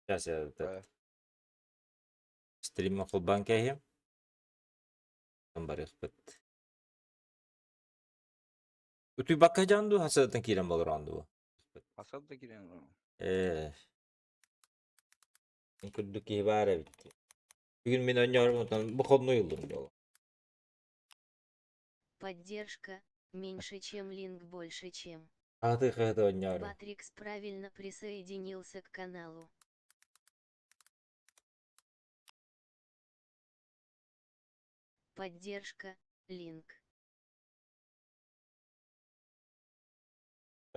Сейчас я этот стриммин холбоон кээһиэм. Барыахпыт. Утуйбакка дьон дуу, хасыаттан киирэн болороон дуу? Хасыат да киирэн олорон. Ээ. Курдук киһи баар эбит. Бүгүн мин оонньоорум выходной ыллым дьоло. Поддержка меньше, чем линк больше, чем. Ааты-хаһыты оонньоорум. Батрикс правильно присоединился к каналу. Поддержка, линк.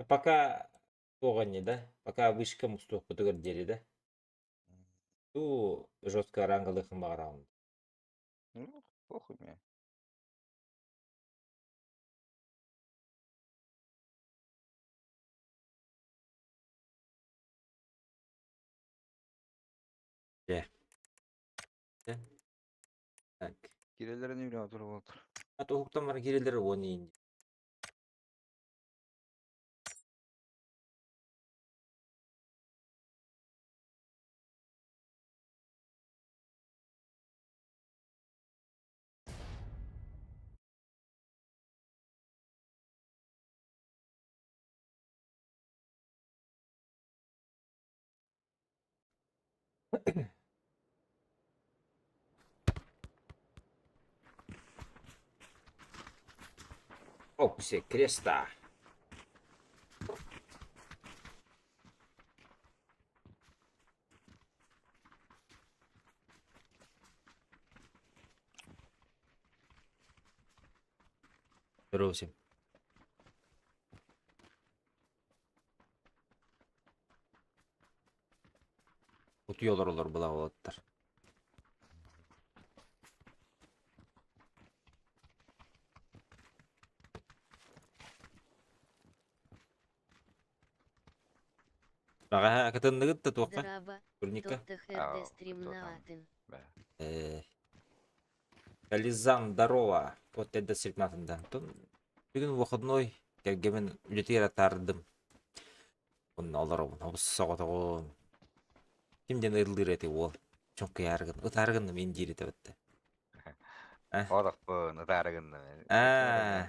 Пока туох анньа да, пока вышка мустуохпутугар диэри да. Туу жестко рангалыахын баҕараҕын. Ну, похуй мне. Дьэ. Дьэ. Так. Кирелерин үйрө отур болтур. Ат уһуктан баран кирелер уон иин. Опсе креста. Здорово всем. Утуйа олороллор былаҕалаттар. Баҕаһа кытынныгыт да туохха? Драба, Турникка? Тоттах стримнаатын. Э, Кализан, здорово. Вот это сирнатында. Бүгүн выходной кэргэмин үлэтигэр атаардым. Онно олоробун. Обус соҕотоҕун. Ким диэн ыллыыр эти уол? Чоҥкуйаарыгын. Ытаарыгын мин диир этэ бытта. Олохпун ытаарыгын. Аа.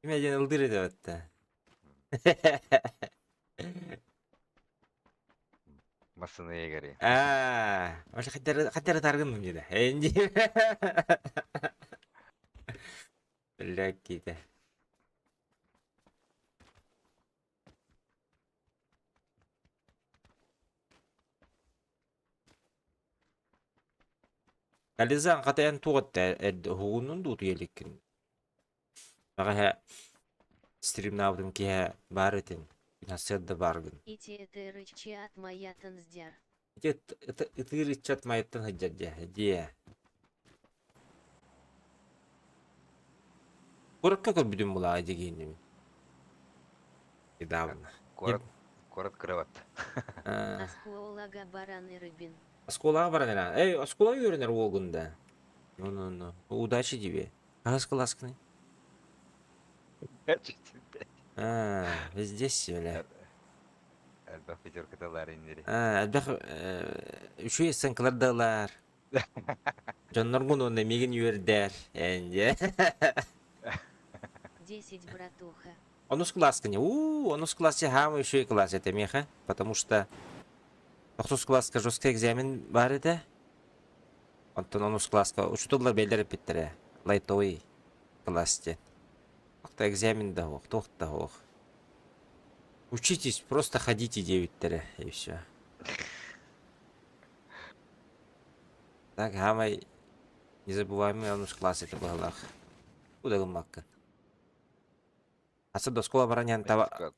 Ким диэн ыллыыр этэ бытта. Массыына егери. Аа, вообще хотя ытааргын диде. Энди. Бля, Кализан хата эн туох этэ эрдэ уһугуннун дуу утуйа иликкин? Бэҕэһээ стримнаабытым киэһэ баар этин, сарсыарда бааргын. Ити ытыыр ыччат майатын сдяр. Ити ытыыр ыччат майаттан сылдьар дьэ, дьиэ. Куоракка көрбүтүм булаа дьигиинним. Недавно. Куорат, куорат кырабат. Оскуолага баран ирбин. Оскуолаҕа баран эрэ. Эй, оскуола үөрэнэр уолгун да. Ну, ну, ну. Удачи тебе. Хаһыс кылааскыный? А, везде бля. Элбэх пятеркаталар иннири. А, элбэх үчүгэй сценкалар да ылар. Дьонноргун уонна миигин үөрдээр эндиэ. 10 братуха. Онус кылааскыне уу онус классе хаамай үчүгэй кылаас этэ миэхэ потому что тохсус кылааска жесткий экзамен баар этэ онтон онус кылааска учууталлар бэйэлэр эппиттэрэ лайтовый класс диэн Охто экзамен да суох туох да суох учитесь просто ходите диэбиттэрэ и все Так, хаамай незабываемый онус класс это быһалаах. Куда гыммаккын? Аса доскола баран иһэн таба...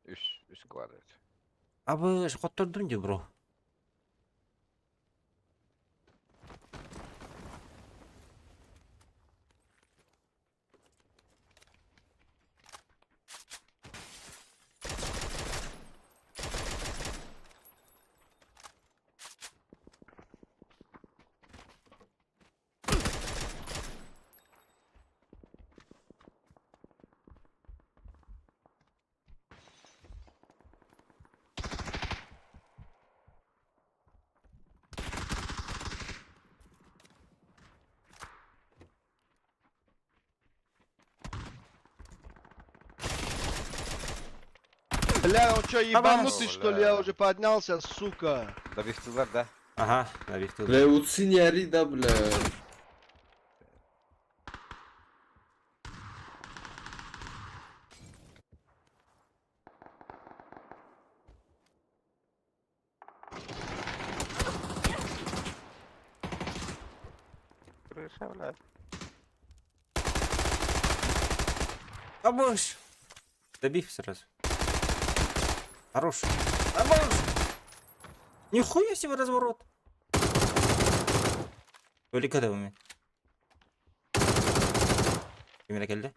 Үс, үс квадрат. Абы, хоттордум дии, бро. Бля, он что, ебанутый, что ли? Я Бля. уже поднялся, сука. Добивтылар да. Ага, добивтылар. Бля, утси не ори, да, бля. Крыша, бля. Абыш! Добив сразу. Хорош. Абыш! Нихуя себе разворот. Толика да мен. Кимere келди?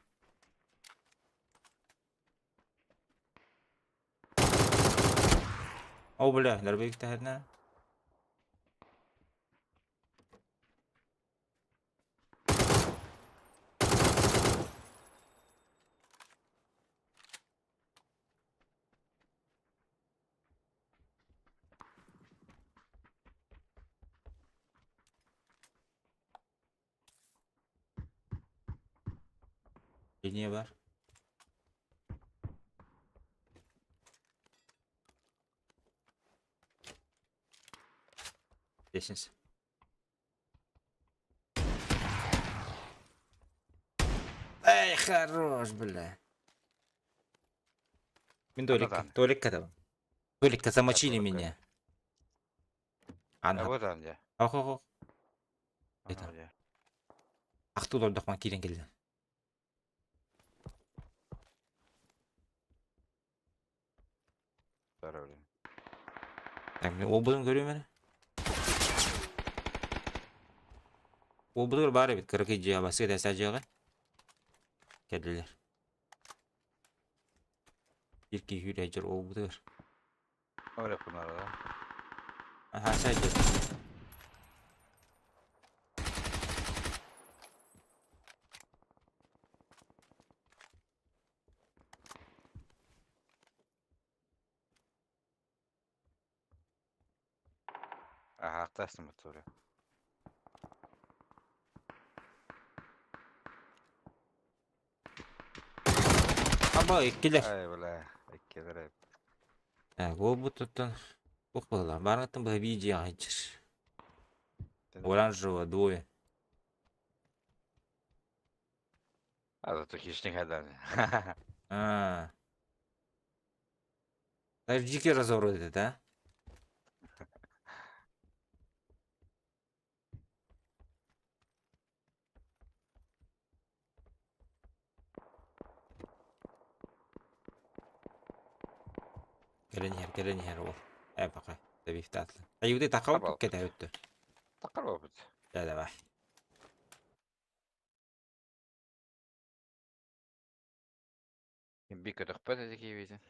О, бля, дарбек тахарна. Линия бар. Лестница. Эй, хорош, бля. Мен Толик, Ана Толик там. Толика замочили Толика. меня. А Ана. вот он где. Ох, ох, ох. Это. Ана где. Ақту дордохман киирэн кэллэ. Здорово, блин. Так, мин уолбутун көрүөм эрэ. Уолбутугар баар эбит, кыракый дьиэ, баска тэсэ дьиэҕэ. Кэллилэр. Биир киһи сүүрээччи уолбутугар. Оля кунара, да? Аха, саадьыр. Ага, ақтасың ба тура. Аба, иккилэр. Ай, бля, иккилэр. Так, уолбутуттан туох быһыылаах, баарыттан быһа биир дьиэҕэ сылдьар. Оранжевого двое. А, зато хищник адам. А. Даже дикий разворот это, да? Кэлэн иһэр, кэлэн иһэр ол. Э, пока. Тэбифтаатла. Айуды тақау Табал. кете өттү. Тақыр опыт. Да, давай. Би көтөхпөт эти киевите.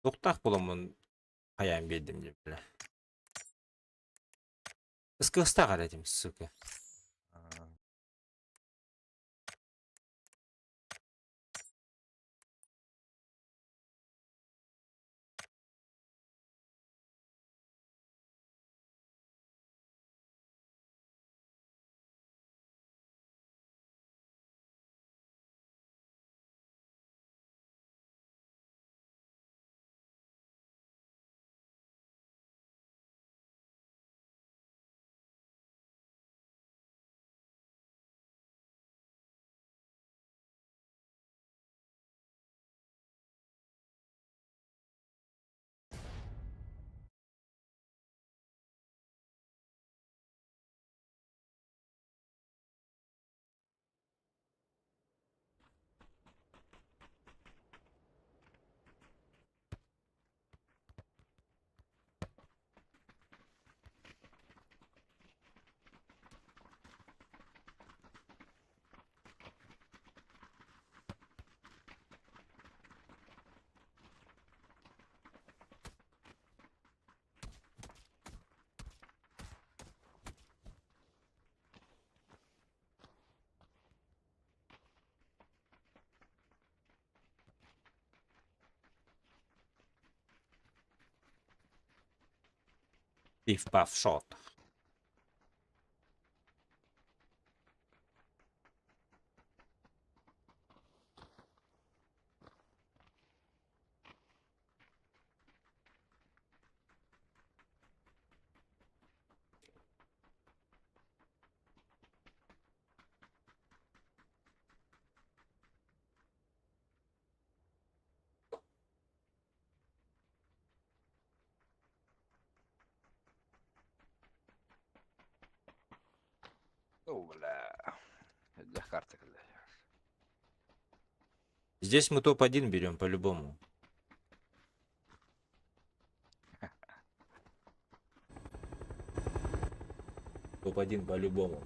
Тоқтақ боламын қаян бердім деп біле. Ысқы қарадым, сука. Пиф-паф шот. Оо, бля. Элбэх карта кэллэ. Здесь мы топ-1 берем по-любому. Топ-1 по-любому.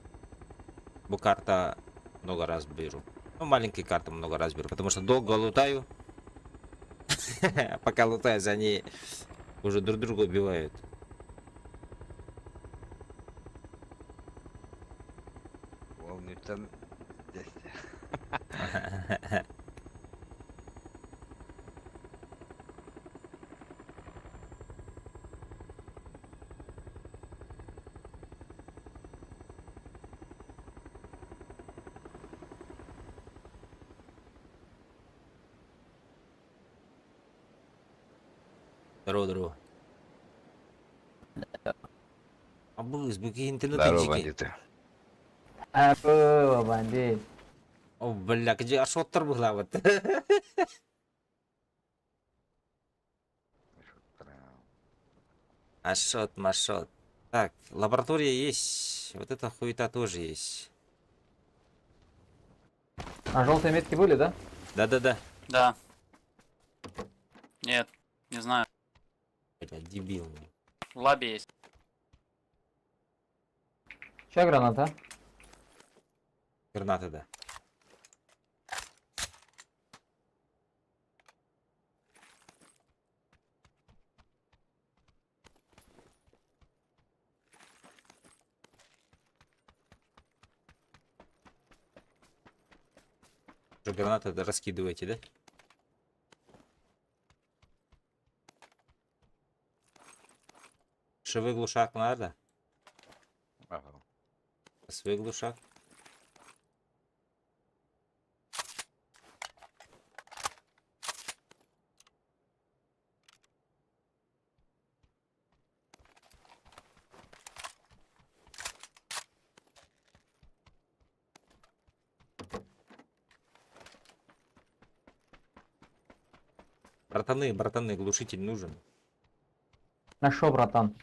Бу карта много раз беру. Ну, маленькие карты много раз беру, потому что долго лутаю. Пока лутаюсь, они уже друг друга убивают. Уол нүүттэн дэстэ. Здорово, здорово. Абыз, бүки интернет Здорово, бандиты. А, было, бандит. О, бля, где ашоттар была вот. Ашот, машот. Так, лаборатория есть. Вот эта хуета тоже есть. А желтые метки были, да? Да-да-да. Да. Нет, не знаю. Бля, дебил. В лабе есть. Чья граната? Граната, да. Уже гранаты раскидываете, да? Шевы глушак надо? Ага. Свой глушак. Братаны, братаны, глушитель нужен. На шо, братан?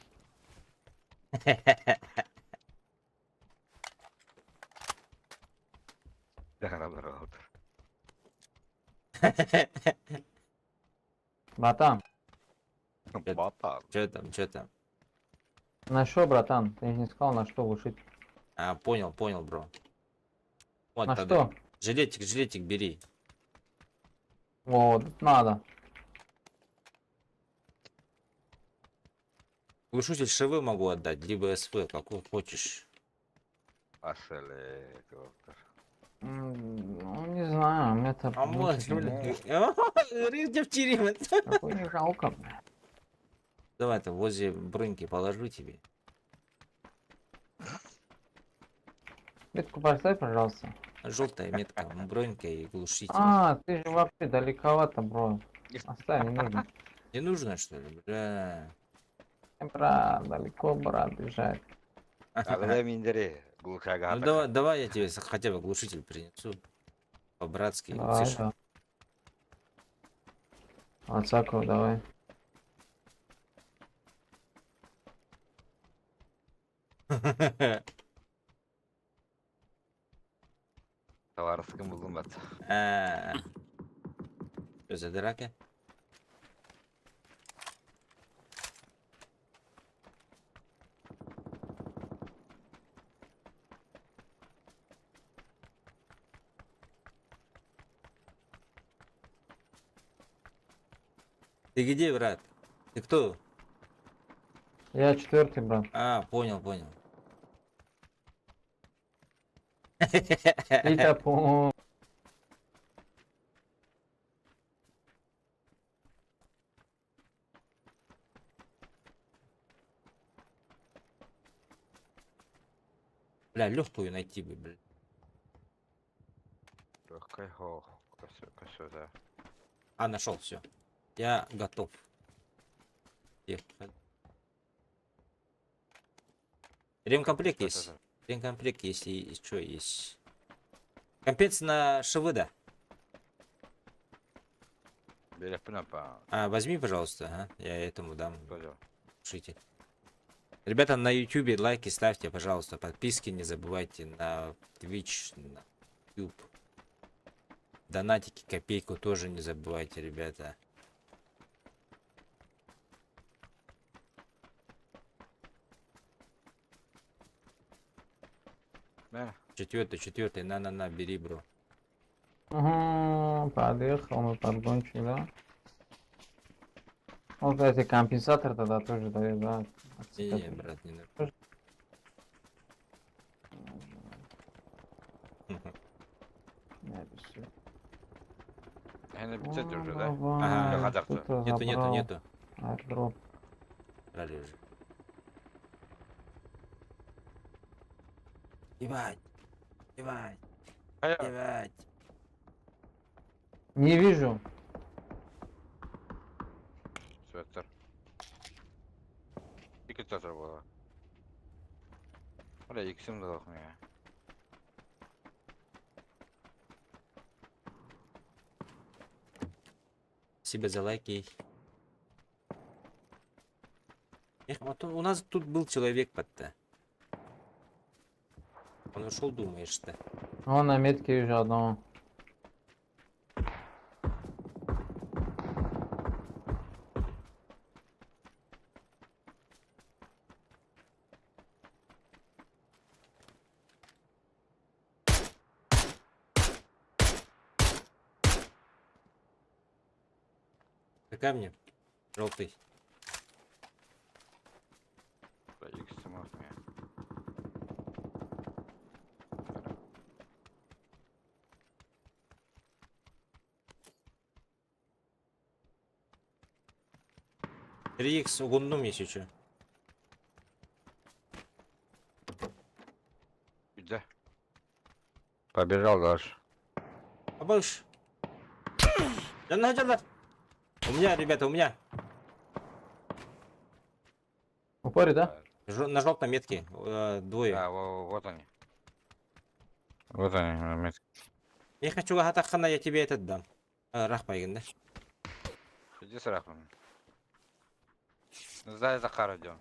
Здорово, Братан, Братан. Че там, че там? на шо, братан? Ты же не сказал, на что глушить. А, понял, понял, бро. Вот На тогда. что? Жилетик, жилетик бери. Вот, надо. Глушитель ШВ могу отдать, либо СВ, какой хочешь. Ашеле, доктор. Ну, не знаю, мне это А может, Такой не жалко. бля. Давай там возле броньки положу тебе. Метку поставь, пожалуйста. Желтая метка, бронька и глушитель. А, ты же вообще далековато, бро. Оставь, не нужно. Не нужно, что ли? Бля. Брат, далеко, брат, бежать. А миндери, глушага. Ну давай, давай я тебе хотя бы глушитель принесу. По-братски. Давай, слышь. да. Ацаку, давай. Товарским булдум бат. А. Что за драка? Ты где, брат? Ты кто? Я четвертый, брат. А, понял, понял. И по. Бля, легкую найти бы, бля. Легкай хох. Косо, да. А, нашел, все. Я готов. Ехали. Ремкомплект есть. Ремкомплект есть и что есть. Компенс на ШВД. Биэриэхпин па. А, возьми, пожалуйста, ага. Я этому дам. Тоже. Слушайте. Ребята, на YouTube лайки ставьте, пожалуйста, подписки не забывайте на Twitch, на YouTube. Донатики, копейку тоже не забывайте, ребята. Мэ. Четвертый, четвертый, на-на-на, бери, бро. Угу, подъехал мы подгончик, да? Он, кстати, компенсатор тогда тоже дает, да? Не-не, брат, не надо. Не, без всего. Эһиги бүттүгүт уже, да? Ага. Давай, Хадахта. кто-то Нету, нету, забрал нету. Airdrop. Брали уже. Ебать. Ебать. Хайа. Ебать. Не вижу. Светтер. Икки светтер было. Бля, иксим да меня. Спасибо за лайки. Эх, вот у нас тут был человек под-то. Он ушел, думаешь-то? Вон на метке вижу одного. Какая мне? Желтый. Бля, иксим меня. 3х угуннум если что. Где? Побежал дальше. А больше. Да на, да. У меня, ребята, у меня. В упоре, да? На желтом метке. Двое. Да, вот они. Вот они, на метке. Я хочу хатахана, я тебе этот дам. Рахпайгин, да? Иди с рахмом. Сзади Захар идем.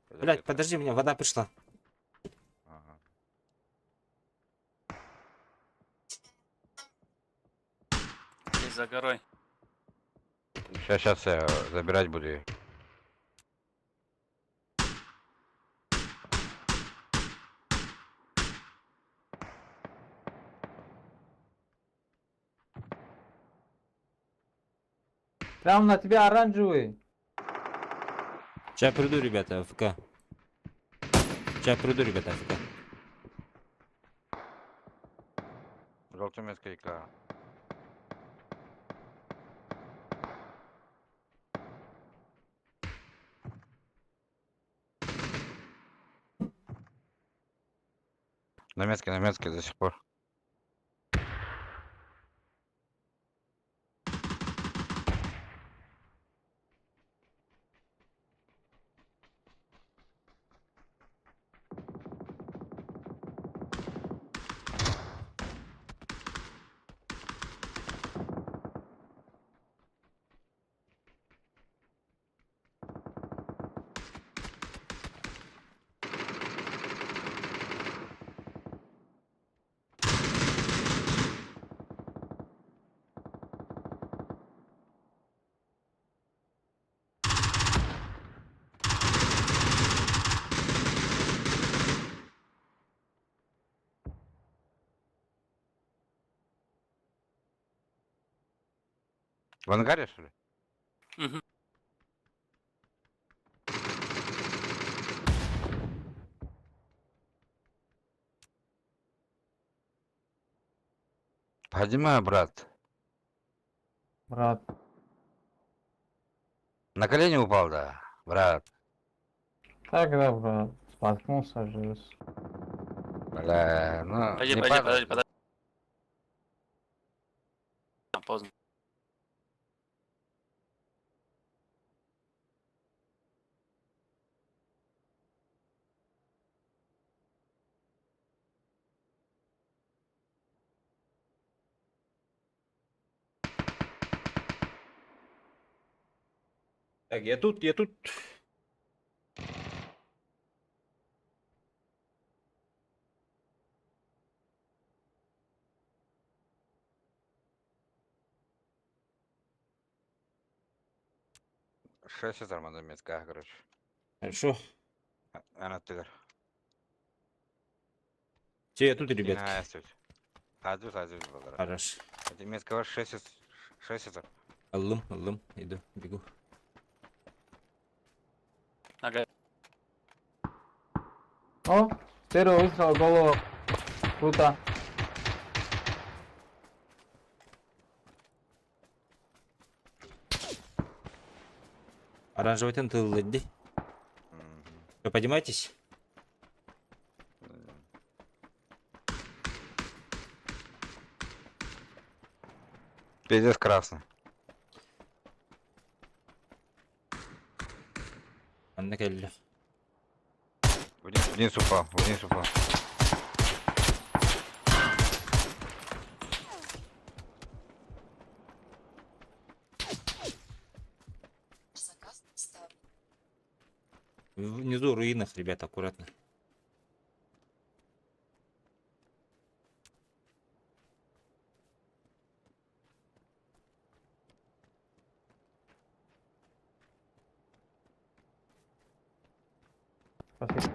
Блять, подожди, у меня вода пришла. Ага. Здесь за горой. Сейчас, сейчас я забирать буду ее. Прям на тебя оранжевый. Сейчас приду, ребята, AFK. Сейчас приду, ребята, AFK. Желтая метка ИК. На метке до сих пор. В ангаре, что ли? Угу. Поднимай, брат. Брат. На колени упал, да, брат. Так, да, брат. Споткнулся же. Бля, ну, Подожди, не подожди, падай. подожди, подожди. А, Поздно. Так, я тут, я тут. Шесть нормально метка, короче. Хорошо. Она тигр. Все, я тут, ребятки. Азюз, азюз, балара. Хорошо. Это метка шесть, шесть это. Аллым, аллым, иду, бегу. Ага. О, первый выстрел в голову. Круто. Оранжевый тын тыллыдди. Вы поднимаетесь? Пиздец красный. Анна кэллэ. Вниз, вниз упал, вниз упал. Внизу в руинах, ребята, аккуратно. Спасибо.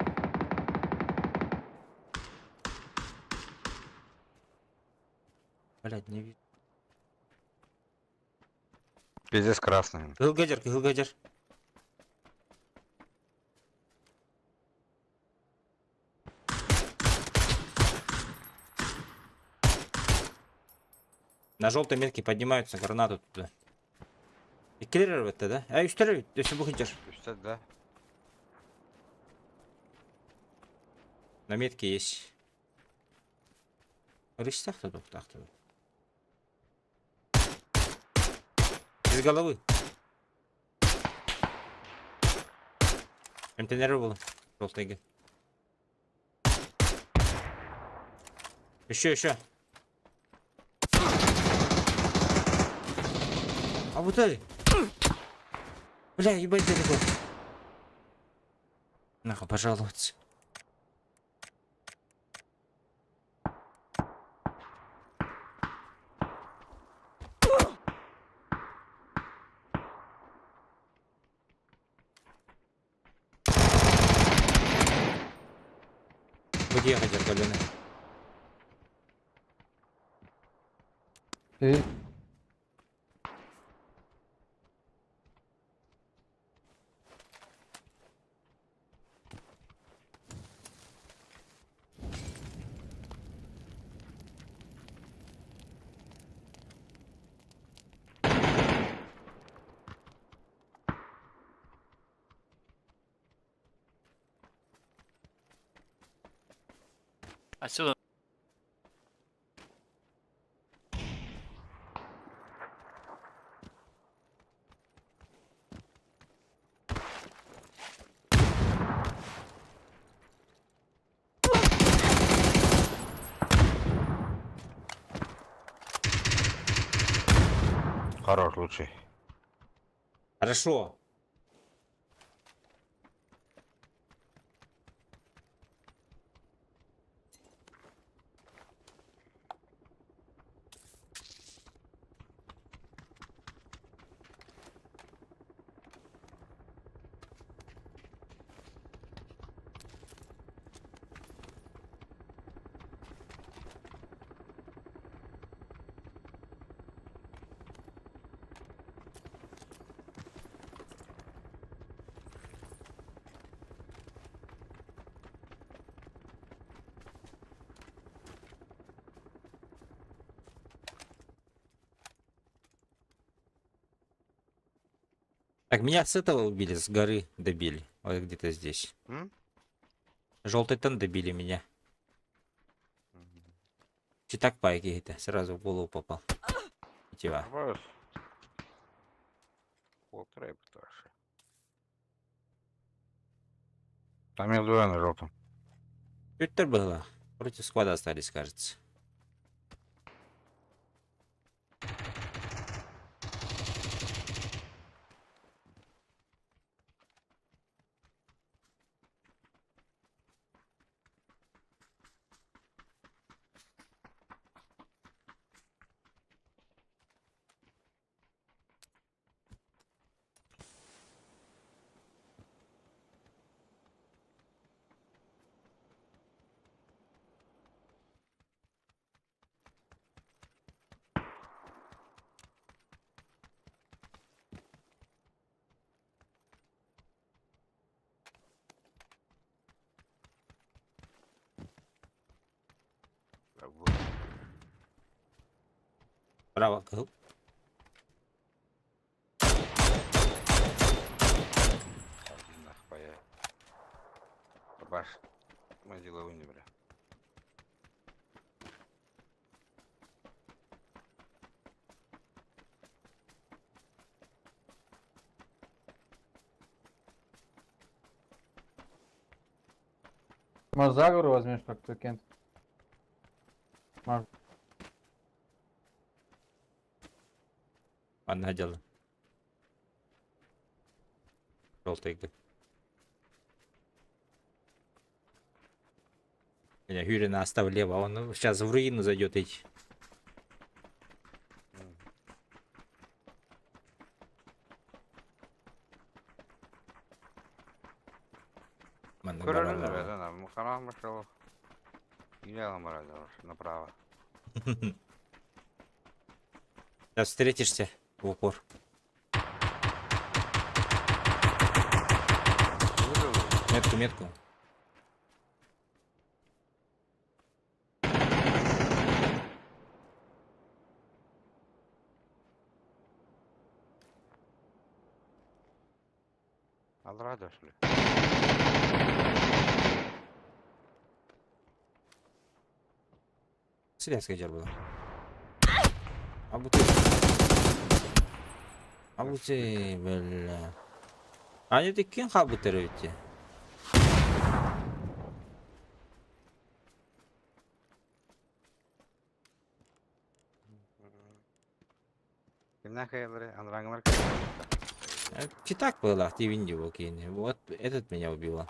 Блядь, не вижу. Пиздец красный. Кыһылгадьар, кыһылгадьар. На желтой метке поднимаются гранату туда. И киллер это, да? А, үстер, если выходишь. Үстэ, да? На метке есть. Рычаг тут, так тут. Из головы. МТНР было. Желтый. Еще, еще. А вот это. Бля, ебать далеко. Нахуй пожаловаться. Где хотел Галина? Ты Отсюда. Хорош, лучший. Хорошо. Так, меня с этого убили, с горы добили. Вот где-то здесь. М? Желтый-тон добили меня. Читак пайки это сразу в голову попал. Тива. Абаас. Полтора этажа. Там я двое на желтом. Чуть было. Против склада остались, кажется. Браво, кыл. Баш, мы деловые не бля. Может, заговору возьмешь как-то, Кент? Может. Манна дьала. Желтый. Меня Юрина оставь лево, а он сейчас в руину зайдет идти. Манна Көрөрүн бараллар. да, мухарам башал. Илялам направо. Сейчас встретишься в упор. Метку, метку. Алра дошли. Сирийская жер была. А бу ты. А бу ты, бля. Они такие хабы ведь. Кимнәх каялары, анраңлар Читак была, ты винди Вот этот меня убило.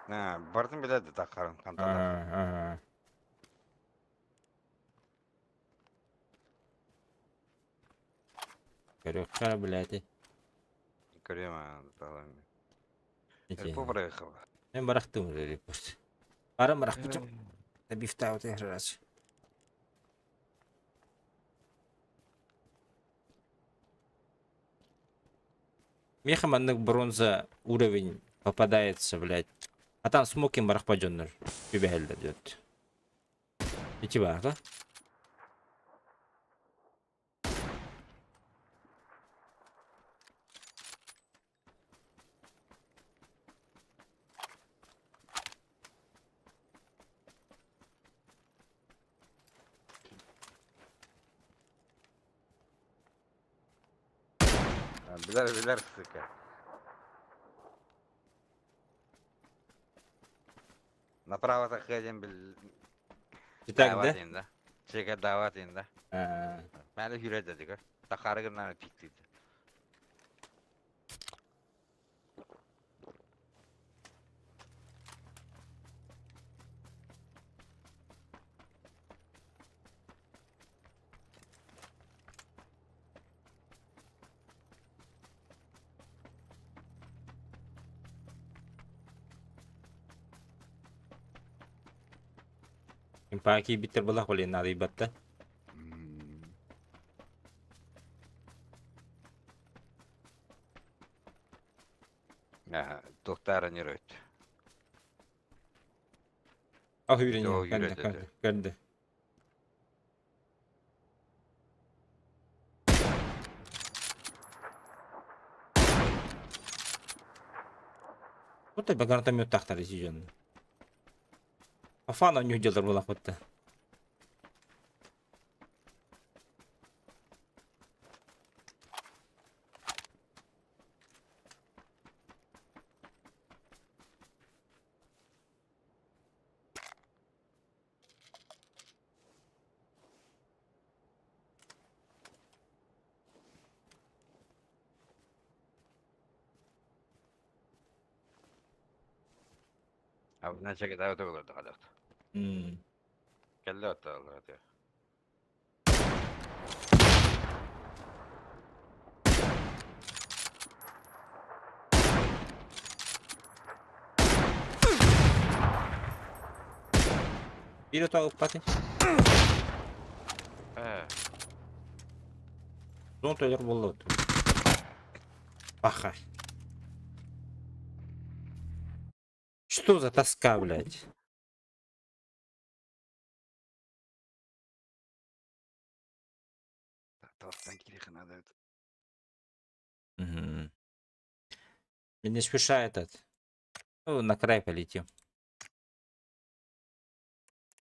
На, бардым биледи тақарын қанталар. Ага, ага. Корюха, блядь. Көрем талам. Эти. Побрехал. Мен барахтым уже репорт. Барам барахтым. Бифта вот раз. Меха маннык бронза уровень попадается, блядь. А там смокин барахпадённар. Күбэһэллэр дёт. Ити бар, да? Билер билер сыка. Направо тахадем бил. Так, да? Да. Чека дават инда. А, Мәлі хүреді дегер. Тахары гынан пиктейді. Импаки биттер была холи надо ибатта. Тоқтары не рөйт. Ах, үйренем. Joo, Көрді, үйренеді. көрді, көрді. Вот это гранатометтахтар ити По фану не делар была хоть-то. Абына чакытаа өтө хадахт. Кэллэ отталлар аты. Биир отоо ыкпатын. Ээ. Зон тойлор буолла Паха. Что за тоска, блядь? Таластан кириэхэ наада эбит. Мгм. Не спеша этот. Ну, на край полетим.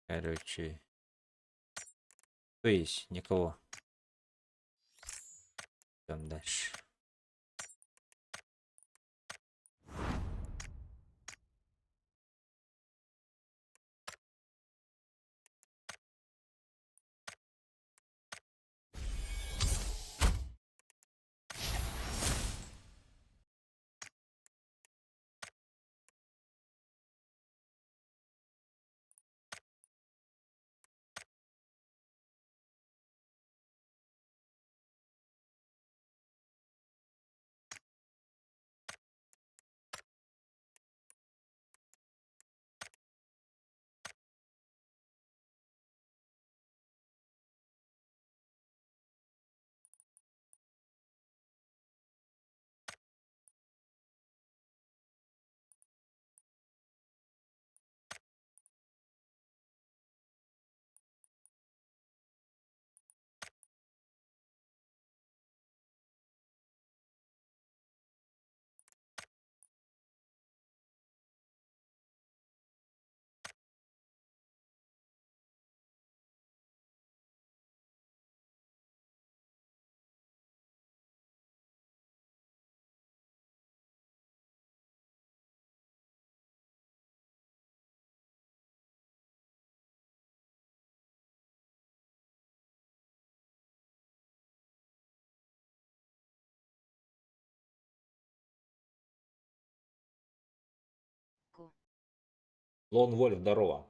Короче. То есть, никого. Идем дальше. Ку. Лон Вольф, здорово.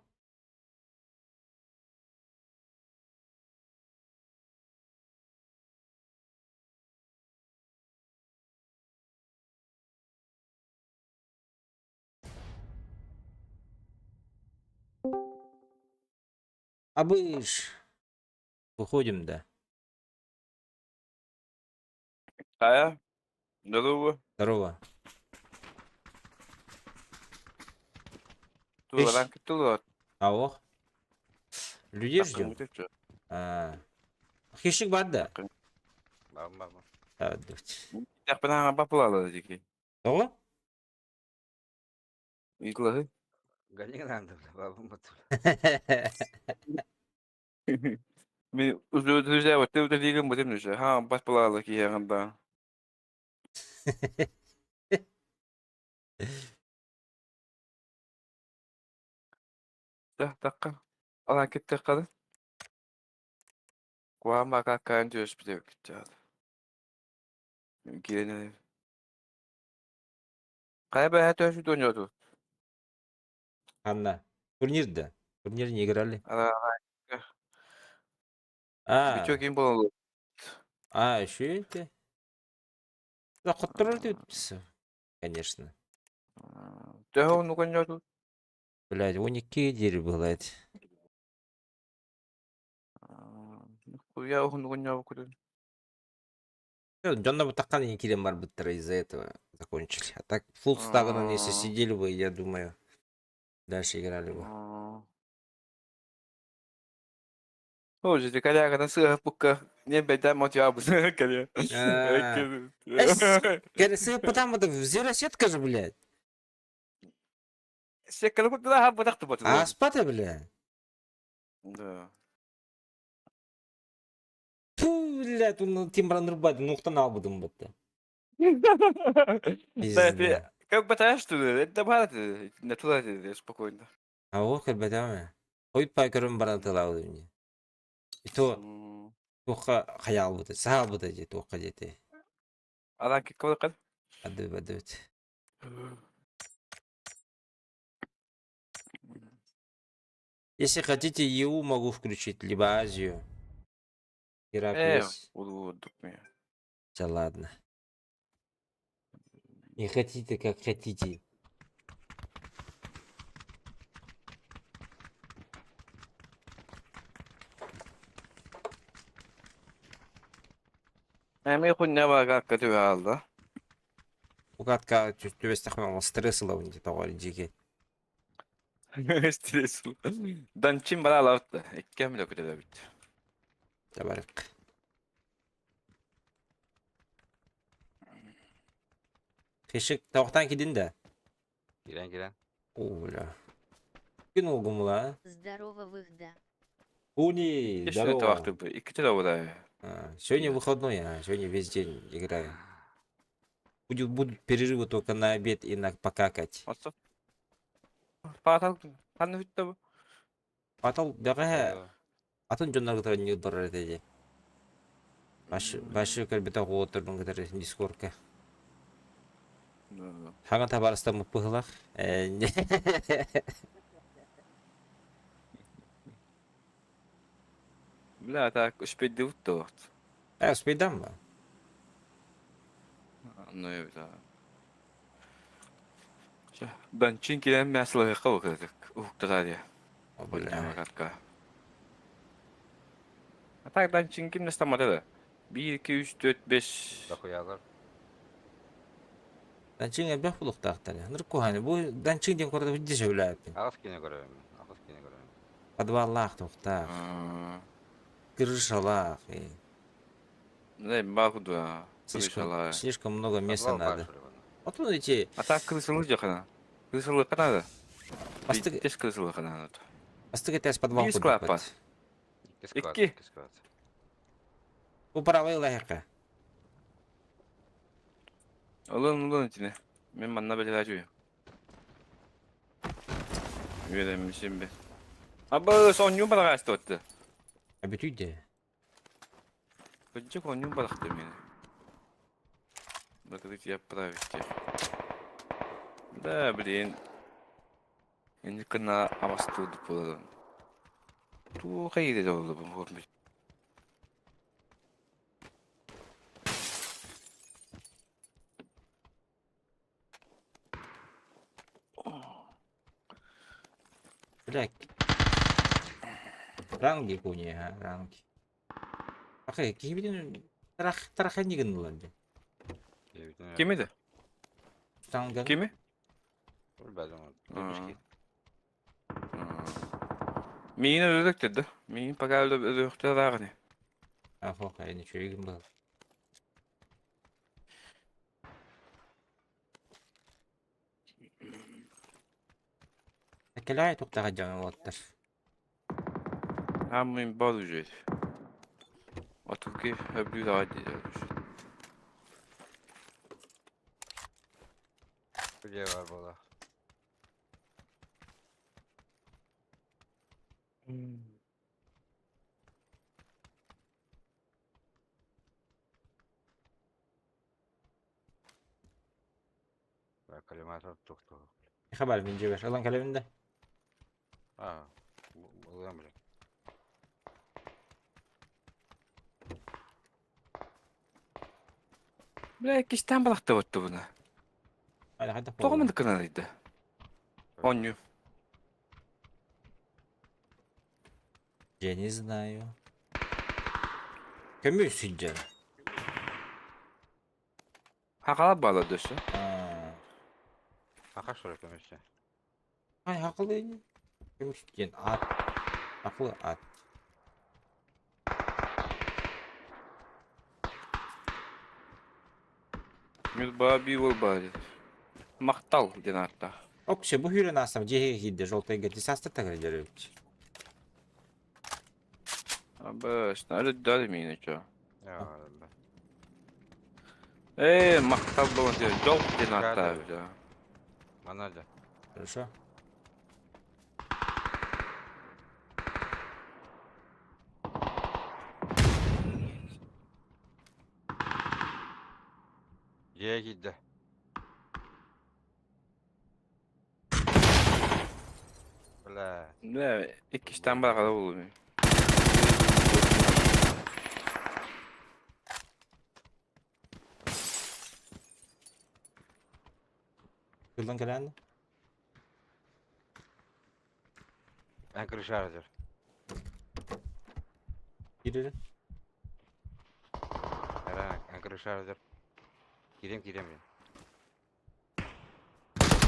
Абыш. Выходим, да. Хайа, здорово. Здорово. Тула тула. Алло. Людей ждем. А. Хищик бар да. Бам бам. А, дуть. Яхпына бапылалы дики. Того? Иглы. Галина надо, бабам бат. Мен үзле вот ты дигән бу димнү. Ха, бапылалы ки ягында. Да, такка. Ала кетте кады. Куама какан төш бите китте. Кирене. Кая бә төш дөньяду. Анна. Турнир да. Турнир не играли. Ала, А, бичок ким болду. а, еще это. Да, контроль Конечно. Төһө ну коньяду. Блядь, у них дерево было это. Куя ну коньяду кудun. Дьонно такан не килем барбыттара из-за этого закончили. А так фулл стагынан, если сидели бы, я думаю, дальше играли бы. О, же коллега сыга пукка. Не беда мотивабыз. Кале. Кәресе потому это зеро сетка же, блядь. Секканы курдула хаалбатах тубатылар. Ааспата бile. Да. Фу, блядь, он тимбран рубать, нухтан албытым бытты. Да, ты как бы знаешь, что ли, это баар не туда спокойно. А ол кэлбэтэҕэ. Хойут пай көрөн баран тылаабыт мне. И то туохха хайаалбыта, саалбыта дии туохха диэти. Анан киккабыт Адыб адыбыт. Если хотите, ЕУ могу включить, либо Азию. Э, Гераклес. улуу меня. Да ладно. Не хотите, как хотите. Эми хуння бага көтү алда. Угадка түбэстэхмэ стресс ылабын дии тоҕо дьиги. Стресс. Данчин бара алабыт. Иккэм да көтөбүт. Табарык. Хишик тоқтан кидин да. Кирен кирен. О, бля. Күн олгумла. Здорово выхда. Уни, Здорово. здорово. Табакты бу. Икки да. А, сегодня выходной, а сегодня весь день играю. Будут перерывы только на обед и на покакать. Отсо. Патал ханны хүттэ бу. Потом бәҕэһээ атын дьоннор кытары не барар этэ дии. Башы башы кэлбитэ оҕотторбун кытары дискордка. Хаҥа табаарыстаммыт быһыылаах. Бля, так успейдибут да. Успейдам ба? Ну да. Данчин килэн мясылыхка букадык. Уктата дия. О, бля. Катка. А так Данчин ким настамата да? 1 2 3 4 5 Дохуялар. Данчин элбэх булуктаахтар. Ныр куһааны бу Данчин диэн курдук видишь өлөөппүн. Аҕыс киинэ көрөбүн. Аҕыс киинэ көрөбүн. Подваллаах туохтаах. Крышалаах. Не, багуда. Слишком, слишком много места Подвал надо. баар шулебана. Вот он эти А так крысылы жакана. Крысылы канада. Бастык Тес крысылы канада. бастык этээс подвал Биир курдук склад бат. бас. Икки склад. Икки. Икки склад. Бу правый лайка. Олон олон итине. Мен манна беле Үөрэммисим бе. Аба сонньуу барагаастыбатты. А бүтүйде. Кырдьык онньуу барахты мени. Закрыть я отправить. Да, блин. Инникына абастуду буолан. Туох эйде болду бу. Бля. Ранги куни, а, ранги. Ахай, кибидин тарах тараханигин булан. Кими де? Танган. Кими? Билбэтим. Аа. Миин өлөк деді. Миин пока өлөктө дагы. А, фока, я ничего игин был. Акелай туктага жана оттар. Хамын бар уже. Атуки өбү дагы дейди. Биле бар бола. Коллиматор тухту. Хабар мен жебер. Алан калеминде. А, ылыам бля. Бля, кистен балакты бутты буну. Али хата. Тоҕо кына дейди. Онню. Я не знаю. Көмө сүнжен. Хакала бала дөсө. Аха шура көмөчү. Ай, акылы көмүш диэн ат. Акылы ат. Мүл баа би бол баа деді. Мақтал ден атта. Оксе, бу хүрен астам, жеге киирдэ, желтайга десастр тагыр эбит. Абы, дали миигин чё. Я, Ээ, махтал буолан диэн, дьол диэн Кадр. ааттаабыт дьэ. Манна да. Хорошо. Дьиэ киирдэ. Бля. Бля, иккистэн барҕара буолуо. Кылдан кэлээн. Эн крышара дьэр. Киирэр. Ара, эн крышара дьэр. Киирем, киирем.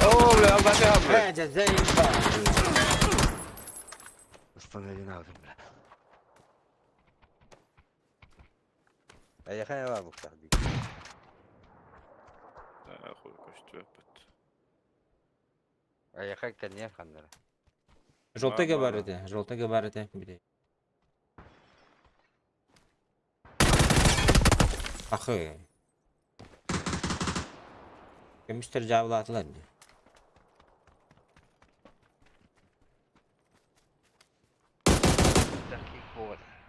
Оо, бля, албаты албы. Э, дьэ, заебал. Останови алдым, бля. Эйэхэ бар буктар. Хуй көстүбэппит. Эйэхэ кэнниэр ханнара. Желтайга бар Ама. этэ, желтайга бар этэ, билей. Ахы. Көмүстэр жаабылаатылар дии.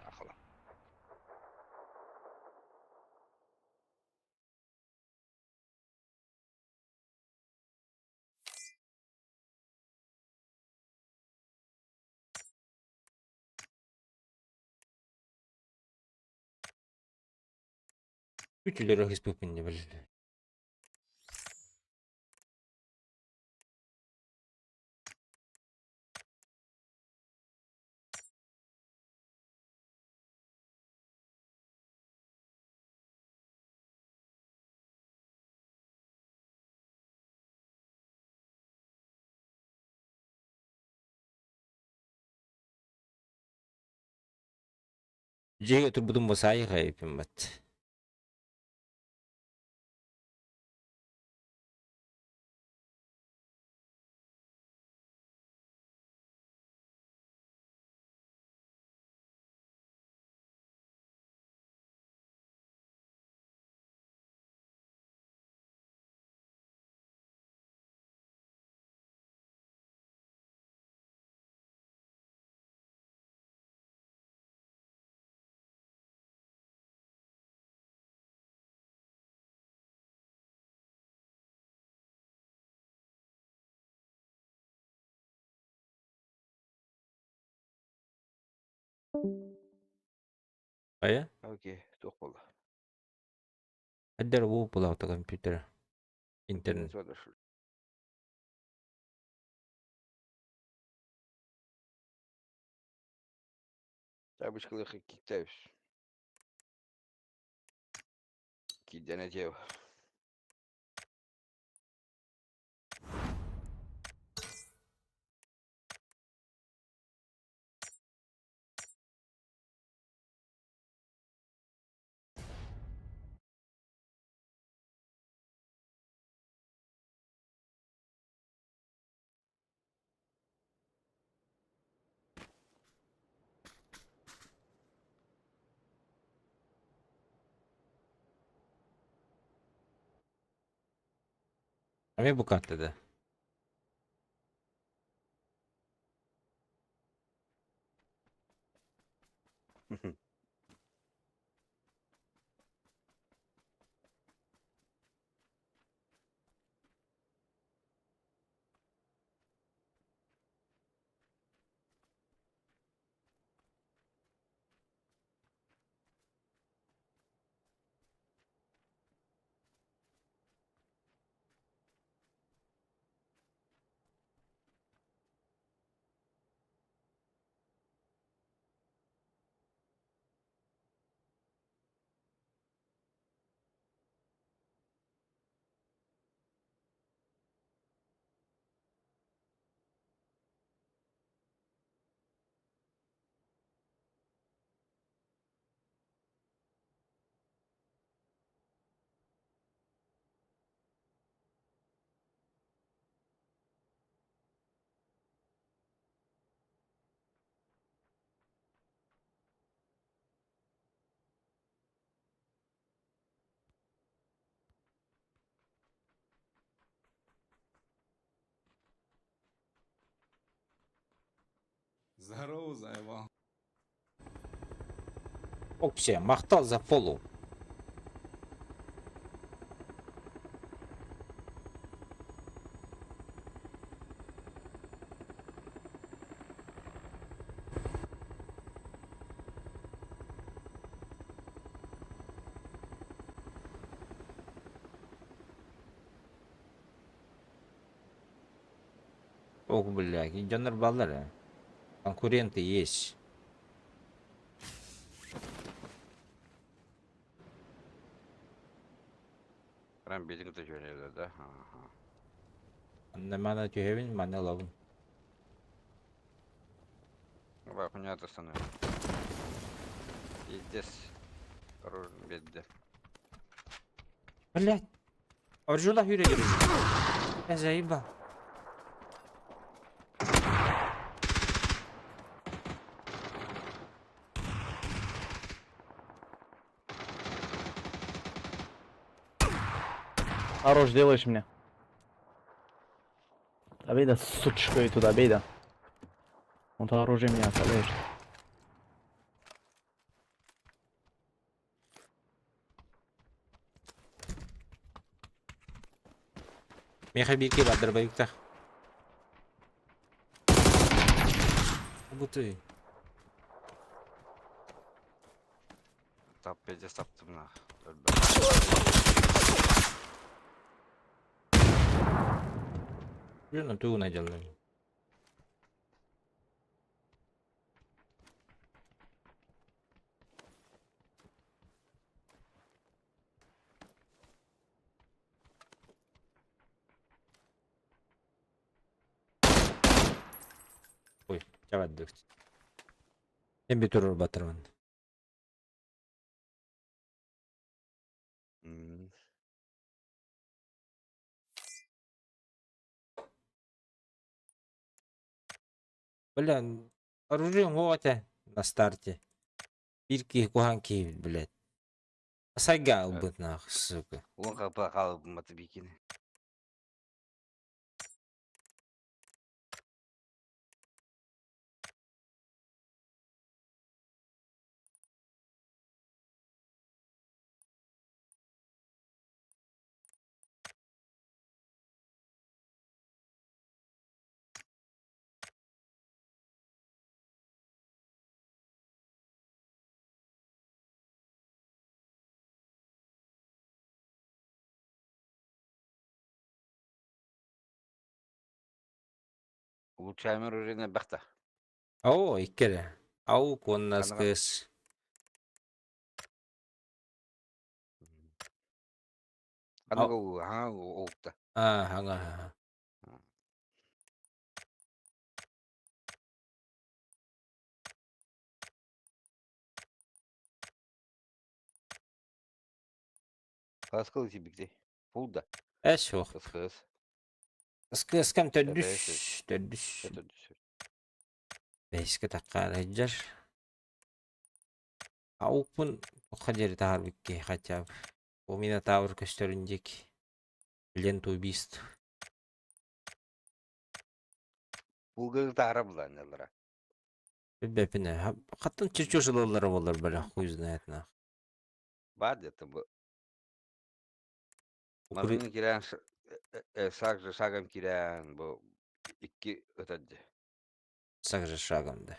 Ахала. Үтүлэр өһүспүппүн дии билэр. Дьиэгэ турбутум босаайы хайыппын бат. Хайа? Окей, туох буолла. Эдэр уу булаата компьютер. Интернет. Интернет. Табычкалых киктаешь. Кидене дев. Ами бу картада. Здорово, заебал. Оксия, махтал за фоллоу. Ох, бля, дьоннор бааллар ээ. Конкуренты есть. Прям биитин кытта үчүгэй да? Аха. Манна мана түһэбин, манна ылабын. Давай, хуйня останови. Пиздец. Бедде. Блядь. Оржула хүрэ Я заебал. Хорош, делаешь мне. Да бей да, сучка, и туда, бей да. Он то оружие меня оставляешь. Миэхэ биир киһи баар дробовиктаах. Бу ты. Тап пиздец таптым нах. Өлбөт. Блин, тугу найдем. Ой, чаваддык. Мен bir турur батырмын. Бля, оружие вот на старте. Бир киһи куһаҕан киһи, блядь. Сайга ылбыт нах, сука. Уон капа хаалбыт бикини. Улучшаемый оружие бахта. Оо, иккere. Ау, коннас Ханага. кыс. Аныгы ха оопта. А, ага. Хаскыл тибикти. Пулда. Эс ох. Кыс. Скыскам Эбэс. төрдүс, төрдүс. Төрдүс. Бэйске таккаар Аукпун тоққа дери таһарбыкки хотя бы. У Минотавр көстөрүн диэки. Ленту убийств. Пулгы тахара буланналара. Бэпине. Хаттан чертеж ылаллара болар бля, хуй знает нах. Бар где-то бу. Укури... Мазын кирен шаг же шагом кирен бу икки өтөдү. Шаг же шагом, да.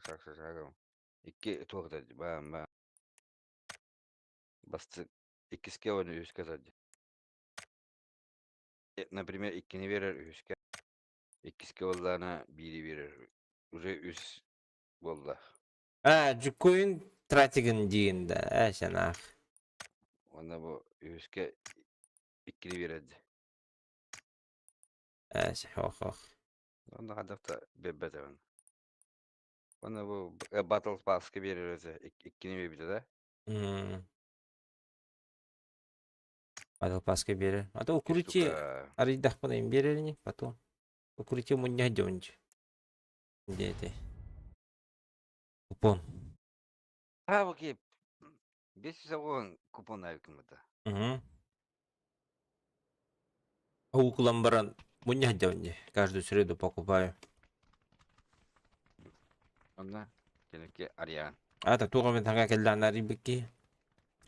Шаг же шагом. Икки туох өтөдү. Ба ба. Басты иккиске оны үскө өтөдү. Например, иккини берер үскө. Иккиске боллана бири берер. Уже үс болла. А, жукуин тратигин диин да. Э, сенах. Онда бу үскө иккини береді. Э, ох ох. Онда кадакта беббетебин. Онда бу Battle Pass'ка берер өзі иккини бербите да. Battle Pass'ка берер. А то укрути Штука. арыйдахпына им берерини, потом. Укрути мунья дёнч. Дети. Купон. А, окей. Бес жүз купон айкым это. Угу. Укулам баран мунья дёнч. Каждую среду покупаю. Онно киники Ариан. Ата туох эмит хаҥа кэллэҕинэ арыйбыт киһи.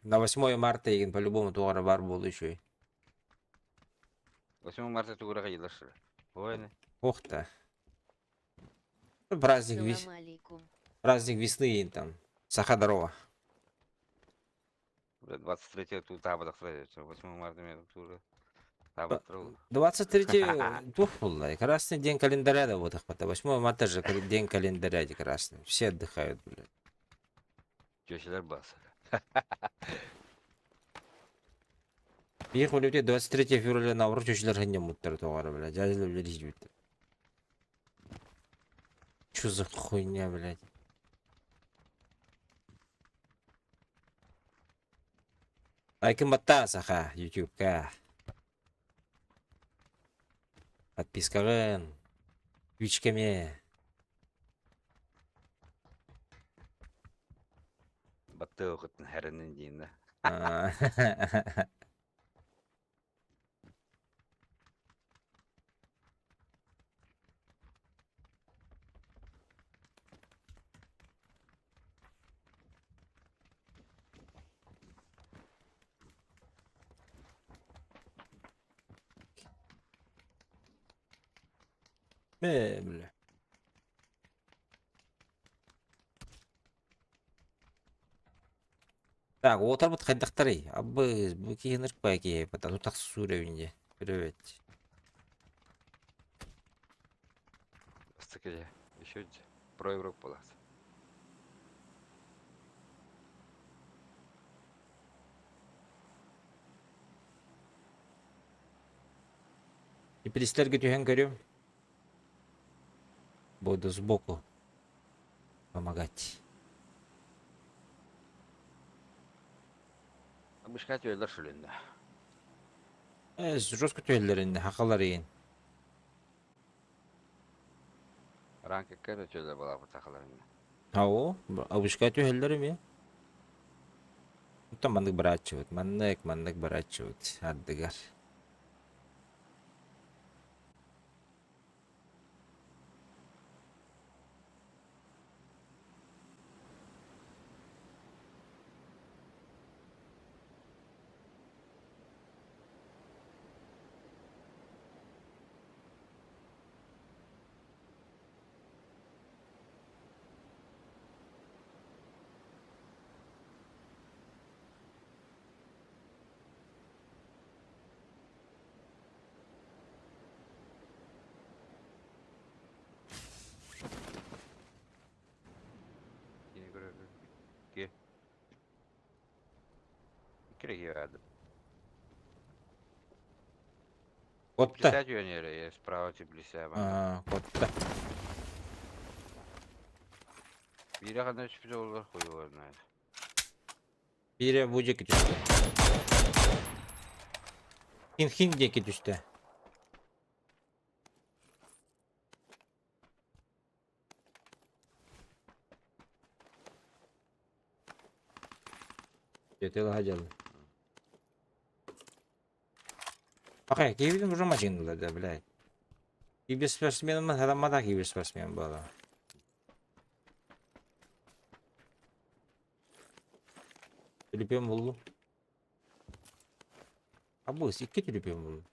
На 8 марта игин по-любому туох эрэ баар буолуо үчүгэй. 8 марта тугура кыйылар шыр. Ой, Ох та. Праздник вес... Салам алейкум. Праздник весны им там. Саха здорово. 23 тут табадахтар 8 марта мен тура табаттыр. 23 туох буолла? Красный день календаря да вот 8 марта же день календаря де красный. Все отдыхают, блядь. Чөшелер бас. Биир үлүтэ 23 февраля наоборот чөчүлэр хынньаммыттар тоҕо блядь. Дьадьылар үлэлиир Чё за хуйня, блядь? Айкын баттаа саха ютубка. Подпискаҕын. Твичкэме. Баттыы хәренин диин да. Э, бля. Так, уотарбыт хайдахтарый? Абы, бу киһи ырпай киһи, потому так суурөбүн Привет. Ыстыкы еще про Европу болат. Теперь түһэн көрүм. Буду сбоку помогать. Бышка түйелер шүлүндө. Э, жестко түһэллэрин, хакалар иин. Ранка кere түйелер бола бутакаларында. Ау, абышка түһэллэр эми. Оттон маннык барааччыбыт, маннык, маннык барааччыбыт ардыгар. Кини көрөбү. Ки. Кире verdim. Котта. Теплиса түйөнөрө, справа теплиса бар. А, котта. Бире кандай түшпү болар коюу орнайт. Бире бу жеки түстэ. Хин хин диэки түстэ. Жетел хажал. Окей, кибитин уже машиналар да, блядь. Киберспортсмен адаммада киберспортсмен буолла. Түлүпүөн буллум. Абыс, икки түлүпүөн буллум.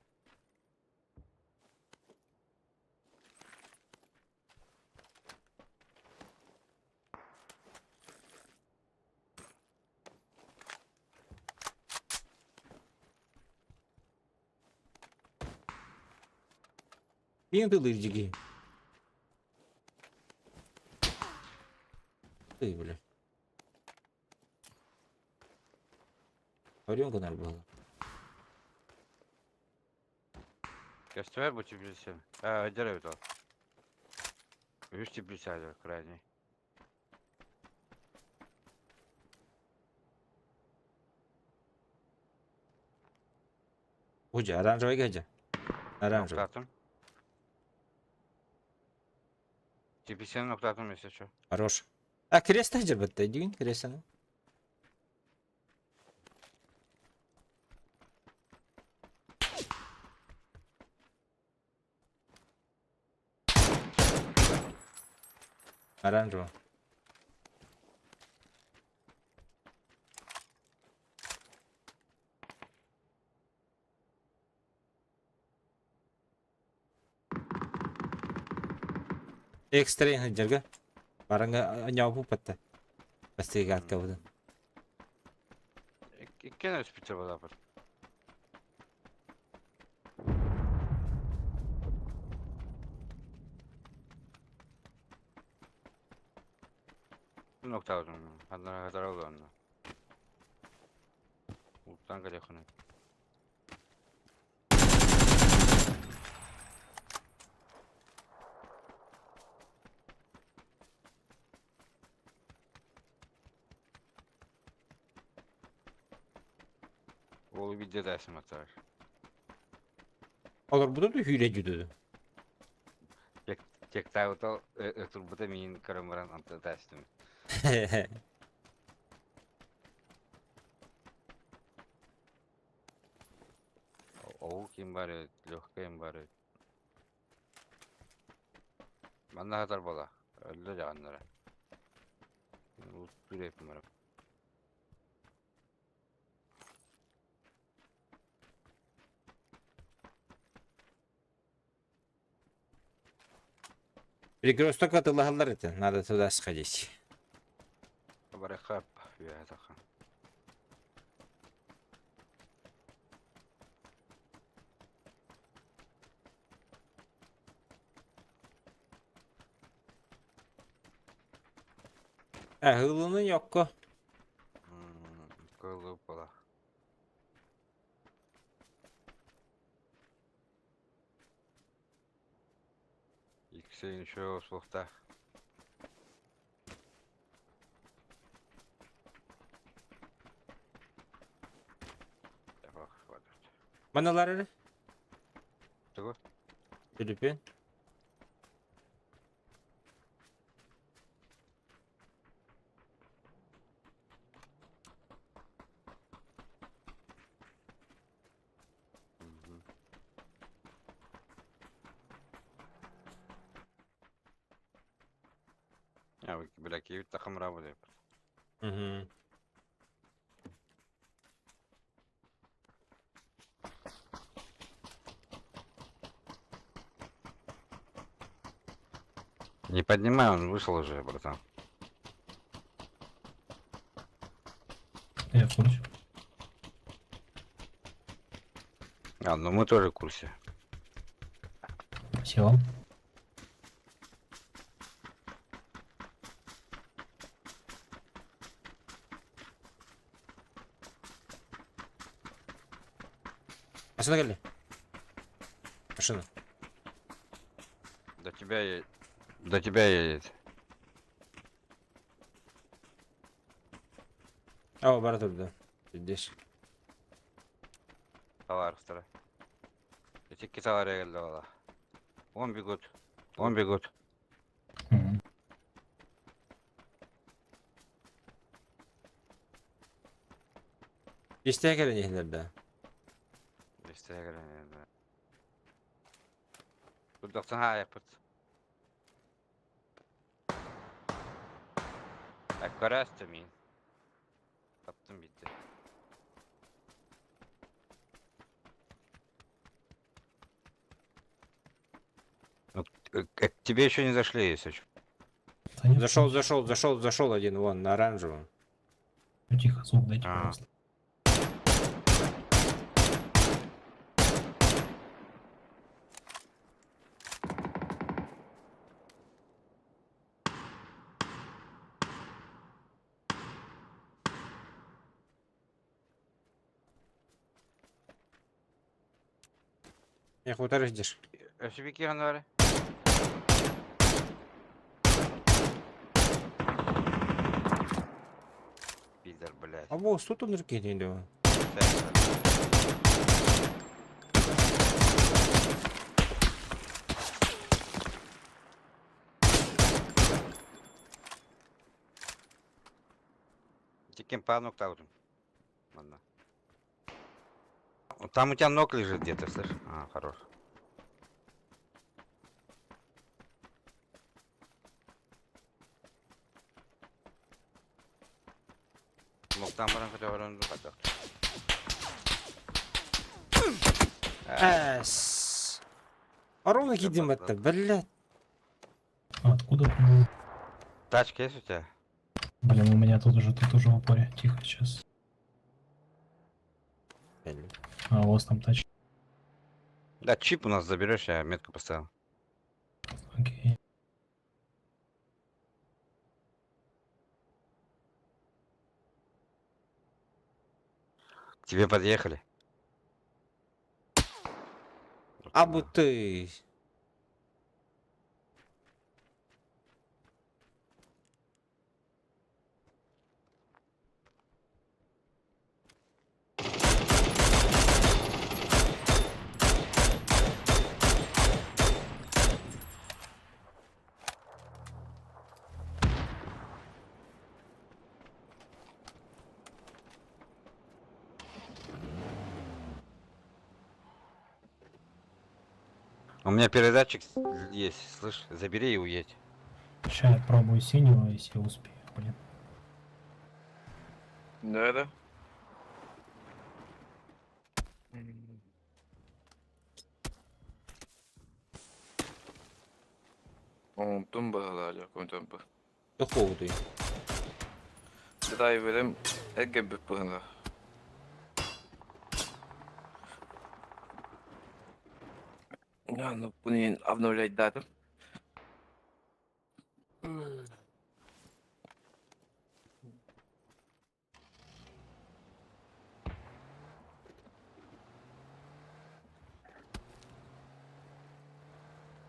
Биин тылыыр дьиги. Ты, бля. Орен гынар буолла. Көстүбэр бу теплиса. А, өдөрөбүт ол. Үс теплиса крайний. Хужа, оранжевый гаджа. Оранжевый. Ноктатым. Теплицаны ноктатым если что. Хорош. А крест хажар батта, дүйін крестаны. Оранжевый. Экстра сылдьарга. Бараҥа ньоопуппатта. Бастыгаткабытын. Иккен өспүтэ балапыр. Ноктаудун. Ханна хатаралланна. Уттан кэлэххинэ. Уолу биирдэ даасыматтар. Олорбута да hүүрэ дьүдү. Тектаабыта ытырбыта миин көрөн баран анта даастым. Ол ким бар эбит, легкий ким бар эбит. Манна хатар бола. Өллө дьаҕаннара. Уттур эппим барап. Перекресток атылаһаллар этэ, надо туда сходить. Барыхап, үөһэ тахан. Аһылыны йокко. Кылып бола. Иксейн еще слухта. Маналар эрэ? Тугу? Түлүпүөн. Я бля, киевит такым работает. Угу. Не поднимай, он вышел уже, братан. Я в курсе. А, ну мы тоже в курсе. Спасибо. Машина кэллэ. Машина. До тебя едет. До тебя едет. О, бара турда. Здесь. Товарыстара. Эти товары келди бала. Он бегут. Он бегут. Мгм. Истэ кэлэн иһэллэр да. Истэ келен. Турдактан хаайаппыт. Аккарасты мин. Таптым битти. Ну, к тебе еще не зашли, если чё. Да нет, Зашел, зашел, зашел, зашел один вон на оранжевом. ну, Тихо, звук дайте, А. пожалуйста. Я хутор ждешь. Өсүбү киһи Пидор, блядь. А вот тут он ракеты да. Тикин по ног Ладно. Там у тебя ног лежит где-то, слышь? А, хорош. Муктан баран көтө баран Эс. Ровно кидим это, блядь. А откуда был? Тачка есть у тебя? Блин, у меня тут уже в упоре. Тихо, сейчас. Кэллим. А, у вас там тачка. Да, чип у нас заберешь, я метку поставил. Окей. К тебе подъехали. А бу ты. У меня передатчик есть, слышь, забери и уедь. Сейчас я пробую синего, если успею, блин. Да, да. Онтун баһылаалар, онтун бу. Дохуй. Драйверым эргэ быһыла. Ну, буну обновлять дату.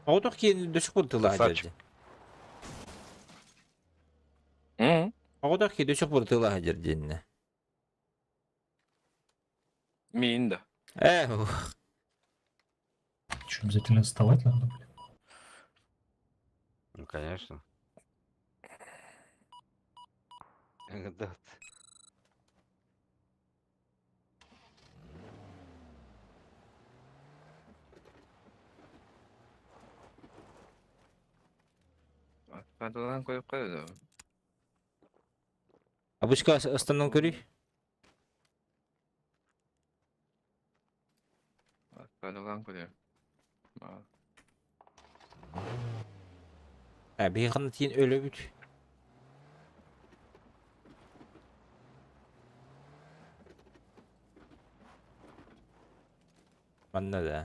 Оҕотох киин дөсүк буртылаах Красавчик. дьэрдин. М? Оҕотох киин дөсүк буртылаах дьэрдиннэ. Мин да. Э, Че, обязательно вставать надо, блин? Ну, конечно. Да. Панталон koyup koydu. Абычка останнан көрүй. Панталон koyup. Ә, бейханы тиін өлі бүт. Манна да.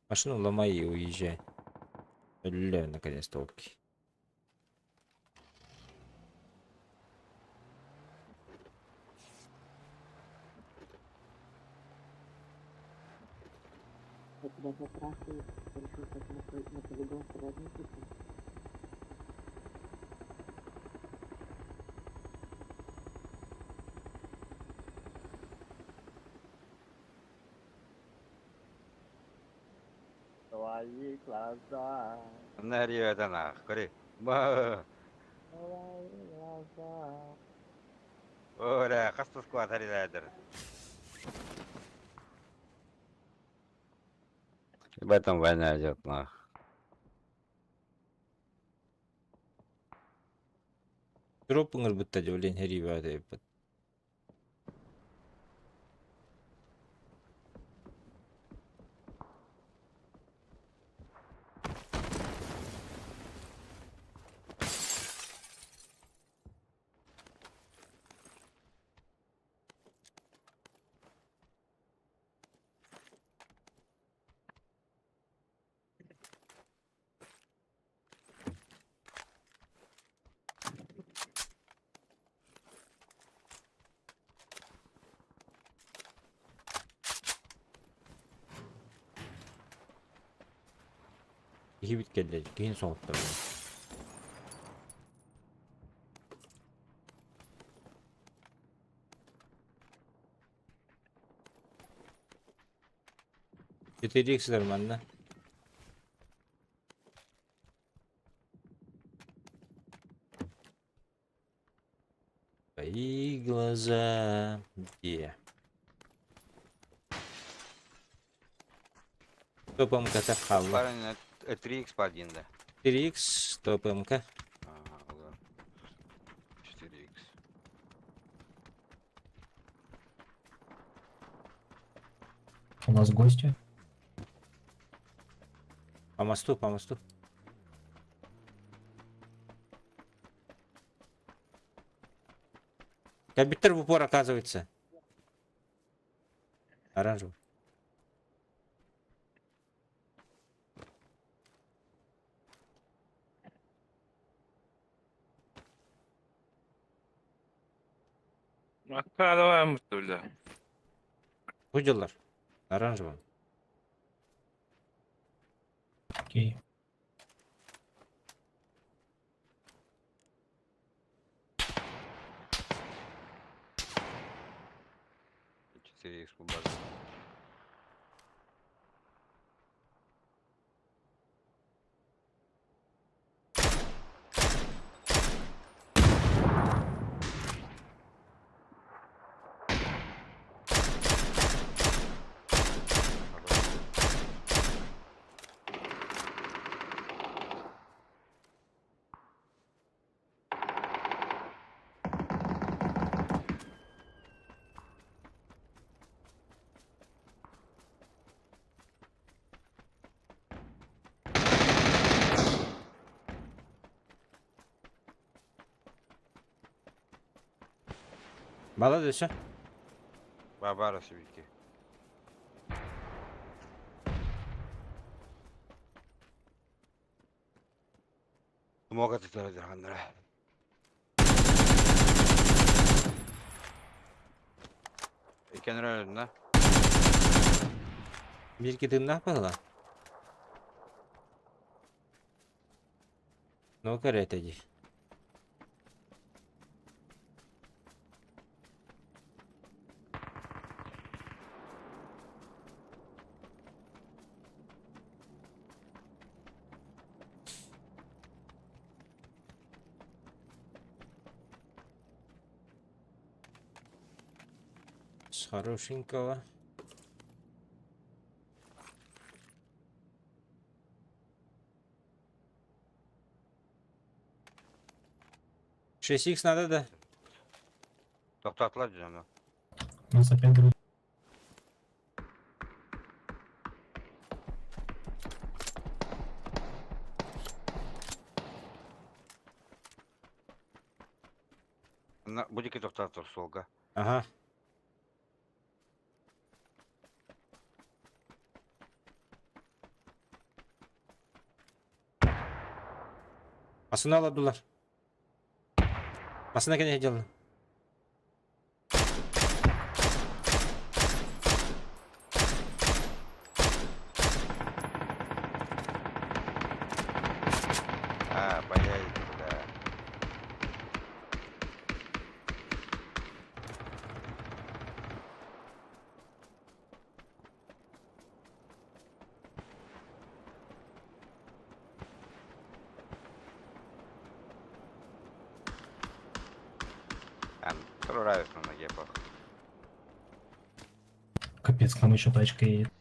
Машину ломай и уезжай. Өлі, наконец-то, окей. Я тебя запрашиваю, решил пойти на полигон с Твои глаза, Нарьё это нах, кори. Ба. твои глаза. Оля, хаста склад аридайдер. В этом война идет нах. Дроп ыңыр бұтта деп олен хәри бады. Иһи бит кэллэ, киһин соҕуттар. Жетерексіздер манна. Твои глаза. Где? Топ МК так хавла. Парень, 3х по 1, да. 4х, топ МК. Ага, да. 4х. У нас гости. мосту, по мосту. Компьютер в упор оказывается. Оранжевый. Макка давай бля. Выделар. Оранжевый. Окей. 4 х база. Балады все. Бабара сибики. Мога тутара. Икенер өлүннэ. Bir gidin ne yapalım? Ну каретеди. С хорошенького. Шесть икс надо, да? Токтотулар дьоно. Нас опять грудь. Будики токтотур суолга. Ага. Масына aладылар. Масына кene делали. А, боялись, бля. Прорываюсь на ноге, пох. Капец, к нам еще тачка едет.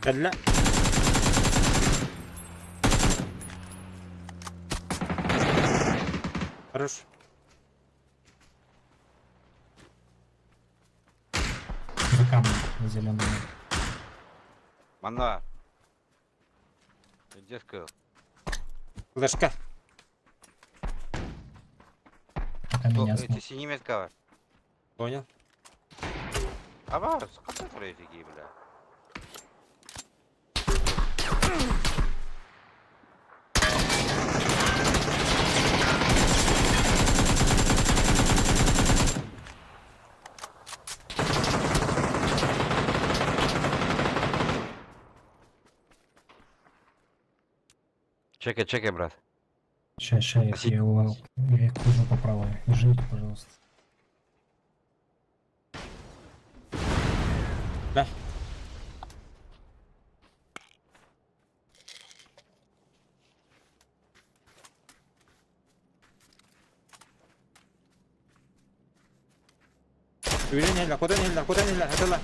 Кэллэ. Хорош. За камнем на зеленом. Мана. Где сказал? Флешка. Пока меня Эти смотрят. синий метка. Понял. А вас, как такие, бля? Чекай, чекай, брат. Сейчас, сейчас, я их кружу по правой. Держите, пожалуйста. Да. Үүрэн иһэллэр, кутан иһэллэр, кутан иһэллэр, хатыла.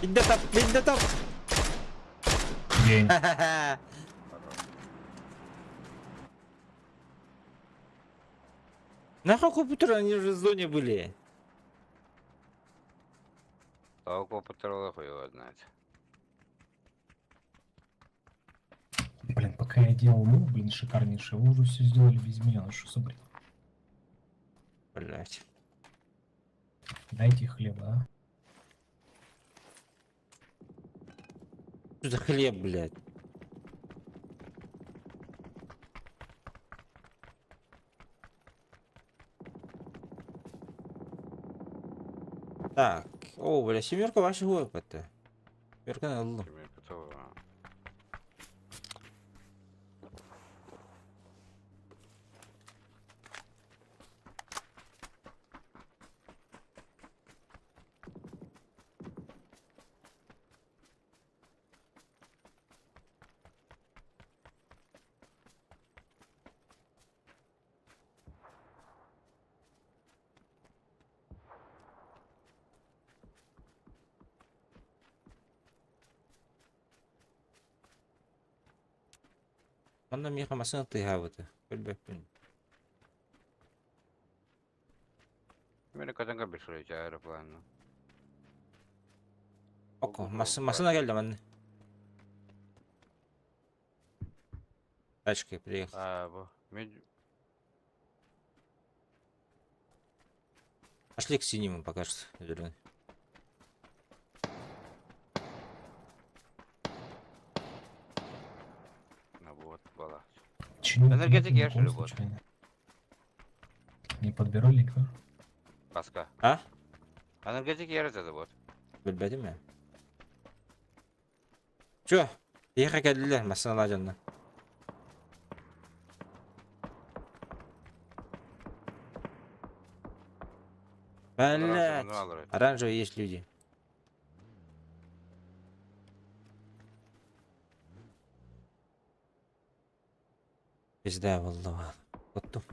Бидде тап, бидде тап. День. Нахуй компьютер, они же в зоне были. Того компьютера хуй его знает. Блин, пока я делал мув, блин, шикарнейший, вы уже все сделали без меня, ну что за бред? Блять. Дайте хлеба, а? Что за хлеб, блядь? Так, о, бля, семерка ваша это. Семерка на лу. Семерка того. Манна миэхэ массыына тыаһаабыта. Көрбөппүн. Мені катанга бешірейді аэропланны. Око, массыына кэллэ манна. Тачкой приехал. А, бу. Мен Пошли к синему пока что. Зеленый. На вот бала. Чинить Энергетик нет я, что ли, никакого вот? случайно? Не подбирали никто? Баска. А? Энергетик я это вот. Билбэтим ээ. Чё? Биһиэхэ кэллилэр массыыналаах дьоннор. Блять! Оранжевые есть люди. Пизда буолла. Оттум.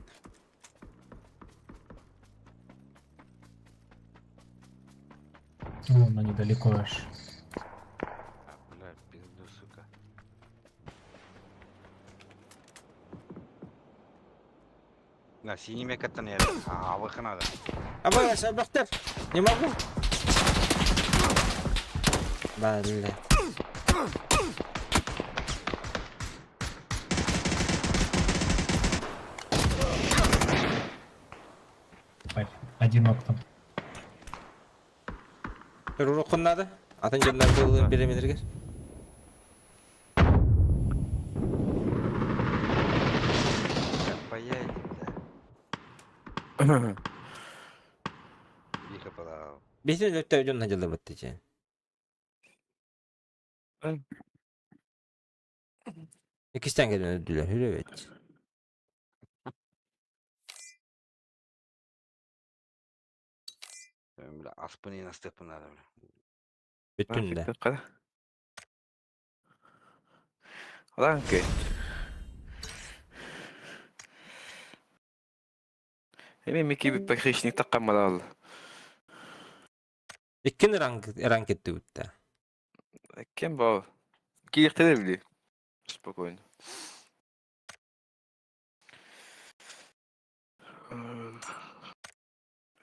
Вон, они далеко аж. Бля, пизду, сука. На, синими каттан я. А, выход надо. Абай, Абахтар! Не могу! Блять. Одинок там. Уруккун надо. Атын дьоннор бириэмэлэригэр. Поедем, да. Лихо подал. Биһиги өттө дьон дьылыбыт дии. Иккистэн кэлэн өлдүлэр, үрү эбит. Бля, аспын астыппын надо, бля. Бүттүн да. Ранки. Эми мики похищник таккамалал. Иккин ранг ранг кеттибит Кем бау? Киихтеле били. Спокойно.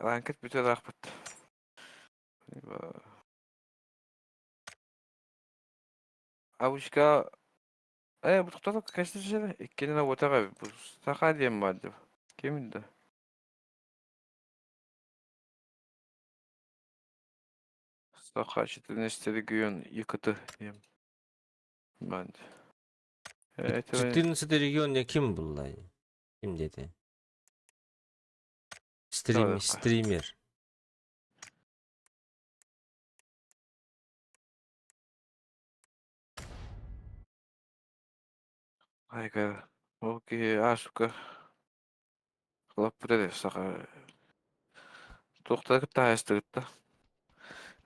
Ранкет бүтө рахмат. Абушка э бу тоқтата кәсті жері иккенен отаға бу саха диэн бар деп. Ким да? Саха 14 регион ЕКТ диэн бар. Это 14 регион ким булла? Ким деди? Стрим, стример. Айга. Окей, а сука. Хлоппыта саха. Туохтара кытта хаайыстыгытта.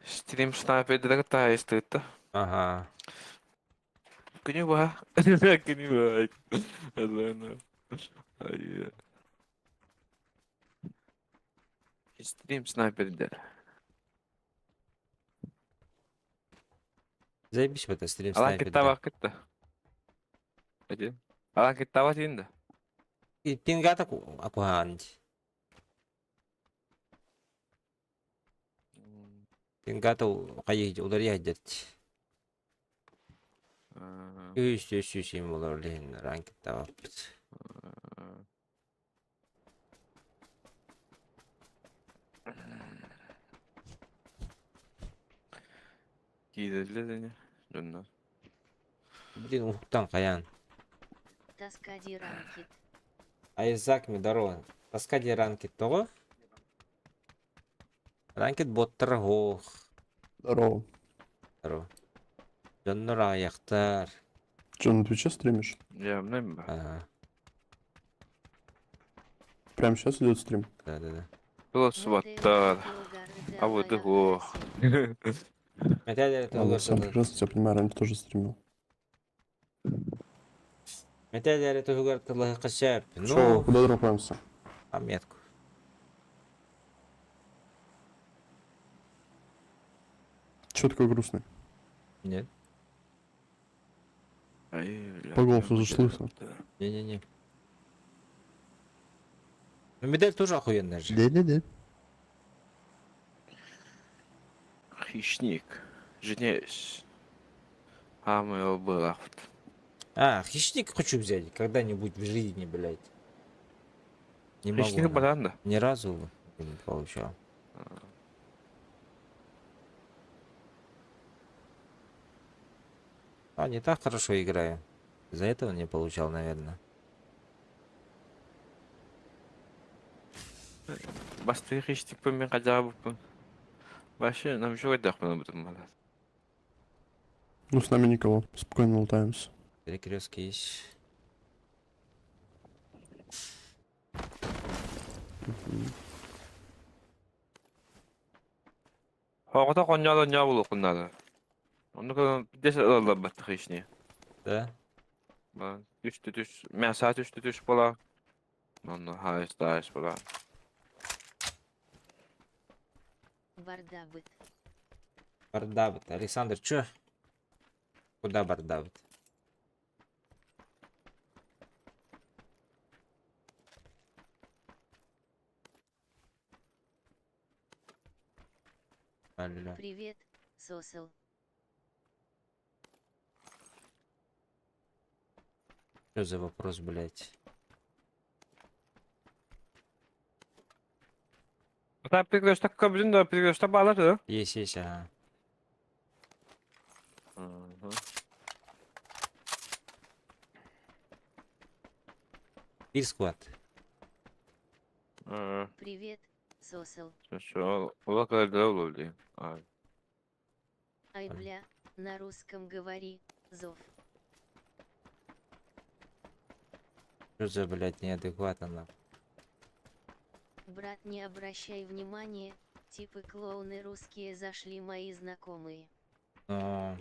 Стрим снайпердара кытта хаайыстыгытта. Ага. Күнү баха. Күнү баха. Аллах. Ай. Стрим снайпердер. Заебись в это стрим Алан снайпер. кытта кытта. Эти. Алан кытта тиинда. Пингата акуһаан. Пингата хайы уларыйа дет. Үс үс үс им болар лehen ранкетта баппыт. Киирэллэр ини дьоннор. Блин, уһуктан хайаан. Тоска ranked. Айзак здорово. Тоска ди ranked тоҕо? Ranked боттар хоох. Здорово. Здорово. Дьоннор аҕыйахтар. Че, на Твиче стримишь? Явно ба. Ага, Прямо сейчас идет стрим? да-да-да. Было субаттар. А вот и ох. Метеллер Ладно, туһугар сам тылы. прекрасно тебя понимаю, раньше тоже стримил. Метеллер туһугар тылы кышап. Че, Ну, куда дропаемся? а метку. Че такой грустный? Нет. Ай, бля. По голосу зашлыся. Не-не-не. Ну, медаль тоже охуенная же. Да-да-да. Хищник. Женись. А мы его было. А, хищник хочу взять когда-нибудь в жизни, блядь. Не могу. Хищник на. баран да. Ни разу не получал. А, не так хорошо играю. Из-за этого не получал, наверное. Басты хищник по мен хотя бы. Вообще, нам еще отдых надо будет. Ну, с нами никого. Спокойно лутаемся. Перекрестки есть. Мгм. Хоғыта қонялы не болу құннады. Оны күн десе ылалар батты хищни. Да? Түш түш, мяса түш түш бола. Оны хайс дайс бола. Бардабыт. Бардабыт. Александр, чё? Куда бардабыт? Алло. Привет, сосел. Что за вопрос, блядь? Та перекресток кабзин да перекресток балар да. Есть, есть, ага. Бир склад. Привет, сосел. Şu ola kadar da olur Ay. Ай бля, на русском говори, зов. Что за, блядь, неадекватно нахуй? Брат, не обращай внимания, типы клоуны русские зашли мои знакомые. Ну,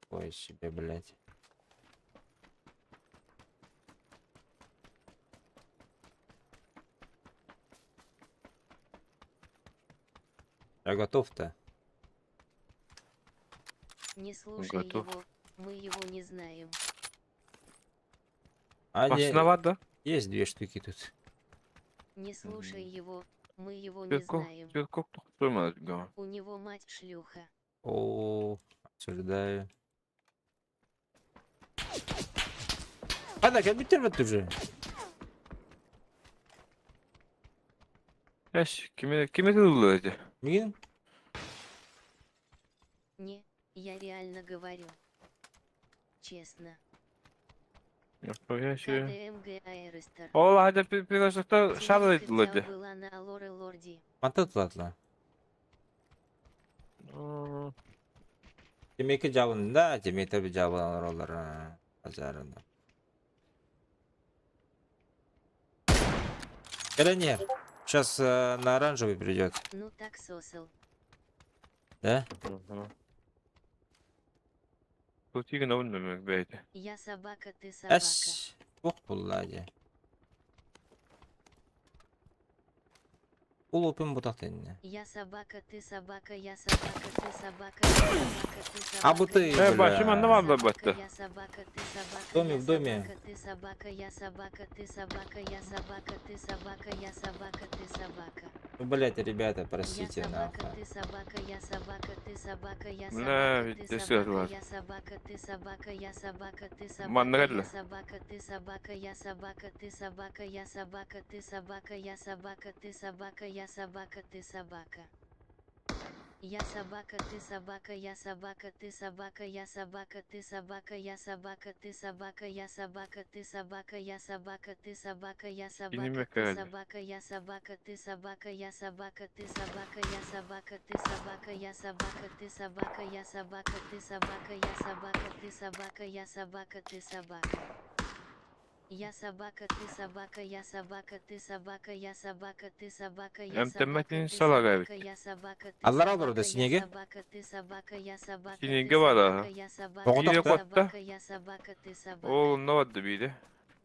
ой себе, блядь. Я готов-то. Не слушай Готов. его, мы его не знаем. А, не, Машина var da. есть две штуки тут. Не слушай его, мы его не Türk знаем. Türk tutturmadı. У него мать шлюха. О, обсуждаю. А, да, компьютер вот уже. Yaş kime kime kıldı? Мин? Не, я реально говорю. Честно. Yok yaş. КДМГ Аэристер. Allah hadi bir bir da şarj edildi. была на Алоре Лорди. Мантат ладно. Темеки жабын да, темеки таби жабын олар азарында. Или нет? Сейчас на оранжевый придет, Ну так сосел. да? Bu tigin olmamak beydi. Я собака, ты собака. Эс, ох, булади. Улуупун бутах тэннэ. Я собака, ты собака, я собака, ты собака, я собака, ты собака. А бу ты, я Э, бачым бля. анна валла собака, батта. Я собака, ты собака, В доме, я в доме. собака, ты собака, я собака, ты собака, я собака, ты собака, я собака, ты собака. Ну, блядь, ребята, Я простите, собака, нахуй. ты собака, я собака, ты собака, я Бля, собака, ведь ты ты собака, сырла. я собака, ты собака, я собака, ты собака, Манна я кэллэ. собака, ты собака, я собака, ты собака, я собака, ты собака, я собака, ты собака, я собака, ты собака. Я собака, ты собака, я собака, ты собака, я собака, ты собака, я собака, ты собака, я собака, ты собака, я собака, ты собака, я собака, ты кэллэ. собака, я собака, ты собака, я собака, ты собака, я собака, ты собака, я собака, ты собака, я собака, ты собака, я собака, ты собака, я собака, ты собака. Я собака, ты собака, я собака, ты собака, я собака, ты собака, я собака, Эмтэммэтин ты салага собака, эбит. я собака, ты Аллар олорду собака, я синеге. собака, ты собака, я собака, ты Синеге бар, собака, аха. я собака, Тоҕо ты Биири тохто? котта. собака, я собака, ты собака. Ол онно барда биири.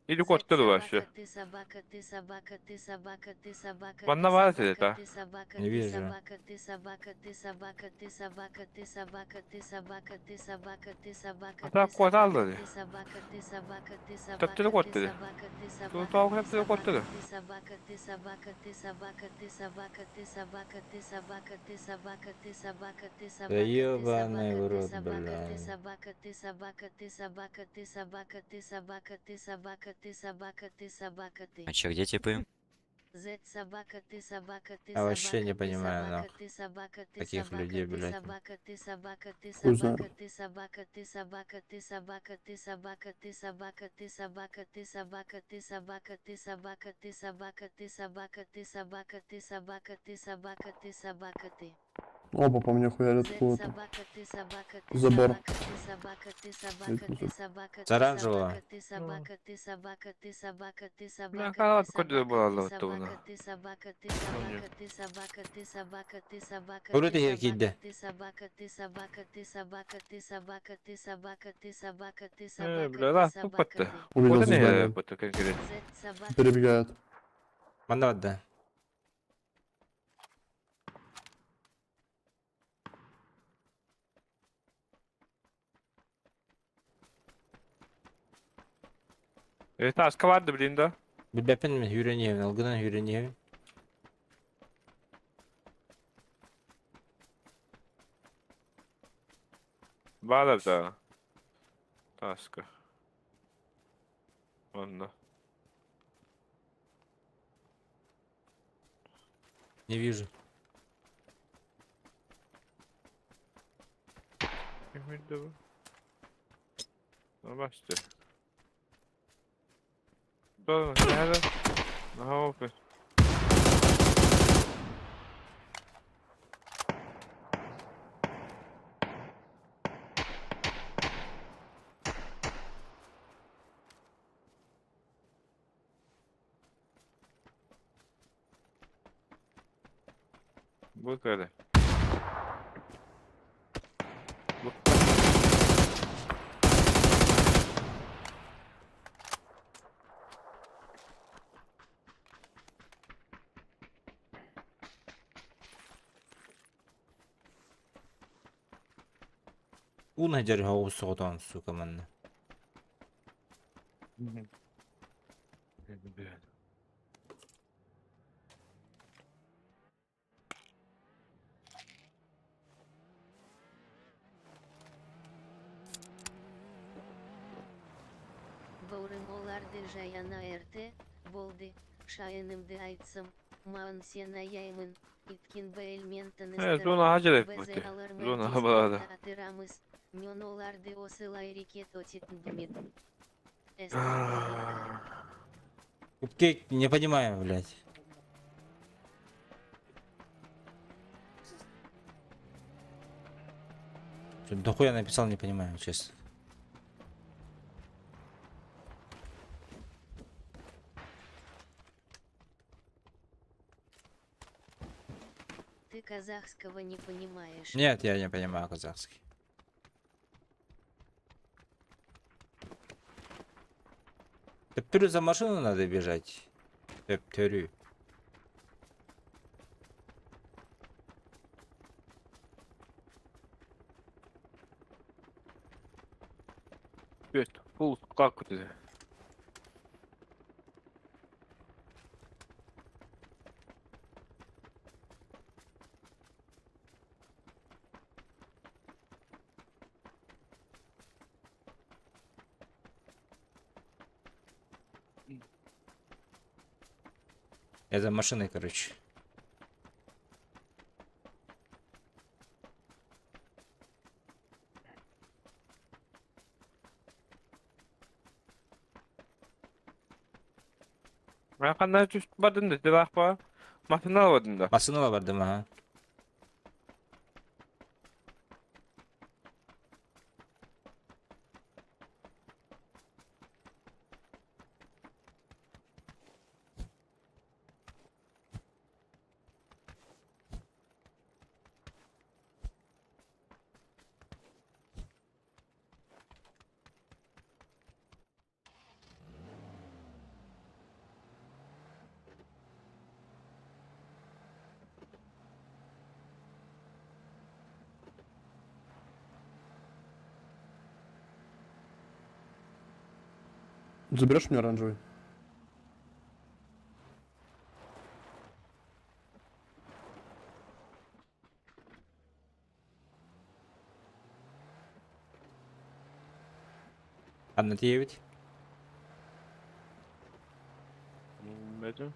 Или З котта да собака, вообще. ты собака, ты собака, ты собака, ты собака, Манна ты баар этэ собака, да. ты собака, Не ты вижу. собака, ты собака, ты собака, ты собака, ты собака, ты собака, ты собака, ты собака, Ата ты куота собака, алла ты собака, ты собака, ты Таптыры собака, ты куотта дии. собака, ты Тутаах собака, ты таптыры куотта собака, да. ты собака, ты собака, ты собака, ты собака, ты собака, ты собака, ты собака, ты собака, ты Да собака, ты ебаный собака, в ты рот, собака, ты бля. собака, ты собака, ты собака, ты собака, ты собака, ты собака, ты собака, ты собака, ты. А чё, где типы? Z собака, ты собака, ты Я вообще собака, не ты понимаю, собака, нахуй. ты собака, ты Таких собака, людей, ты блядь. собака, ты собака, ты Хуй знает. собака, ты собака, ты собака, ты собака, ты собака, ты собака, ты собака, ты собака, ты собака, ты собака, ты собака, ты собака, ты собака, ты собака, ты собака, ты собака, ты. Оба по мне хуярят Z откуда-то. собака, ты собака, ты Забор. собака, ты собака, ты собака, ну ты за- собака, С ты оранжевого. собака, ты собака, ты собака, ты собака, ты Бля, собака, хаалат ты көрдө собака, буолла ты оттугуна. собака, ты собака, ты собака, ты собака, ты собака, ты собака, Өрүтэ ты иһэр киирдэ. собака, ты собака, ты собака, ты собака, ты собака, ты собака, ты собака, ты Э, собака, бля, ты да, собака, тупатта. ты. Увидел Куота за не зданием. бутта кэлгире. Z собака, Перебегает. Манна барда. Э, тааска барды билин да. Билбэппин мин үүрэн иһэбин, алгынан үүрэн иһэбин. Баар да. Тааска. Онно. Не вижу. Киммирде бу? Нормасты. Doğru, nerede? Aha open. Bu kadar. Bu Уун сылдьар оҕус соҕотоҕун, сука, манна. Баурым оларды жаяна эрте, болды, шайынымды айтсам, маан сен аяймын, иткин бэлментін Evet, zona acele etmekte. Zona haberlerde. Атырамыз, мен оларды осылай рекет отитін Купкейк, не понимаю, блядь. Чё, дохуя написал, не понимаю, честно. Ты казахского не понимаешь. Нет, я не понимаю казахский. Төптөрү за машину надо бежать. Төптөрү. Бүт, фул как это? Я за машиной, короче. Ханна түс бардым да, делах ба. Машина бардым да. Массыынала бардым, ага. Заберешь мне оранжевый? Анна тиевит. Бәдім.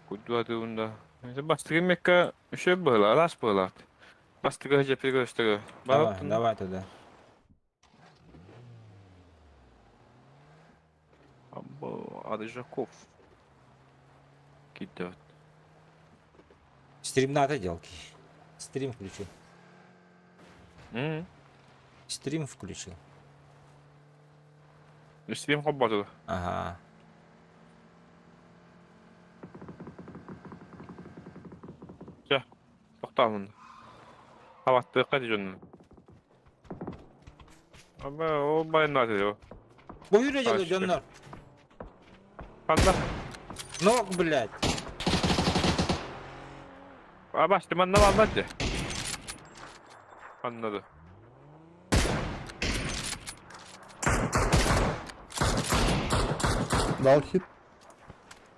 Кудуадыында. Бастыгы мекка үшө была, алас была. Бастыгы жепи көстөгө. Давай, давай туда. Або Адыжаков. Кидет. Стрим надо делки. Стрим включил. М. Стрим включил. Стрим работал. Ага. Все. Тоқтамын. Хаватты қайда жөнін. Аба, ол байнады о. Буйры делаю, Аш, дьоннор. Қанда? Ног, блядь. Аба, стиманна алмады. Anladı. Дал хит.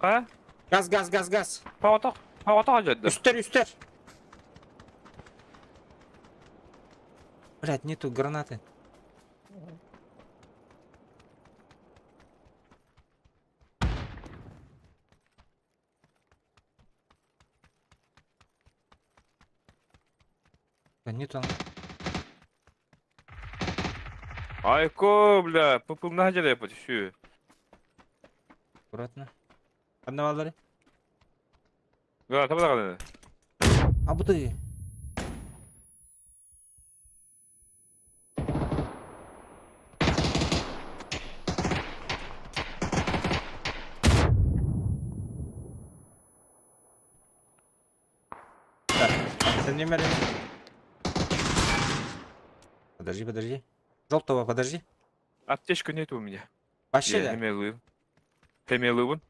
Қа? Газ, газ, газ, газ. Пауатақ, пауатақ жады. Үстер, үстер. Блядь, нету гранаты. Да нету. Айко, бля, пупумна жады yapı şu. Аккуратно. Одного Га, таба да А буды. Так, это не мере. Подожди, подожди. Желтого подожди. Аптечка нет у меня. Вообще да? Хемелуын. Хемелуын.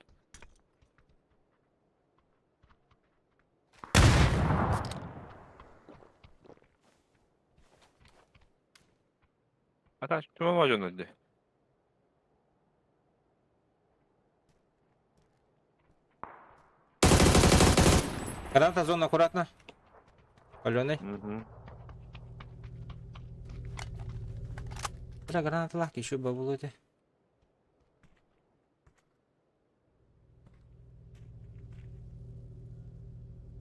Ата, түмә важон öldü. Граната зона аккуратно. Паленый. Угу. Бля, граната лак, еще бабулу это.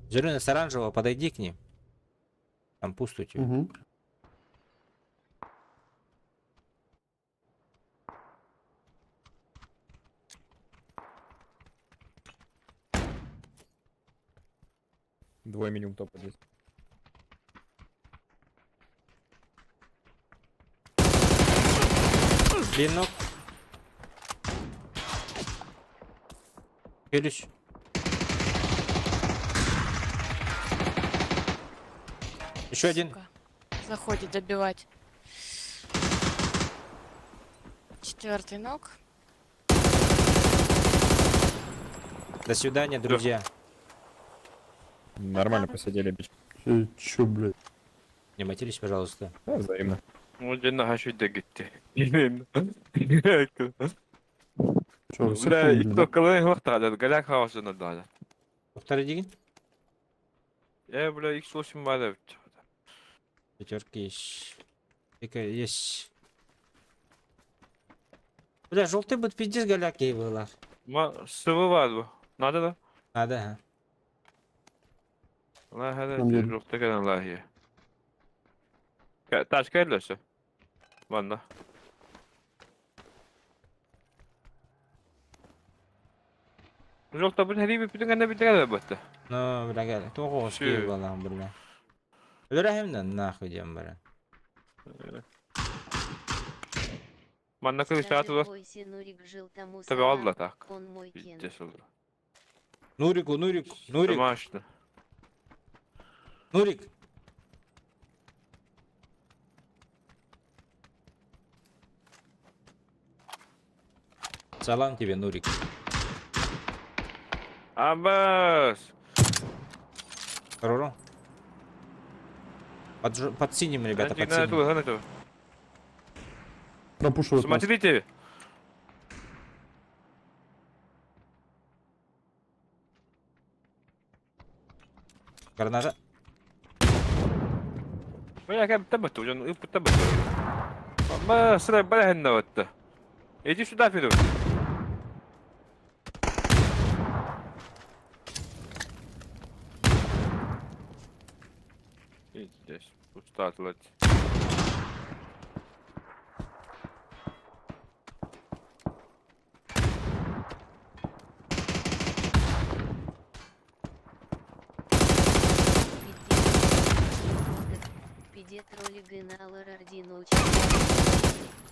Зеленый с оранжевого, подойди к ним. Там пусто у тебя. Угу. Двое минимум топа здесь. Длинок. Челюсть. Еще один. Сука. Заходит добивать. Четвертый ног. До свидания, друзья. Нормально посидели, бич. Чё, блядь? Не матерись, пожалуйста. Да, взаимно. Ол дьэ наһаа үчүгэй gitti. Че, всех Бля, убили, да? икки хуахтаҕа голяк хаосuna даҕаны. Повтори дигин. Бля, X8 баар эбит. Пятерки есть. Пика есть. Бля, желтый будет пиздец голяки было. Ма сывы баар бу. Надо да? Надо, ага. Ла Нам хара едут. жовта кэлэн лахи. Тачка эллөсө. Манна. Жовта бу хәри бүтүн гәнә бүтүн гәнә бутта. Ну, бля, гәл. Тоғы Шү. балам, бля. Өлөрәһем нахуй дем, бля. Манна кыз Скажи, сааты бойся, Нурик жил тому Tabi салам, алла так. он мой кент. Пиздец oldu. Нурику, Нурик, Нурик, Домашно. Нурик. Салам тебе, Нурик. Абас. Хорошо. Под синим, ребята, под синим. Пропушивают нас. Смотрите. Граната. Бля, как там это уже, ну там это. Ма, сра, бля, вот. Иди сюда, Федор. Здесь пуста Пиде тролли геналар ординоч.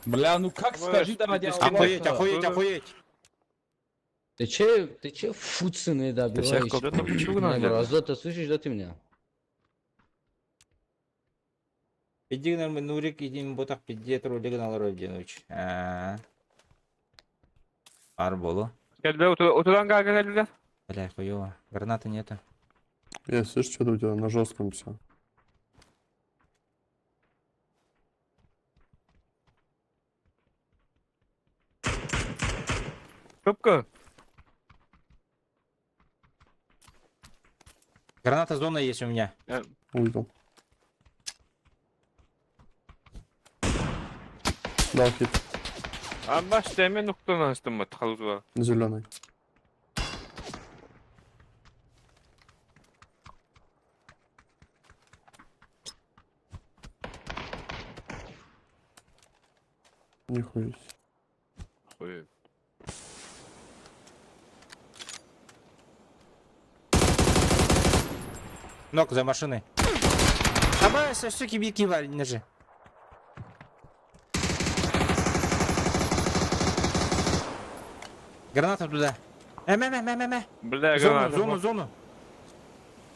Бля, ну как скажи, давай Охуеть, охуеть, охуеть. Ты че фуцины добиваешь? всех кого-то почему Не, надо? Разо, ты слышишь, да ты меня? Иди нам Нурик, иди ботак пиде тролли геналар ординоч. Арболу. Geldi, oturan kanka geldiler. Бля, хуёво. Гранаты нету. Я слышу, что-то у тебя на жестком все. Кıpkı. Граната зона есть у меня. Увидел. Дал хит. Abbas demin noktadan açtım mı? Tıkalı Зеленый. Нихуя себе. Хуй. Ног за машиной. Давай, суки, бики, валь, же. Граната туда. М. Бля, Зону, граната. зону, зону.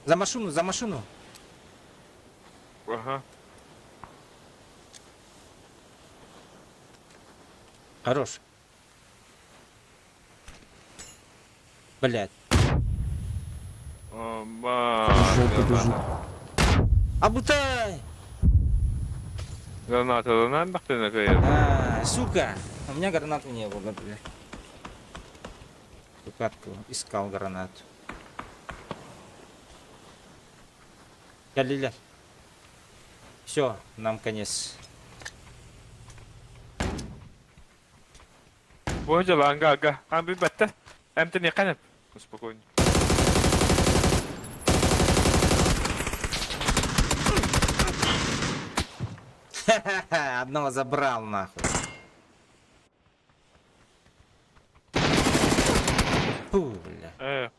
За машину, за машину. Ага. Хорош. Блять. Желтый бежит. Абутай! Граната, lan baktığına koyayım. А, сука! У меня гранаты не было, блядь. Эту катку искал гранату. Галиля. Все, нам конец. Boyunca lan gaga. Hem bir bette. Hem de ne kanıp. Спокойно. Одного забрал нахуй. Фу, бля. Эх.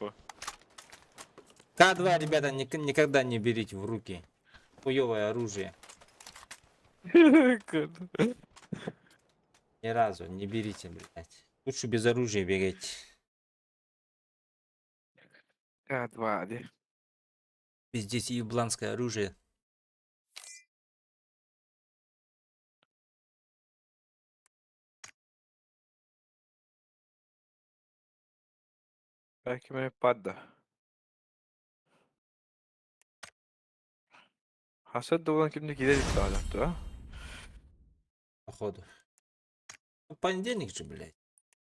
К2, ребята, никогда не берите в руки. Хуёвое оружие. Ни разу не берите, блядь. Лучше без оружия бегать. К2, hadi. Пиздец, ебланское оружие. Belki ben padda. Hasat da olan kimde gidelim daha ha. Походу. Ну, понедельник же, блядь.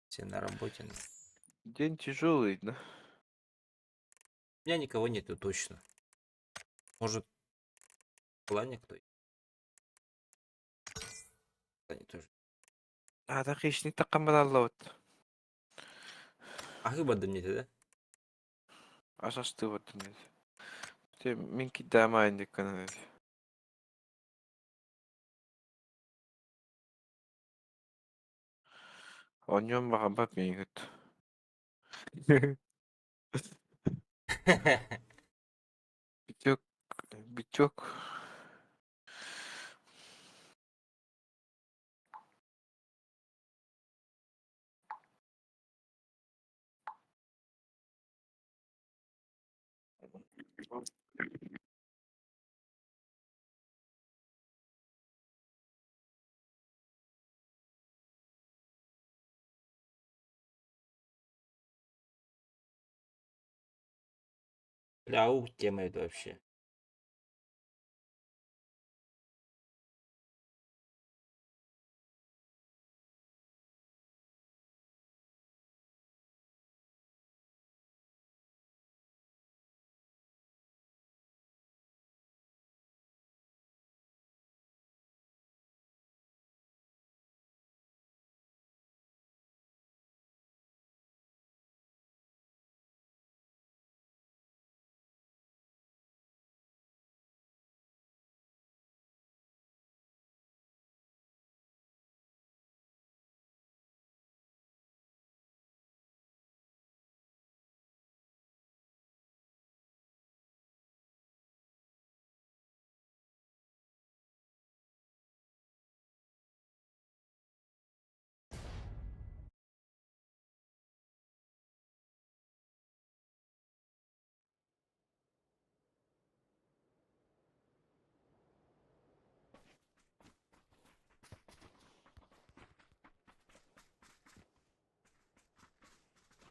Все на работе. День тяжелый, да? У меня никого нету точно. Может, в плане кто? В плане тоже. А, так хищник таккамбалаллабыт. Ахы бардым не да? Асастыбыт нет. Те мин кидама индиккана. Оньон баҕарбат миигит. Биток, биток. Бля, аук тема это вообще.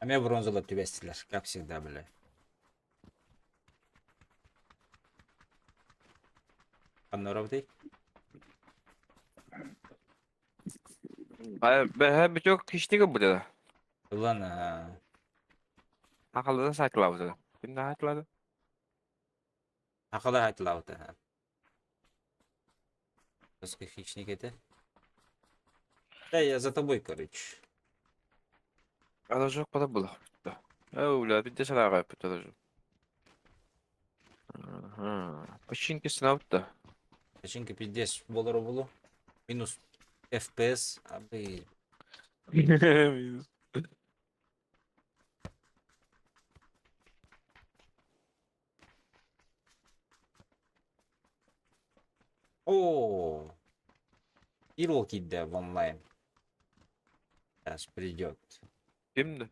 А меня бронзовый түбэстилэр, как всегда, бля. Ханна работай? Бэһэ биток хищнига будет. Ылан, а, Акалыдан сайтылабыт. Ким да айтылады? Акалар айтылабыт. Жесткий хищник это. Да, я за тобой, короче. Аражок бала була. Э, бля, битте сарага бит аражок. Ага. Починки сынабыт. Починка пиздец болору булу. Минус FPS, а бы... О, Кирилл кидде в онлайн. Сейчас придет. Кимди?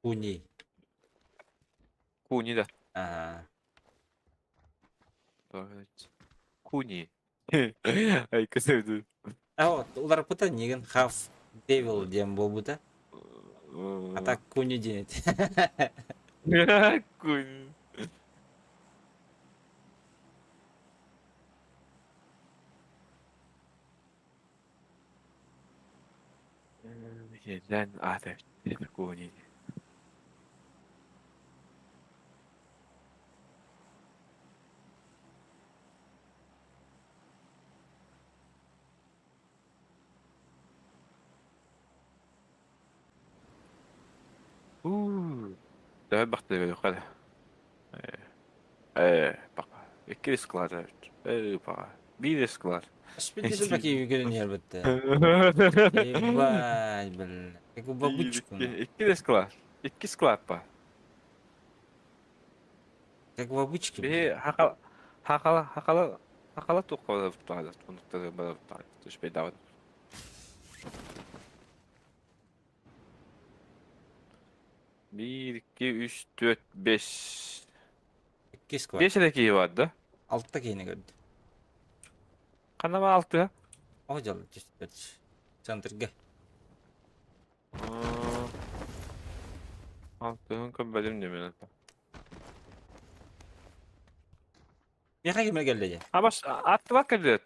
Куни. Куни да. Ага. Куни. Ай, кесевди. А вот, улар пыта неген Half Devil диэн буолбута. А так Куни диэн этэ. Куни. Дэн ата Куни. Уу. Төһө бахты хада. Э, бака. Икки склад. Э, бака. Бир склад. Спидisi баки көрүнөр битте. Ебать, блин. Как у бабучку. Икки склад. Икки склад па. Как бабучки. Бе хакала хакала хакала хакала туққа бутаада. Тунуктада бутаада. Түшпей дават. Бир, икки, үс, төрт, бес. Икки склад. Бес эрэ киһи бар да? Алта киһини көрдүм. Ханна алты? О, дьол, центрга. Алтыһын көрбөтүм диэмин. Миэхэ кимэ кэллэ дии? Абас аттыбат кэллэ.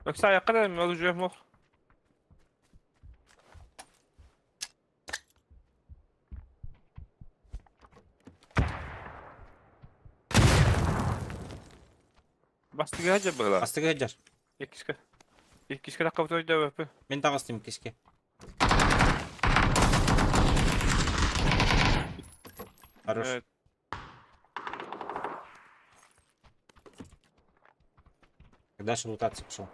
Өксө айаққа да мен уже мох. Бастыгы хадьар быһыла. Бастыгы хадьар. Иккиске. Иккиске таққа бутойда өппү. Мен таҕыстым иккиске. Хорош. Дальше лутаться пошел.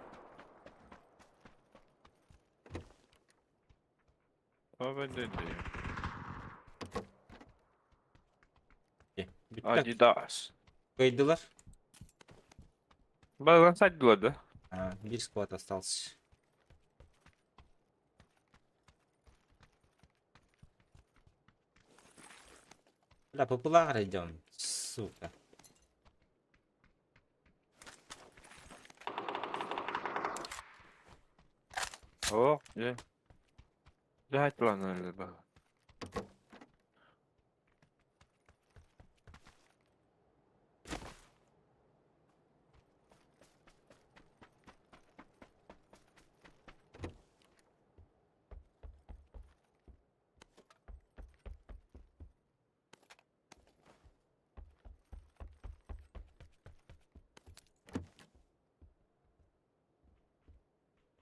Adidas. Кыйдылар. Балан сайдылар да. А, бир склад остался. Бля, популярный идем, сука. О, дьэ. Дьэ айтылан баа.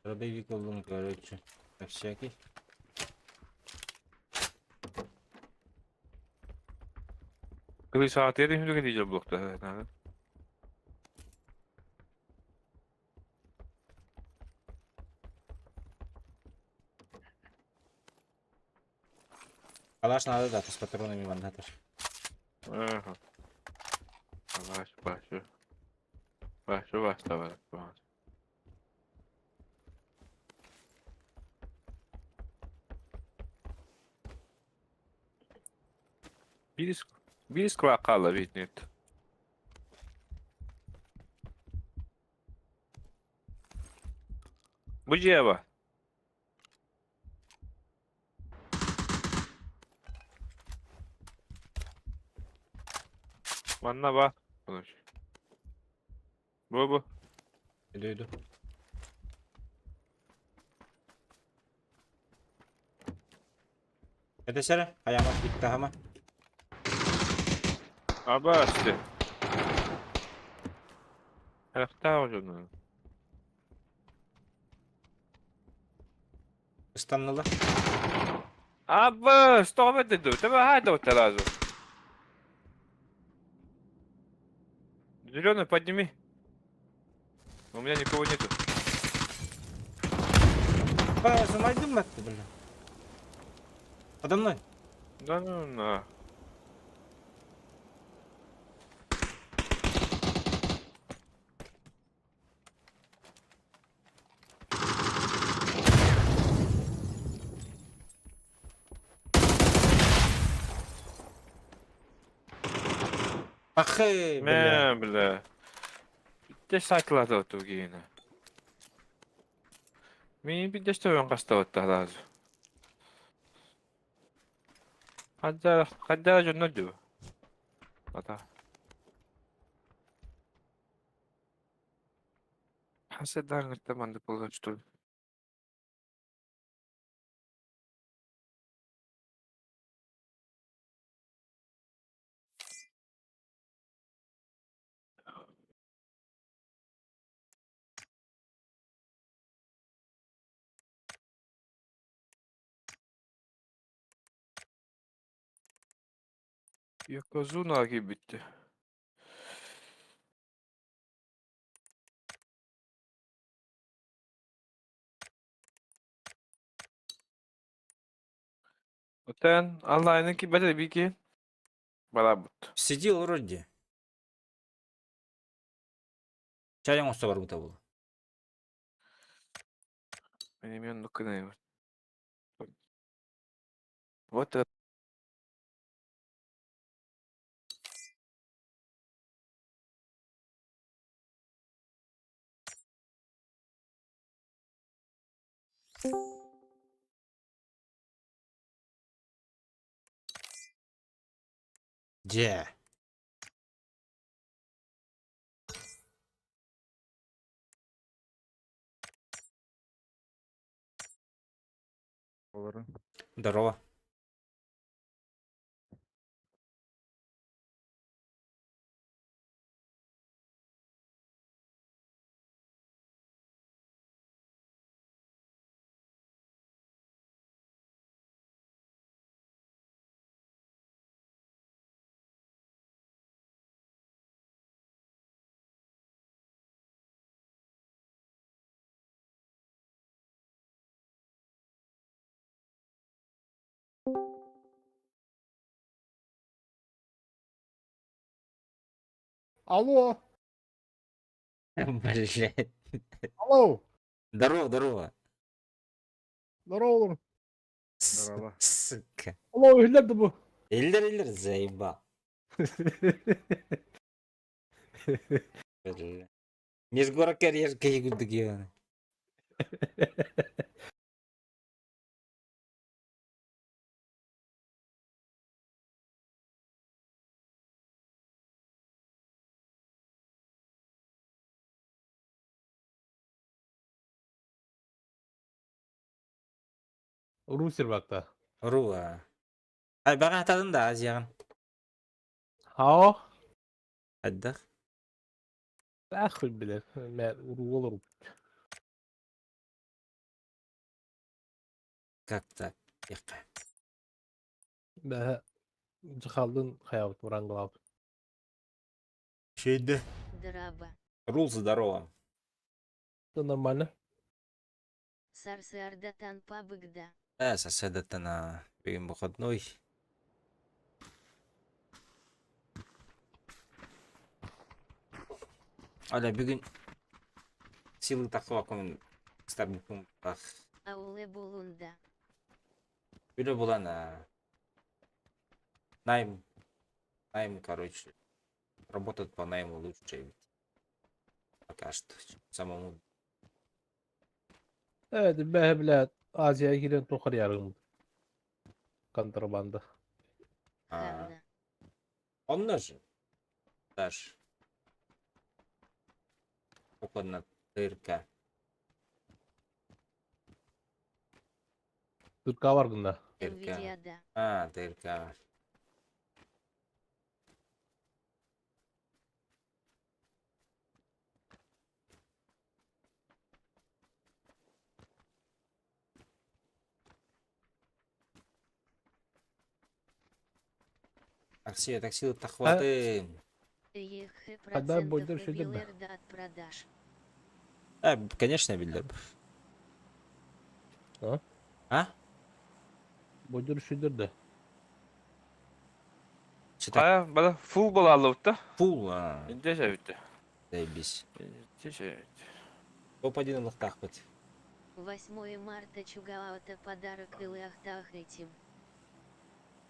Дробовик ыллым, короче. На всякий. Кылый саатыйар иһин диир буолуохтаах. Калаш надо, да, с патронами вандатор. Ага. Баш, баш. Баш, баш, давай, баш. Биир склад хаалла бит нет. Бу дьиэ ба. Манна ба. Бу бу. Иду, иду. Это сера? Аяма, биттахама. Абасты. Харахтаах дьону. Ыстанныла. Абас, тоҕо бэрдэ дуу? Төбө хаайда сразу. Зеленый, подними. У меня никого нету. Ба, ты, бля. Подо мной. Да ну на. Пахы, бля. Мэ, бля. Биттэ сайклады тугина. Мин бидде что кастабатта сразу. Хадда хадда жонно ду. Ата. Хаседан манды болған что ли? Yokozuna gibi bitti. Отен Allah'ın бәтер бики барабыт. Сидел вроде. Чайың оста бар бұта бұл. Benim yanımda kınayım. Вот это. Дьэ. Олорун. Здорово. Алло, Блять. алло, Здорово, здорово. здорово. Здорово. Сука. Алло, иһиллэр бу. Эллер, эллер, заебал. Бля. Межгород карьерка егудык ебаный. Русер бакта. Руа. Ай, баҕа хатадын да Азияҕын. Хао. Хайдах? Ахуй, блядь. Мэ, уруолар. Как так? Яққа. Бә, жахалдын хаябыт мурангалап. Şeyde. Драба. Рул здорово. Да нормально. Сарсыардатан пабыгда. Э, соседа-то бүгүн выходной. Аля, бүгүн силы такого ком старбукум бах. Ауле булунда. Үлэ булан а, найм. Найм, короче. Работать по найму лучше ведь. Пока что. чем Самому. Evet, бә, блядь, Азия кирен тохар ярым. Контрабанда. А, Ханна. онно же. Даже. Около ТРК. Түркә бар гында. ТРК. МВД. А, ТРК. Такси, такси тахваты. ЕХ Когда процентов будет шүдір да? Эвилерда от продаж. А, конечно, биллер. А? А? Бодур шүдір да. Читай. Кая бала фул бола алыбыт да. Фул. а, Инде битте. Заебись. Инде Топ-1 лохтах быть. 8 марта Чугааута подарок Илахтах этим.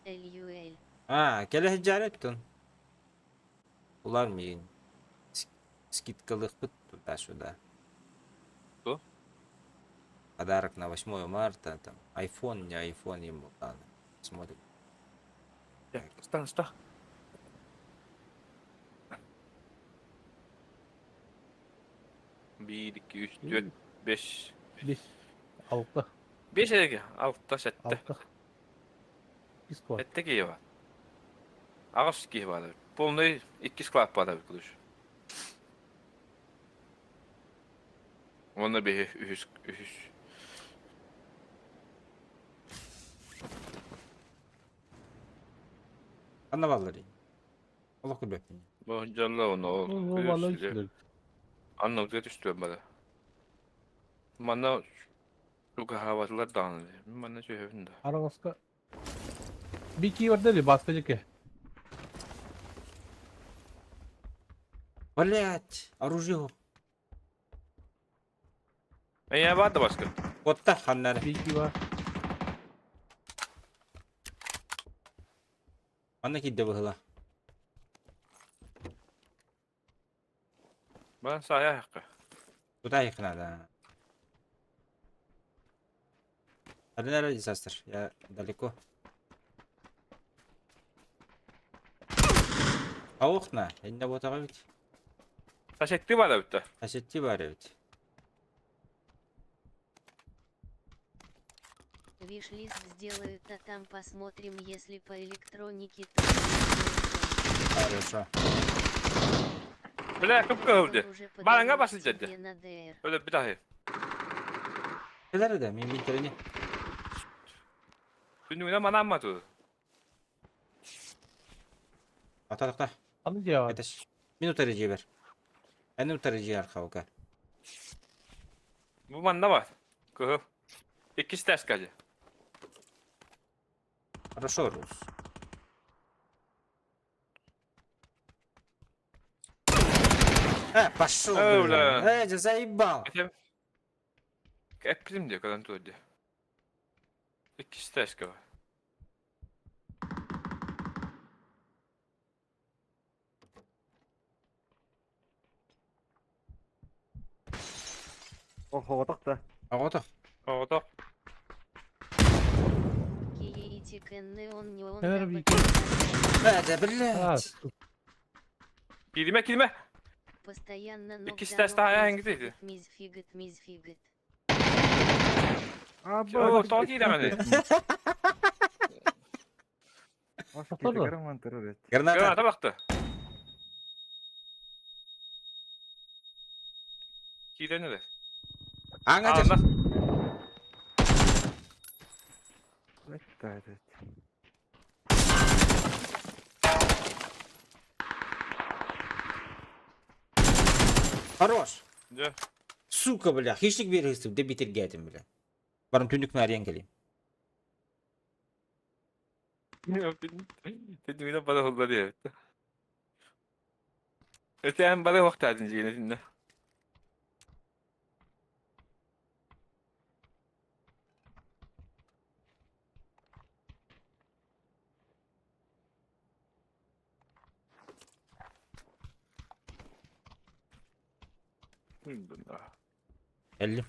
ЛЮЛ. А, келе жареттun. Улар миин. Скидкалых быт туда-сюда. Что? Подарок на 8 марта, там, iPhone, не iPhone ему, ладно, смотрим. Стан, стан. 1, 2, 3, 4, 5. Бес. Алты. 5 эге, 6, 7. Алты. Бес квад. Этте кие бар. Агас кие бар. Полный 2 склад бар бит Онна бе үһүс үһүс. Анна баллары. Олох көрбөппүн. Бу жалла оны ол. Ну, вала шүдір. Анна үтө түстү бала. Манна сука хаватылар дааны. Манна чөһөбүн да. Араңызга. Бики бар дели, баска жеке. Блять, оружие. Эя бар да башка. Отта ханнары. Бики бар. Анна кидде быһыла. Бан сая хакка. Туда их надо. Один дизастер. Я далеко. А окна, я не работаю ведь. Ташетти бар да битте. А сети бар ведь. Виш-лист сделают, а там посмотрим, если по электронике, то сделают. Хорошо. Бля, кып-кыһыл Он дии. уже Бараҥҥа подарил бас илдьэрдэ. тебе на ДР. Өлөрбүт аһыы. Кэлэр да, мин билтэrini. Күнүгүнэ манаамма туу. Ата тохта. Аны дьиэҕэ. Этеш. Мин утары дьиэбэр. Эн утары дьиэ архаука. Бу манна бар. Кыһыл. Иккис тээскэ дьэ. Хорошо, Рус. Пошел, Э, бля. бля. Э, заебал. Этим. Эппитим дии, кэлэн тур дии. Иккис тээскэ бар. Оҕотох да. Оҕото. Оҕотох. Кэлэр биики. Э, да, блядь. Кииримэ, кииримэ. Постоянно ног Иккис до тээс ног таһаа эҥгитий. мизфигет, мизфигет. Оо, тоҕо киирэҕиний? Граната. Граната бахты. Киирэн эрэ. Аңа Аана. Хорош. Дьэ. Сука, бля, хищник берегістім, деп битиргәтим, бля. Барым түнүк мәрен келем. Түнүгүнэ бары холла диэбит. Этэн бары хуохтаатын дьиэнэ итиннэ. Эллим.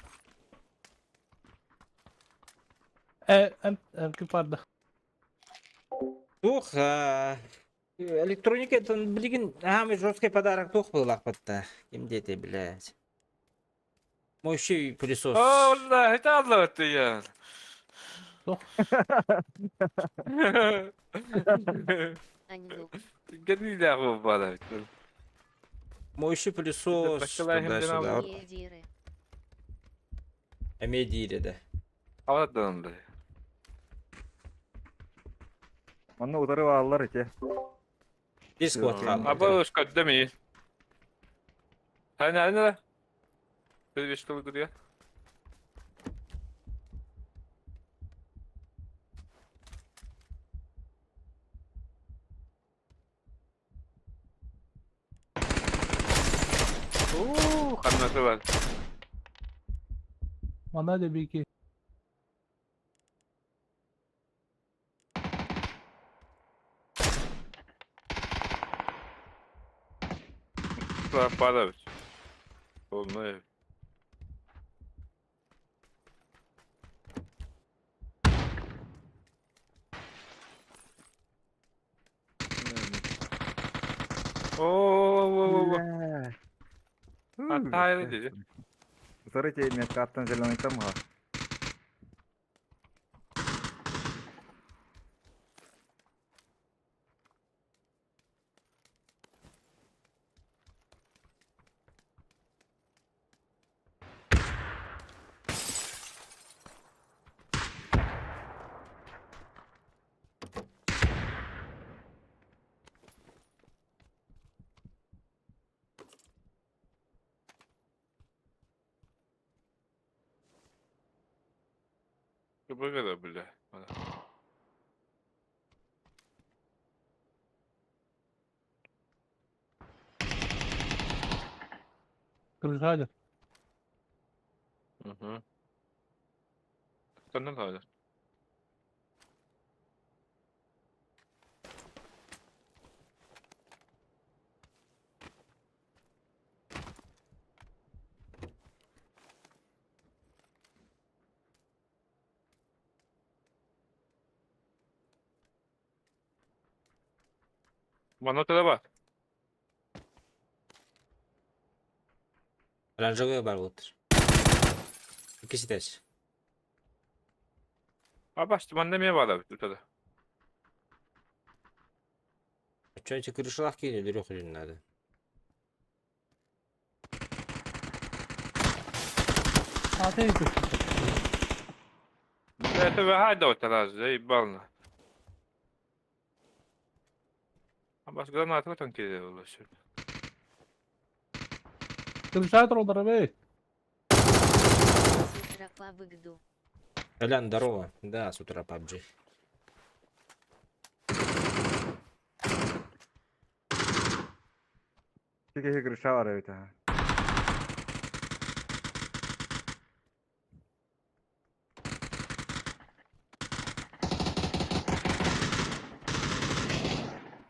Э, МК барда. Тух, электроника это, блин, самый жесткий подарок тух был лахпатта. Ким дети, блядь. Мой еще и пылесос. Оо, бля, это аллаҕыт Туох? Аньлук. Кэлиилээх буолбаата. Мой еще пылесос. Таккалаахым Туда-сюда. Едиры. Эме диире да. Аваттан да. Онно утары бааллар ити. Дискот хаалла. Аба көддөм Хайна хайна. Бир беш кыл дурия. Уу, ханнасы бар. Мана да биики. Пара бит. Olmay. Оо, Хаттаайы диди. Утары ити меткаттан зеленый тамга. Быгада бля. Крыжали. Угу. Канал хада. Мано бар. Оранжевый бар вот. Иккис этаж. Абас, манна эмиэ баар эбит утары. Чё, эти крышалах кинули, өлөрүөх надо. А ты тут. Бля, это выгадывать раз, заебал на. Абас гранат вот он кидал сюда. Крыша троллара бей. С утра по выгду. Толян, здорово. Да, с утра PUBG. Киһи крыша бар эбит аха.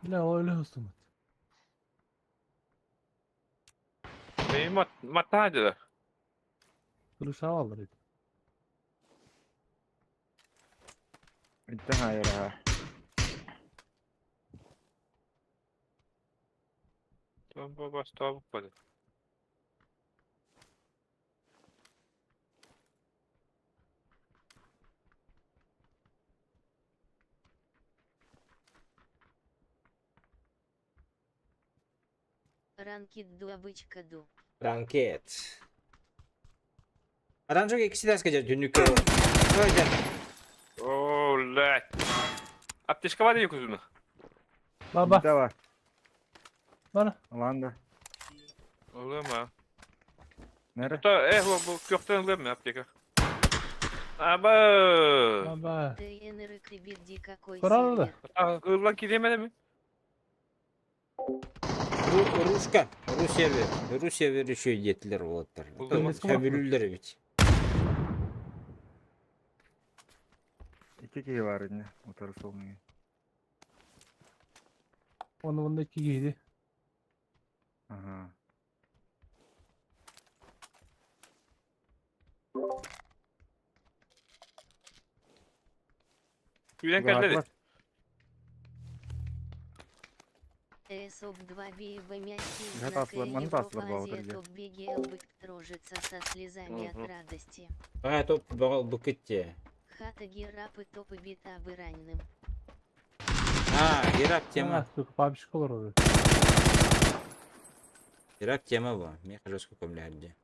Бля, öyle hızlı. Мат, матадила. Крыша алар. Иттен хайыр аха. Там баба стал падает. Ранкит ду обычка ду. Ранкет. Аранжок ikisi de скажет, дүнүкө. Өйдө. О, блядь. Аптечка бар кузуна. Баба. Давай. Бар. Ланда. Улыма. Нere? Та, эх, бу көктөн улым аптека. Аба. Баба. ТНР кибирди какой Курал да. сервер. Ыллан кидемеди ми? Рушка, Ру сервер. Ру сервер еще идетлер болоттар. Хөбүлүлөр бит. Икки киһи бар инне. Утары солнугу. Оны bunda iki giydi. Аха. Күлен кәлдеди. ЭСОП 2 БВ мягкий Да, знак таслар, Э, маны Европа таслар бау Азия дерге. топ БГЛ бык трожится со слезами от Мгм. радости. А, топ багал букетте. Хата герапы топы бита раненым. А, Ирак тема. Сука, папчик olur orada. Ирак тема бу. Мен жестко көмләрде.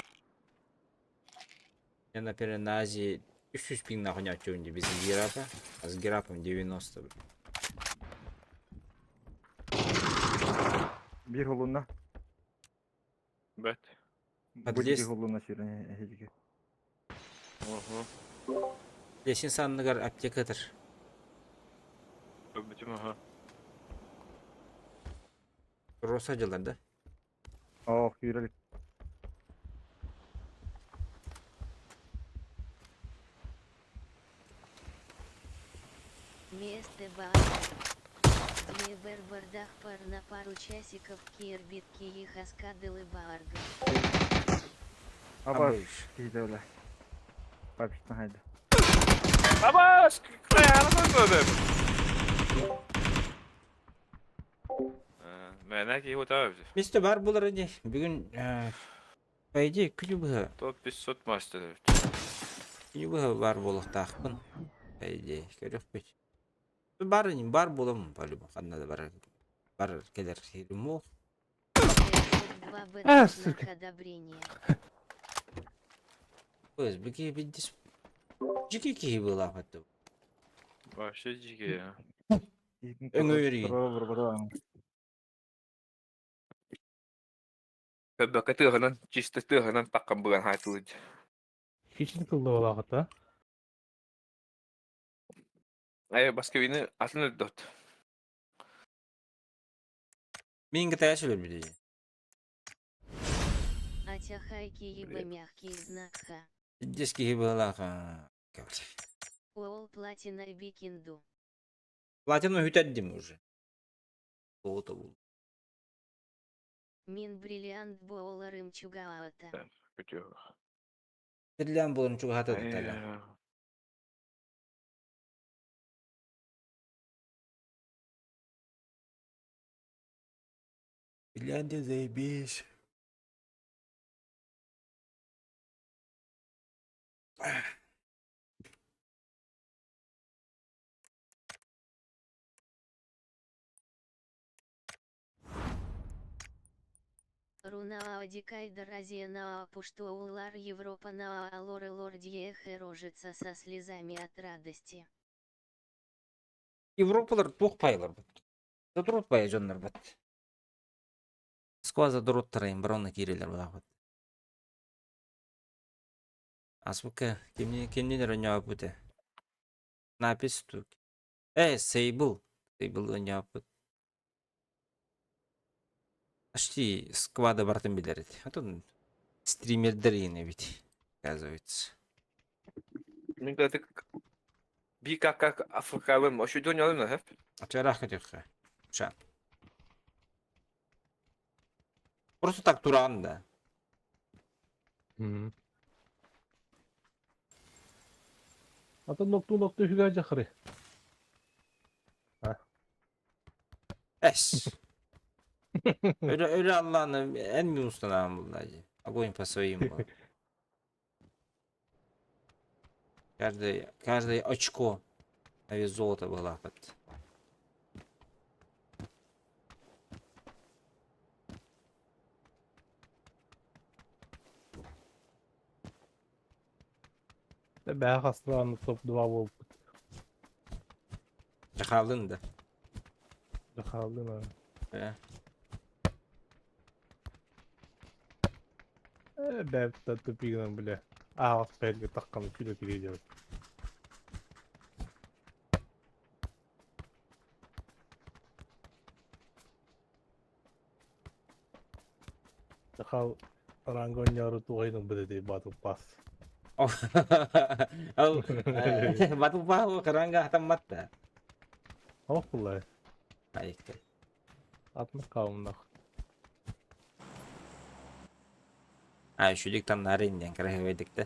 Я, например, на Азии 300 пинг нахуй не отчего без герапа, а с герапом 90. бля. Бир холунна. Бет. Бу Подлез- ики холунна сирен эһиги. Ого. Лесин санныгар аптекатыр. Бүтүм аха. Роса жылар да? Ох, күйрелик. Место ба. Дмибер бардах пар на пару часиков кирбитки их аскадылы барга. Аба Абыш. киһи өлө. Папиштан хайда. Абас, каяны көдüm. Мен ки вот Место бар булар иде. Бүгүн, по идее, күнү быһа. Топ 500 мастер. Күнү быһа бар болуктаахпын. По идее, көрөх бит. Бар не бар булам, по-любому. Ханна да бар. Бар келер хирму. ЭСОП 2 Б А, знак сука. одобрения. Көз биги биддис. Жики ки была хатты. Вообще жиге ya. Өңө берген. Бәкә тыгынан, чисто тыгынан таккан булган хайтылы. Hiçini kıldı ola hatta. Ай, баска вины атын өддөт. Мен кытая сүлөр биди. Атяхайки ебе мягкий знак Х. Биддис ки была ха. Уол платина бикинду. Платину хүтәддим уже. Болото бул. Мин бриллиант бооларым чугаата. Көтө. Бирлән булын чуга хата тала. Финляндия заебись. Рунааа Дикайда Азия Пуштоулар Европа Лоры Лордьех Рожица со слезами от радости. Европалар туох пайлар бут. Задрот бая дьоннор бут. Москва задроттара баронна киирэллэр буолаахпыт. Аспыкка кимни кимнин оонньообут ээ? Напис тук. Э, Сейбл. Сейбл оонньообут. Почти сквада барытын билэр этэ. Отон стримердэр иин эбит, оказывается. Мин кытык би как как АФК-лым, ошо дөньялым хеп. Ачараах көтүөххэ. Ша. Просто так тураҕын да. Атын ноктуу ноктуу үһүгэр дьахары. Эс. Öyle öyle Allah'ını en minustan bunlar. Огонь по своим был. Каждое, каждое очко на вес золота было. Под. Бэҕэһээ хастаан топ-2 буолбут. Хааллын да. Хааллын аа. Э. Э, бэйэбит тупигынан бile аҕас бэйэлгэ тахханы күлэ кириэ диэбит. Хал ранго оонньоору туох иһин ылбыт этэй Battle Pass. Ол Battle Pass харанга хатаммат да. Ох буллай. Айыкты. Атын хаалыннах. А, үчүгэй таннары диэн кыраһыабайдык да.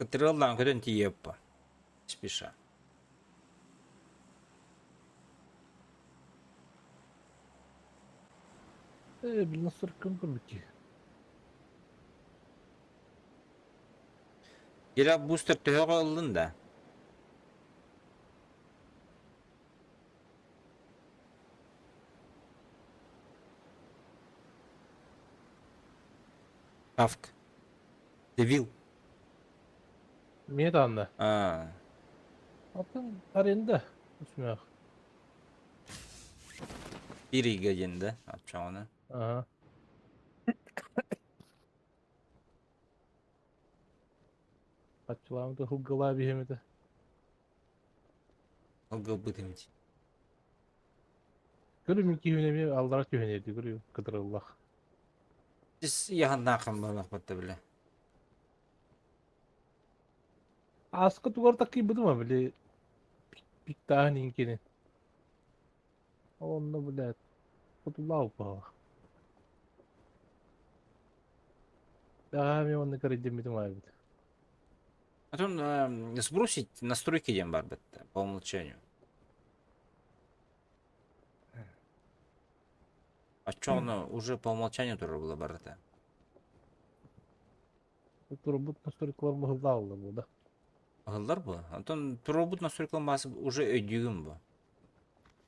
Кытырыллаан көтөн тиийиэппэ. Спеша. Э, блин, сыркын көрбүт Гера бустер төһөҕө ыллын да? Авк. Девил. Миэ даҕаны. Аа. Атын аренда. Үсмэх. Биир ыйга диэн да, оччоҕуна. Ага. Хаччылаамыты хылгылаа биһим этэ. Ылгылбыт имит. Көрүм киһини эмиэ аллара түһэн эрди көрү кытырыллах. Ис яһаннаахым буоллахпыт бile. Ааска тугар таккыйбытым а били пиктааһын иҥкини. Ол онно блядь хотуллаах уппаһа. Бэҕэһээ эмиэ онно көрөйдеммитим аайбыт. Потом сбросить настройки диэн бар бит по умолчанию. Оччоҕуна уже по умолчанию турар була барыта. Турбут настройкалар быһыллааллар бу да. Ыһыллар бу. Онтон турбут настройкалар баасы уже өйдүүгүн бу.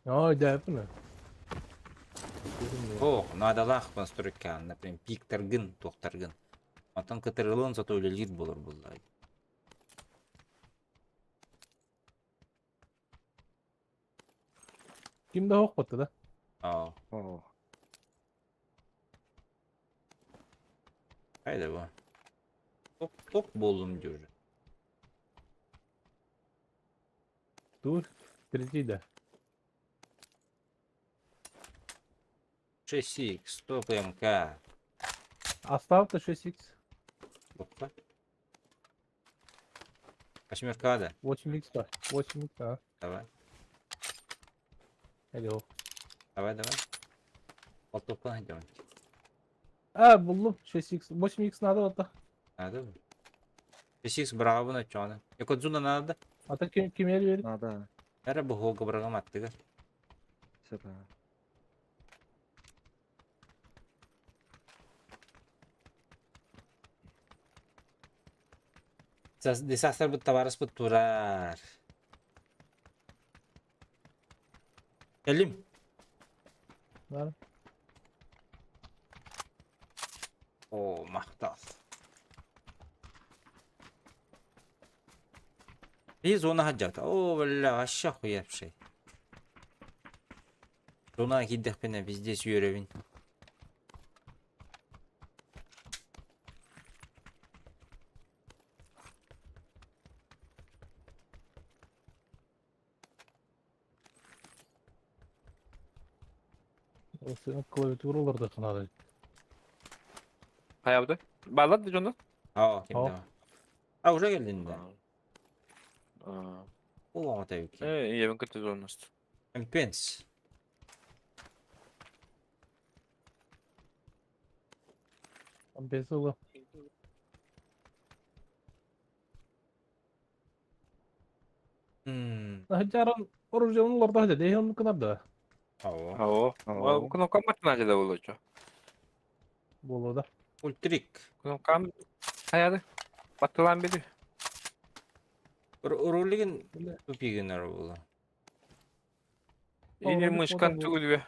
Ой, дээппин. Ох, наадалаах настройка, например, пиктаргын, туохтаргын. Онтон кытырылын зато үлэлиир буолар булла. Ким да хоқпатты да? Аа. О. Хайда бу. Топ топ буоллум дии уже. Тур, третий да. 6х, стоп МК. Оставь-то 6х. Опа. Восьмерка да. 8 х да. 8 х да. Давай. Алло. Давай, давай. Болтовканы идем. А, буллум. 6 х 8 х надо вот. Надо. 6 х браво на чоны. Якодзуна надо. А так ким ким верит? Надо. Эре бу бырагам аттыгар. Все правильно. Десастер бут товарыс бут турар. Элим. Да. О, махтал. И зона хаджата. О, бля, вообще хуевший. Зона киддехпине везде сүйөрөбүн. Сенин клавиатураларда надо. Хайабды. Баллад да жонда. Аа, ким да. А, уже келдин да. Аа. Ол оңота юки. Э, ебен көтө зонаст. Эмпенс. Ампесула. Хажаран оружие оларда хажа, дейхен кынар да. Ау. Ау. Ол кнопка матна жада болочу. Болу да. Ультрик. Кнопкам хаяды. Баттылан бири. Рулигин тупигин була. Или мышкан түгүлгө.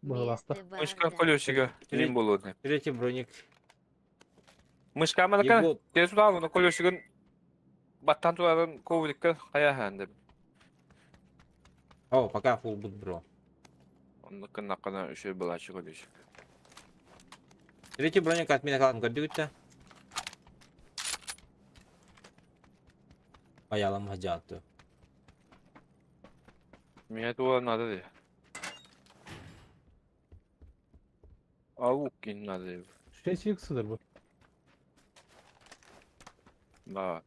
Быгыласта. Мышкан колесиге. Илин болот. Третий броник. Мышка малака. Тесу да колесиген баттан туарын коврикке хая деп. О, пока фул бут бро. Оннукун накана үшө балачы колесик. Третий броник от меня калан көрдүгүттэ. Аялам хажатты. Мне этого надо де. Аук надо. 6 х бу. Да.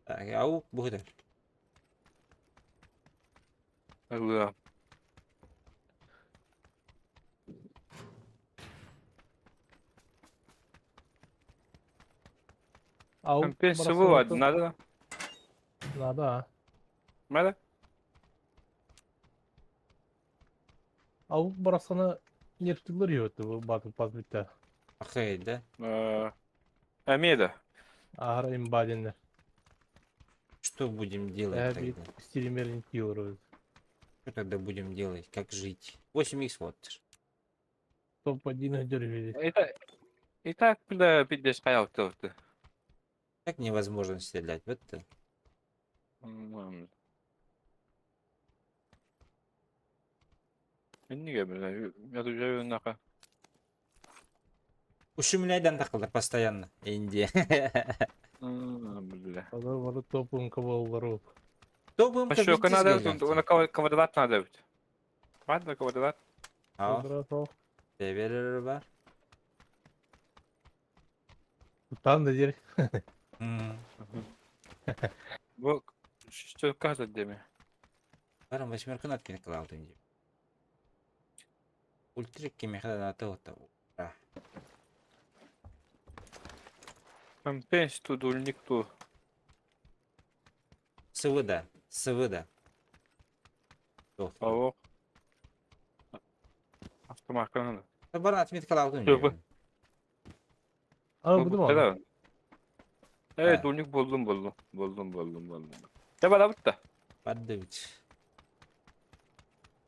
Так, аук будет. Да. Ау. МП надо? Надо. Надо? Ау барасаны нерптилер йөттү бу батыл пас битте. Ахай, да? Амеда. Ахыр имбадинде. Что будем делать тогда? Стримерин киллер. Что тогда будем делать? Как жить? 8х вот. Топ-1 деревья. Это и так, бля, пиздец, хаял ты. Так невозможно стрелять, вот это. Инниге, бля, я тут же наха. Ушумляйдан такылдар постоянно. Индия. Бля. Алар топун кабаллары. Топун Пошёл, надо, он квадрат надо ведь. Ладно, квадрат. Квадрат. Берер бар. Там да дер. Бу что кажется деме. Барам восьмерка наткин кылалды инди. Ультрик кемехада наты ота. Компенс ту дульник ту. СВД, СВД. Ого. Автомат надо. Баран отметка алды инди. А, буду ма? Э, дульник булдум, булдум, булдум, булдум, булдум. Тебе да бутта. Баддыбит.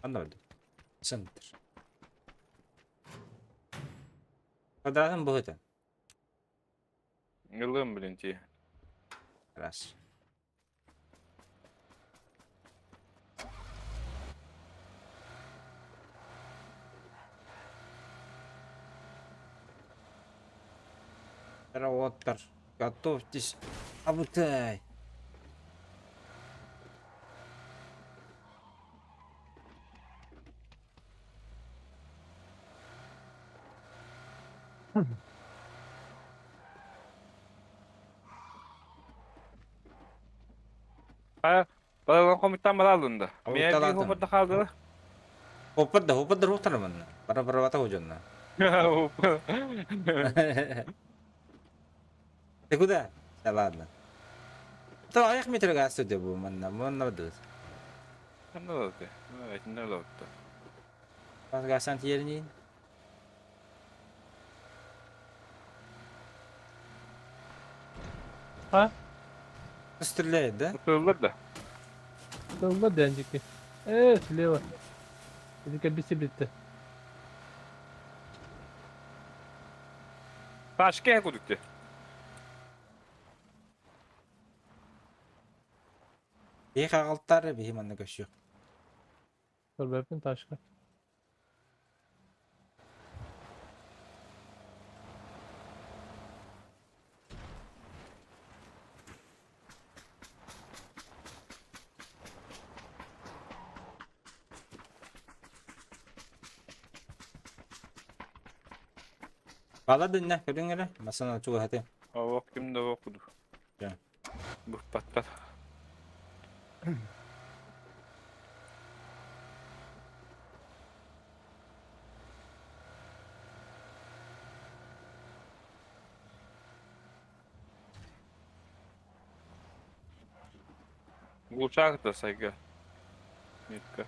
Анда Центр. Квадратым был это. Ылым, блин, ти. Раз. Уоттар, готовьтесь, абытай. Балалан хомуттан балалында. Мен Хомутталаатым. bir хоппарда хаалдылар. Хоппарда, хоппарда руктар манна. Бара барабата хожонна. Ты куда? Да ладно. То аяк метрге астыды бу манна, манна бадыбыт. Ханна oldu? Evet, ne oldu? Гасан тиернин. А? Стреляет, да? Tutulur да. Тылла дэнчики. Слева. Эдика биси битти. Başka kuduktu. Бии хаҕалтар биһи манна көсүөх. Көрбөппүн ташка. Бала дынна көрүҥ эрэ, масана чугаһаты. Avok kimde okudu. Ja. Bu patlat. Uçak da saygı. Mitka.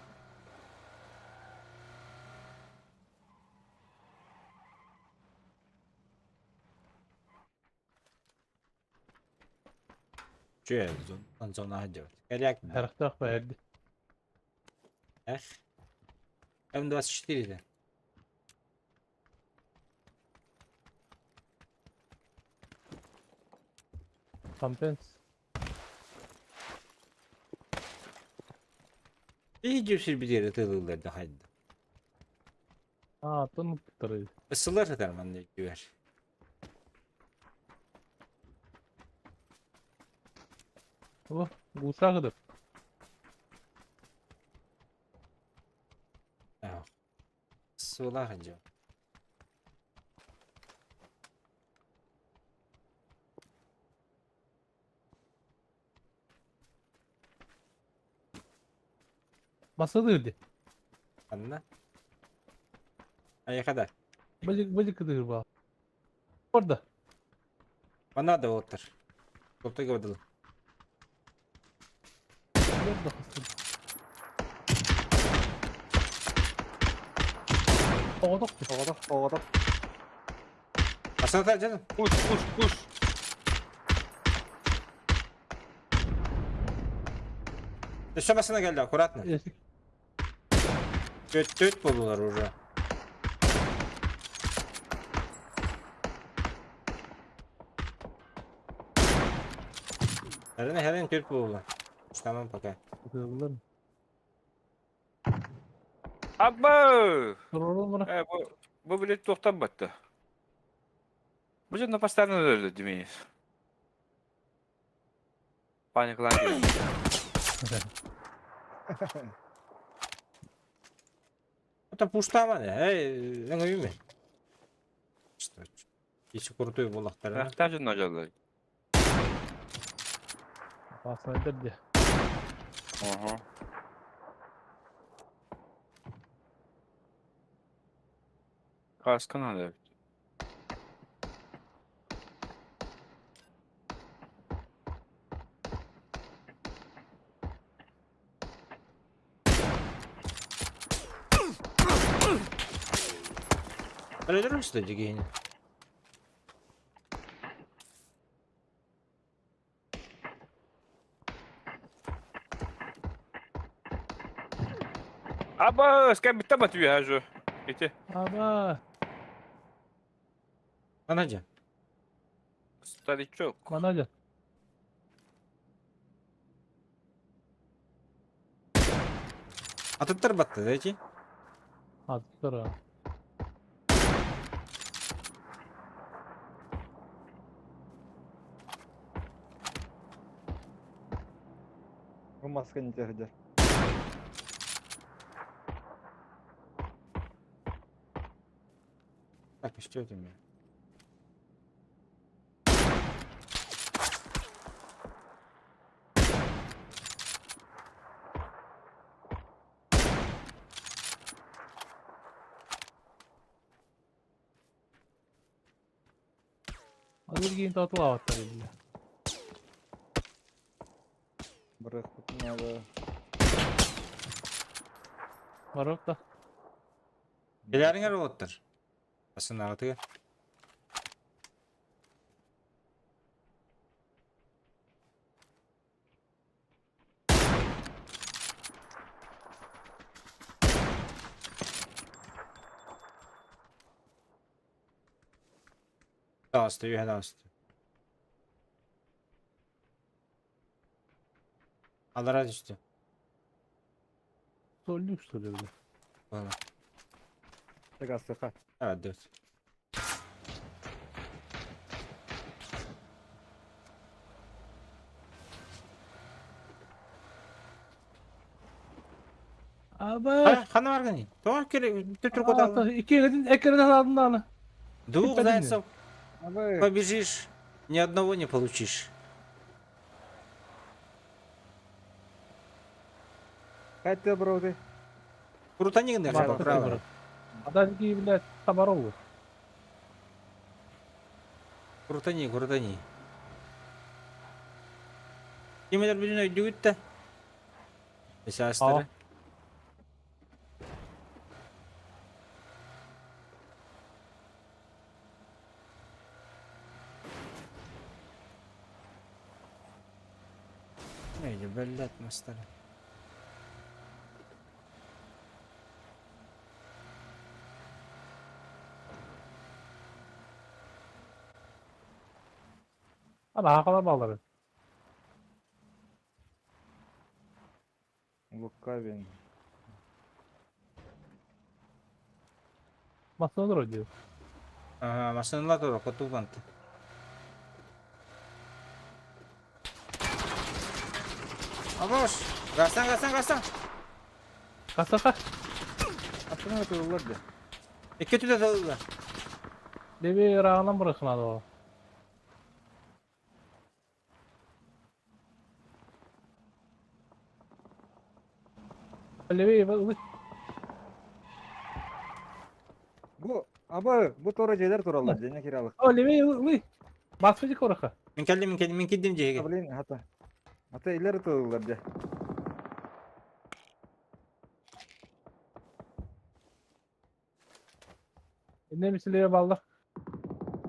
Чүө, зон зона делать. Коряк. Харахтаах баэрди. Эх. М24 да. Компенс. Биһи сирбитиэри тылыллар хайда. А, тон туттары. Ысылар сатар манна күөр. О, гусагыдыр. Сула ханжа. Масадырды. Анна. Айхада. Бажик бажик кыдыр ба. Орда. Мана да оттар. Топтойго бадыл. Орда хастыр. Оҕодох, оҕодох, оҕодох. Асата жан. Kuş kuş kuş. Өссө басына келди, аккуратно. Ящик. Төт төт болдулар уже. Хәрен хәрен төт болдулар. Tamam пока. Кыдырлар. Abba! Турорун мына. E, bu bilet tohtan battı. Bu canına pastanı öldü demeyiz. Paniklan Это пуштаман, эй, эңөйүмө. Что? Ичи крутой болактар. Рахтажын нажалар. Басайдыр Ага. Kaskın alıyor. Өлөрүм что дегени. Abba, ska bitti batıyor ha şu. Bitti. Аба, Анажа. Старичок. манажа. Атыттар батты, дечи. Аттыра. маска не тяжело. Так, и что это у меня? Аллергияны татылаабаттар биллэ. Бырахпытын надо. Барып да. Билэриҥэр уолаттар. Басынааҕытыгар. Ааста, үһэн ааста. Аллараа түстэ. Соллук что ли, бля? Ладно. Так, астыха. А, дөрт. Аба! Хана баргани? Тоҕо кere түтүр коталла. Икки экерден алдын аны. Двух зайцев Абы. побежишь, ни одного не получишь. Кайта броуды. Крутани гыннар право. Аданки, блядь, Тамарову. Крутани, крутани. Кимелер бүтүн өйдүгүт да. Эсэстері. Нейdi belli etmezler. Ана хақала балары. Лукавин. Масына диyor. Ага, машиналар тура котулганты. Абош! Гастан, гастан, гастан! Касаха. Аттына өтөлөр де. Икки түдэ талылар. Деби ырағынан бұрықынады ол. Леви, ылы. Бу абы бу тора жерлер туралар дене киралык. О, леви, ылы. Баспыжы корыха. Мен келдим, мен келдим, мен келдим жеге. Блин, хата. Ата илер өтөлөр де. Не мисле баллар.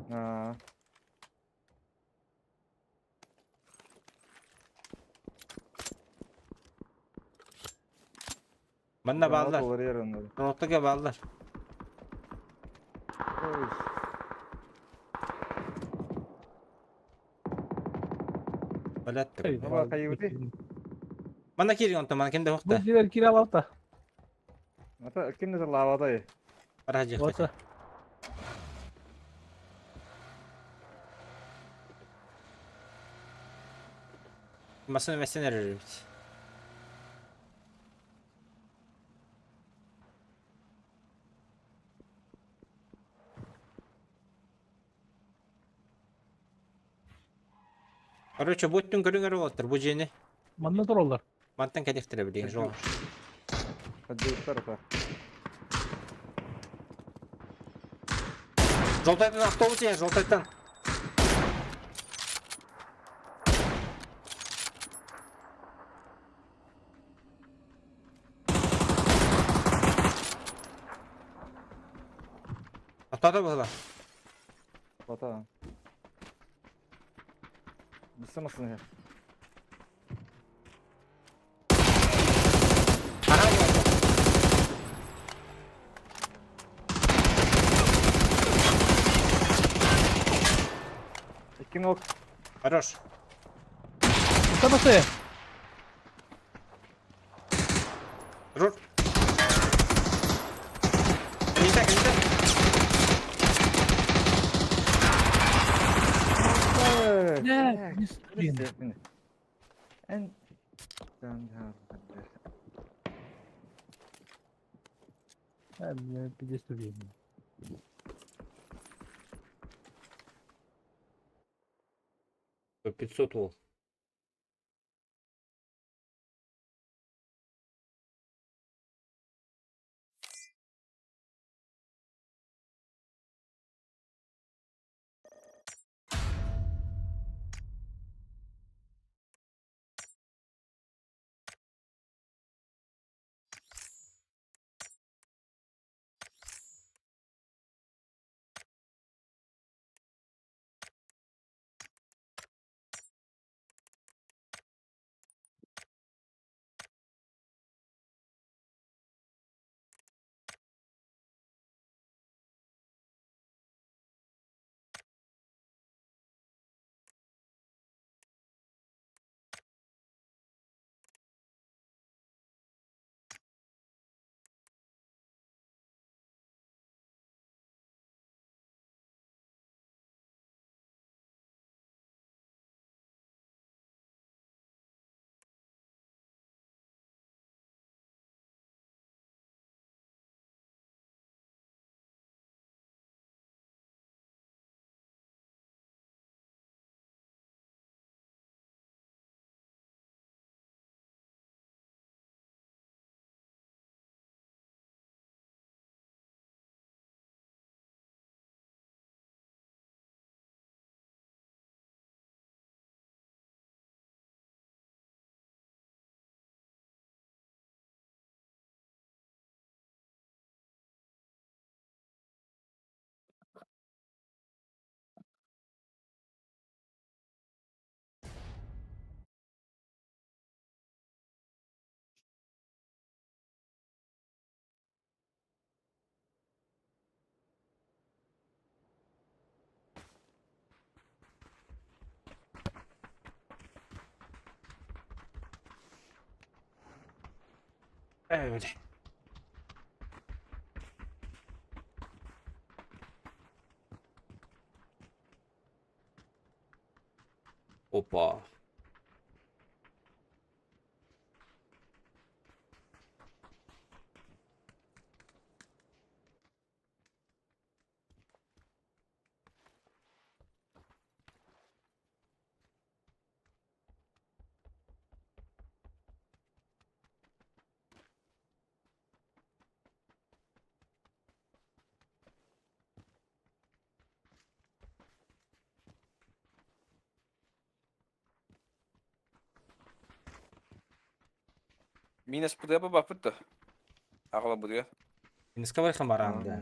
Аа. Манна баалар. Олар ер оннор. Роттага баалар. Ой. Балаттык. Аба кайыбыты. Манна кирин онтон, манна кимде Бу хокта. жер киралап та. Ата кимде лавадай. Бара жек. Ота. Масына мәсен эрербит. Короче, буттун көрүңөр болоттор, бу жени. Манна туралар. Мантан кедефтире билген жол. Хаджиттар ата. Жолтайтан автобус я, жолтайтан. Аттата была. Ата. Бысымасын я. Икки ног. Хорош. Табасы. Рур. Калита, калита. Не, не блин. Эн. А, меня 50 убили. 500 ол. Öyle. Опа. Минус бұдыға бапыт да. Ағала бұдыға. Минуска бар баранда.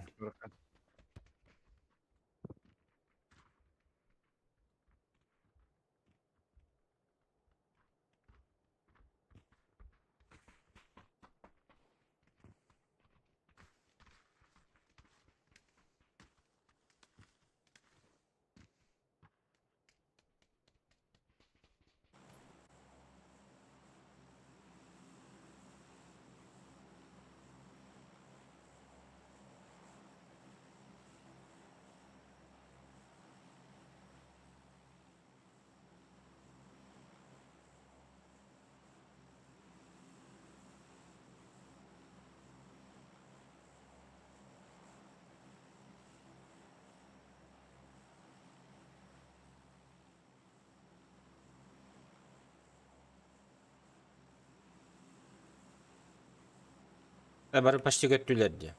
Бары почти көттүлер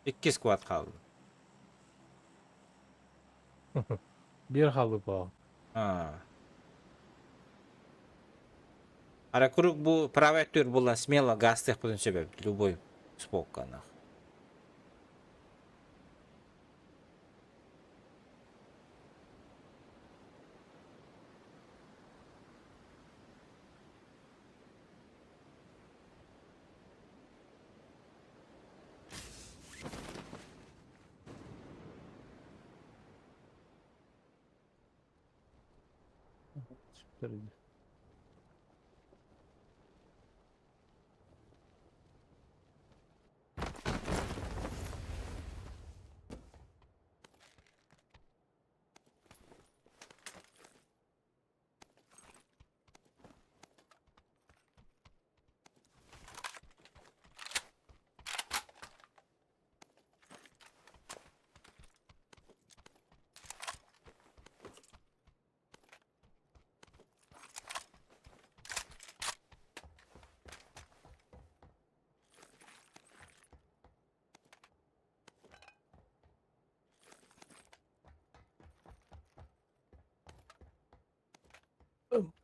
Икки сквад қалды. Bir halı bu. А. Ара круг бу правый тур була смело гастых будун себеп любой споканах. Süper.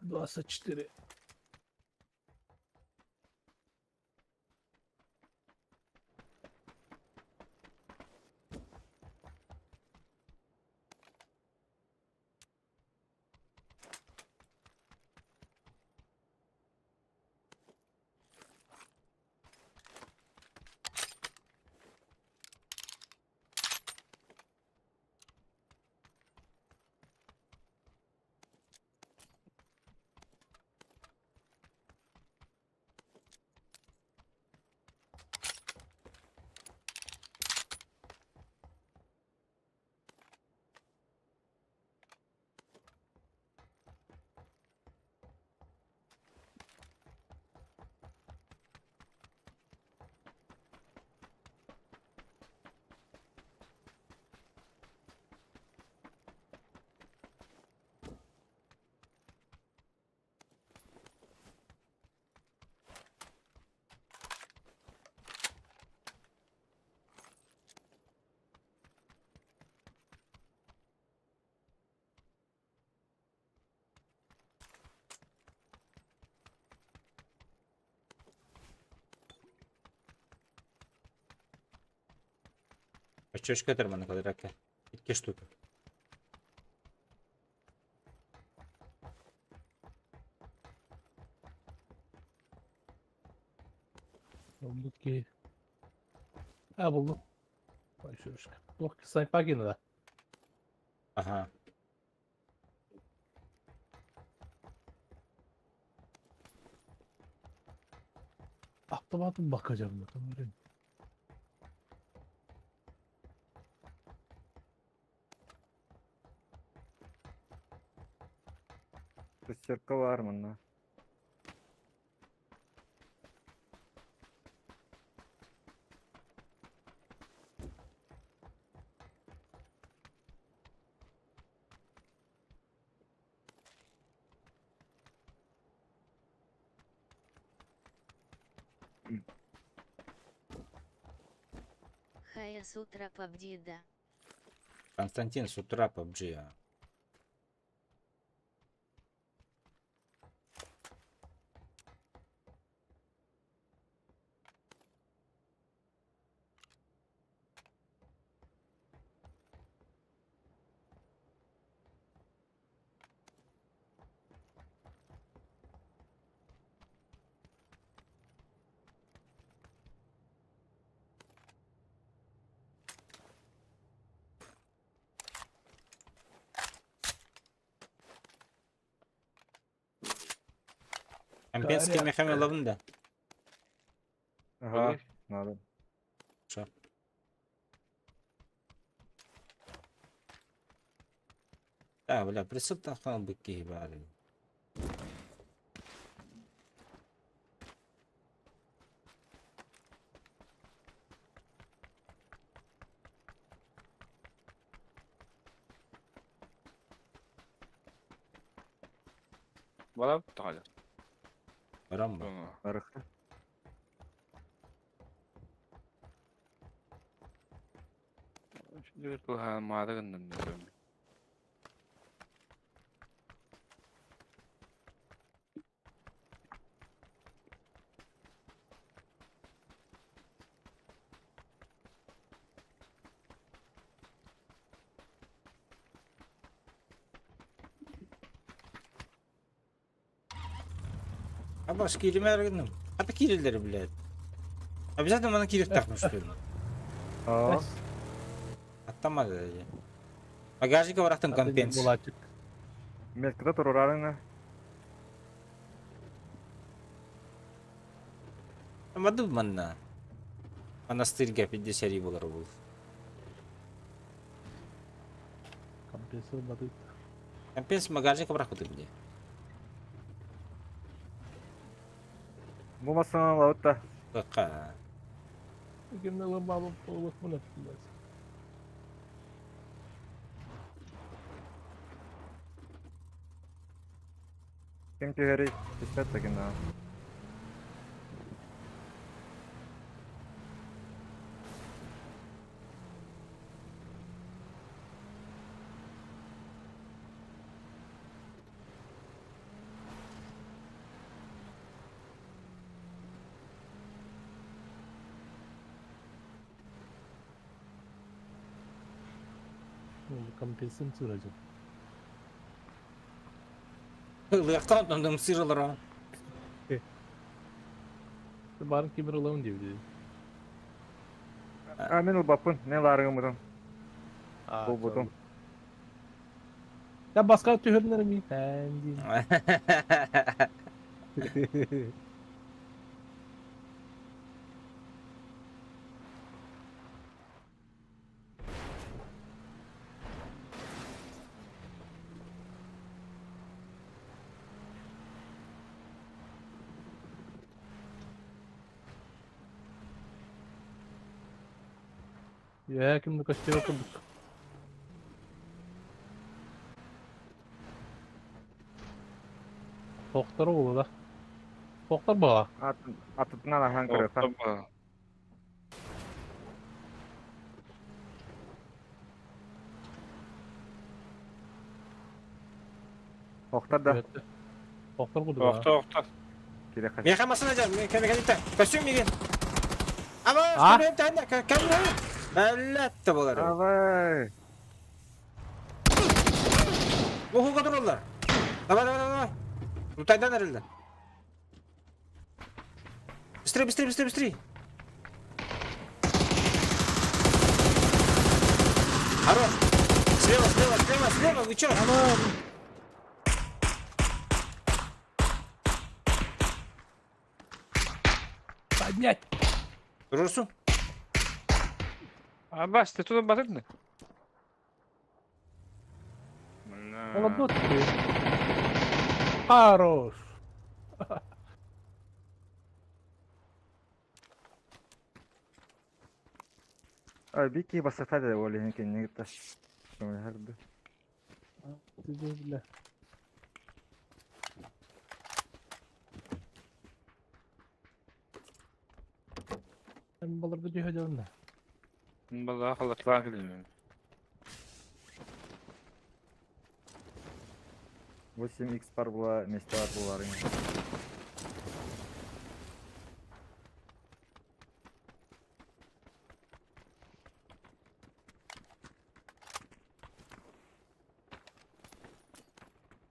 24. Очечка термана квадратка. Икки штука. Булдук А, булдум. Большушка. Туох снайпагина да. Ага. Автоматım bakacağım da. Tamam. Шестерка бар манна. Хая с утра PUBG, да. Константин с утра PUBG. а. Компенский мехами ловын да. Ага, надо. Что? Да, бля, присыл тахтан быки бары. Бала тағады. Барам ба. Арыхта. Мадығын. Абаш киример Ата кириллери, блядь. Обязательно мана кирик тахмыш что ли? Аа. Аттамады. Багажника барахтын компенс. Булачык. Меткада турурарыңа. Маду манна. Монастырьга 50 болар бул. Компенсор бадыт. Компенс багажника барахты где. Бу масана лаутта. Кака. Кимне ломалым полух мына. Ким түһәри? Түспәт таки на. Компенсация. Ылыахтан онтон ымсыыралар. Барын кимир ылабын диэбит. А мен ылбаппын, мен лаарыгымытын. Булбутум. Я баска түһөрүнэр ми? Тэн дии. Я кимди көстүбэт курдук. Тохтор уолу да. Тохтор баҕа. Атытынан аһаан көрүөххэ. Охтор да. Охтор курдук. Охтор, охтор. Миэхэ массыына дьэ, миэхэ Көстүм миигин. Ама, кэм тэннэ, кэм Бэллэтте болар. Давай. Ухуга тураллар. Давай, давай, давай. Утайдан эрэллэр. Быстрее, быстрее, быстрее, быстрее. Хорош. Слева, слева, слева, слева, вы чё? Поднять! Русу? Абас, ты туда батырдың? Молодой ты. Хорош. Бики басата да ол екен кенне Бля. Баларга түһэ да. Балар халатлаан кэлин. 8 x пар була, месте бар булар.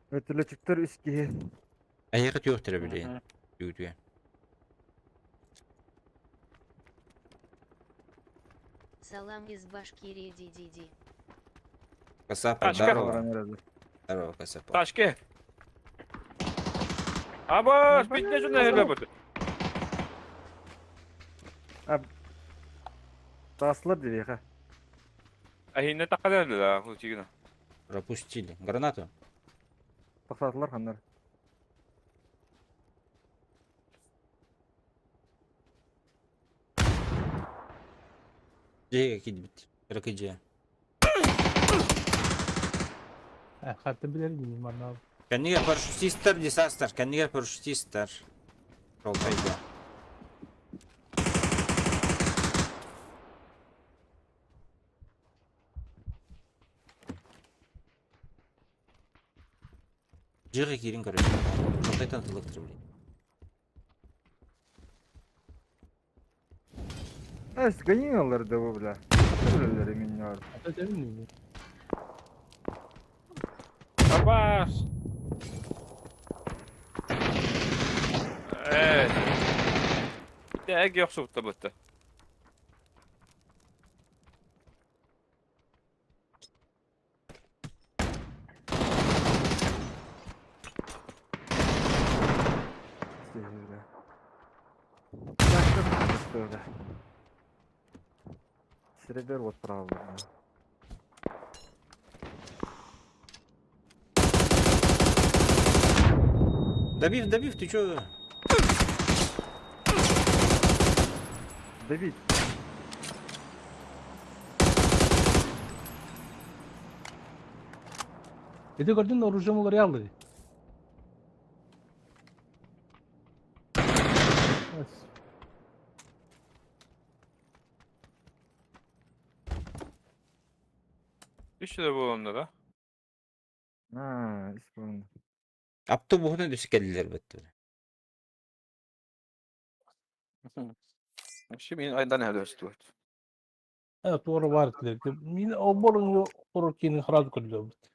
Өтүлөчүктөр үс киһи. Айыгы түйөктөрө билейин. Түйүтүө. Салам из Башкирии ди-ди-ди. Касапа, Тачка. здорово. Здорово, Касапа. Тачки. Абас, битне жуна херле бут. Таслар диэхэ. Ахинне таккадан да, хутигина. Пропустили. Гранату. Тохтатылар ханнар. Дьиэ киирбит. РКД. Хатты билер дии манна. Кэннигэр парашютистар, десастар. Кэннигэр парашютистар. Ролтайда. Дьиэҕэ киирин көрөр. Ролтайтан тылыктыр блин. Эс гонялар да бу бля. Өлөлөр миннөр. Ата ми? Абас. Э. Тәг яхшы бутта. Сиребер вот правда. Добив, добив, ты чё? Давид. Эти көрдүн оружие олар ялды. Үч да болымда да. А, исполнено. Автобуһунан түсі кэллилэр бөттү. Вообще мен айдан әлі өстү. Туора баар этилэр. Мин олборун олорор киинин сразу көрдүбүт.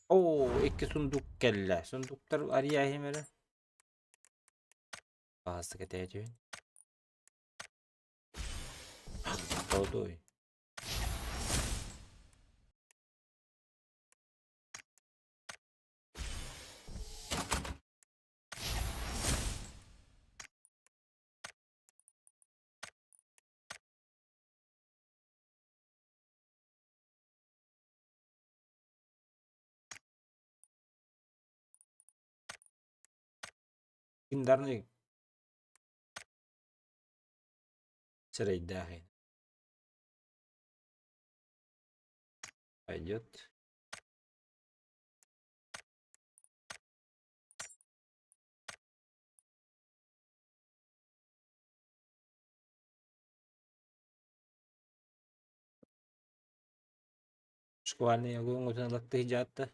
Оо, икки сундук кэллэ. Сундуктар арыйаахым эрэ. Баҕастык этээччибин. Тоодуй. Легендарный сирэйдээх Пойдет. Шквальный огонь латты дьаатта.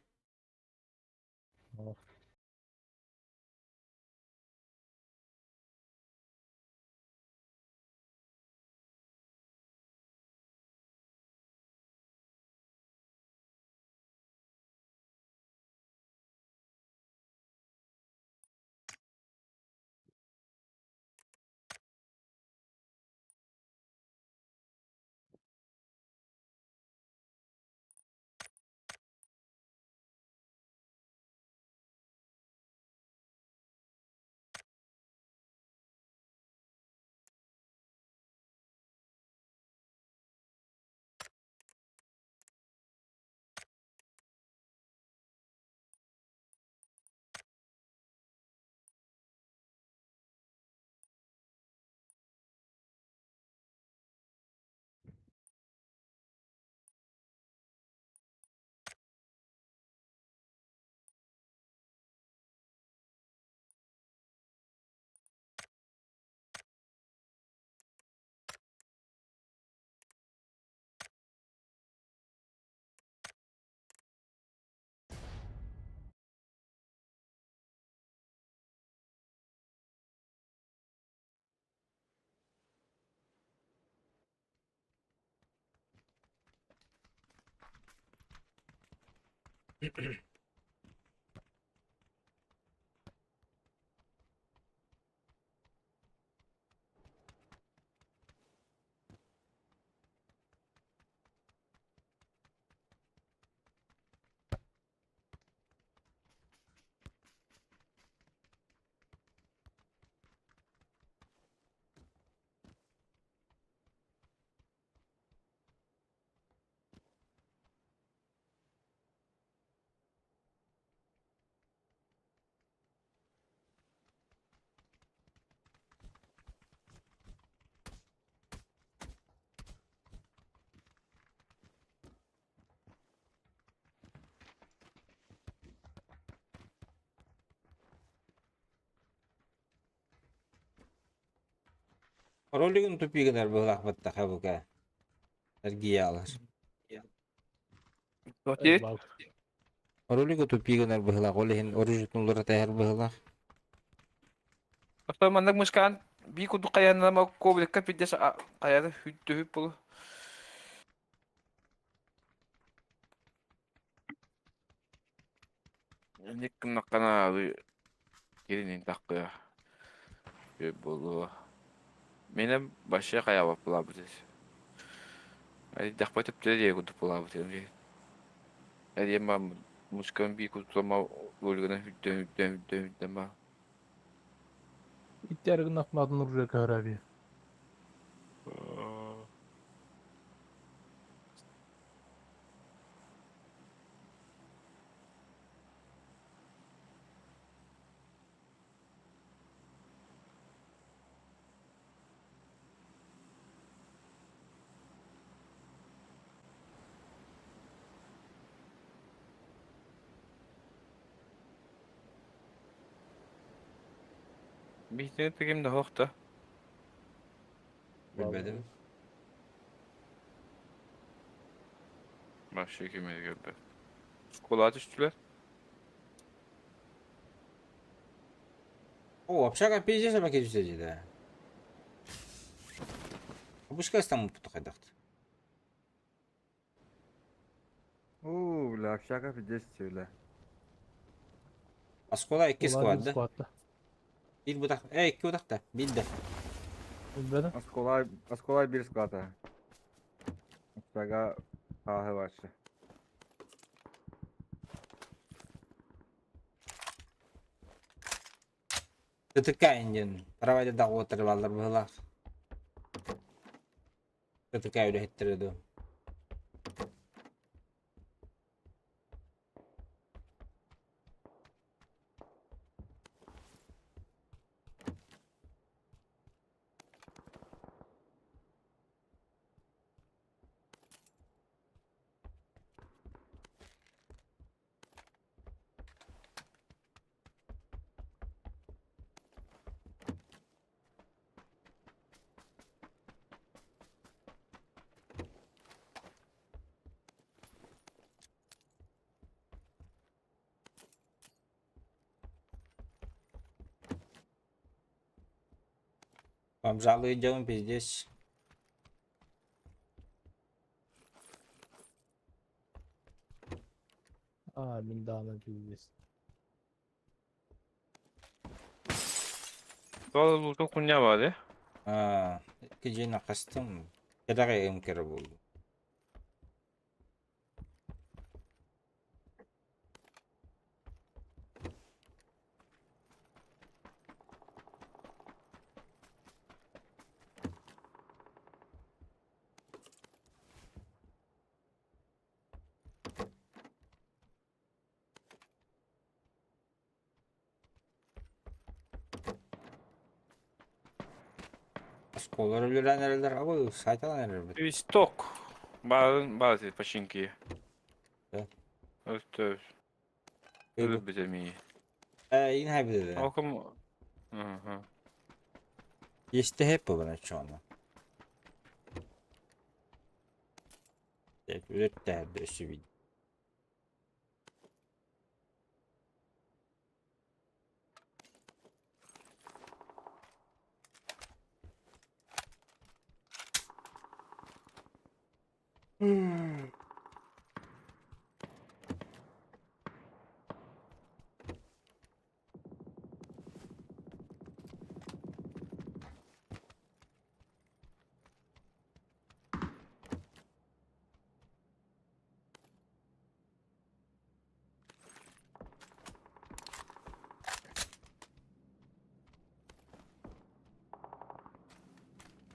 Ролигын тупигынар быһылаах баттаха бука. Эргийэ Окей. Ролигы тупигынар быһылаах, ол иһин оружиетын уларыта тэһэр быһылаах. Оттон маннык мышкаан бии курдук хайааннама коврикка пиздец хайаны хүттүһүп болу. Ник гыннаххана киринин таккыа. Буолуо. Мене вообще хайаабат булаабыт. Айдахпа төптөрө диэ курдук булаабыт. Эриэм мускан бии курдук ролигынан хүттэ хүттэ хүттэ хүттэ ма. Иттәргін автоматын оружие көһөрәби. Биһиги ким да хоохто. Билбэтим. Вообще кимиги көрбөт. Школа түстүлэр. О, общага пиздец собаки түседі да. Обычка там хайдахт. Уу, бля, общага пиздец, бля. Оскола икки Улар склад bir да. складта. Bir budak. E iki budak da. Bir de. Bilmeden. Оскола, оскола bir склада. Общага хааһы башы. ТТК индин. Правайда да отырып алыр бұлар. ТТК үлехеттерді. Вам жалую идем, пиздец. А, мин даҕаны пиздец. Туол луту куня бар, А, кежені қастым. Кедаға ем кері болды. Осколар өлөрөн эрелер, абы сайталан эрелер. Свисток. Барын базы починки. Да. Өстө. Өлүп битеми. Э, ин хайбыды. Окум. Ага. Есть хеп бу чону. Үлөттә өсү бит.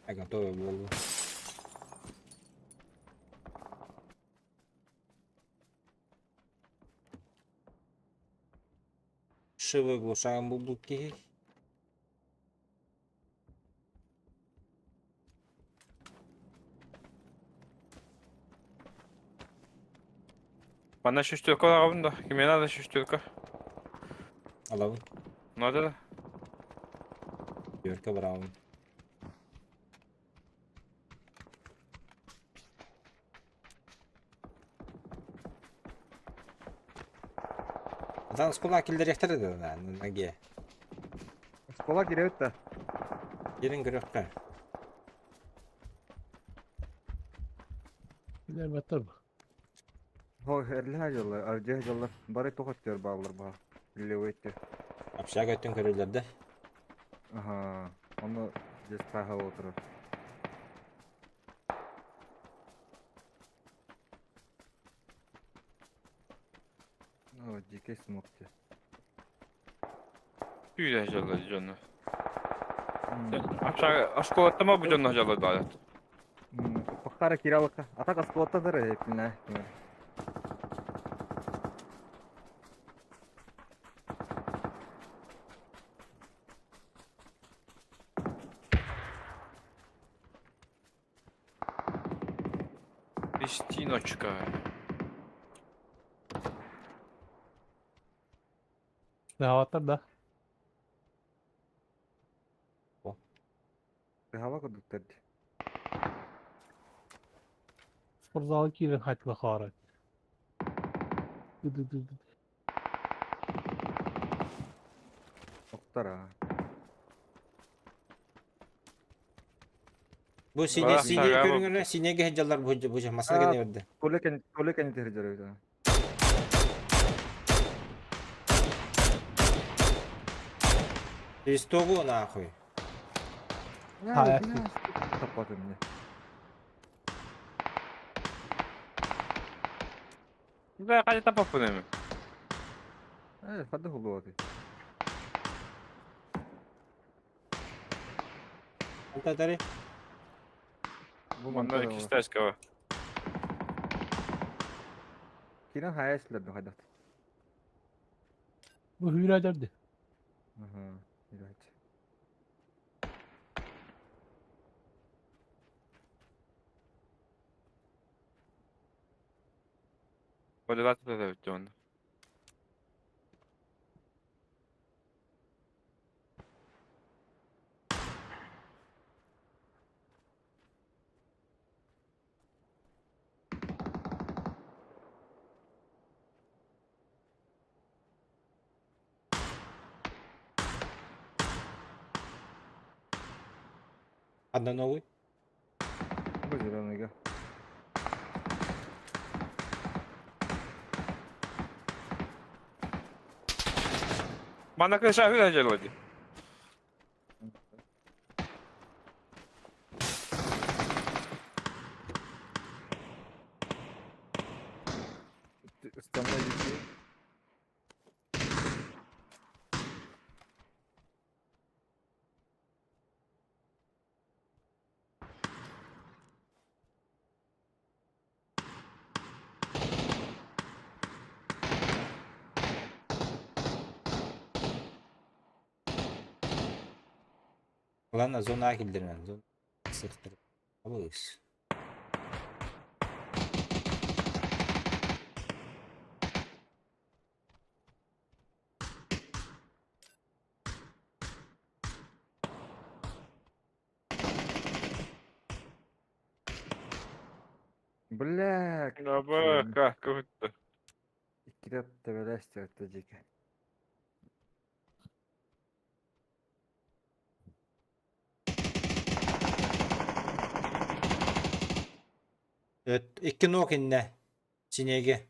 Я готовый был. Шивы глушаем бублуки. Bana шестерка алабын да. Киме надо шестерка? Алабын. Надо да? Юрка бравын. Адан скула килдерехтер да ноге. Оскола киребит да. Ерин көрөккө. Билбеттер бу. Хо, эрле жаллар, аржы жаллар. Бары тохоттер баалар ба. Левый өттөр. Общага өттөн көрүлөрдө. Ага. Оны здесь тага отырыр. О, дикий смок те. Түйдә жалла жону. Апша школа тама бу жону жалла да. Пахтара киралыкка. Атак осколоттадыр, эпилне. Кристиночка. Даваттар да. Хава кудуктар. Спортзал киирэн хайтла хаара. Охтор а. Бу сине сине көрүҥүрэ синеге сылдьаллар бу бу масына гэнэ берде. Коля кэн тердер өйдө. Из того нахуй. Таппатым мне. Да, хайа тапаппын эми. Э, хады хулуаты. Антатари. Бу Манна икки Кирен хайа силерди хайдат. Бу hüyre Аха, evet. Подаваться да он. Одна новый. Бу зеленыйга. Манна кыша хүнэ жалоди. Станна детей. Ладно, зона килдермен. Зона сыктыр. Абыс. Бля, Аба, как как Иккиреп тебелес жеке. Evet, икки ног инне. Синеге.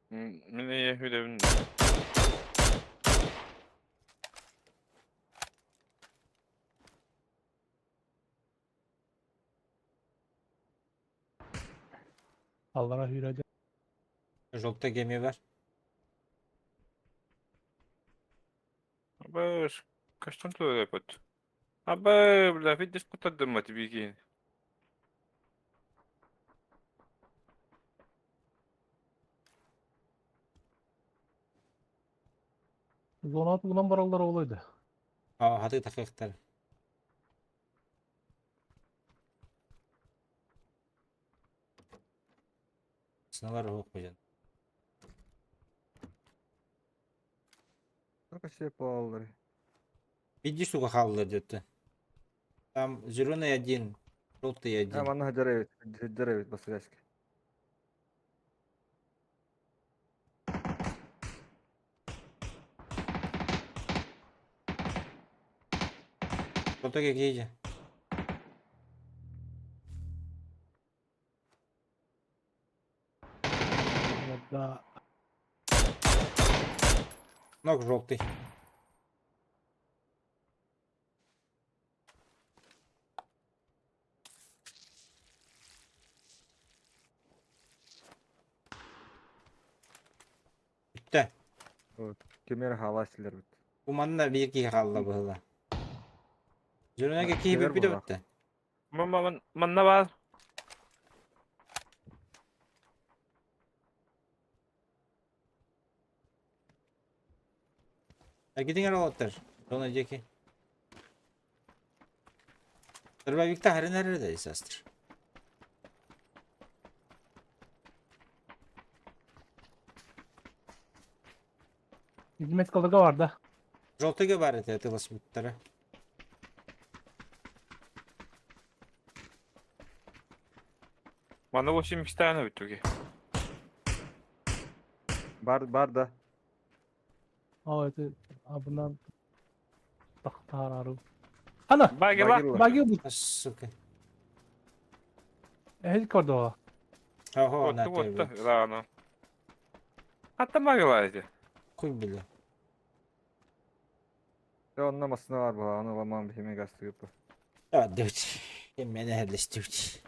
Мен хүдэбин. Allah'a hüyre Желтый gemi var. Аба, каштан төлөпөт. Аба, бля, видишь, куда дымать беги. Зона тугунан бараллар олойду. А, хаты такыктар. Сыналар хок бужан. Только все паллары. Иди сука халлы где-то. Там зеленый один, желтый А, один. манна хаджаревит, хаджаревит басыряшки. Желтый какие? Да. Ног желтый. Бүтті. Кемер халасилер бит. Бу манна бир киһи хаалла быһыла. Зеленый киһи Кемер бүппүтэ буолла. бүтті. Манна бар. Эргитиңер олоттар. Зона жеки. Дробовикта харин әрі састыр. Hizmet kalırga var da. Желтыйга бар это тылас буттара. Манна 8 tane bitti. Бар бар да. Aa, это абынан тахтаарару. Ана! Багила. Баги бу. Сука. Эһил кордоға. Ого, на Вот, тебе. Рано. Hatta багила эти. Хуй били. Де онна масына бар була, аны ламан бихеме гасты юпы. А, дуть. Меня хедлестють.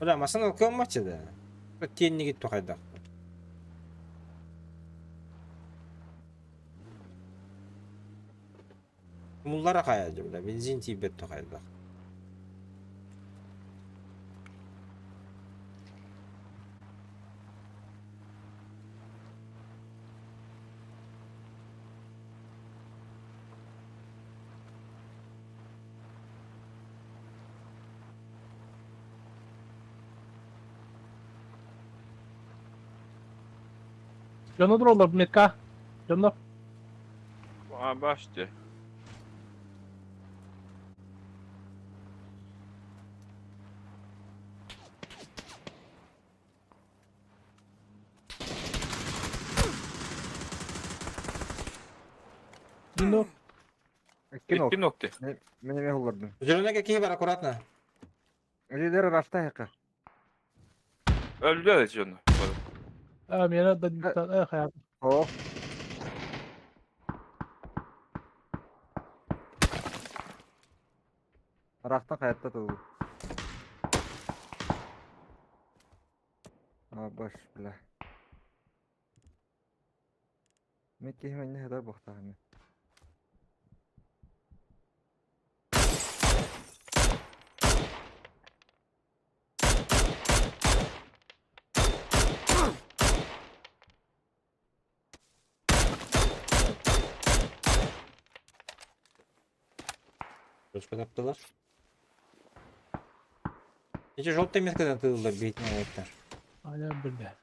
Бля, масын алкы да. Тенниги тухайдак. Муллара каяды, бля, бензин тибет тухайдак. Дьоно тураллар метка. Дьоннор. А, башты. Дьоннор. Икки нок. Икки нокты. Мен эме холлардым. Зеленый какие бар, аккуратно. Лидер рашта яка. Öldü de onu. А, мені да хаят. О. Рахтан хаятта тулу. А баш бля. Мен кихме не хадар бохтахами. Точка таптылар. Эти желтая метка тылда бить не это. Аня бля.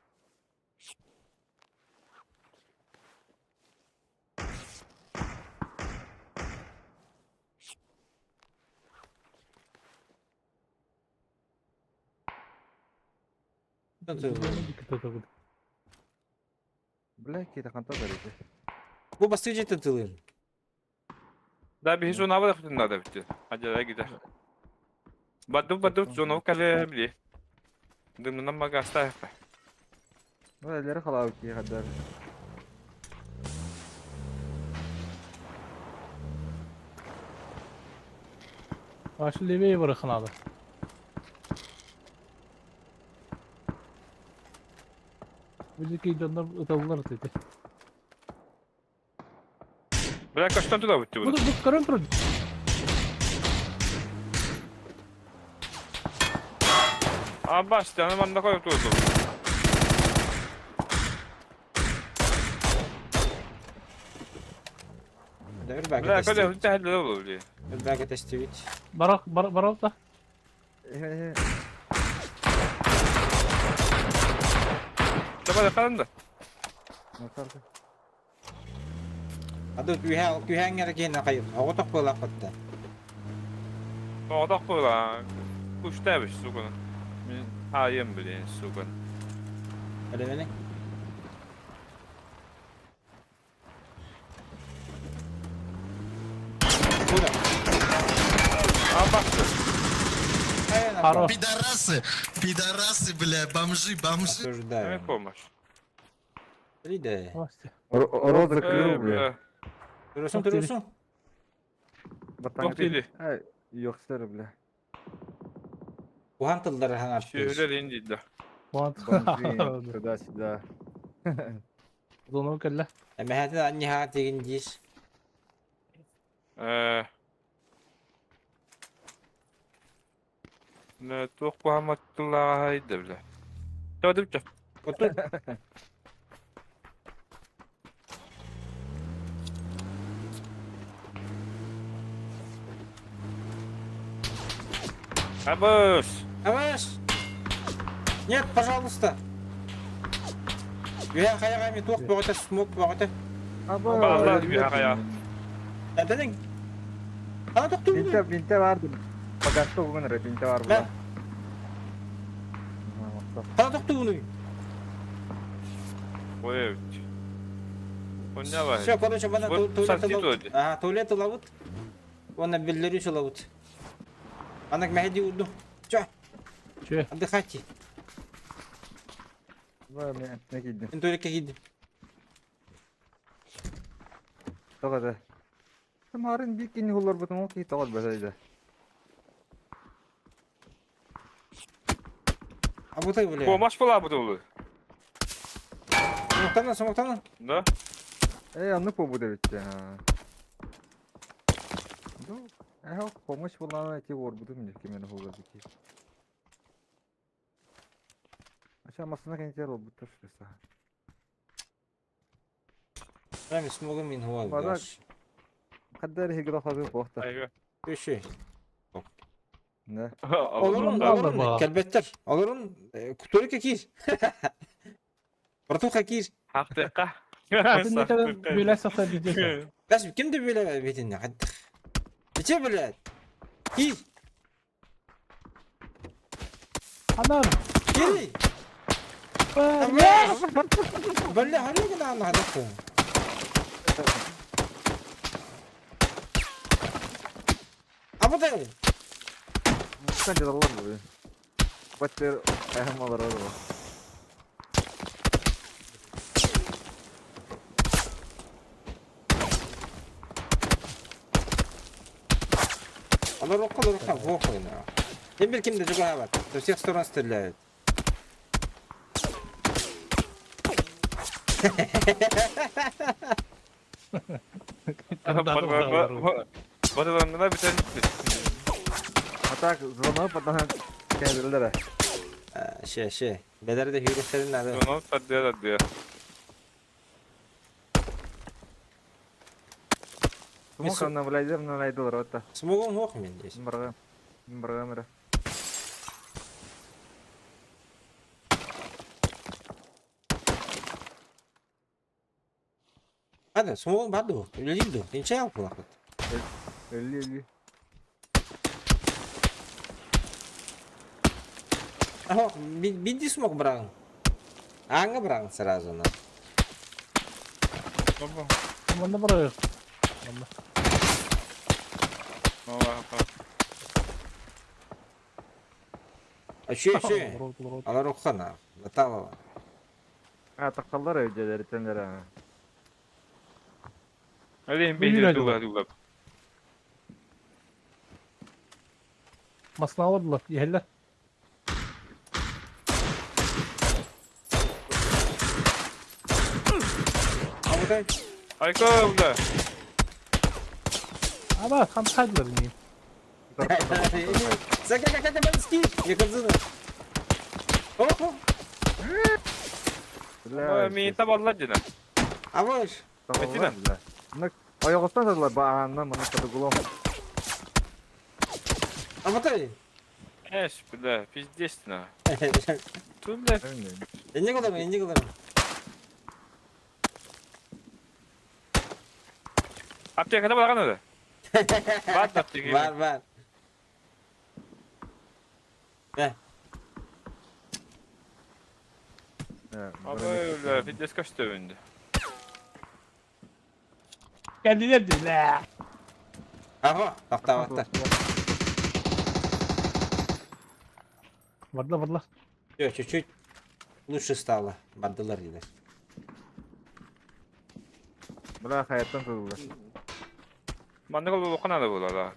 Бля, кита ханта дарите. Бу басты жеттен тылыр. Да bir zona var da bitti. Hadi gider. Баду баду зона кале били. Дымнан магаста. Ну, эллери халау ки хадар. Башы левее бар ханады. Biziki дьоннор ыталлар dedi. Бля, каштан туда битти Бу bunu. бу көрөн тур. А башты, аны манда коюп турду. Да, bir Бля, кале хәлле булды били. Bir тестивить. Барак бар баралта. Давай калында. Макарда. Ады күйә күйәңгәр кенә кайып. Ого ток була катта. Тоғдақ була. Куштабыш сугын. Мин хайым билен сугын. Öyle beni. Burada. А башты. Хорош. Пидорасы! Пидорасы, бля, бомжи, бомжи. Осуждаю. Помощь. Лиде. Рот закрыл, бля. Турусун, турусун. Тохтили. Ай, ёксер, бля. Уһан тыллары хаҥартыыр. Сүһүрэр ин дииллэр. Бомжи, туда-сюда. Зону кэллэ. Эмэһэтин анньыһаа тигин диир. Э. Туох куһааммат тыллааҕа да бля. Тоодупча. Отун. Абыс! Абыс! Нет, пожалуйста! Үһэ хайаҕа эми туох бөҕөтө, смок бөҕөтө. Бааллар үһэ хайаҕа. Эдэнин. Ана тохтуу. Бинте, бинте бар дим. Багажта угун эрэ, бинте бар була. Ана тохтуугунуй. Ой, эбит. Оння Все, короче, бана туалет Ага, туалет ылабыт. Уонна биллэрүүс ылабыт. Анак мэһэди урду. Чё? Чё? Отдыхайте. Мен киирдим. Мен туалекка киирдим. Тоҕо да. Марын биир кини олорбутум ол киһи тоҕо бэсэйдэ. Абытай бля. Помощь была бы тулы. Смоктанан, смоктанан. Да? Э, оннук буолбут эбит Ну, э, помощь буоллаҕына ити уорбутум дии ким эрэ уһугар дии. Ача массыына кэннитигэр олорбуттар саха. Прямо смогу мин хуал. Бара хадда эрэ иһигэр охоту буохта. Үшүй. Да. Олорун, олорун, кэлбэттэр. Олорун, туалетка киир. Братуха киир. Хахтыка. Бәс, ким да билэ битинне хаддах. Иче блядь. Киир. Анар. Кири. Бля, ханна гына хадах. Абытай. Мустан дьадаллар бу. Баттер айхам олорор бу. Олорукка, олорукка, похуй на. Ким ким да жугаабат. Со всех сторон стреляют. Батыланна бүтэн. А так звонок потом кэлэллэр. Ше, ше. Бэдэр да хүрүхтэрин надо. Звонок тардыа тардыа. Смог анна блядь, на найдул рота. Смогом мог мен здесь. Мбрага. Мбрага мра. Ада, смогом баду. Үлелим ду. Инче алып булакыт. Элли элли. Ах, бидди смог бран. Аңа бран сразу на. Манна барайык. А че, че? Алар охана. Наталова. А таққаллар өйделер тендер. Әлем бейді дула дула. Масына олордулар, иһэллэр. Абытай. Айка бля. Аба, хамсайдылар не. Сака-ка-ка-ка-ка-ски! Якудзуна. Охо! Мен табаллар дена. Абыш. Бетина. Ойоҕостон садылар баанна маны садыгулом. Абытай. Эш, бля, пиздец на. Ту, бля. Энне кылам, энне кылам. Аптекада барган еді. Бар аптека. Бар, бар. Бә. Абы, бля, пиздец көстө енді. Кэллилэр дии. Ага, тохтообаттар. Барда, барда. Все, чуть-чуть лучше стало. Бардылар диде. Бля, хайаттан тудулар. Маннык олоххо надо было, да.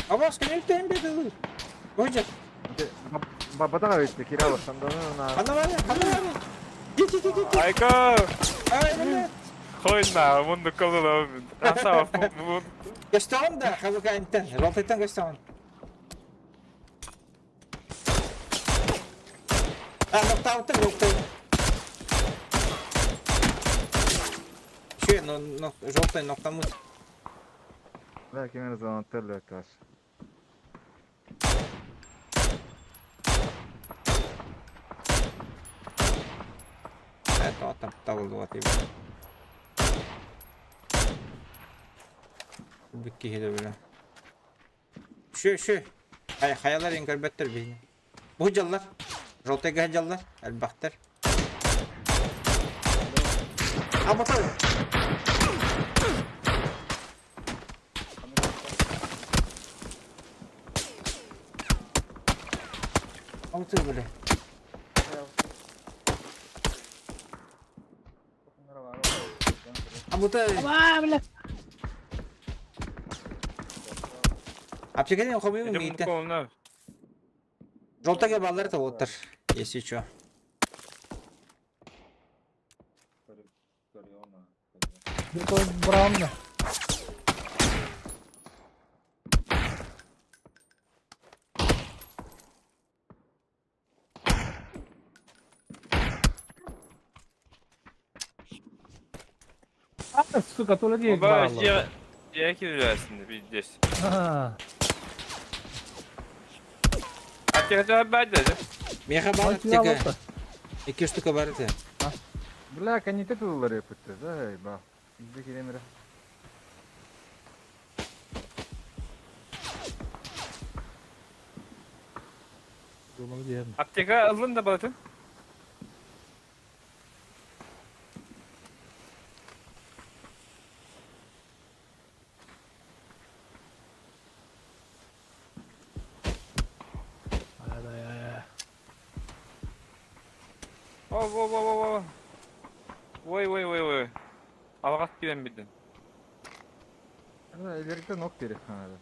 Абас көнүлтэн бедылы. Ой, Бабатаҕа өйтө Киралов санданы на. Ханна бар? Ханна бар? Гит гит гит. Айка! Ай, блядь. Хойна, мунду колула. Аса, мун. Көстөҕүн да, хабыкайынтан, ролтайтан көстөҕүн. А, ноктаабыттар, желтый. Че, но, но, желтый ноктамыт. Да, ким эрэ звоноттар лөттөр. Это там табылдыга тиби. Бүк киһи бile. Шү, шү. Хай, хаялар ен көрбөттөр биһини. Бу дьаллар. Желтыйга дьаллар, элбэхтэр. Амотой. Амотой бile. Амотой. Аптекадан хомуйум Идем миитэ. колуна. Желтыйга баллар табыттар, если чё. Браунна. А, сука, то ли Оба, я я кидаюсь, здесь. А, А ты хотя бы да? Меха бар аптека. Икки штука бар этэ. Бля, каните туллар япытты, да, ба. Bizde келемір. Аптека ылын да балатын. О, во, во, во, во. Ой, ой, ой, ой. Алғат киден бидин. Илерде нок керек надо.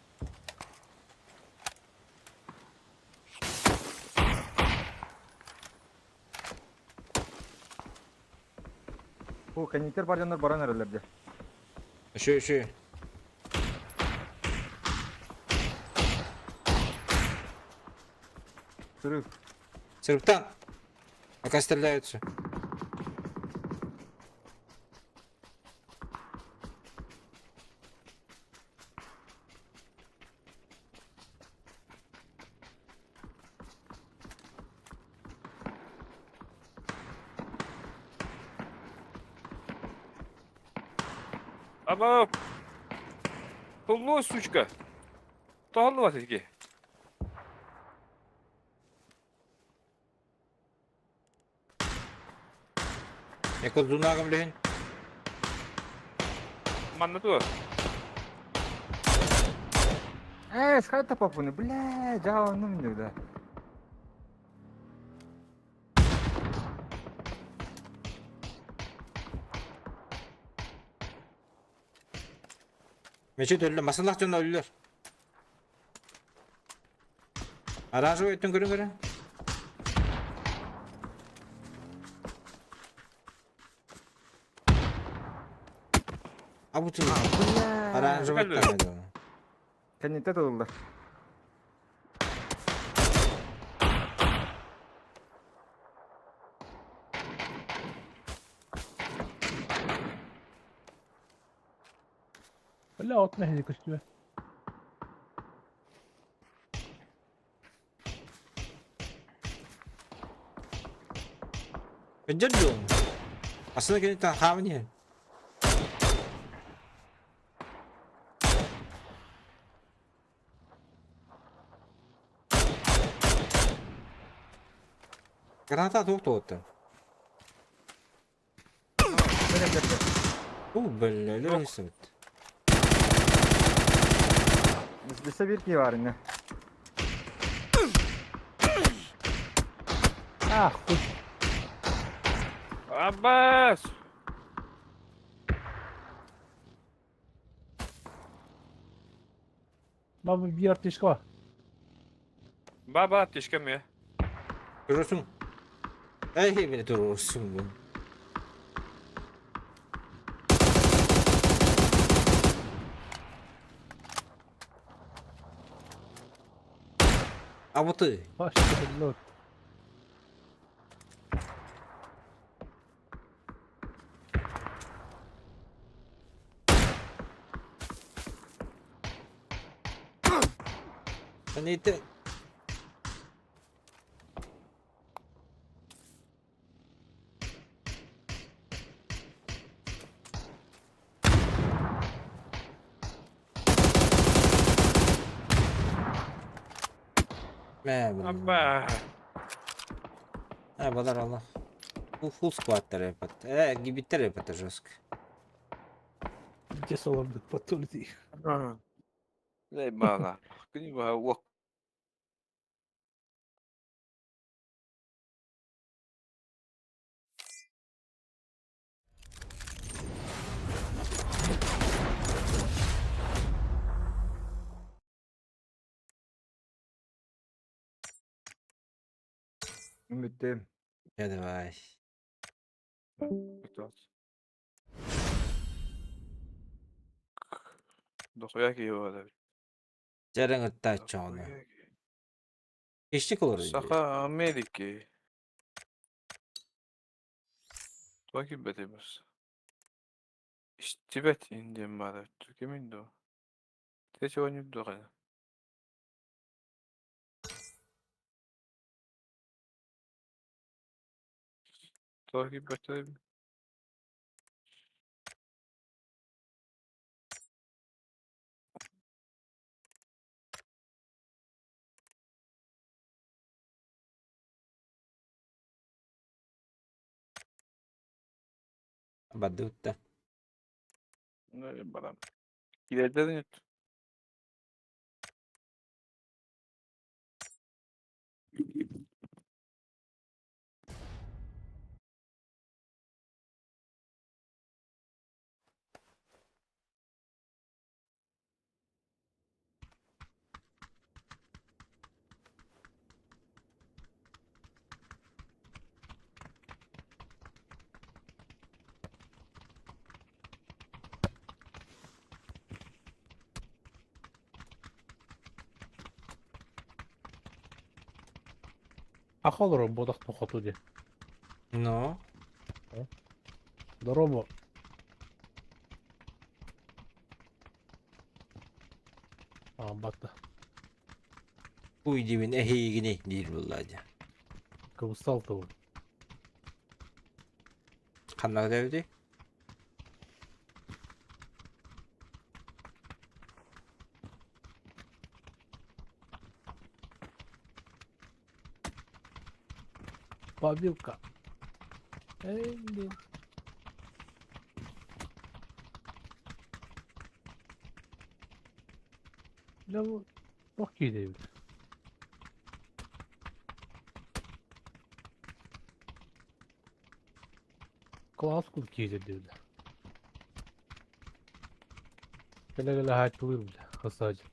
Бу канитер бар жандар баран эрелерде. Шү, шү. Сырык. Сырыктан. Пока стреляются. Аба. Туллу, сучка. Тоғылы бар сізге. Я код зунагым лehen. Манна туа. Э, схайта папуны, бля, жао, ну мне, да. Мечет өллө, масалах жон өллөр. Оранжевый өттүн көрүн көрүн. Абутун. Оранжевый өттүн. Каните туллар. Бля, от нахи көстүбэ. Өдөрдү. Асына кенеттен хамын Граната туох туоттан. О, бля, лөрөсөт. Бise bir ki var yine. А, хуй. Аббас! Баба биир аптечка бар. Баба аптечка эмиэ. Турурсуҥ. Эй, мени турурсуҥ бу. А вот ты. Они Абба. А, балар Allah. Bu full squad'lar yapат. Э, гибиттер yapат жестко. Где соломных потулить их? Лей бала. Күнү баха уок. Бүттем. Я давай. Дохуя киһи буолар. Дьэрэҥ ыттааччы ону. Ищик олорор. Саха Америки. Туга киирбэтий бас. Истибэт индиэн баара кимин дуу? Тече оонньуур дуо хайа? Туга киирбэттэр эбит. Бадыытта. Барам. Киирэрдэр А холору бодах похоту де. Ну? Здорово. А, батта. Уй дибин эһиигини диир булла дьэ. Устал того. Ханна дэбити? Побилка. Эй, блин. Бля, вот. Ох, кидэбит. Класс кул киде диде. Кэлэ-кэлэ хааччылыыр бля, хасаадьы.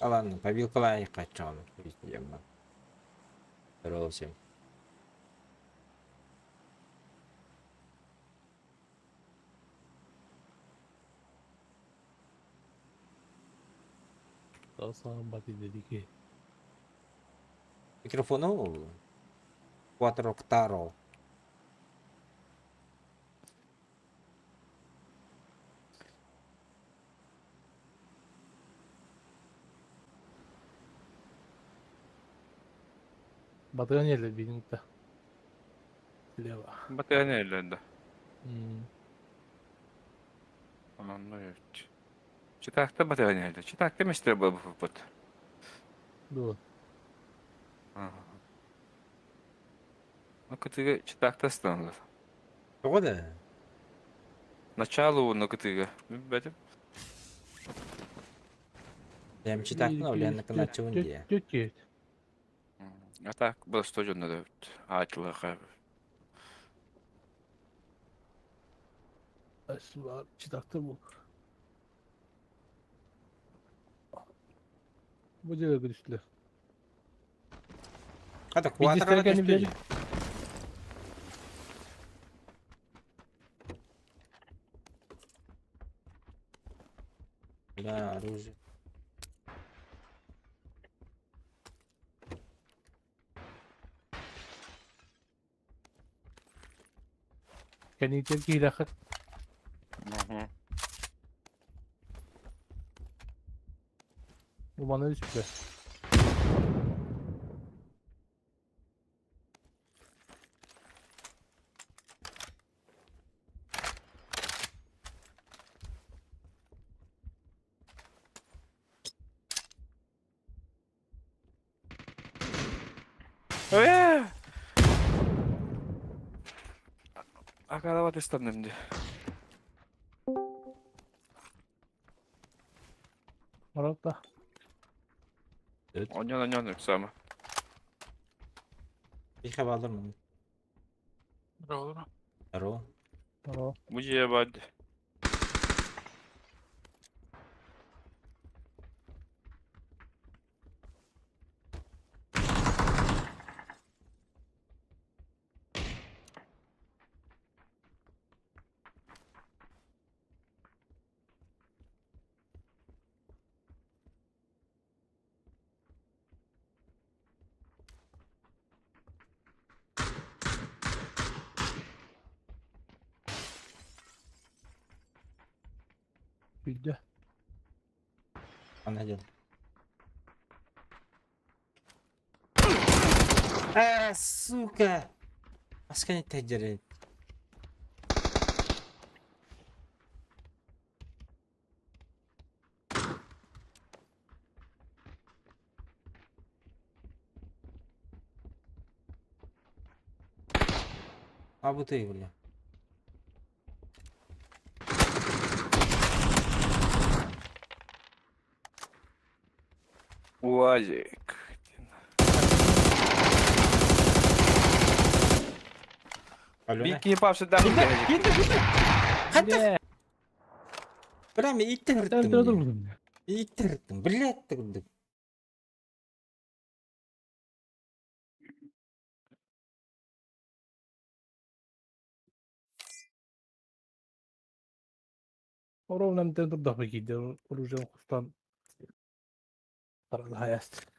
А ладно, побилкалаан каччаҕын. Здорово всем. Саамбати дедики. Микрофону Quattro Octaro. Батыган еле бинта. Слева. Батыган эллэнде. Онно өт. Читакта батыган эллэ. Читакта мистер бу. Дуо. Ну кытыгы читакта станлар. Тоҕо да? Начало уонна кытыыга. Билбэтим. Бэйэм читакпын, Ульяна Каначевын дии. Түт А так, было дьонно да аатылаха. Читактыр бу. Бу деле күрүстүлэр. Хата куатара кэнни Да, оружие. Кэнниттэн киирэххит. Уманы үстүлэр. Э! Акарабат ыстанным дии. Маралта. Онньон онньон ыксама. Миха балыр мын. Здорово. Здорово. Здорово. Бу дьиэ баар дии. Билдэ. Ана дел. А, сука! Аскани тәжірі. А бу ты, бля. Уазик. Алена. Бикини папсы да. Хатта. Бля, мен иттен ырттым. Иттен ырттым. Блядь, курдук. Ровно мтен турдах киде оружие кустан. Таралхаяст.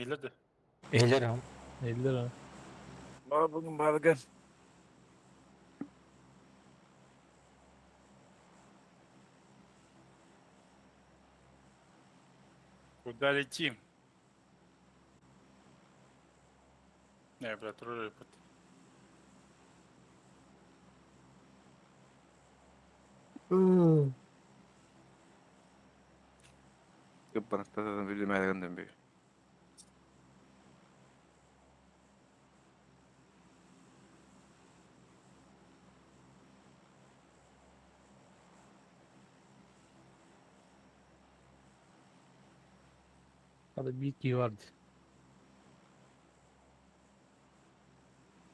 Eğilirdi. Eller am. 50 lira. Бабын барган. Куда летим? Не, бля, тролль под. Кыббанаттан билимээргенден бүй. Hadi bir ki vardı.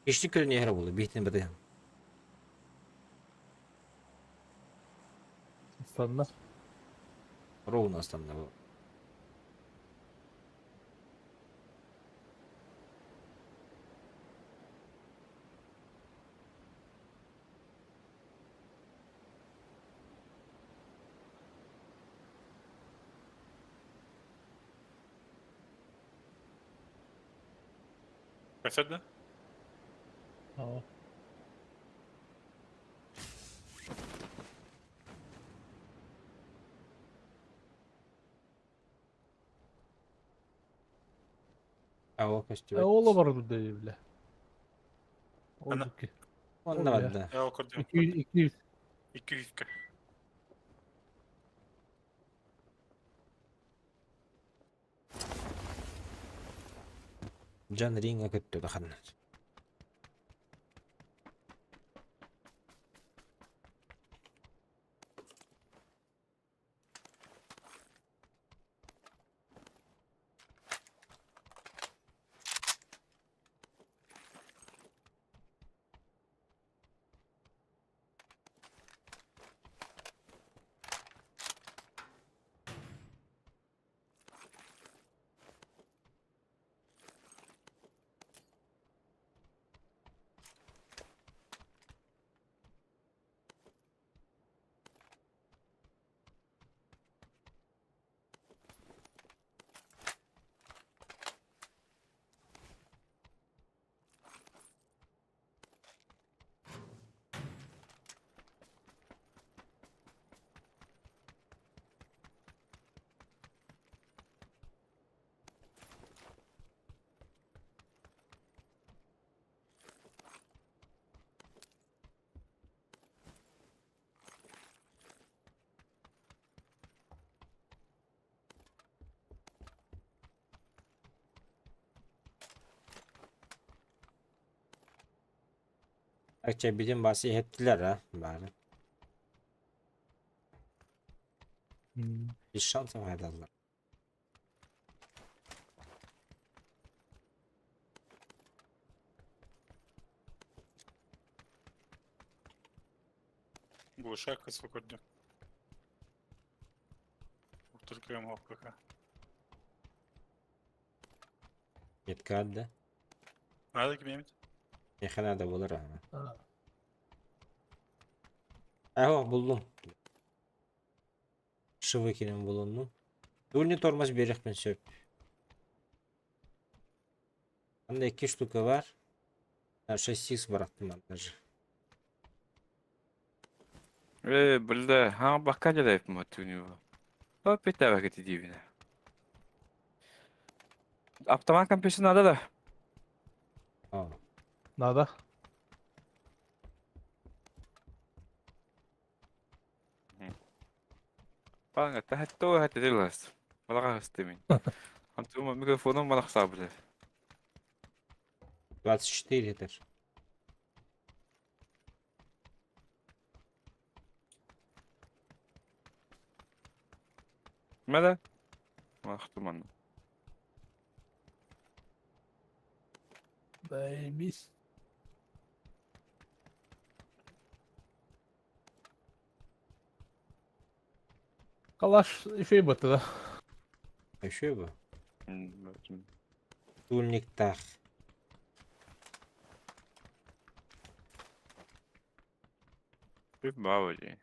Ишти көрүн эһэр буолла, биһитин бытыһан. Станна. Ровно останна бу. Касет, да? Aa. Ао E көстүбэт. oğlu var burada bile. Ана. Oldu ki. Онно Ол барда. Я окурдum. 200 200. 200 к. Жан ринга көттө даханна. Akça bizim bası ettiler ha bari. Bir şans faydalılar. Глушак из окурдum. Уктуркаем ОПК. Yetkandi. Надо кем-нибудь? Механа да болар ана. Ha. Аho булдум. Шывыкинен булундум. Дульный тормоз берекпен сөп. Анда iki штука бар. 6x бараттым мен даже. Э, бля, ха бакка делает матюню. Опять давай эти дивина. Автомат компрессия надо да? Aa. Nada. Панга, та то это делас. Балага стемин. Антума микрофоном балак бля. 24 этаж. Мада? Махтуман. Babies. Kalaş şey batı da. Еще бы. Тульниктах. Бабы.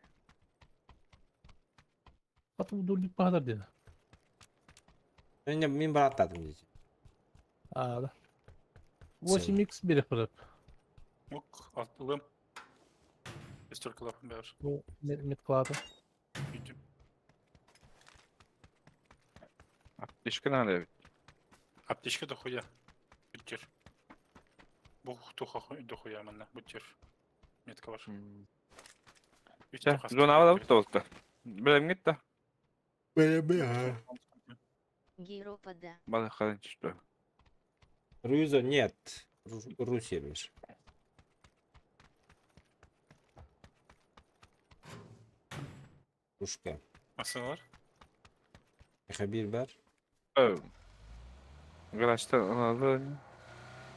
Atı bu durluk bahadar dedi. Мен мен бараттадым дейді. Aa da. 8x бере фырып. Ок, аттылым. Пестеркалар бэр. Ну, метклады. Үйдүм. Аптечка надо ведь. Аптечка дохуя. Бүттер. Бу туха дохуя манна бүттер. Метка бар. Чэ, зонаҕа да буолта. Билэмҥит да? Гейропа да. Балыххарын что? Рюза нет. Русь бишь. Рушка. Масалар? Хабир бар. Гаражта алады.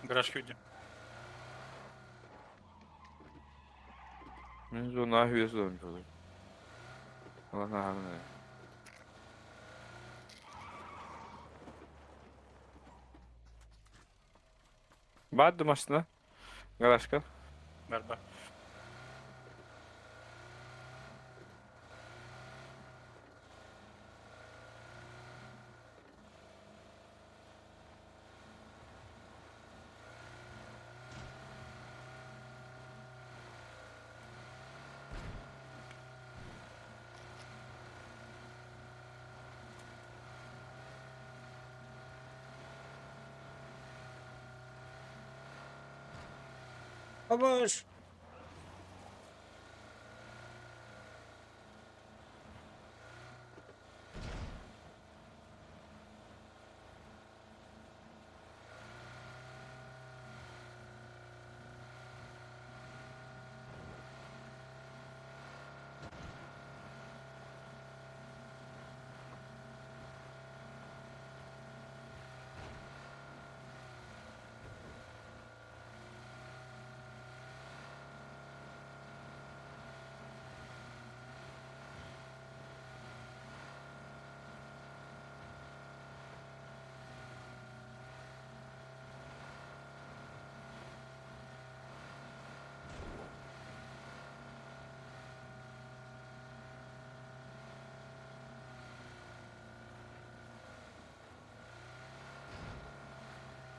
Гараж күйді. Мен зонаҕа хүө зон буолар. Алан ааҕын. Барды машина. Гаражка. Бар бар. Помощь!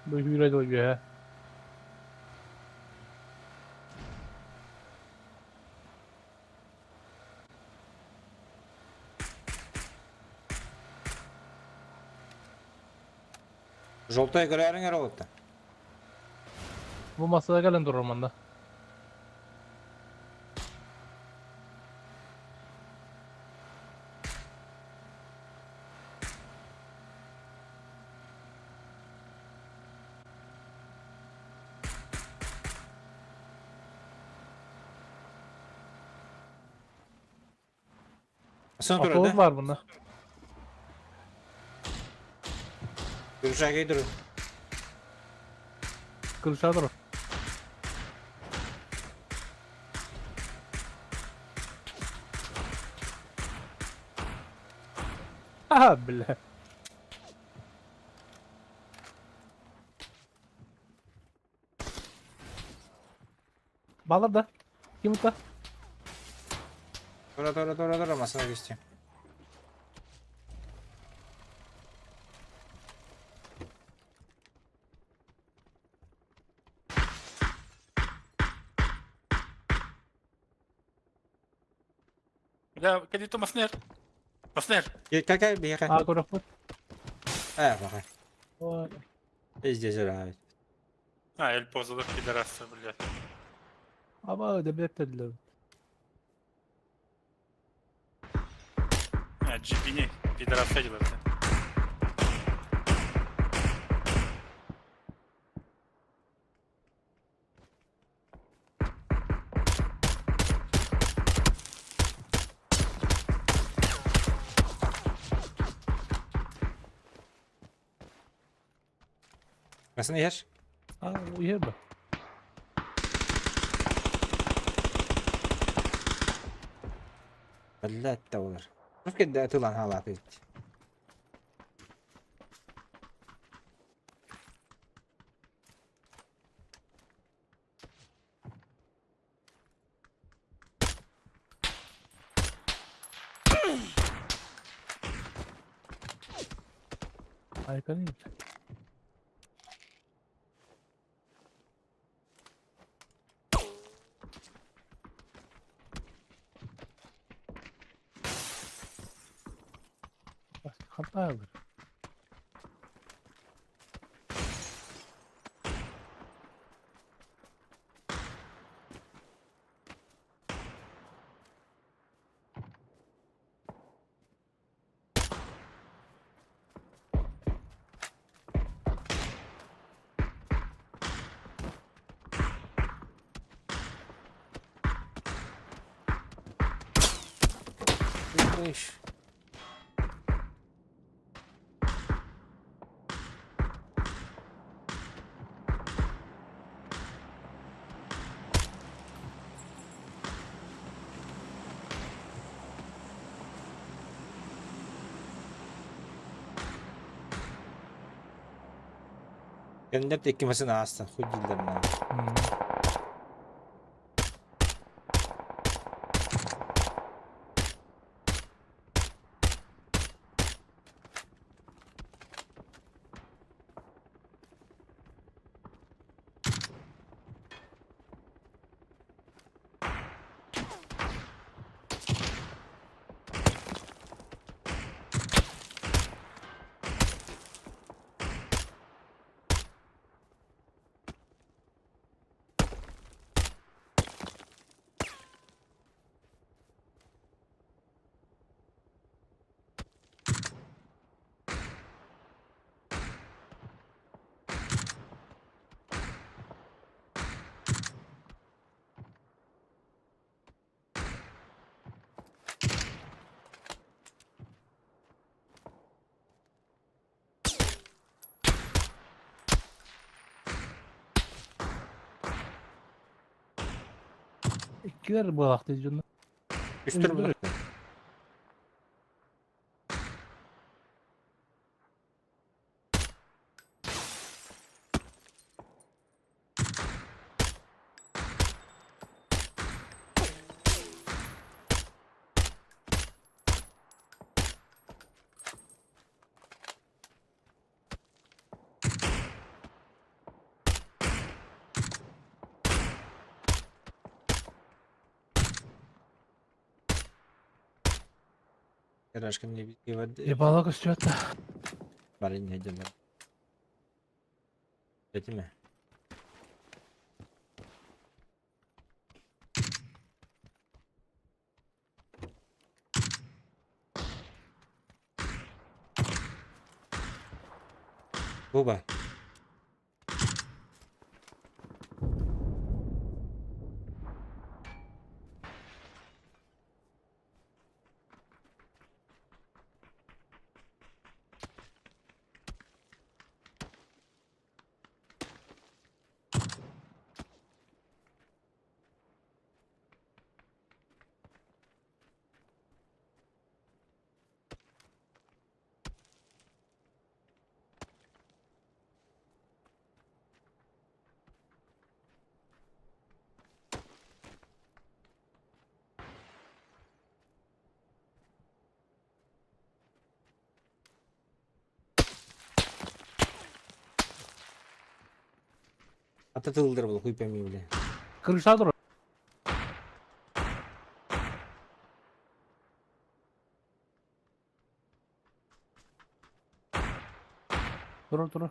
Бу хүрэ дыл үөһэ. Желтая көрөрүң эрэ олутта. Бу масада кэлэн турар манна. Сон турар Автобус да? бар мында. Күршәгей турар. Крыша турар. Ха, бля. Балар да. Ким та? Тура тура тура тура масына кесте. Бля, кадито маснер. Маснер. Какая беха? А, көрөкпүт. Э, баха. Ой, Здесь же. А, эль позалар пидорасы, бля. Аба өдөбөттөдүлөр. А, джибини, пидорасы делают. Масына ешь? А, уеб. Блять, да олар. Русский да тылан халаты. Айканы. Хантаалар. Слышь. Кэннеп теккимесин аастан хуй дииллэр на. Иккилер буолаахтыы дьонно. Үстөр Үстөр. Гаражка мне воды. Ебало көстүөттэ. Бары не делаю. Этими. Буба. Ата тылдыр был хуй пойми, бля. Крыша тур. Тур тур.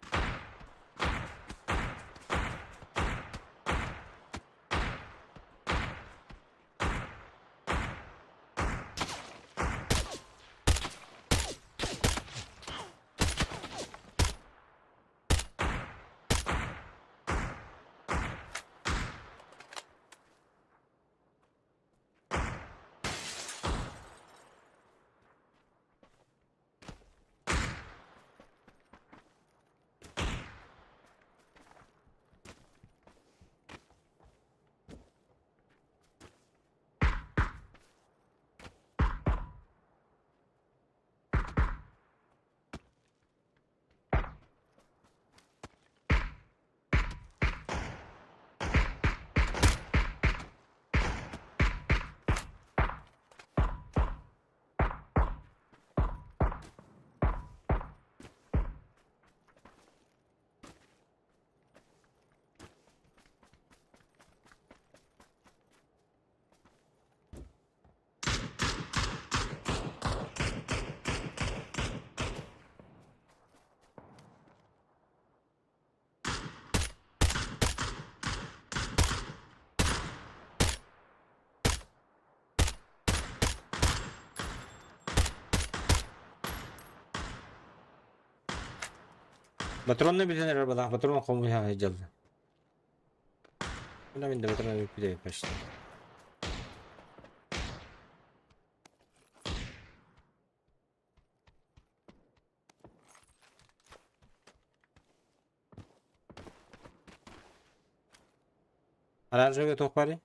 Патронны бүтэн эрэр балаах, патрон хомуйа сылдьаллар. Мына мин да патрон бүппүтэ почти. Оранжевый туох баарый?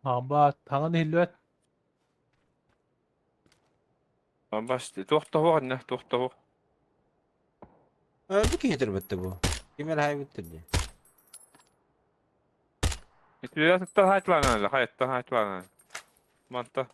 Аба, таҥан иһиллибэт. Басты. Туох тоһуох инне, туох тоһуох. Бу киһи турбатта бу. Ким эрэ хайбыттыр дии. Итилер сыттар хайтлаанан, хайттан хайтлаанан. Манта.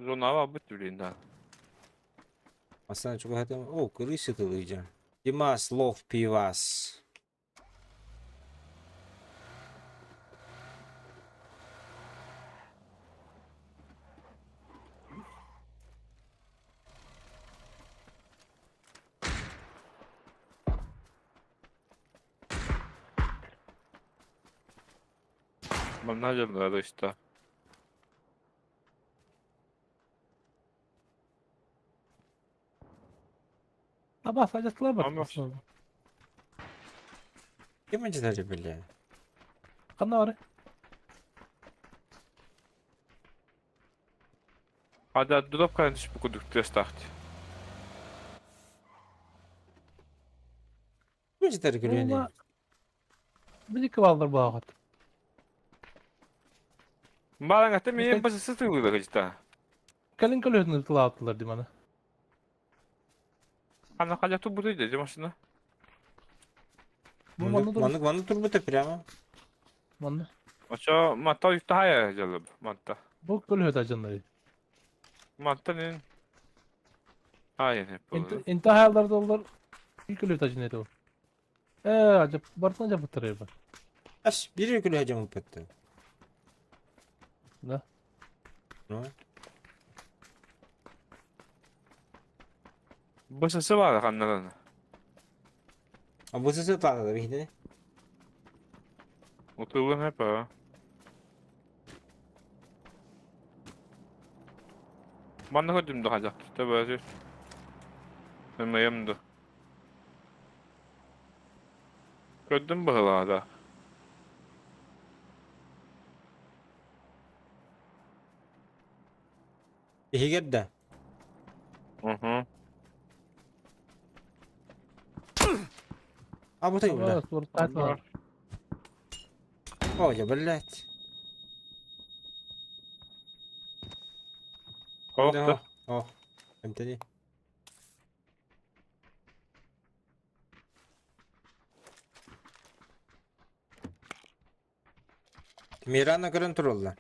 Зонаҕа албыт блин да. Асан чугаһатым. О, крысы тылыйдьа. Димас, лов, пивас. Манна дьоннор ыста. Аба садьастылар бар. Амос. Ким ачытары бile? Ханна бары? Ада дроп кайын түспүт курдук тыастаахт. Ким ачытары күлүөнэ? Били кыбаллар бааҕат. Балаң ата мен басы тылыда гыжта. Кэлин көлөһүн тылааттылар дим аны. Ана халя тубуду деди машина. Бу манна Маннык маннык турбута прямо. Манна. Очо мата юфтахая жалып мата. Бу көлөһөт ажаннары. Мата нин. Ай не болду. Инта хаялдар доллар bir көлөһөт ажаннары ол. Э, ажап бартын ажап бутыры бар. Ас бир күлү хажам уппетти. Да. Ну, Бысысы бар каннаран. а бу сысы тата бихне. Отулун хеп а. Манна көдүм да хажак. Төбөсү. Эмэйэмдэ. Көдүм быһылаада. Ихигер да. Угу. А бу тай бля. Суртаат О, я блядь. Хоохту. О, эмтени. Мирана көрөн тураллар.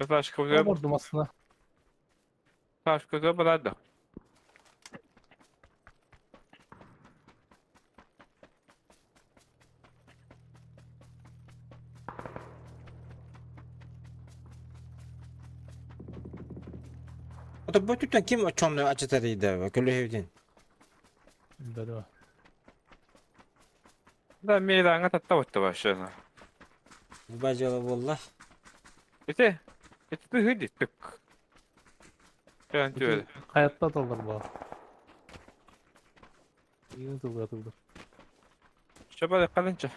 Taş көзө Vurdum aslında. Taş көзө барады. Ото бу түттэн ким очонну ачытарыйда көлөһүбүтүн. Да, Да мейранга татта бутта башына. Бажала болла. Ите. Ите тыгы тык. Кэн түөр. Hayatta dalır bu. Yine tıldır atıldı. Чөбө калынча.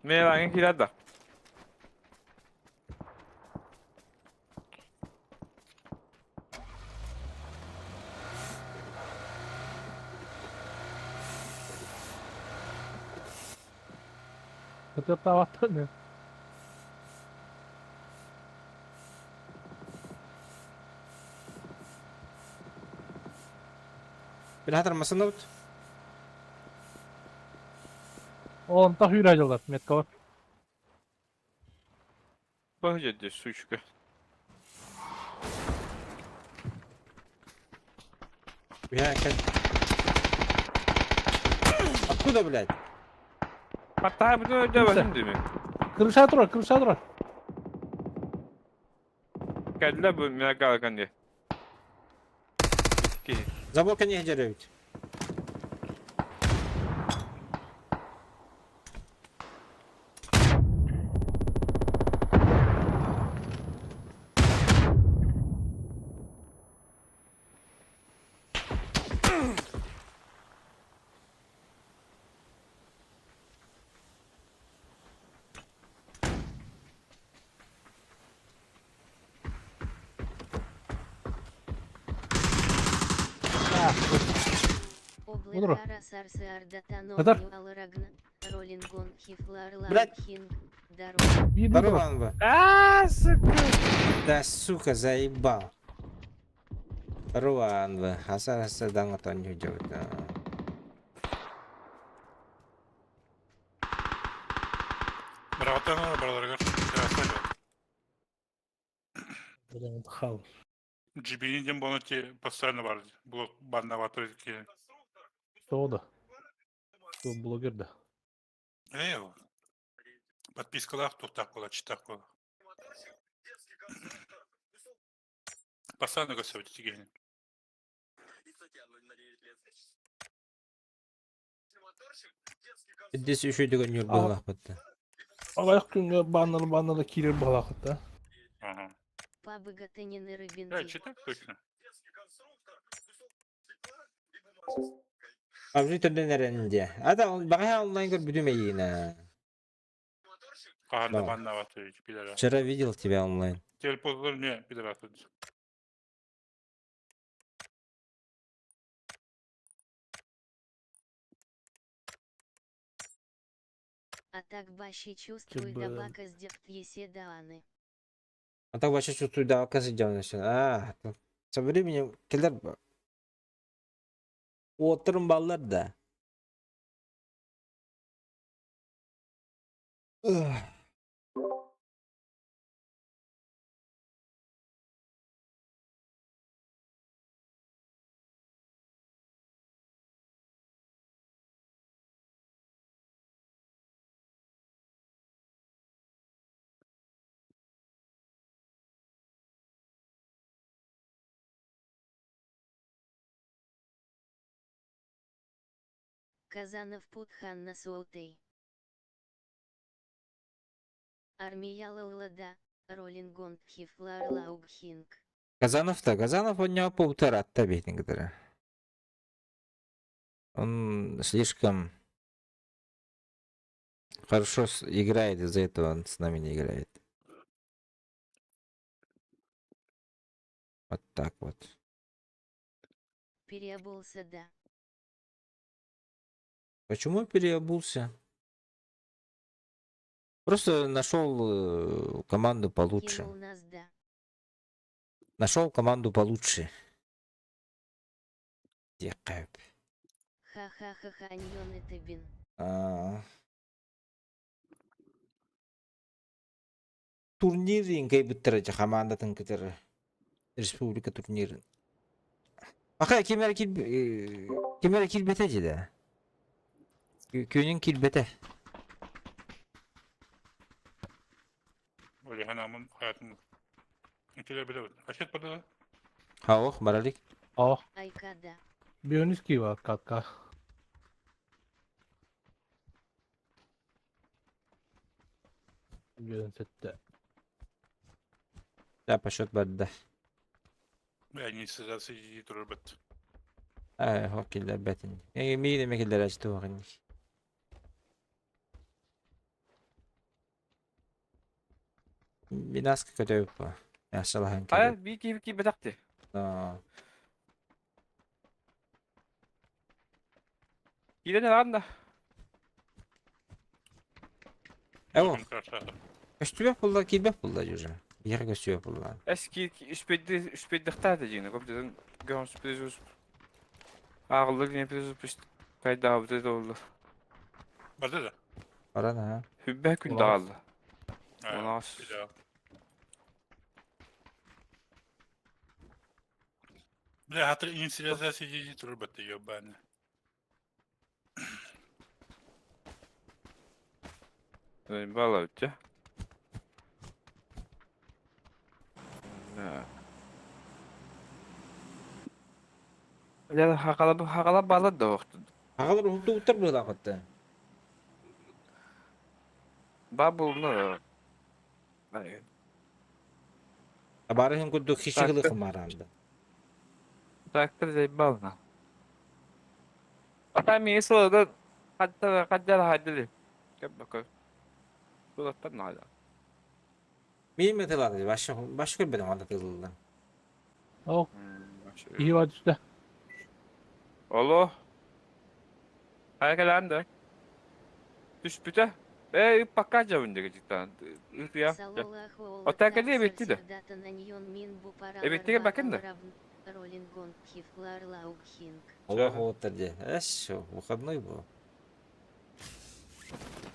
Мейранга кирада. Kötü tavattan ne? Бил хатар масында бут. Oğlum ta hüyre acılar. Metka var. Баһыйа сучка. Я как... Откуда, блядь? Hatta bu da ödemedim değil mi? Крыша турар, крыша турар. Geldiler bu merak alkan diye. İki. Заборка не генерирует. Будро. Катар. Блядь. Биир Здорово, турар. Анва. Ааа, сука. Да, сука, заебал. Здорово, Анва. Хаса хаса данга тоню делает. Братан, бараларыгар. Пидорасы. Блин, хал. Джибини дем бону ти постоянно бар. Блок баннаватыр ки. Тода. Сол блогер да. Эй, подпискалаах туохтаах буолла, читаах буолла. Постоянно көрсөбүт тигени. Здесь еще деген юр было бытты. Аҕыйах күҥҥэ банналы банналы киирэр баҕалаахыт да. Ага. Да, читак точно. Абжи түрден әренде. Ада баға онлайн көр бүтүм эйина. Хаһан да Да. баннаватыр пидорас. Вчера видел тебя онлайн. Телепозлар не пидорасы. А так бащи чувствую Тебе- табака с еседааны. А так вообще чувствую, да, оказывается, А, со временем келер Отырым баллар да. Ugh. Казанов Путханна Суотей. Армия Лалада, Ролингон Хифлар Лаугхинг. Казанов-то, Казанов у него полтора табетник. Он слишком хорошо играет, из-за этого он с нами не играет. Вот так вот. Переобулся да. Почему переобулся? Просто нашел команду получше. Кинул нас да. Нашел команду получше. Декап. Ха-ха-ха-ха, это бин. А. Турнир кайбыттара командатын кытары. Республика турнирин. Аха кимер кил кимер килбете деді. Күнүн килбете. Ой, ханамын хаятын. Интелер билебит. Хашет барды. Хаух баралик. О, Айкада. Биониский бар катка. Бион сетте. Да, по счет барды. Я не сразу и турбат. Хоккейлер бетин. Миги демекелер ачты вагын. Бинаска көтөп по. Яшалахан Ая, келет. bir iki iki бетакты. А, Киирэн ылан да. Эво, көстүбөк булла, килбек булла уже. Бир көстүбөк булла. Эски үспедди үспеддихтаа жигине көптөдөн гөн сүпөз. Агылды не пөз пүст. Кайда бу болду. Барды да. Баран ha. Хүббә күн даалды. Онаас. Bir daha. Бля, хатыр инициализация сидит турбаты, ёбаный. Балавча. Хакала хакала бала да вакыт. Агалар уһукту уттар быһылаах отта. Ба булна. Абарыһын курдук хищигылы хымараанда. Трактор заебал на. А там если да хатта хатта хадили. Кеп бакы. Тулаттан надо. Мин металлады баш баш көрбөдүм анда тылылды. О, киһи бар түстэ. Алло. Хайкаланды. Түспүтэ. Э, пока жабын деген жиктан. Ытыя. Отакали битти да. Эбиттиге бакын да. Аллах оттар де. Эш, выходной был.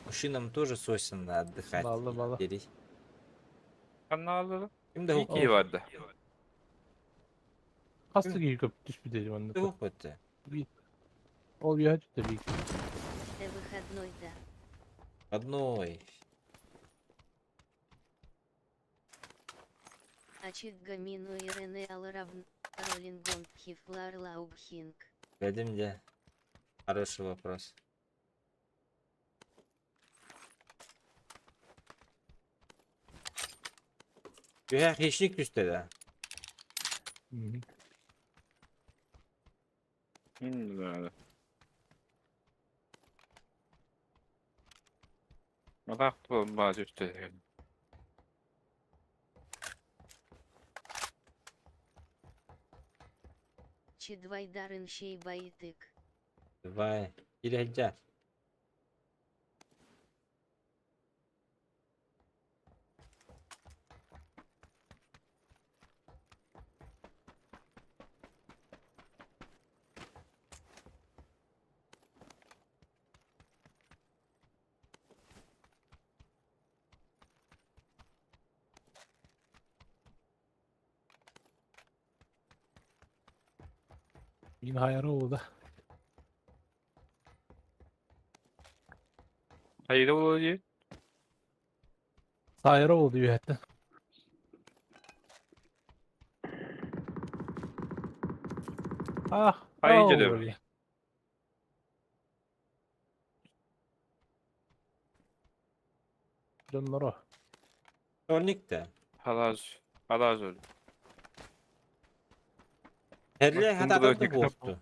Мужчинам тоже свойственно отдыхать. Балла, балла. Бери. Каналы. Ким да Ики барды. Хас да киһи көп түспүтэ дии манна. Туох өттө. Ол үөһэ түстэ биир. Выходной да. Одной. Ачиггамину Ирене Алравн. Ролингон Хифлар Лаубхинг. Дядим где? Хороший вопрос. Үһэ хищник түстэ да. Надо. Матак ба түстэ. Чидвайдарын Шейбаитык. Давай. Или. Мин хайары oldu. Hayır olur. Сайыры oldu үөһэттэн. Ах, Хайы ау, деді. бля. Дьонноро. Örnek de. Halaz. Halaz öldü. Herle hatadan da boğuldu.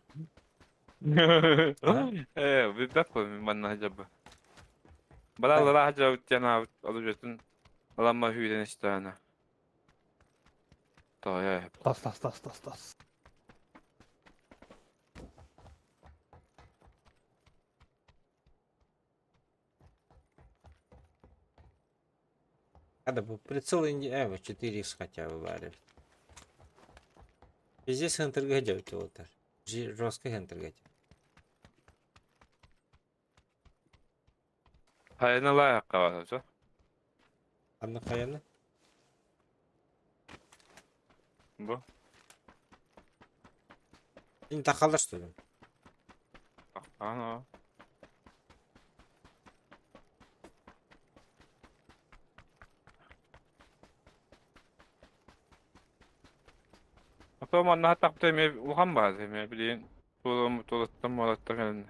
Э, бибәк қой манна хажаба. Балалара хажа жана алып жүрсін. Аламма хүйден істәні. Тая. Тас тас тас тас тас. Надо бы прицел инди... 4х хотя бы барып. Везде хентерге делать вот. Жестко хентерге. Хайына лайық қабады. Анна хайаны? Бу. Син тақалар что ли? Ана. Ата манна тақты ме улхан бар ме билин. Тулум тулаттым малаттым.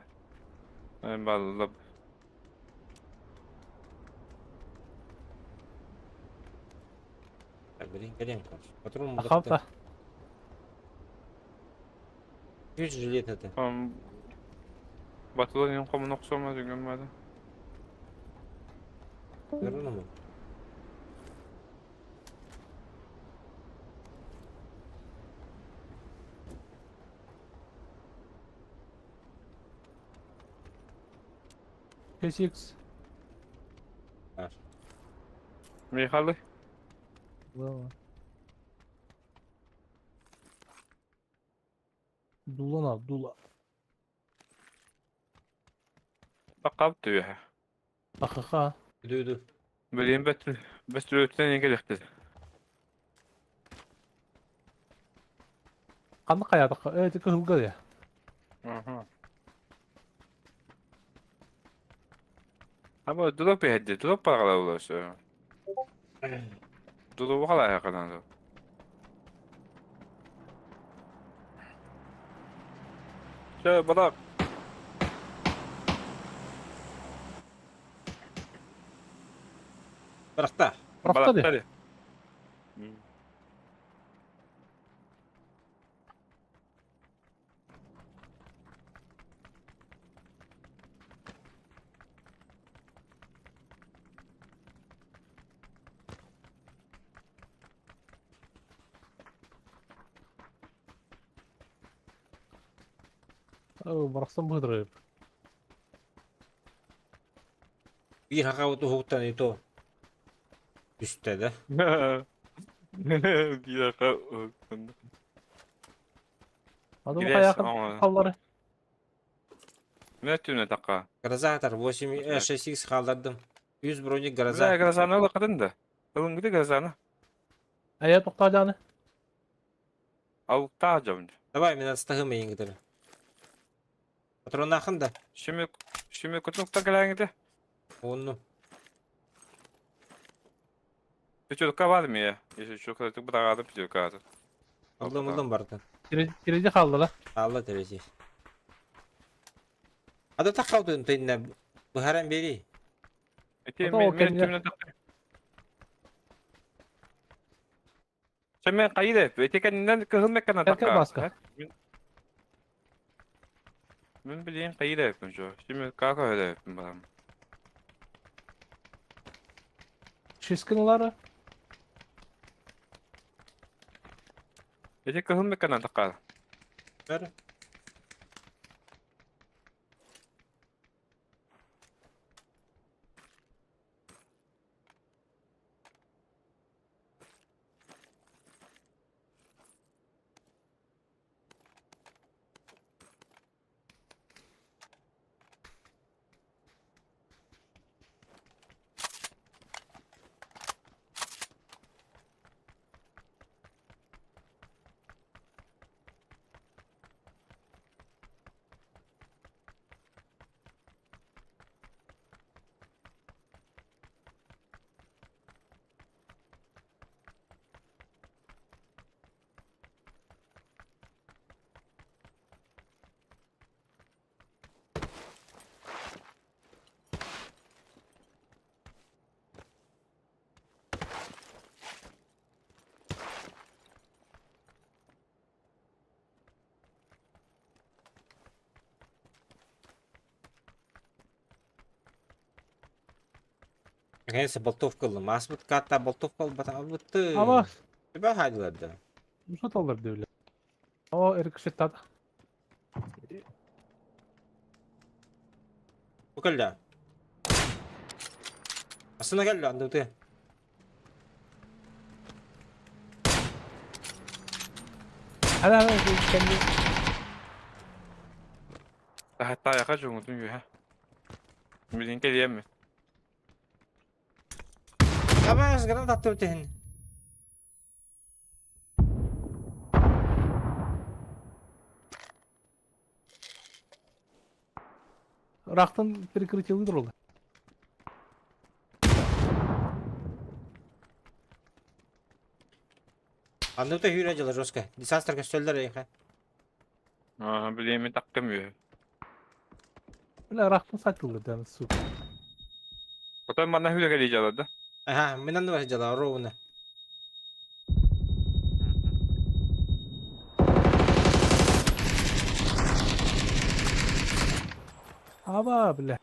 Баллап. Так, блин, кэлен Патрон Ахалта. Үс жилет это. Батылын комун оксома деген бады. Верно му? K6. Бар. Михалы. Да. Дулана, дула. Бақап түйе. Ахаха. Үдү үдү. Билин бет бет өттен еке дехти. Ханна хайаатахха, ээ ити кыһылга дии. Аха. Аба дроп иһэрди, дроп паралар все. Дробу халаһа канады. Все, барак. Барахта. Барахта дии. Барахсан быһыдырайып. Биир хакабыт уһуктан и то түстэ да. Биир хака уһуктан. Адам Грязь, хайахан оҥо. халлары. Мен түнэ такка. Грозатор 8 6x хааллардым. 100 броник Бля, гроза. грозаны ылыкатын да. Ылынгыты грозаны. Ая тоқтаажаны. Алыктаа жабын. Давай мен астахым эйингитер. Патронахын да. Шүмүк, шүмүк кутунукта кэлээҥите. Онну. Пятерка бар мия. Если что, когда ты брагадан пятерка аты. Аллым аллым барды. Тиреди халды ла. Алла терези. Ада таккалдын тыйна быһаран бери. Эти Ата ол мен кэннэ. түмүнэ такка. Сен мен кайда? Эти кэннинен кыһыл меккана Эркер такка. баска. Мен билейин кайда эппин жо. Шүмүк кака öyle эппин барам. Шискиналары. Эти кыһыл меккана такка. Бер. Наконец-то болтовка ыллым. Ааспыт катта болтовка ылбатабытты. Ама Тебя хадилар да. Мушат алдар дийле. О, эркишеттады. Бу кэллэ. Астына кэллэ андыты. Ана ана кэнни. Hatta yaka жуңутун юха. Билин келиэм. Абаас гранат атты өтөһүн. Рахтан перекрытие выдрал. Андыты хүрэ дьыла жестко. Десастр көстөллөр эйхэ. Аа, билиэми таккым юха. Бля, рахтан сатылды да, сука. Потом манна хүлэ келии жалар да. Ага, мен анны бар дьыла ровно. Аба, бля.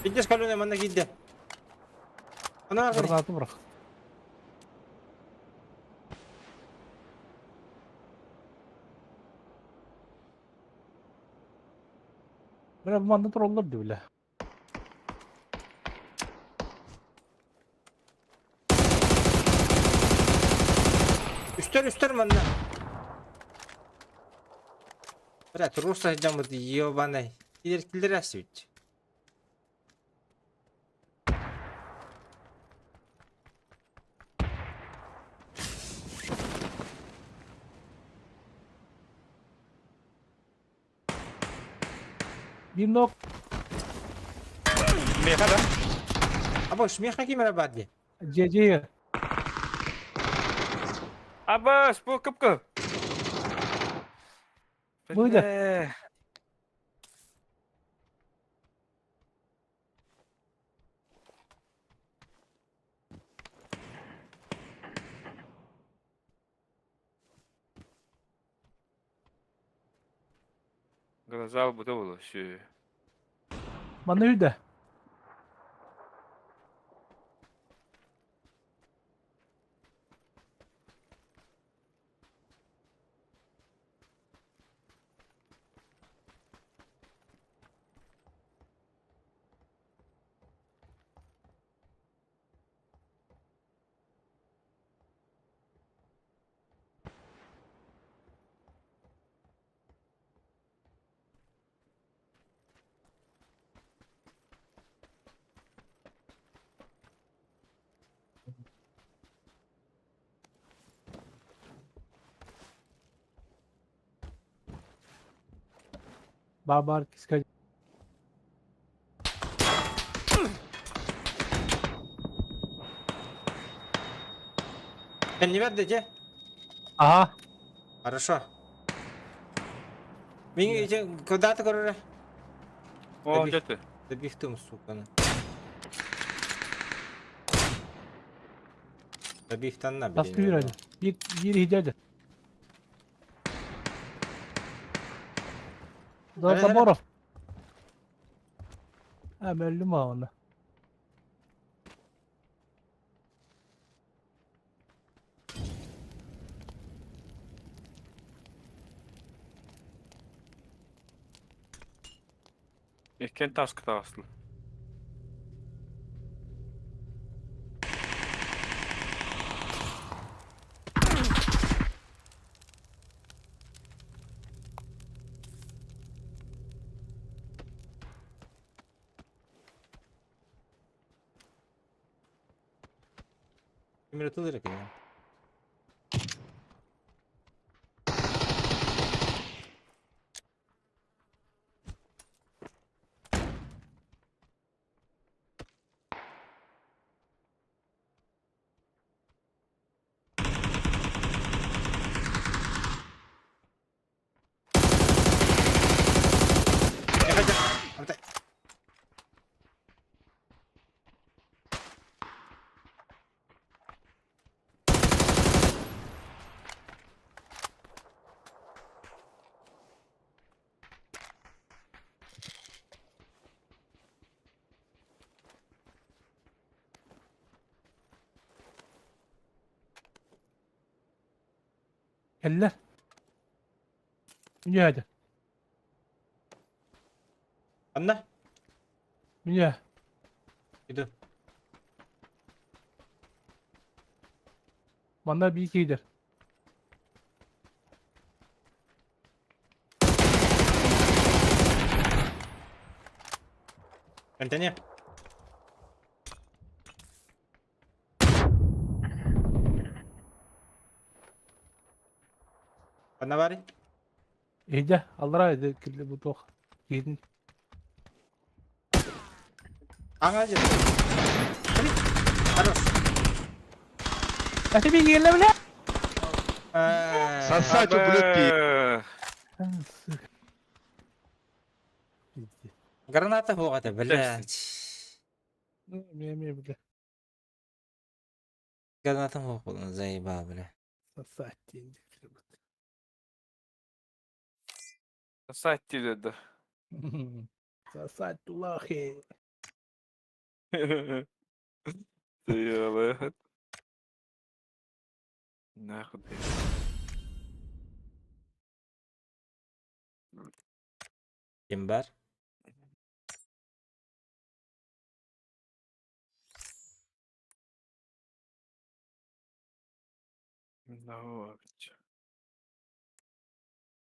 Пиздец калюна манна киирдэ. Ана бар. Гранату бырах. Бля, манна троллар ди, бля. Үстер үстер манна. Бля, туруса жамыт ебаный. Киллер киллер асүт. Биир нок. Меха да? Або, шмеха кимера бар дии. Дьиэ дьиэ. Абас, бу кыпкы. Быйда. Бля. Глаза бута было все. Манна үрдэ. Бар-бар киска. Кэннибэр да дьэ. Ага. Хорошо. Мин ити куда ты көрөрө? О, где ты? Добихтым, сука. Добихтанна, Тас күүрәді. Bir bir hidеді. За заборов. А, мөллүм оны. Иккен таска таҕыстым. Кимер тылыр экен. Кэллэр. Мүньээдэ. Анна? Мүньээ. Иду. Манна биир киирдэр. Антония. Анна бары? Иһдэ, аллараа иһдэ киллэ бу туох киирдин. Аңа же. Хорош. Әти би киирдэ билэ. Сосать, ублюдки! Граната буга блядь. Мэ билэ. Граната буга заебал, бля. Сосать диэн. Сосать диде. Сосать лохи. Ты Нахуй ты. Ким бар? Ну,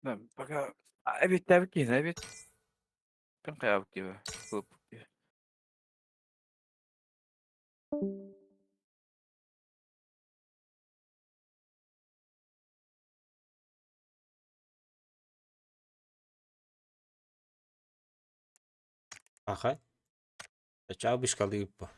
Да, пока. Evet tabii ki, evet. Ben kıyafet gibi. Kılıp gibi. Аха. Чаа бышкалыып бу.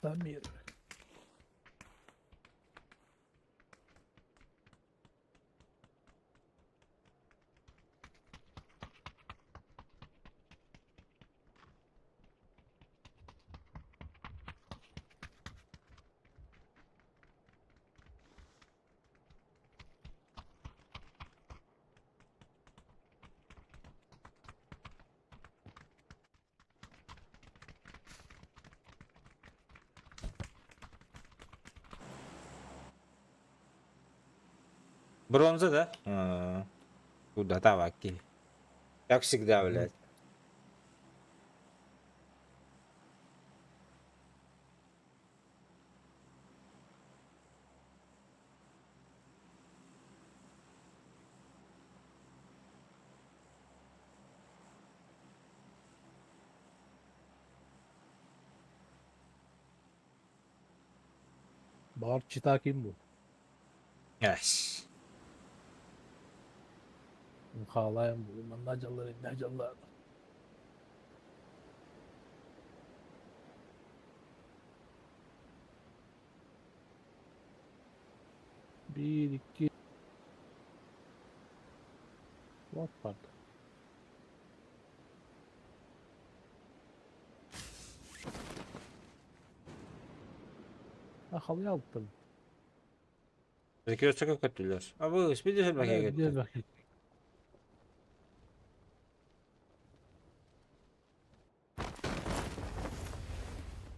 Самир. Бронза, да? А, Куда таваки? Как всегда, блядь. Бар чита ким бу? Yes. Хаалайым бу. Манна жаллар, инна жаллар. Bir, iki. What part? Ha, halıyı aldım. Перекресток көттүлөр. А бу спидер баке Bir көттү. bakayım.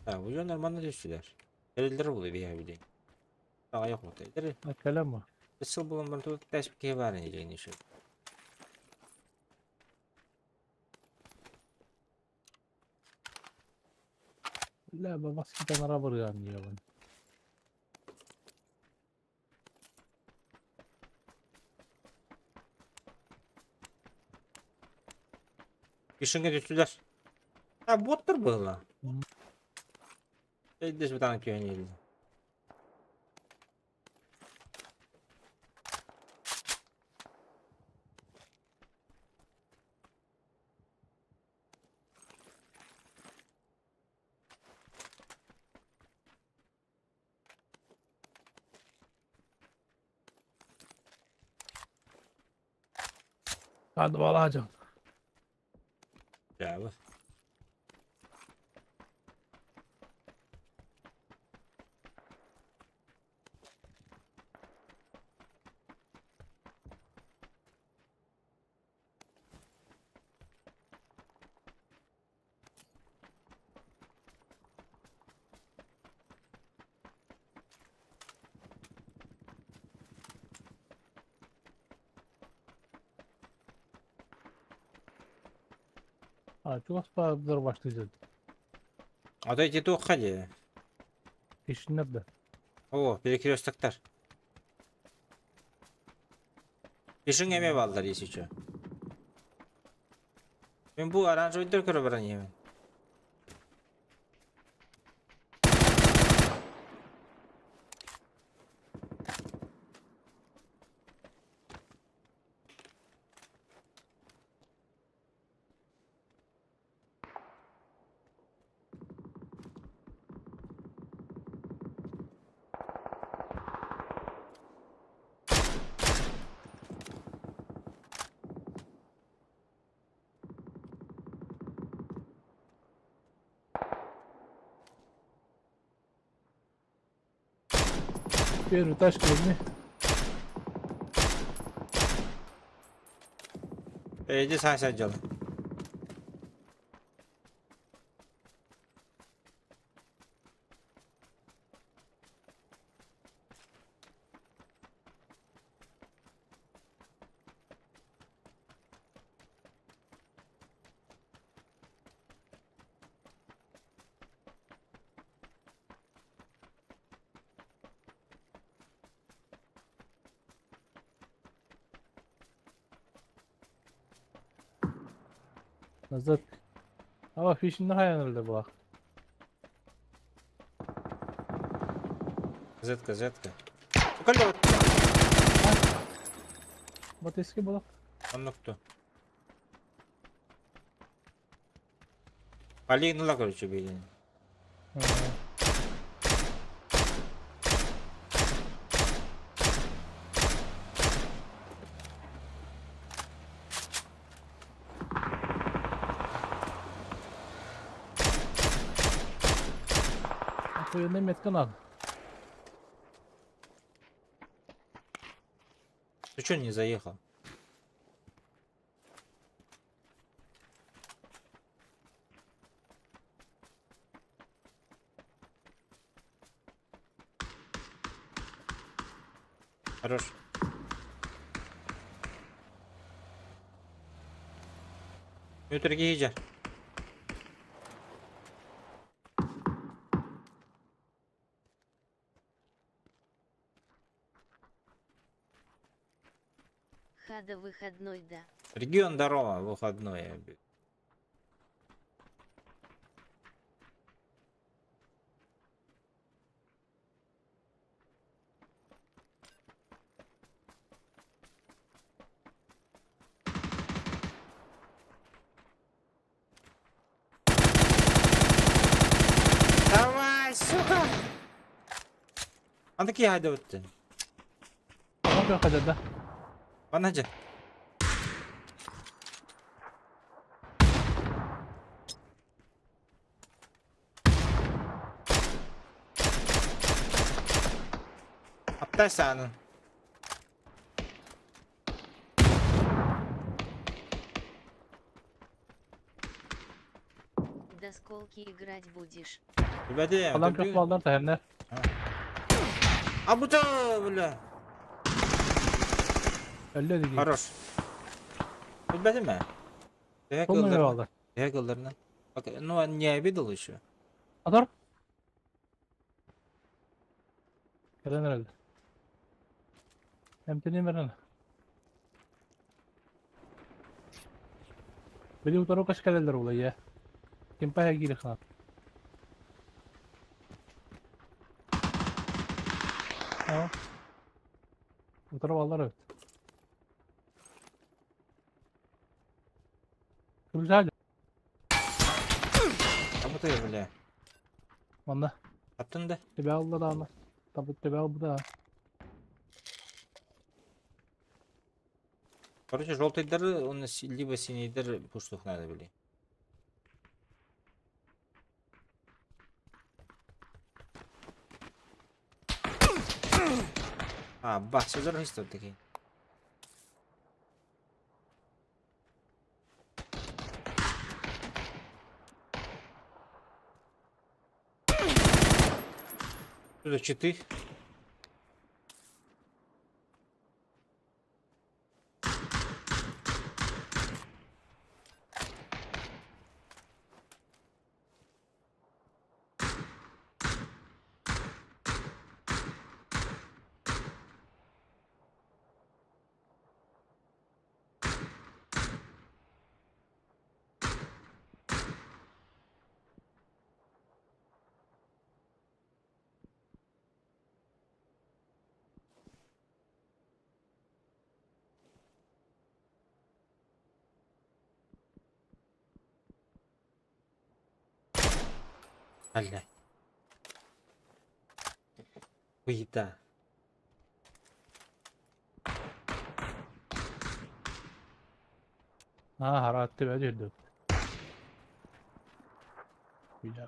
Ha bu жөн нормально түстүлөр. Элдер бул бия билейин. Ага yok mu? Элдер Ha, kalem mi? сыл булан бар тут тэш ке бар не деген еще. La babası giden araba yani ya ben. Ишинге түстүлөр. Ha боттор была. Элдер бутан күйөн Hadi balacağım. Ya bu. Ha, çok az paralar başlayacak. А то эти туох хади. Peşin nerede? О, перекрёстоктар. Ишин эме балдар если чё. Мен бу оранжевый көрө баран емен. Первую тачку возьми. Иди сам себя делай. Назад. Ава фишин хайанылды булак. Зетка, зетка. Калё. Вот eski bulak. Оннукту. Полигнула, короче, билин. Охуенный метка надо. Ты чё не заехал? Хорош. Өтірге ежер. Хада выходной, да. Регион здорово, выходной. Давай, сука! Анда ки хайда өтті. Tamam kadar da. Bana hacı. Aptal sağının. До сколки играть будешь? Ребята, Adam çok ballar da hem de. А bu da бля. Öyle dedi. Хорош. Bilmedin mi? Теге Полный кылларына. aldı. Теге кылларына. Bak, ну не обидел еще. Atar. Gelen herhalde. Hem de veren. Bili utarı kaç keleler olayı ya. Kim paya giri xana. Tamam. Utarı aldılar evet. Güzel. А bu da бля. Manna. Attın da. Tebe aldı da ama. Tabi tebe aldı da. Короче, желтый дыры, он либо синий дыры пуштух надо были. А, бах, все тут такие. Что за читы? Бля. Хуета. Ha harat tebe düştü. Güzel.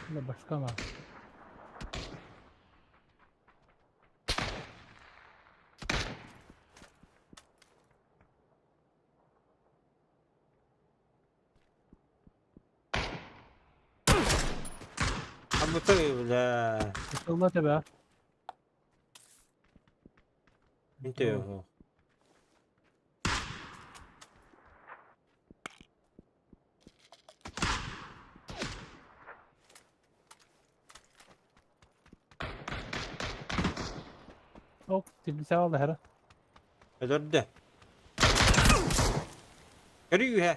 Бля, башка на. Абытай, бля. Ылла тебе. Мин төйөм. Ок, тилбисэ алла хара. Өлөрдө. Көрүү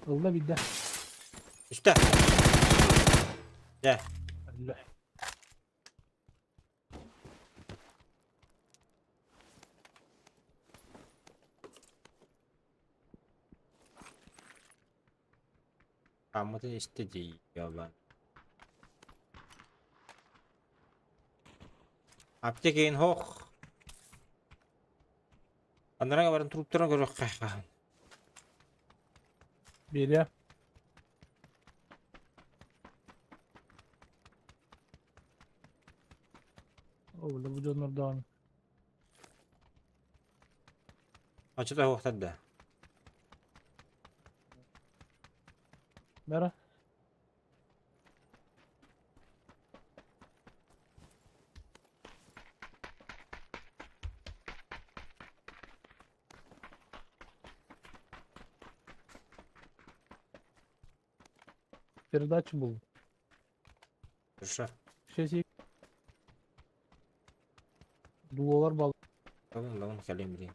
Ылла бидде. Үстэ. Дьэ. Өллө. Хаммытын истэ дии яллан. Аптекин хох. Анарага баран труптарын көрүөххэ хаһан. Биэриэ. О, бля, бу дьоннордоон. Ачыта хуохтар да. Бара. Передача был. Хорошо. Сейчас я... Дуолар бал. Лабын лабын кэлим билин.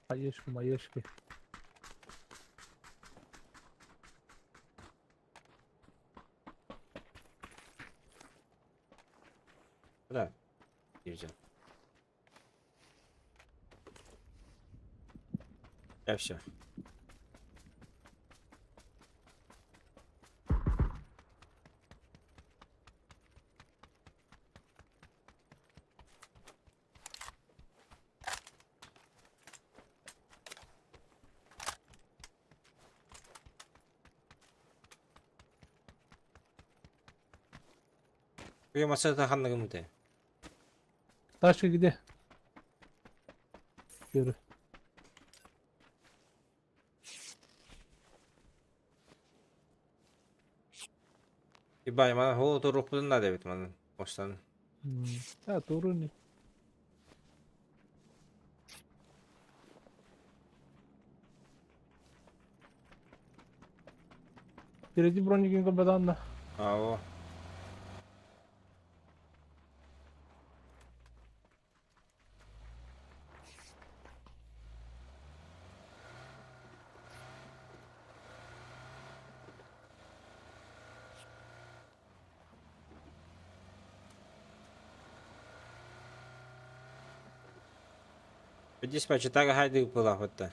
Маешки, маешки. Да. Gireceğim. Я все. Уймаса ханныгым үтэ. Тачка где? Первый. Ибай, мана холо турукпутун да дебит манан. Оштан. Да, туру не. Впереди броники капитан. Ао. Диспатчы хайды была хотта.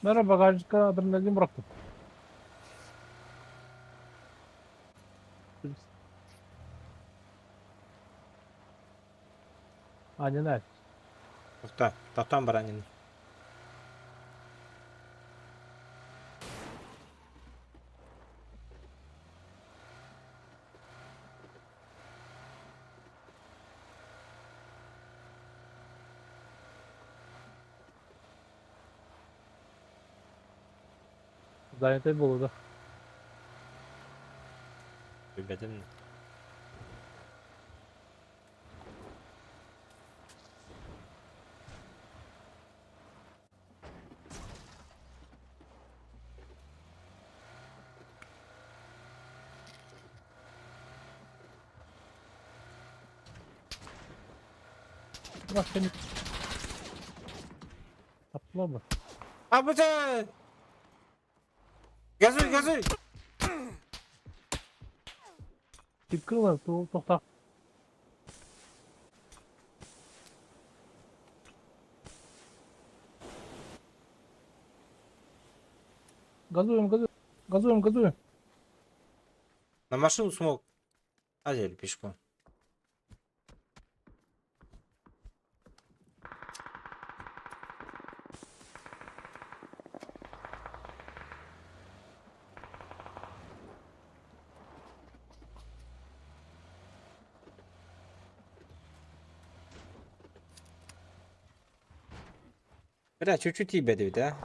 Merhaba bagajka adrenalin bıraktım. Aynen öyle. Тохта, тохтон баранин. Занятый было, да. Билбэтим. Bak seni. Atlama. Абыта! Газуй, газуй! Тиккылар, тоқта. Газуем, газуем, газуем, газуем. На машину смог. А или пешком. Бля, чуть-чуть тебе да?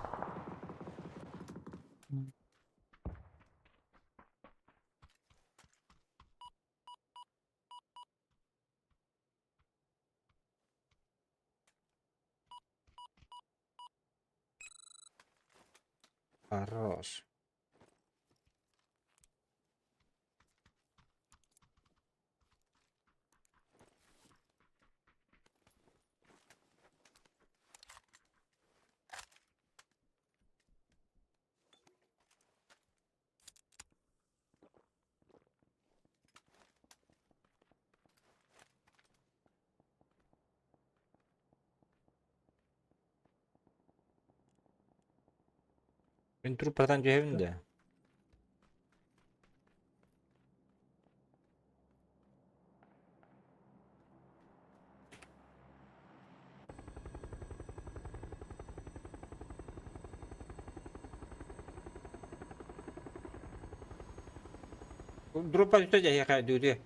Хорош. Мен труппартан түһэбин да. Труппа түстэ дьэ дүүрү.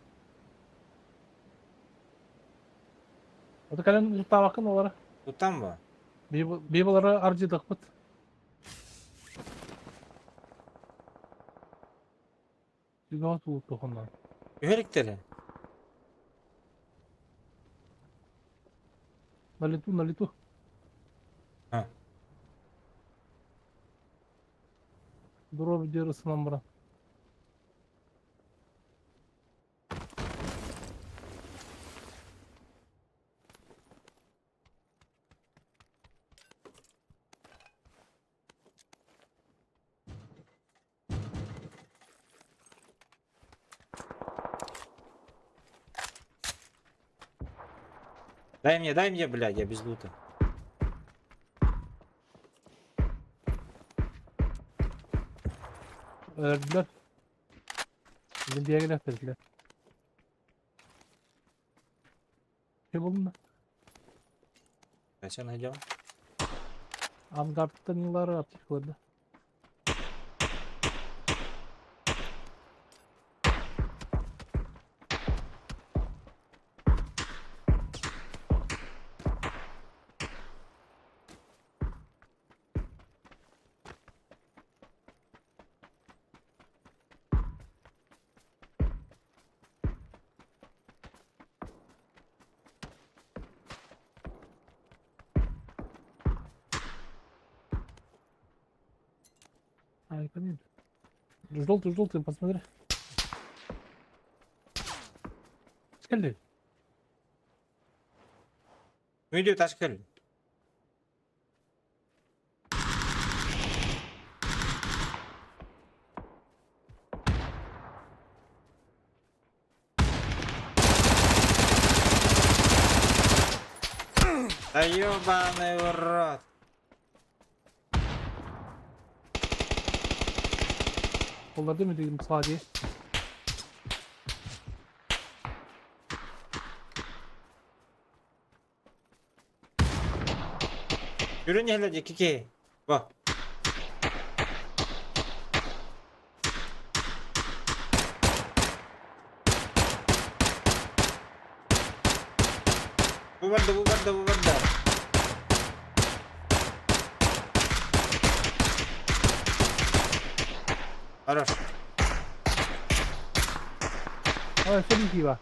Ота кэлэн луттаабаккын олара. Туттан ба? Бибалары аржыдықпыт. Жүгәт улут тохоннан. Түһэриктэрэ. На лету, на лету. А. Дроп дерысынан бара. Дай мне, блядь, я без лута. Öldüler. Bizim diğer gelip Ne buldun da? Зачем найдем? Amgart'tan yıllar attıklardı. Ай, блин. Желтый, желтый, посмотри. Скали. Ну иди, ташкел. Да ёбаный в рот. Олар değil mi dedim Sadi? Yürü ne hele kiki. Bak. Bu vardı bu vardı bu vardı. Хорош. Aa sen iyi var.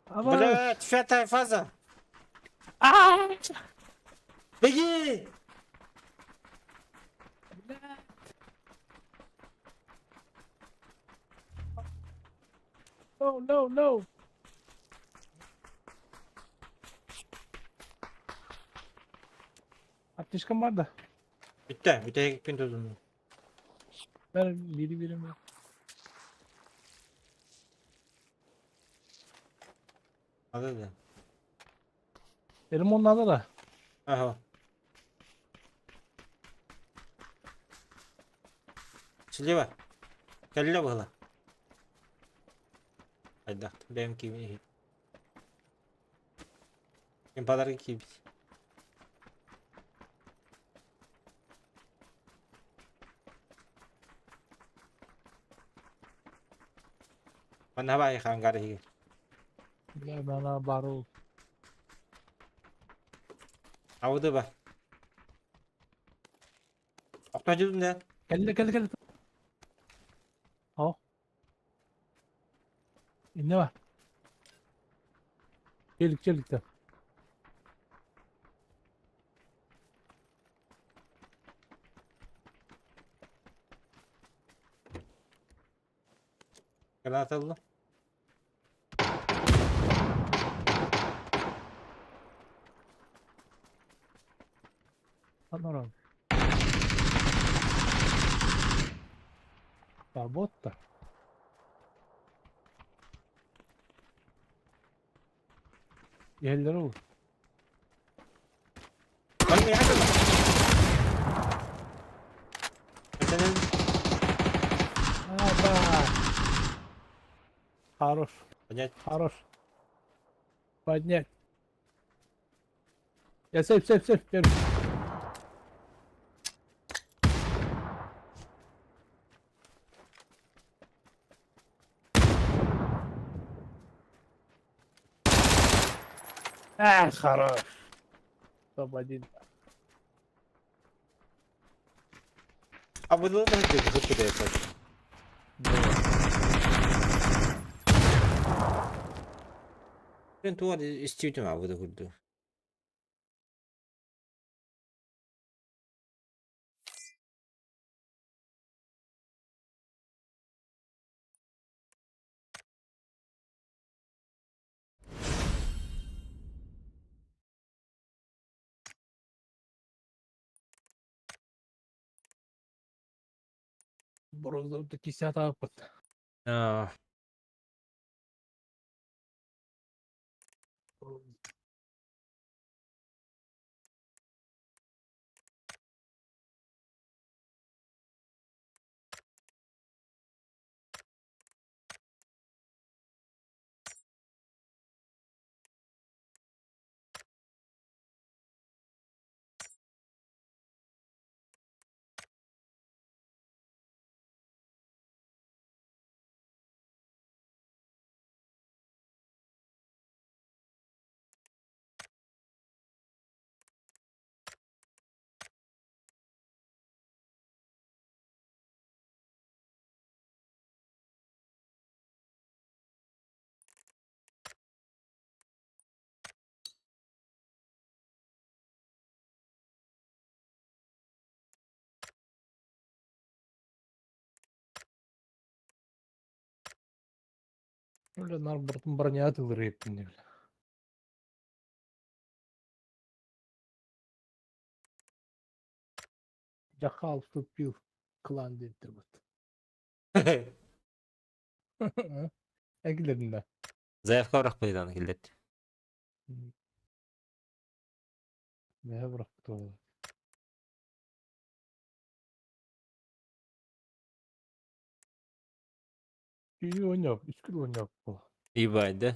Ama Блять, пятая фаза. Беги! No no no. Аптечкам бар да. Bitti. Bitti. Күн тудун. Ben biri birim. Hadi да. Benim onlarda da. Ага. Слева. Калля была. Айдахт. Бэм кими. Ким подарки кибит. Манабай хангар хиги. Бля, bana бару. Ауды ба. Охтожудун да. Кэллэ кэллэ кэллэ. О. İnne var. Geldik geldik de. Граната алла. Lan Работа. Yerlere vur. Lan ne yapıyorsun? Efendim? Aba. Хорош. Понять. Хорош. Поднять. Я сейф, сейф, сейф. Первый. Эх, хорош. Топ-1. А вы должны быть это. Ben tuvar istiyordum abi da kurdu. Бронзовый кисят апыт. А, Бля, нар бұртын броня атылыр еттін бля. Жакал вступил в клан деп вот. Әкілердің да. Заявка барақ пайдан келдет. Не бырахпыт. Күйі ойнап, үч күн ойнап бұл. Ебать, да?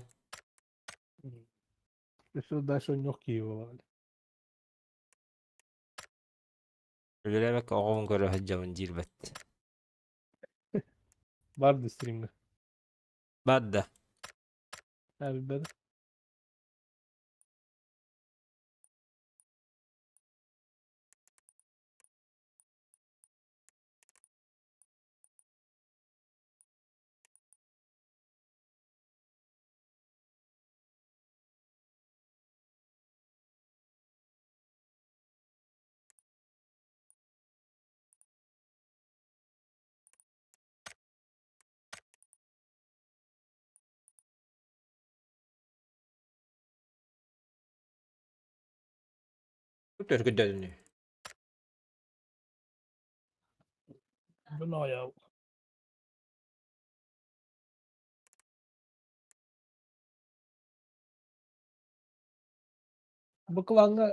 Еще дальше ойнақ киі болады. Үлелээбэккэ оҕобун көрө сылдьабын диирбэт. Барды стримге. Баар да. Әлбәді. Өргөдөрүнү. Бұны аяу. Бұл кланға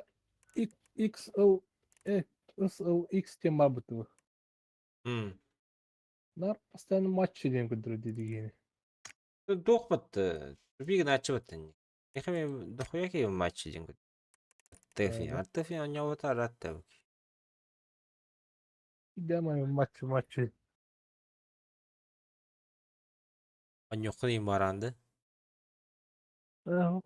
XL, SLX тема бытылы. Нар постоянно матч ден көдірі дегені. Туох бат биги начыбаттан. Эхме дохуя ки матч ден көд. Тэфи, аттефи аньявата араттав. Идемай матч матч. Аньохны маранды. Ага.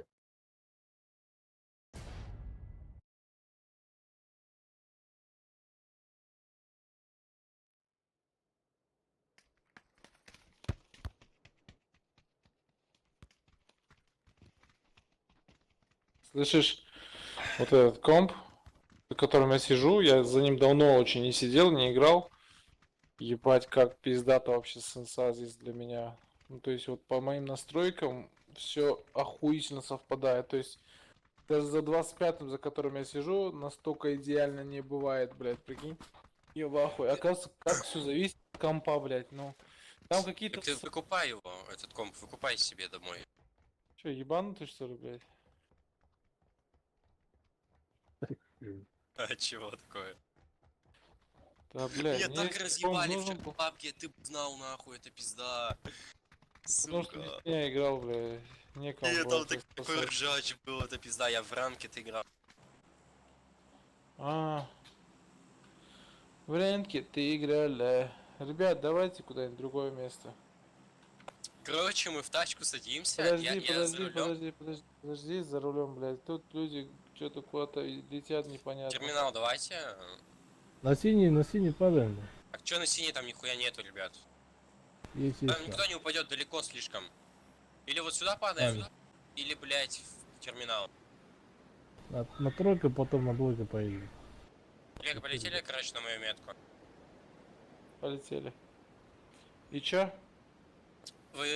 Слышишь, вот этот комп, за которым я сижу, я за ним давно очень не сидел, не играл. Ебать, как пиздато вообще сенса здесь для меня. Ну, то есть вот по моим настройкам все охуительно совпадает. То есть даже за 25-м, за которым я сижу, настолько идеально не бывает, блядь, прикинь. Я в ахуе. Оказывается, как все зависит от компа, блядь, ну. Там какие-то... Ты выкупай его, этот комп, выкупай себе домой. Че, ебанутый что ли, блядь? А чего такое? Да, блядь, Меня мне так этот комп разъебали нужен вчера в пабге, ты б знал нахуй, это пизда. Потому что Сука. без меня играл, блядь. Некому Я было там тебя такой спасать. ржач был, это пизда, я в ранке играл. А. В ренке ты играли. Ребят, давайте куда-нибудь в другое место. Короче, мы в тачку садимся, Подожди, я за подожди, рулем. подожди, подожди, подожди, за рулем, блядь. Тут люди что-то куда-то летят непонятно. Терминал давайте. На синий падаем. А чё на синий там нихуя нету, ребят? Есть, Там есть. никто не упадет далеко слишком. Или вот сюда падаем, или, блядь, в терминал. На тройку, потом на двойку поедем. Олег, полетели, короче, на мою метку. Полетели. И чё?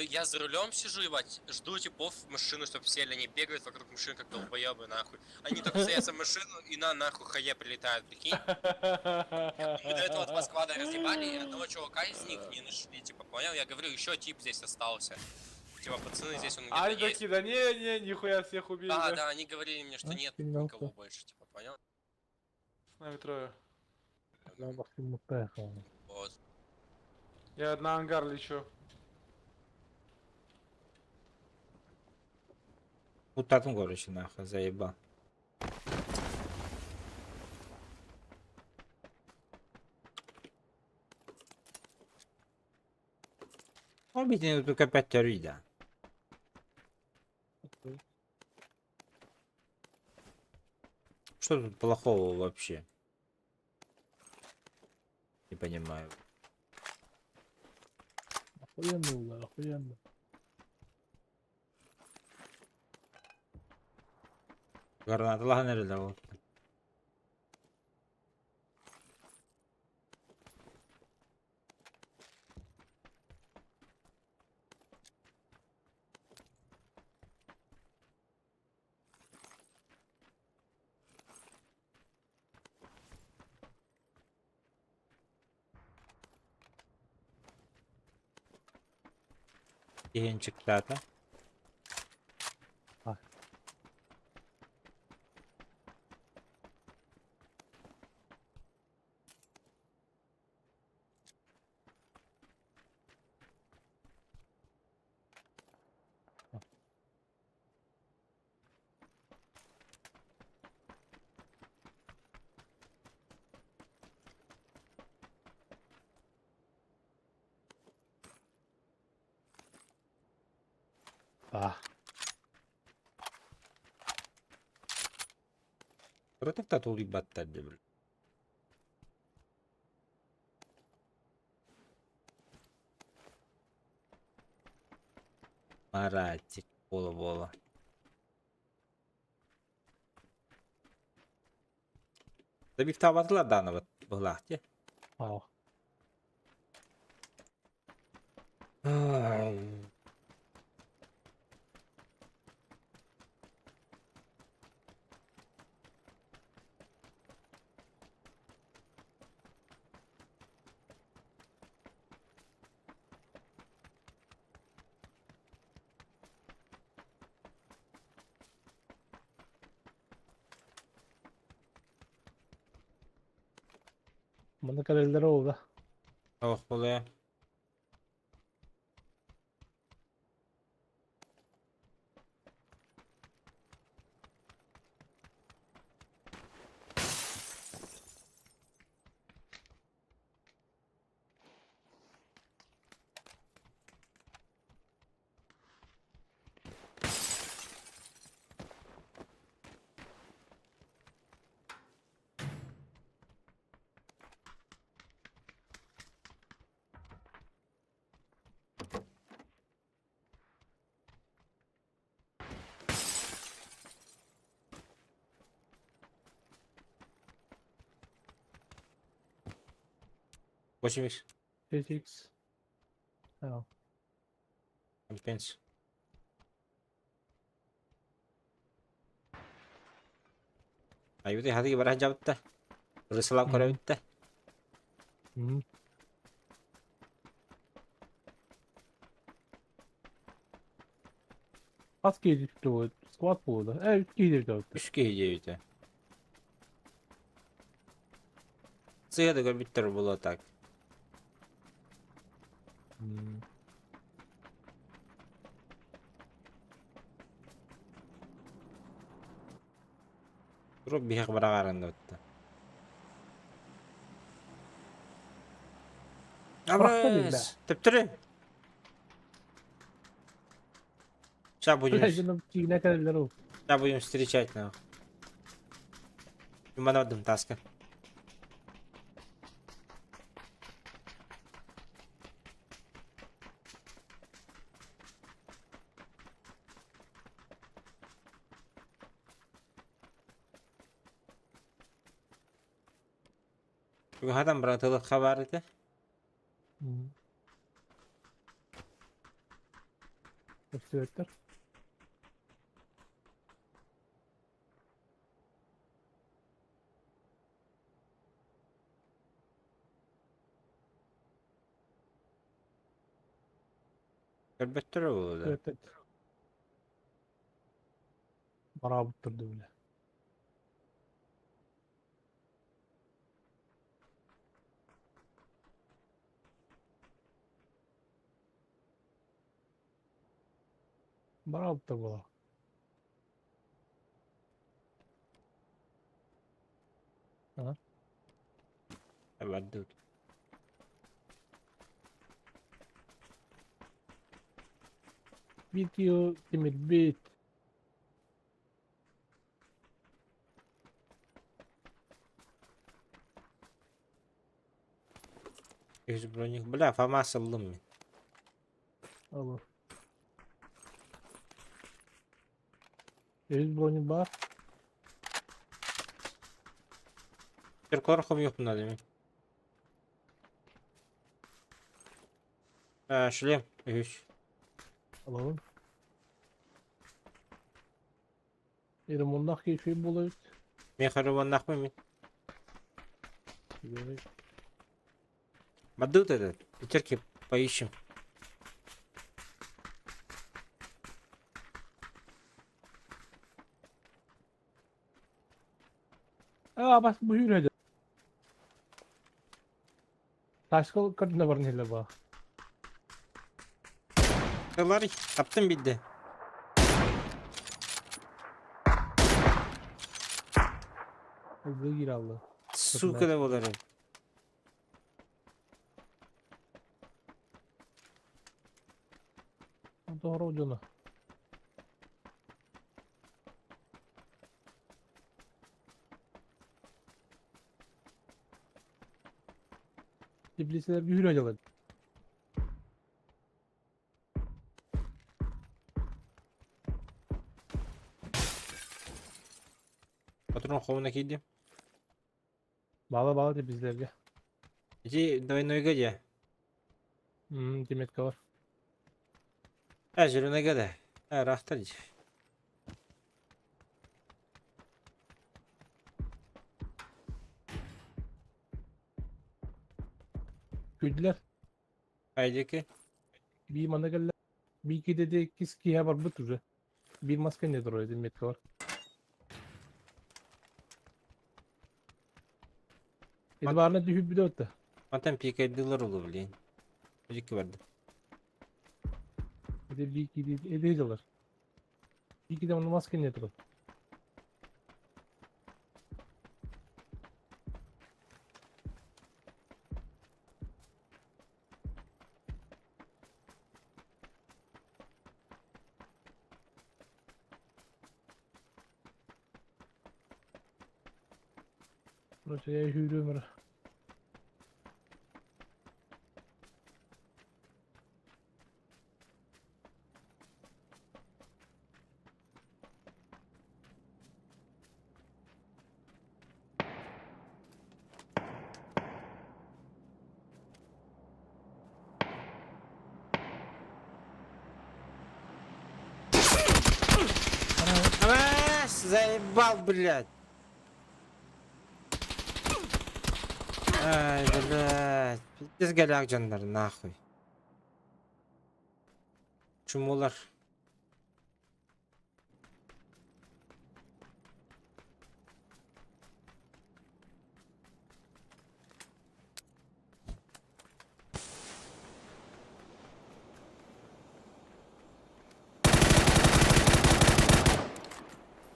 Я за рулем сижу, ебать, жду типов в машину, чтобы сели, они бегают вокруг машины, как долбоебы, нахуй. Они только садятся в машину и на нахуй хае прилетают, прикинь. Мы до этого два склада разъебали, и одного чувака из них не нашли, типа, понял? Я говорю, еще тип здесь остался. Типа, пацаны, здесь он А они где-то есть. такие, да не, не, нихуя всех убили. Да, да. да, они говорили мне, что А, нет фигня-то. никого больше, типа, понял? С нами трое. На машину поехал. Вот. Я на ангар лечу. Утатын короче нахуй, заебал. Обидно, только опять да. Что тут плохого вообще? Не понимаю. Охуенно, да, охуенно. Граната лагнери вот. Киһинчиктаата. А. Да. Кыратык да тулуйбаттар дии. Маратик буола-буола. Добивтаабатылар даҕаны быһылаах дии. Аа. Манна кэлэллэрэ ол да. Ох, буолуо. 8x. 8x. Аа. Компенс. Айбыты хатыгы бара жабытта. Рысалап көрөбүттэ. Хас киһи будет? Склад буолла. Э, үс киһи диэбит. Үс киһи диэбитэ. Сыа да көрбүттэр буолуо так. Турук биһиэх быраҕааран да. Абыс! Төптөрү! Сейчас будем. Сейчас будем встречать нахуй. Манадым таска. Тугахатан братылык хабар этэ. Өстүөттэр. Көрбөттөр буолуо да. Бараабыттар дуу Бараабыттар буолар. А? Бардыбыт. Видео тимирбит. Үс броник. Бля, ФАМАС ыллым мин. Алло. Үс броник бар. Түркөр хомуйуохпун наада мин. Шлем үһүс. Алабын. Ремоннах киһи буолабыт. Мен ремоннахпын мин. Бардыбыт этот. Пятерки поищем. Аа, бас бу хүреді. Ташкыл көрдүнө бар неле ба. Ларри, таптым бидде. Ылгы кире алды. Сука да болар. Doğru дьоно. Теплицалар бүүрэ дьалар. Патрон ховуна киирдим. Бала бала теплицаларга. Ити двойнойга дьэ. Деметка бар. Э, зеленойга да. Э, рахтар дии. Күллэр. Айдеки. Бии манна кэллэ. Бии кидэде иккис киһи барбыт уже. Биир маска не турар метка бар. Эти баарына түһүп бүтэ. Мантан пикайдылар олу, блин. Дикки барды. Эти бии киди эди дылар. Бии киде онно маска не турар. Короче, я жүрөмөр. А, заебал, блядь. Ай, блядь. Пиздец голяк жандар, нахуй. Чумулар.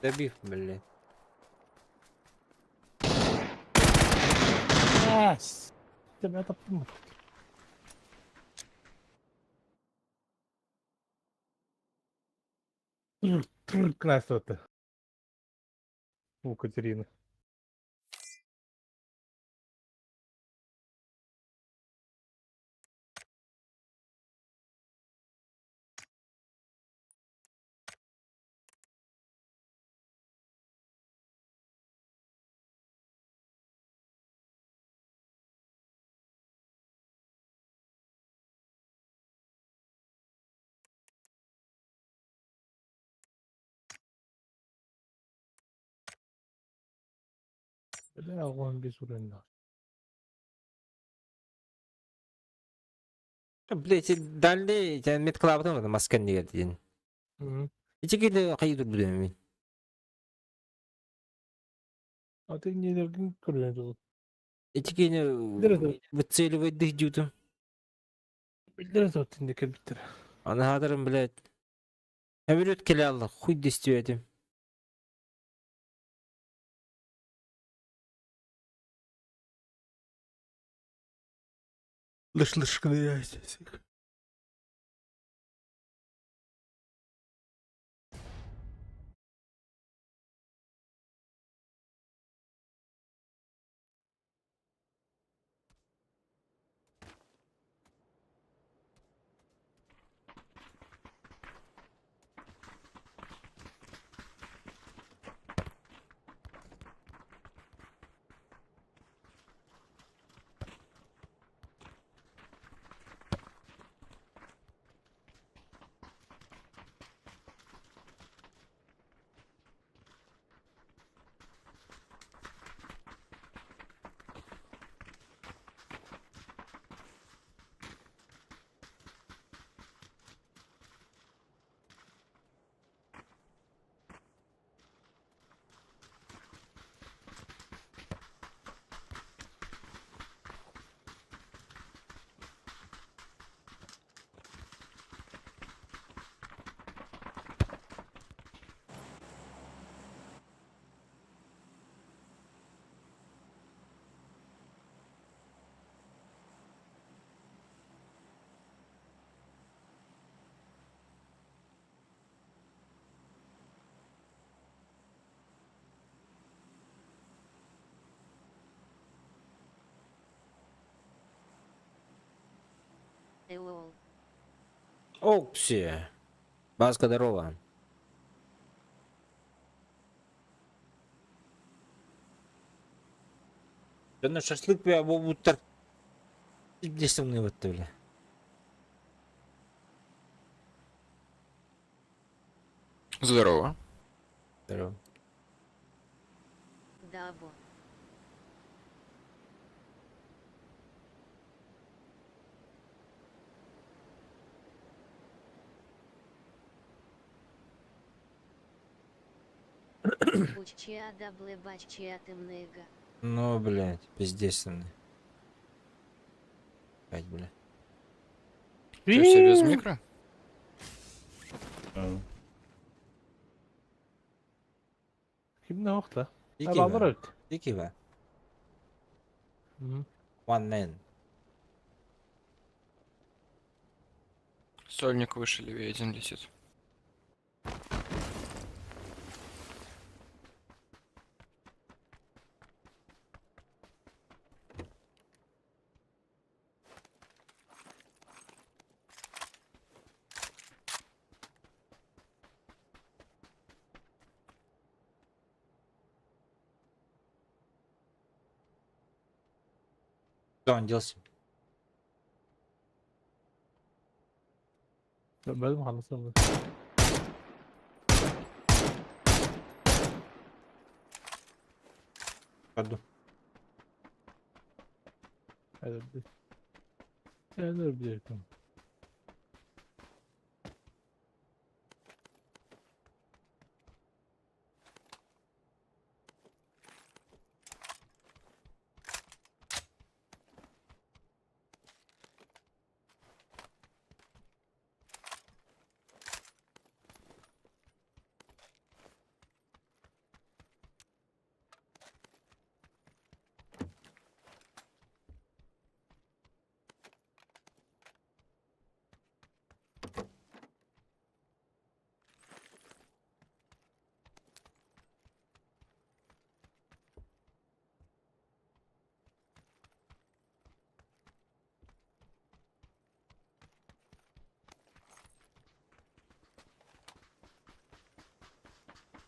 Добив, блядь. Yes. Тебя таптым. Красота. У Катерины. Бля, он без уровня. Блядь, дальний, я медклабтан маскан дигер дин. Ити киде кайдыр билемин. А ты не көрген жол. Ити кине выцеливать дыхдютум. Билдер зот инде келбиттер. Аны хадырым, блядь. Әмірет келе алды, хуй дестүетім. Лыш-лыш кыдыряйся. Лол. Окси. Баска, здорово. Дьонно шашлык бля буолбуттар. Десемный вот бля. Здорово. Здорово. Дабо. Уччиа дабле баччиа тымныга. Ну, блядь, пиздец. Опять, бля. Ты все без микро? Кимне охта? Дикий Баллар ба. öt. Дикий ба. Мгм. One man. Сольник выше левее один летит. Куда он делся? Бәлем халысым. Пойду. Sen bilecektim.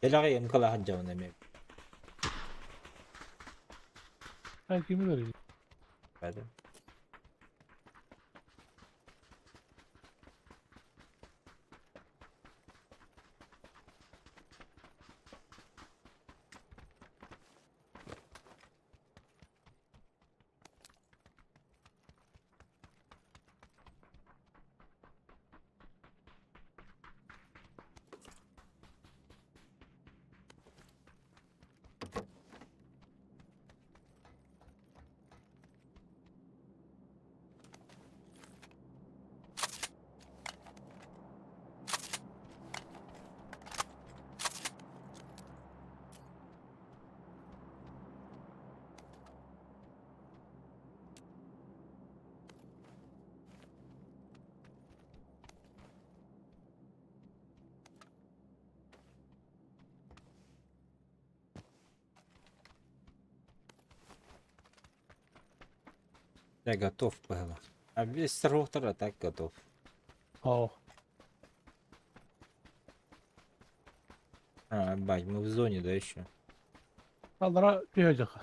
Белаҕа МК-ла сылдьабын эмиэ. Ай кими көрüyor? Бәдім. Я готов было. А весь роутер, а так готов. О. А, бать, мы в зоне, да, еще? Аллара түһэжэхэ.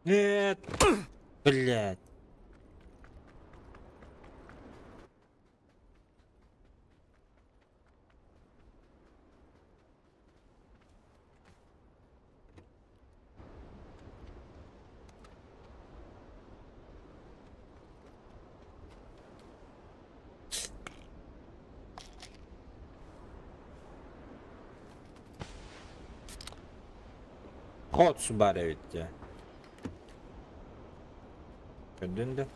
Нет! Блять. Ход Субаревич. Көрдүн да?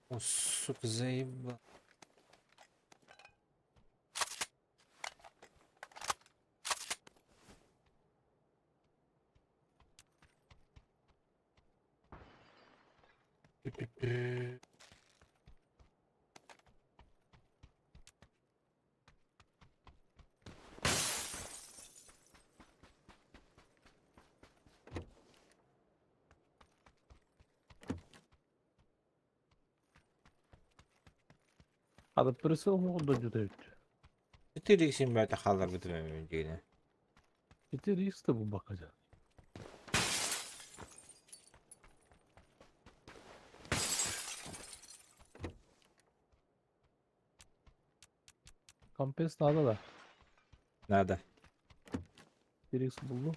О, сука, заебал. Хата прицел дойдута эбит. 4 иксин бэйэтэ хаалларбытым эбит дьиҥинэ. 4 икс да булбакка дьэ. Компенс надо да. Надо. 4 икс булдум.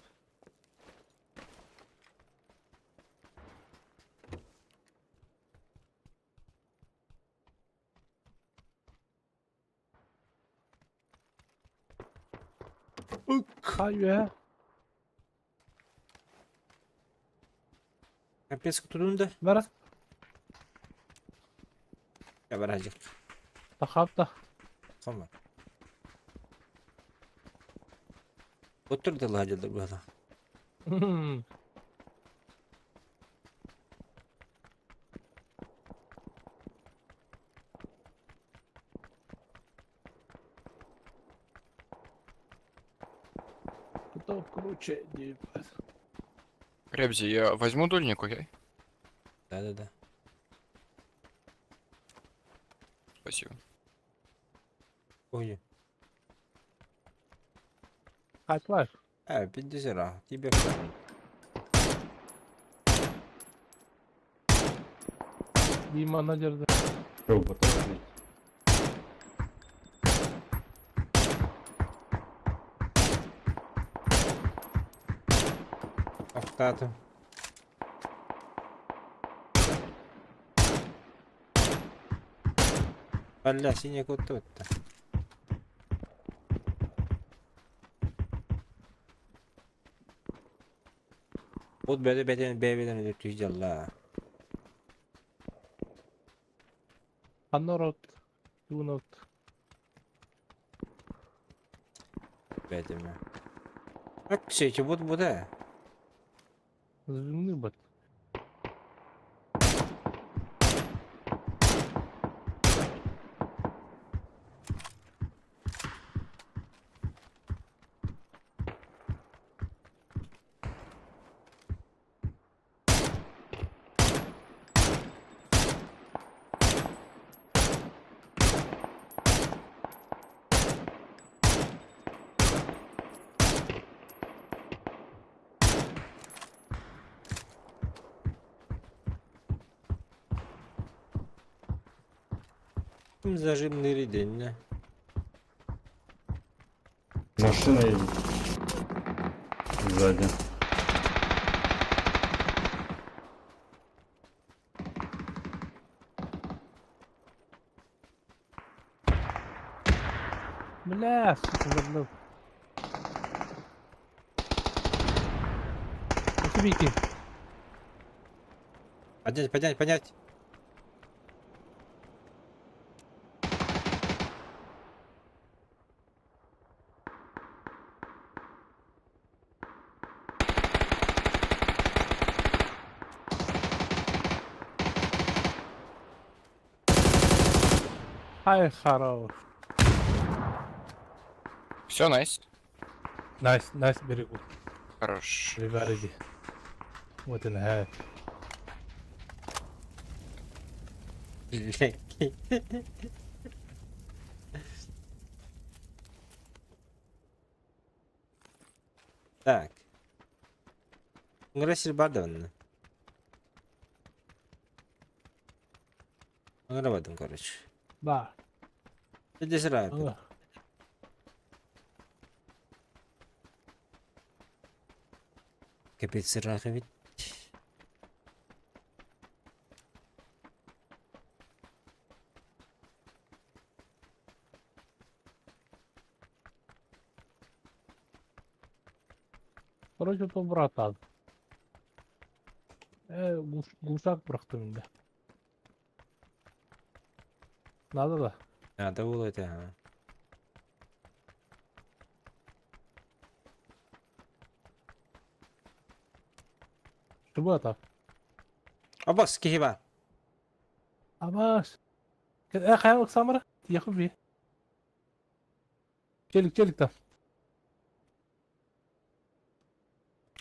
Хайа. Капец тутунда. Бара. Я баражык. Тахапта. Сама. Оттур да ладилар бала. Кто круче, ебать. Ребзи, я возьму дульник, окей? Да-да-да. Спасибо. Ой. Хатлар. А, 50 раз. Тебе. Дима надежда. Автатым. Бля, синий кот тут-то. Вот бэдэ бэдэн бэбэдэн өтүйдэлла. Анорот. Юнот. Бэдэме. Так, все, вот буде. Звены бат. Зажимный редень. Машина едет. Сзади. Бля, сука, забыл. Спасибо. Поднять, поднять, поднять. Ай, хорош. Все, найс. Найс, найс берегу. Хорош. Everybody. What in the hell? Блядь. Так. Ngara бардаванна. Нгара короче. Да. Здесь рапид. Капец ведь. Короче, то братан. Гусак бырахтым инде. Надо да. Надо было это, ага. Что это? Абас, киһи баар. Абас. Э, хайа Оксамара? Тиеху би. Челик, челик там.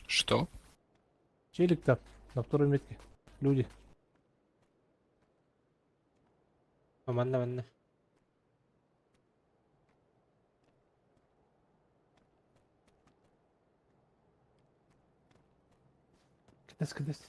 Что? Челик там. На второй метке. Люди. Манна, манна. Кэтэс, кэтэс.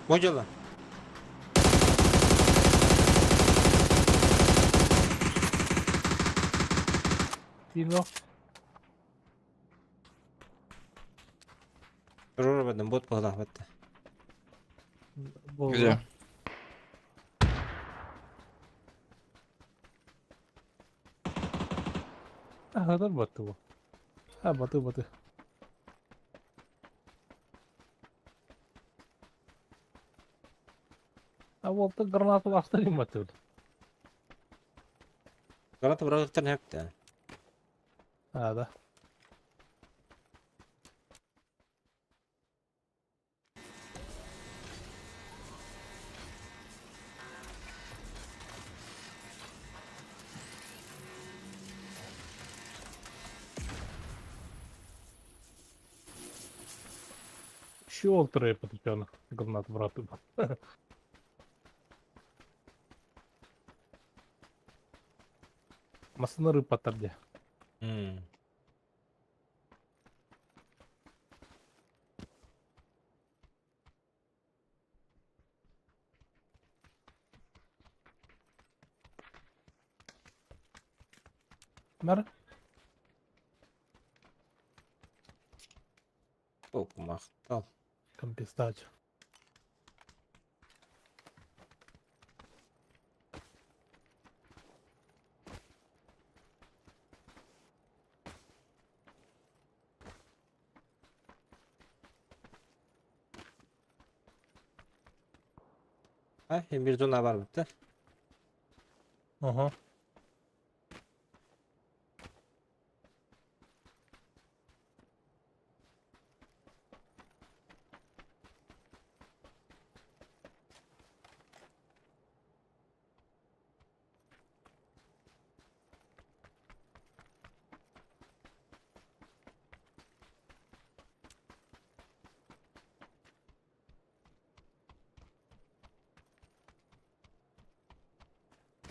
Бу дьыла. Кино. Турурбадым, бот буолах батта. Где? Ага, баты. А, баты, баты. А вот ты гранату ластырим баты. Граната бырагыктан хэпте. А, да. Щел трепет, гранат брату. Масыныры патарде. Мэр? Оп, махтал. Компенсация. Ha, bir zona var bitti. Ага.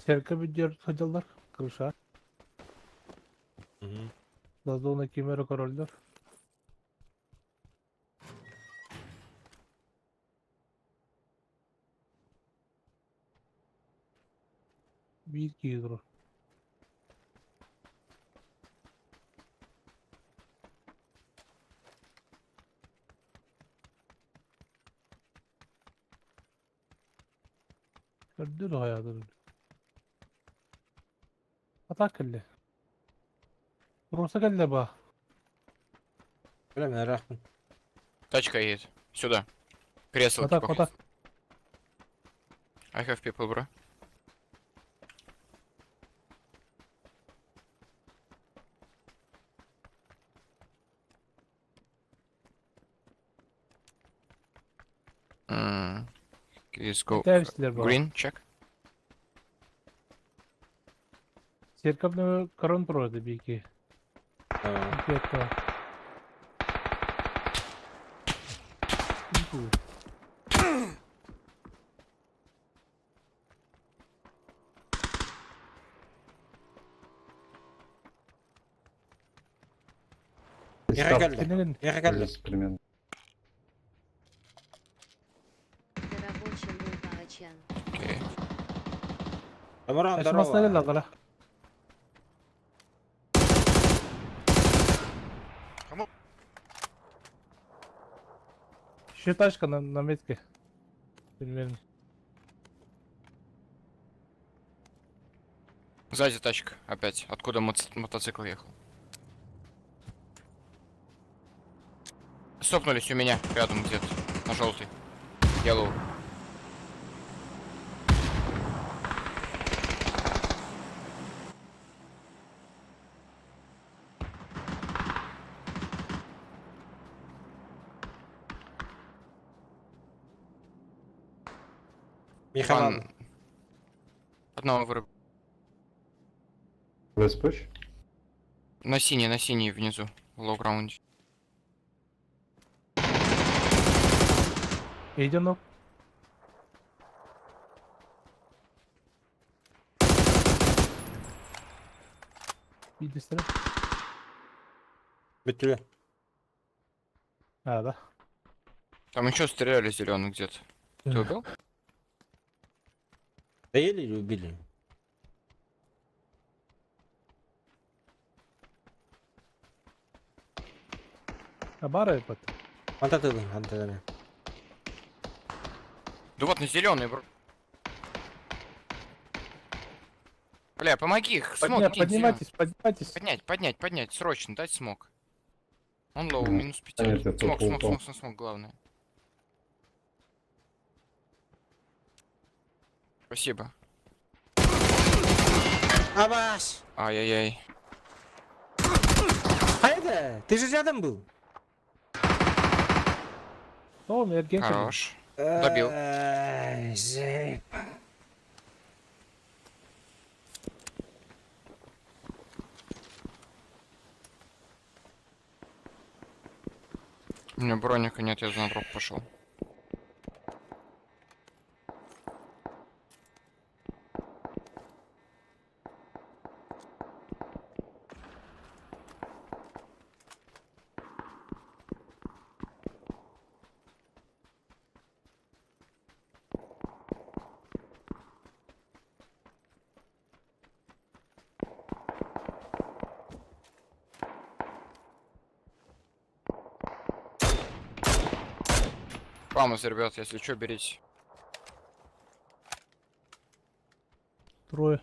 Серка бюджет садалар, крыша. Зазона кимера корольдер. Bir кило. Көрдүр хаядыр. Ата кэллэ. Руса кэллэ ба. Бля, мен рахмын. Тачка едет. Сюда. Кресло. Атак, типа. атак. I have people, bro. Let's go. Тәвислер ба. Green, check. Серкапны корон проводы бики. Кетті. Яға кэллэ. Яға кэллэ. Примерно. Ты рабочий мой Баачан. Окей. Амаран, Эшмасына здорово. кэллэ ағала. Еще тачка на метке. Примерно. Сзади тачка опять. Откуда мотоцикл ехал? Стопнулись у меня рядом где-то. На желтый. Yellow. Миха Иван, Одного вырубил. Let's push. На синий внизу. В low ground е. Идем, ног. Иди сюда. Бүттүлэр. А, да. Там еще стреляли зеленый где-то. Ты убил? Доели или убили? А бары под. Антатылы, антатылы. Да вот на зеленый, бро. Бля, помоги их, smoke Подня- кинь, поднимайтесь, поднимайтесь. Поднять, поднять, поднять, срочно, дать smoke. Он low, минус 5. нет, я Smoke, только smoke, упал. smoke, smoke, smoke, главное. Спасибо. Абаш! Ай-яй-яй. А это, ты же рядом был. О, у меня генка. Хорош. Добил. Ай, жеп. У меня броника нет, я на дроп пошел. Фамус, ребят, если что, берите. Трое.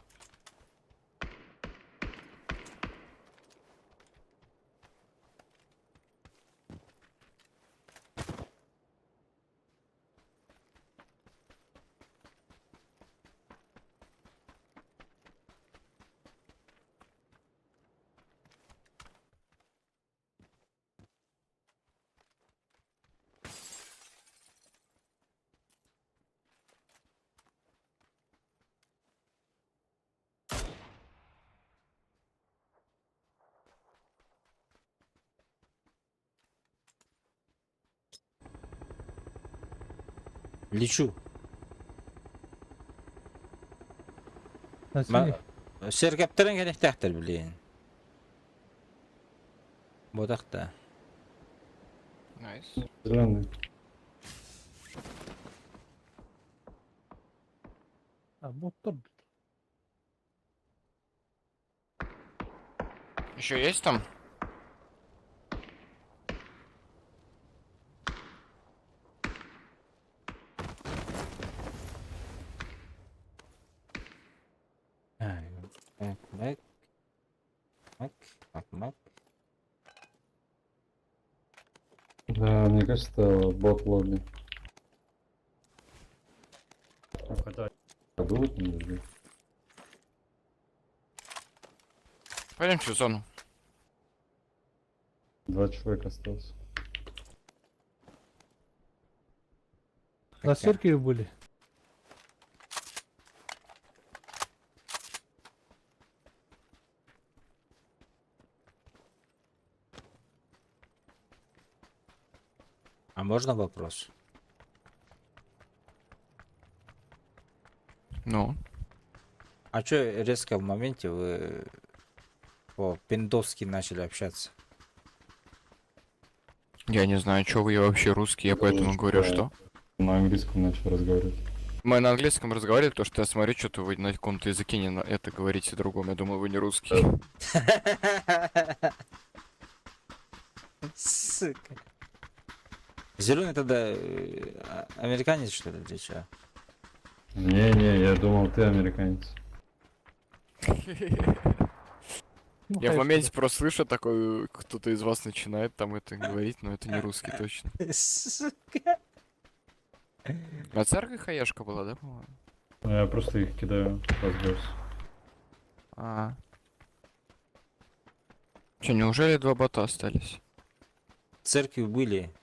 Лечу. На синий. Сергептерин келехтээхтер блин. Бодахта. Nice. Зеленый. А, вот тот. Еще есть там? Мак, мак. Мак, мак, мак. Да, мне кажется, бот лобби. А было там или? Пойдемте в зону. Два человека осталось. На церкви были. А можно вопрос? Ну. А чё резко в моменте вы по-пиндосски начали общаться? Я не знаю, чё вы, я вообще русский, я поэтому говорю, что. На английском начал разговаривать. Мы на английском разговаривали, потому что я смотрю, что-то вы на каком-то языке не на это говорите другом. Я думал, вы не русский. Сука. Зеленый тогда американец, что ли, или что? Не-не, я думал, ты американец. Я в моменте просто слышу такой, кто-то из вас начинает там это говорить, но это не русский точно. Сука. На церкви хаешка была, да, по-моему? Ну, я просто их кидаю в разброс. А. Че, неужели два бота остались? В церкви были.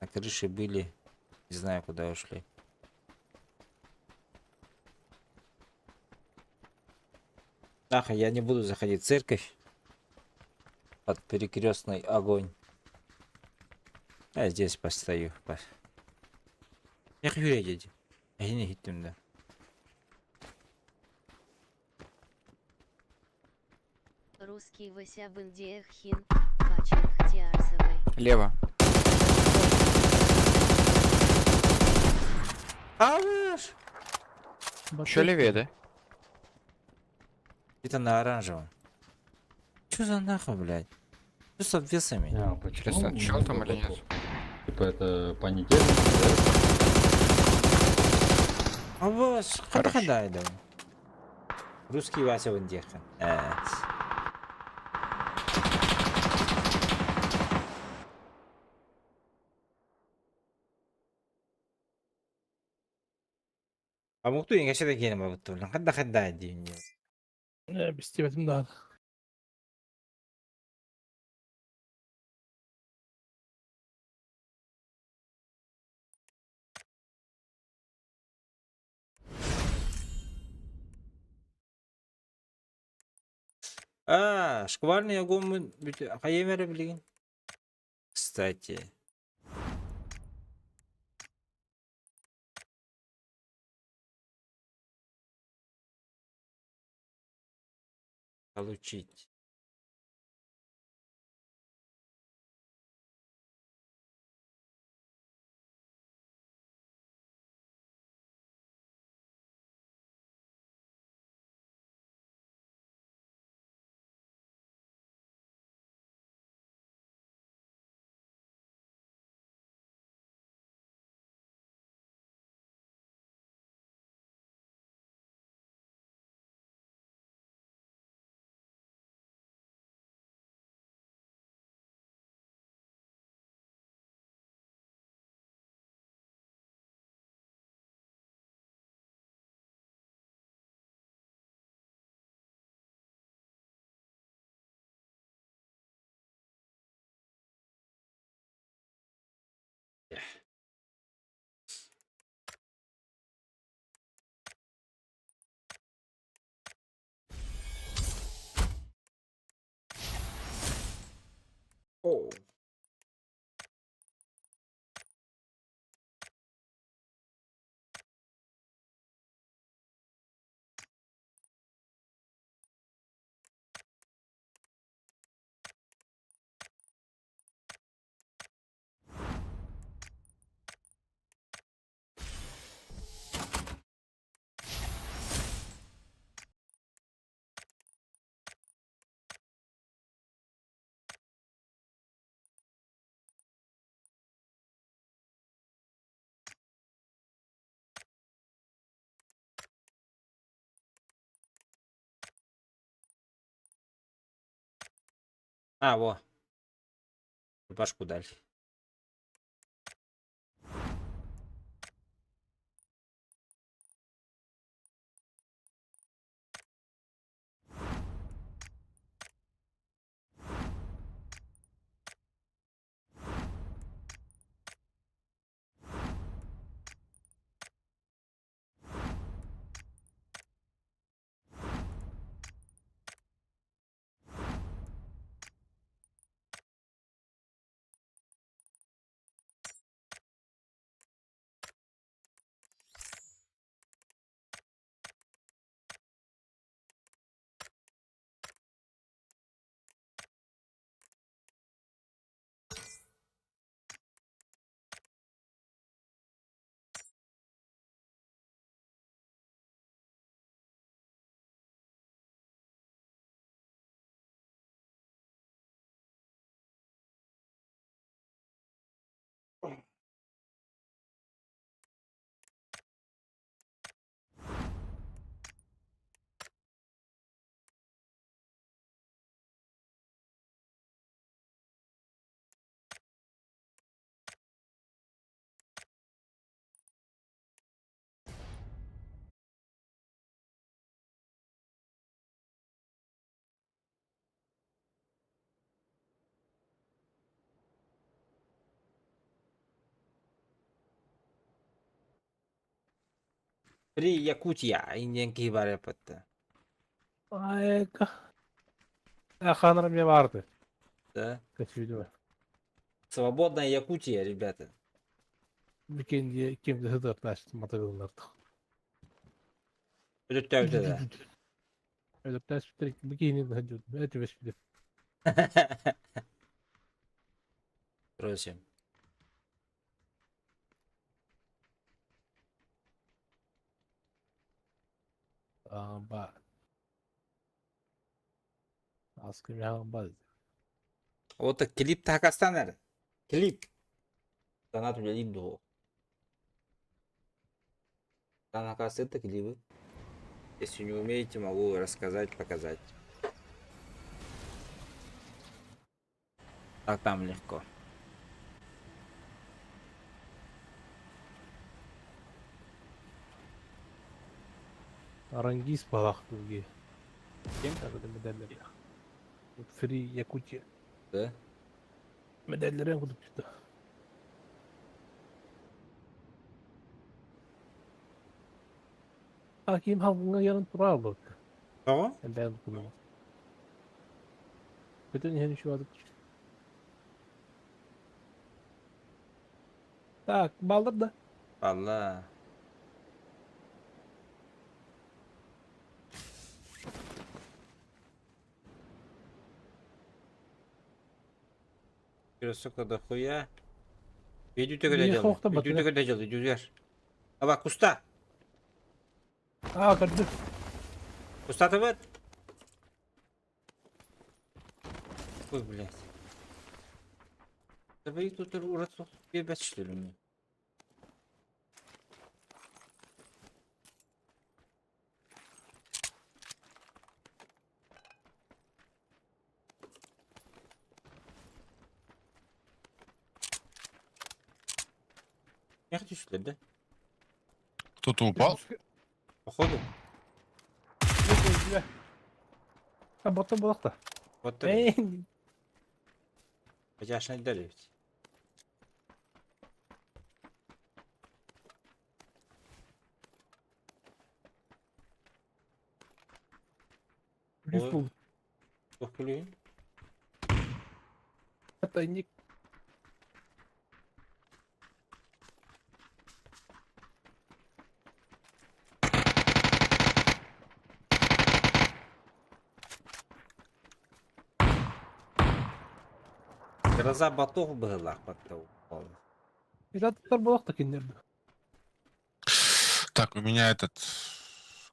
На крыше были. Не знаю, куда ушли. Ах, я не буду заходить в церковь. Под перекрестный огонь. Я здесь постою. Я дядя. Я не гиттим, да. Русский Вася Бандиехин, Пачехтиарсовый. Лево. А, Еще левее, да? Где-то на оранжевом. Чё за нахуй, блядь? Что с обвесами? А, почему Интересно, чел там много или нет? ботов? Типа это понедельник, да? А вот, хада да. Русский Вася Вандехан. А мукту инга шеда келем абыттым. Хада хада дейм. Бистебетим да. А, шквальный огонь хайемере билигин. Кстати. Получить. О. А, во. Рубашку дали. Фри Якутия диэн киһи баар эппэтте. Айка. Ханар мне барды. Да. Көтүдү. Свободная Якутия, ребята. Бикенди кимде сыдырташ матыгылларды. Өлөттөөбүтэ да. Өлөттөөс бикини да эти бешпиди. Просим. Ба. Аскы Вот так клип такастанар. Клип. Донат үлэлиир дуо. Там, оказывается, это клипы. Если не умеете, могу рассказать, показать. Так там легко. Арангис балах другие. Ким? Медальлер. Фри Якутия. Да? Медальлерин кудуп çıktı. Hakim halkına yarın turarlık. Tamam. Ben bunu. Bütün henüz şu adık. Так, балdır да. Valla. Сука дохуя. Видите, когда Не делаю? хохта Видите, батыря. когда делаю, дюзер. Аба, куста. А, көрдүк. Куста ты вот? Ой, блядь. Да вы тут урод бебет, что ли, мне? Я хочу что ли, да? Кто-то упал? Походу. А потом балакта. Вот это. Эй, Хотя аж дали ведь. плюс Ой. был. Ох, блин. Тайник. Гроза ботов была потом. Пираттар балакта киндерди. Так, у меня этот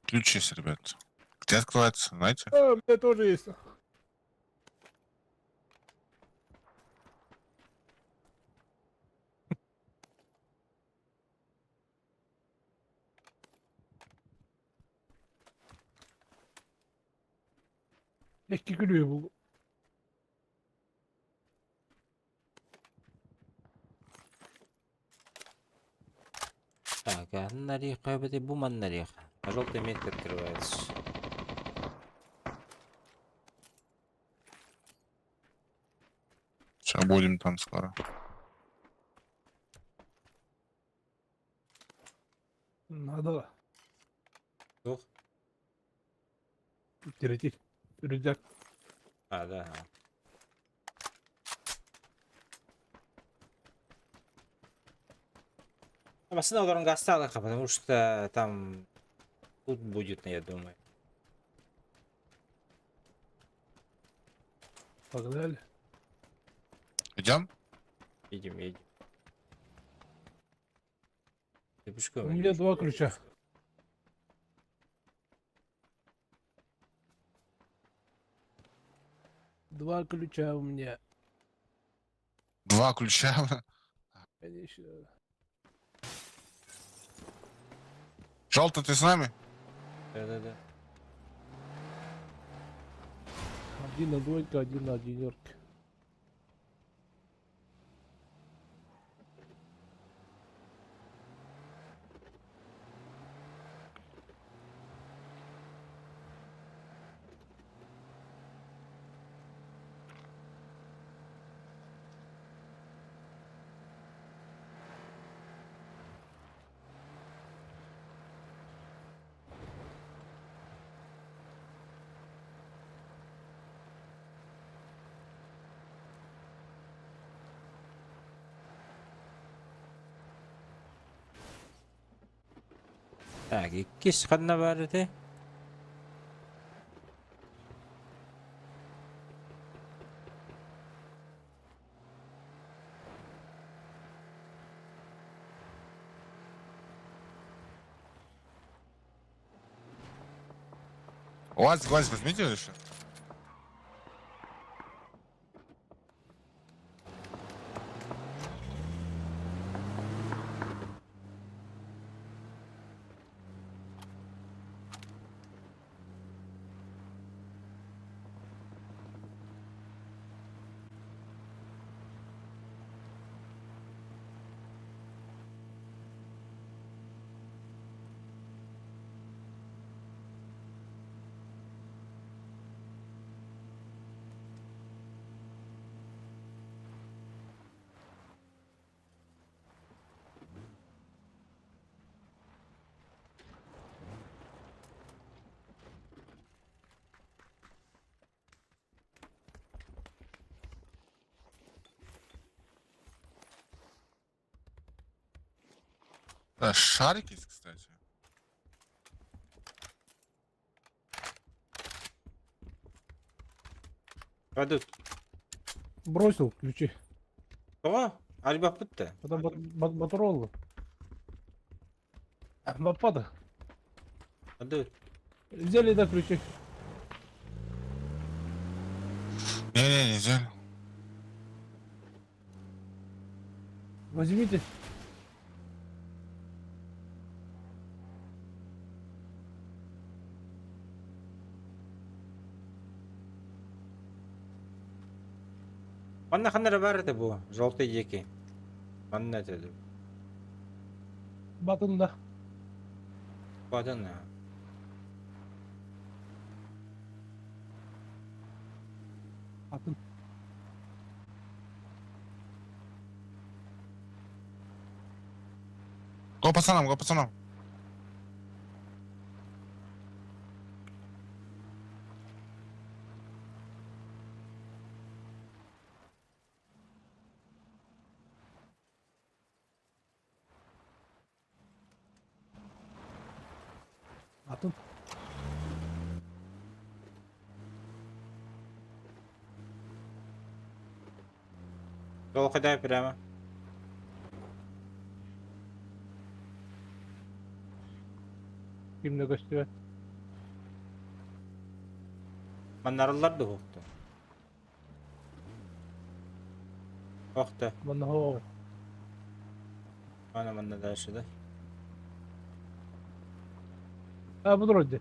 ключ есть, ребят. Где открывается, знаете? А, у меня тоже есть. Ekki gülüyor bu. Так, а нариха, это буман нариха. Желтая метка открывается. Сейчас будем там скоро. Надо. Тух. Третий. Рюкзак. А, да. Машина дорого осталась, потому что там тут будет, я думаю. Погнали. Идем? Едем, едем. Ты пешком У меня идешь? два ключа. Два ключа у меня. Два ключа. Конечно. Желтый, ты с нами? Да-да-да. Один на двойка, один на одинерке. Так, иккис ханна баар этэй? УАЗ, ГАЗ возьмите еще. Да, шарик есть, кстати. Падут. Бросил ключи. Тоҕо? Альбаппыт да. Потом Моторолу. Баппада. Падут. Взяли, да, ключи. Не-не, не взяли. Возьмите. Манна ханна эрэ баар этэ бу, желтый диэки. Манна этэ дуу. Батында. Батын. Атын. Го пацанам, го пацанам. Атын. Толкуйдай прямо. Кимне көстүбэт. Маннарыллар дуһукту. Охта. Манна хоо. Ана манна дальше, да? А, бу вроде.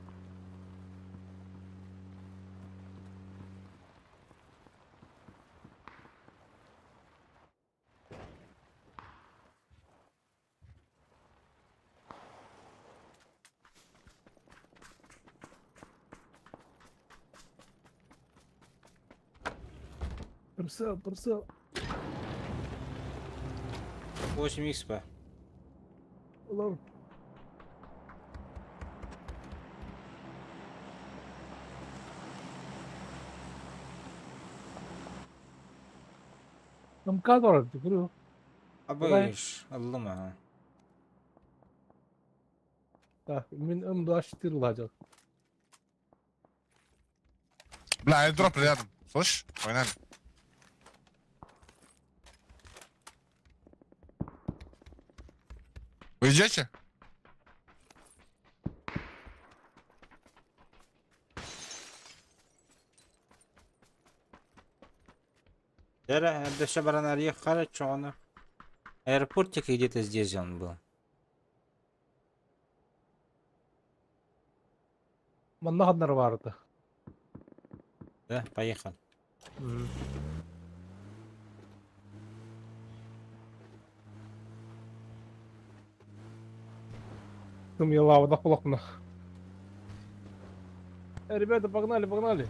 Прицел, прицел. 8 х па. Лор. МК дорог, говорю. Абыш, ыллым аха. Так, мин М24 ладил. Бля, airdrop рядом. Слышишь? Погнали. Вы идете? Дәрә, дөшә баран арьех чоны. Аэропортик где-то здесь он был. Манна ханнар барды. Да, поехали. Кым елавада кулакна. Ребята, погнали, погнали.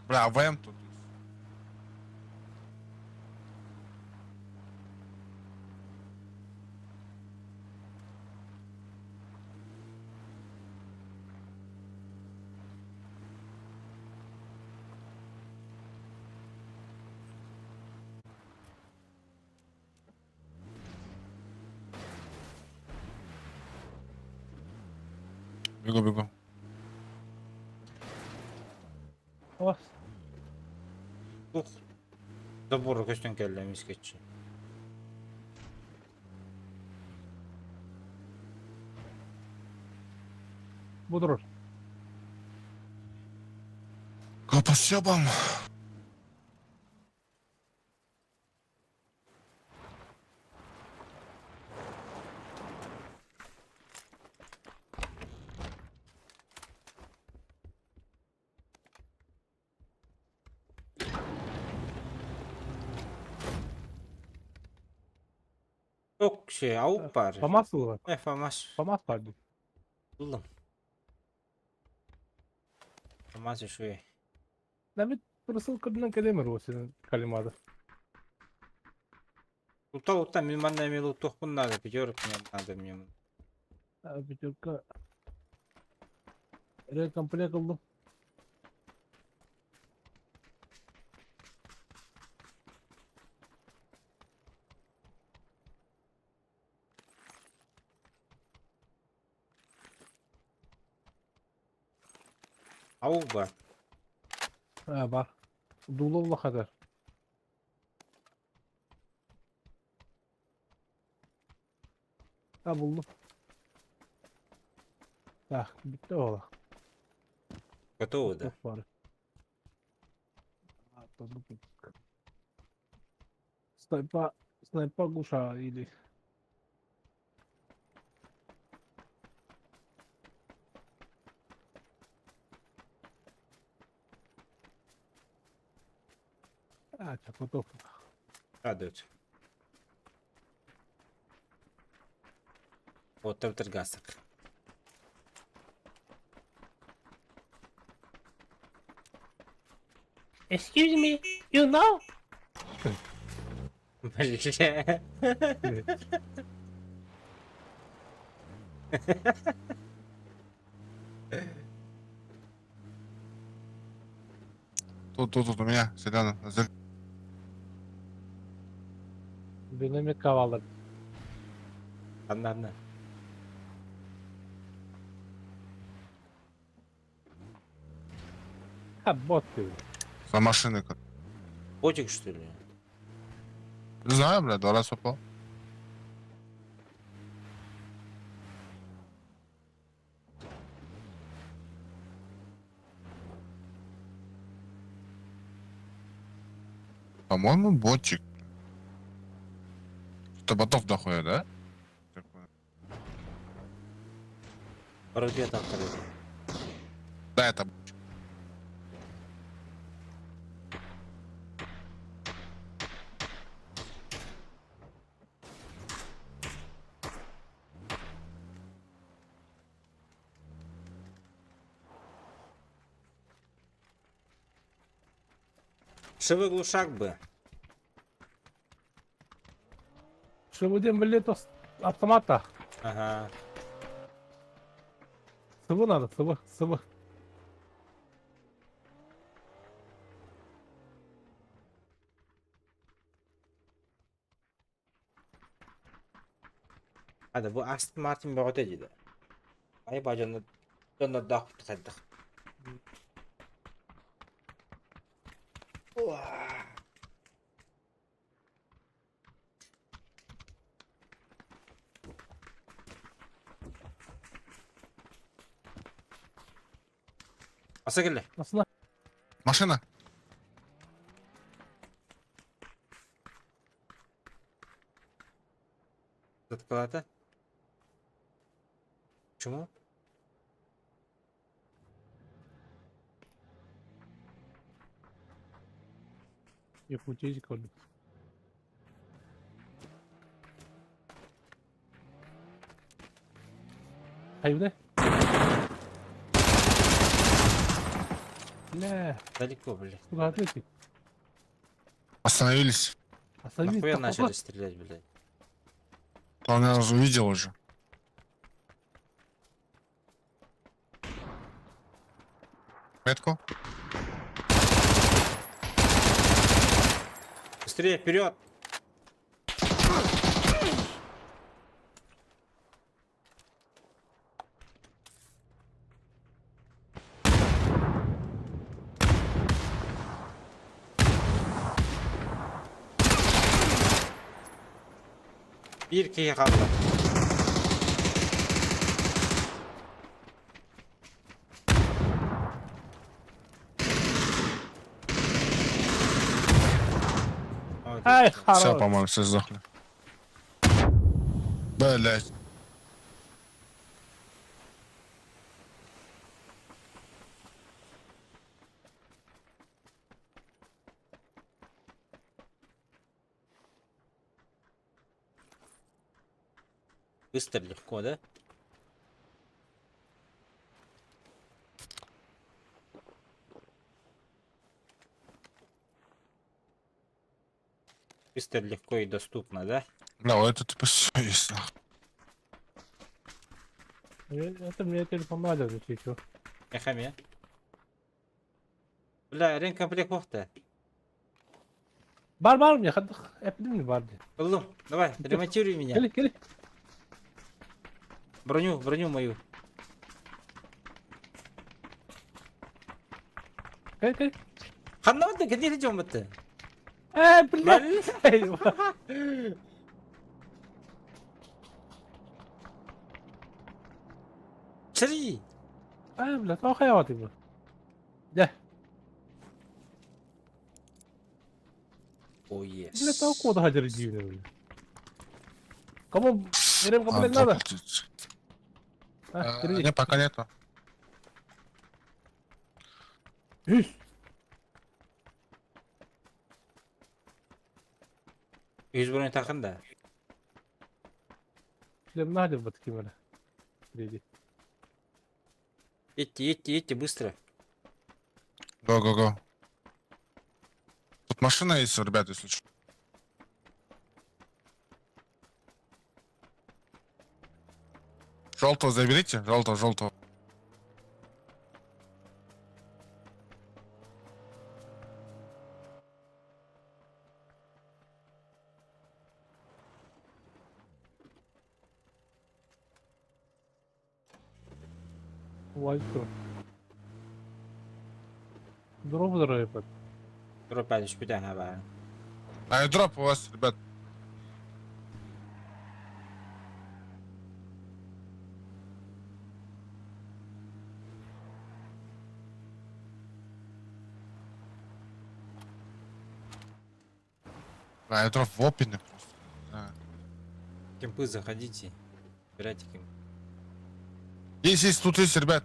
Бля, АВМ тут. Бегу, бегу. О, Тух. Забор көстөн кэллэ мискеччи. Будур. Спасибо. Yok şey avuk var. Famas mı? Ne famas? Famas vardı. Buldum. Famas şu. Навіть присылка на калимеру сен калимада. Лута лута мин манна эми лутуохпун надо, пятерок мне надо мне. Пятерка. Рекомплект ылдым. Аук бар. Ha, бар. Дулы kadar. Ha buldum. Так, bitti ola. Готово, да? Var. А, то ну, Снайпа, снайпа глуша или... А, так, готов. Радует. Вот там торгасок. Excuse me, you know? Бля. Тут, тут, тут у меня, Селяна. Динамик кавалар. Одна, одна. Ha bot diyor. За машиной. как. Ботик, что ли? Не знаю, бля, два раза попал. По-моему, ботик. Это ботов дохуя, да? Вроде там второй. Да, это Шивый глушак бы. Шевудин билет автомата. Ага. Sıvı надо, sıvı, sıvı. Hadi bu Aston Martin bir öteciydi. Ay bacını dönür daha kutu Аса келе. Aslında машина. Заткалата. Почему? Якутийский oldu. Hayır ne? Ne? Далеко, блядь. Куда ответить? Остановились. Остановись. Нахуя да начали куда? стрелять, блядь? Он меня уже увидел уже. Метку. Быстрее, вперед! Биир киһи хаалла. Ай, Все, хорош. по-моему, все сдохли. Блять. Быстро, легко, да? Быстро, легко и доступно, да? Да, вот это типа все есть. нахуй. Это мне телефон надо, если что. Эхаме. Бля, ремкомплект бохта. Бар бар мне, эпидемия бар. Ыллым, давай, ремонтируй меня. Кели, кели. Броню, броню мою. Кели, кели. Ханна вот где идем это? Блядь. Шри! Бля, тоох хайават бу. Дьэ. О, ес. Бля, тоох куота хадьыр диибин бля. Кому ремкомплект А, надо? заплатить. А, держи. Не, пока нету. Үс. Үс броню тахын да. Бля, надо вот кимера. Приди. Идти, идти, идти, быстро. Го, го, го. Тут машина есть, ребят, если что. Желтого заберите, желтого, желтого. Вальто. Дроп дроп. Дроп түспүтэ аха баар. Аэродроп у вас, ребят. Аэродроп в опене просто. Не знаю. Кемпы заходите. Собирайте кемпы. Есть, есть, тут есть, ребят.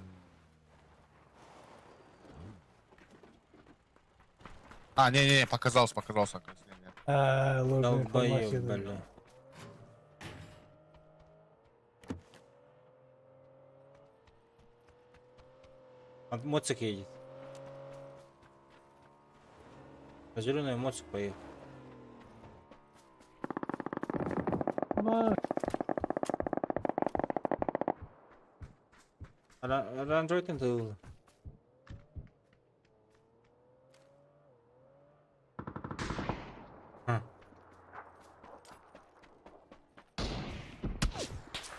А, не-не-не, показался, показался. оказывается, не, не. А, ложная Долбоёб, информация. бля. Он моцик едет. На зеленую моцик поехал. Ма, Оранжевый был.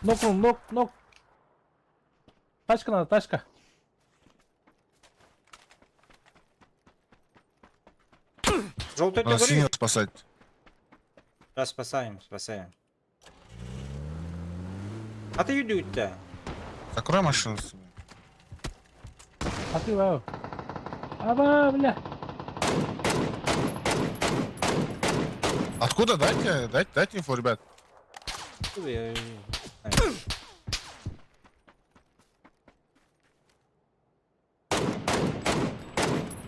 Нокнул, нок, нок. Тачка надо, тачка. Желтый Надо ты говори. синего спасать. Да, спасаем, спасаем. А ты юдют-то? Закрой машину себе. А ты вау. Аба, бля. Откуда? Дайте, дайте, дайте инфу, ребят. Откуда я не знаю.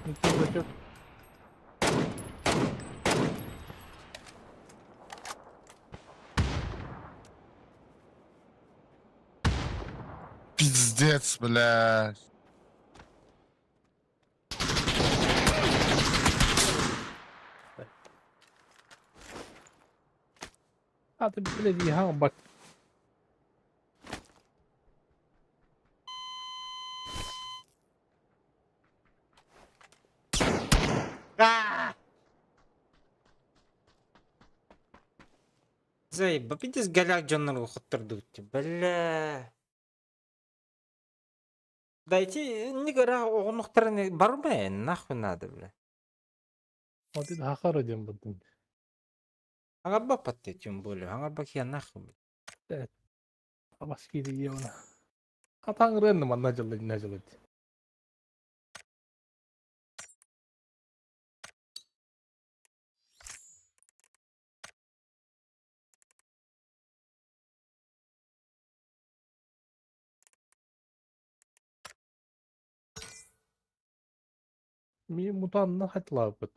Ну ты зачем? Пиздец, блядь. А ты, блядь, еган бак. Заебись, голяк дьоннорго хоттордубут бля. Дайте, не гора, оҕонохторун барбай, нахуй надо, бля. Вот это хахара дем бутын. Хаҥарбаппат дии, тем более. Хаҥарба киһи нахуй. Абас киирии она. Атаҥырыан манна дьылы инна дьылы. Ми мутанна хатлаабыт.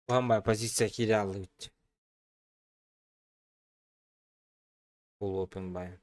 Уһаммай позиция киирэ аллыбыт. Full open buy.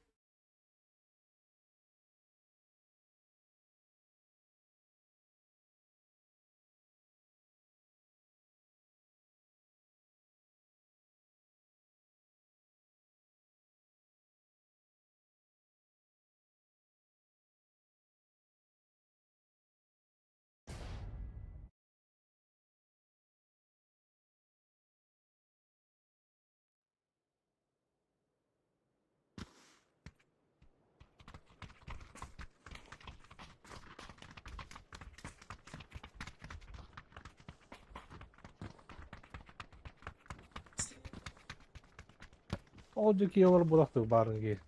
Ол дьэ олор буолахтык баарын ки.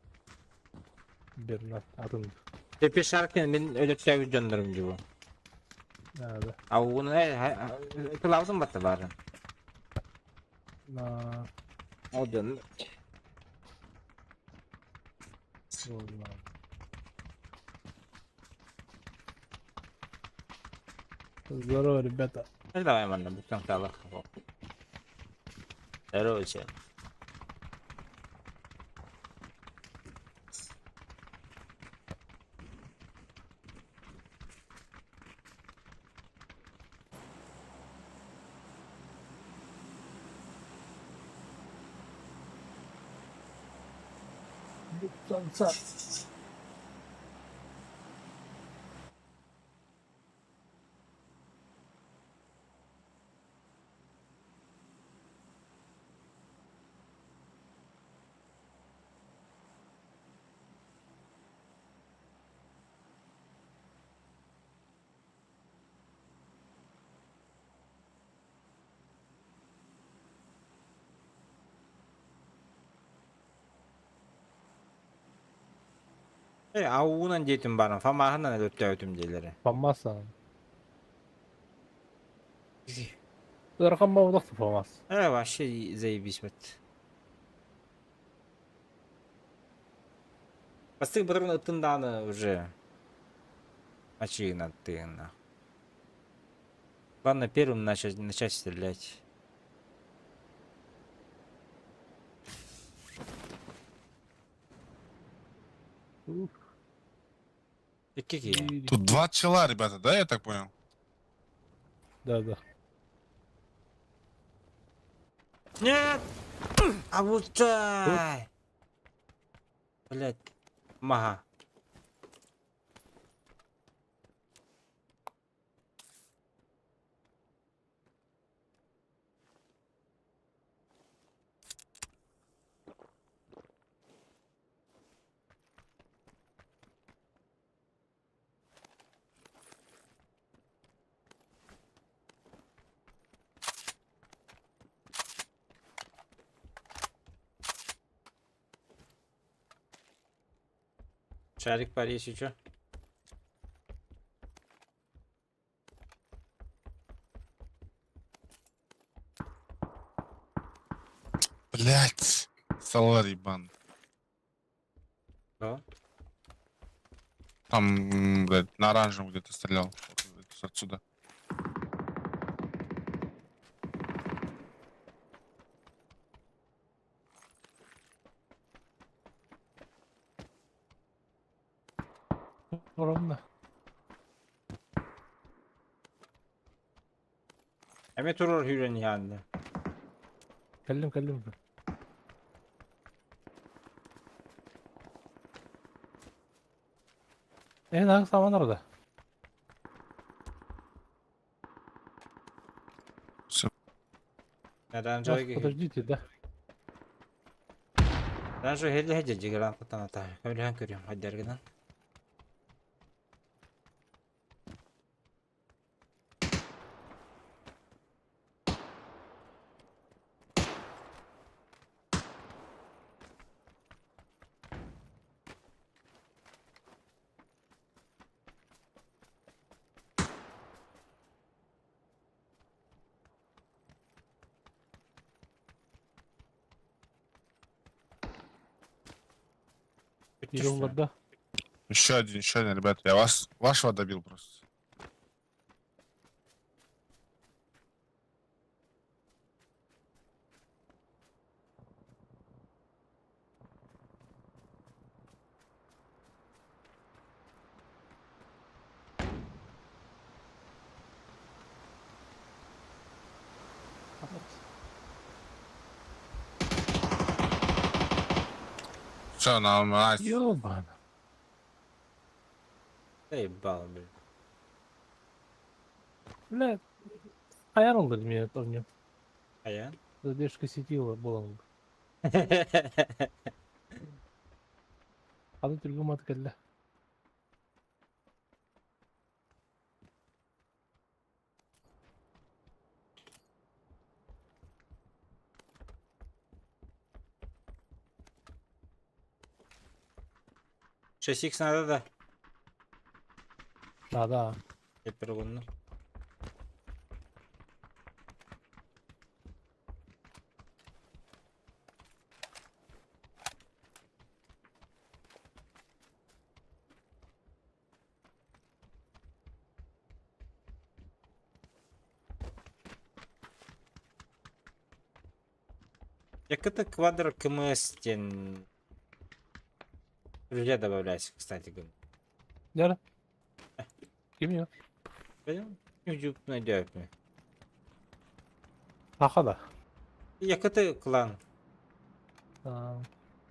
Бернат атын. Пепе Шаркин мин өлөктөөбүт дьоннорум дьубу. Да. А угун кылаабытын батта баарын. На. Ол дьон Здорово, ребята. Давай манна бүттэн таалах. Здорово, чел. Санса. Э, ауынан диэтим баран, фамаһынан өлөттөөтүм диэлэрэ. Фамаса. Ыарахан баҕалаах фамас. Э, вообще заебись вот. Бастык патрон ыттын дааны уже. Ачыгынан тыгына. Главное первым начать стрелять. Икки киһи. Тут два чела, ребята, да, я так понял? Да, да. Нет! А вот так! Блять. Мага. Шарик бар если чё. Блять. Салар ебан. Да? Там, блядь, на оранжевом где-то стрелял. Вот отсюда. Ровно. Эме турur хүрен yandı. Кэллим, кэллим. Эн ах саман арда. Всё. Оранжевый Подождите, да. Даже хелле хеджигеран кутаната. Көмөлөһөн көрүм хайдаргынан. Идем да. Еще один, ребят. Я вас, вашего добил просто. Все, нам найс. Ёбана. Заебал, блин. Бля, Аян oldu мне помню. Аян? Задержка сети была. Аны түргүм ат келді. 6х надо да. Да, да. Эпергонну. Яката квадро КМС тен... Друзья добавляйся, кстати, говорю. Да. Ким я? Пойдем? YouTube найдет мне. Аха да. Яката клан. А,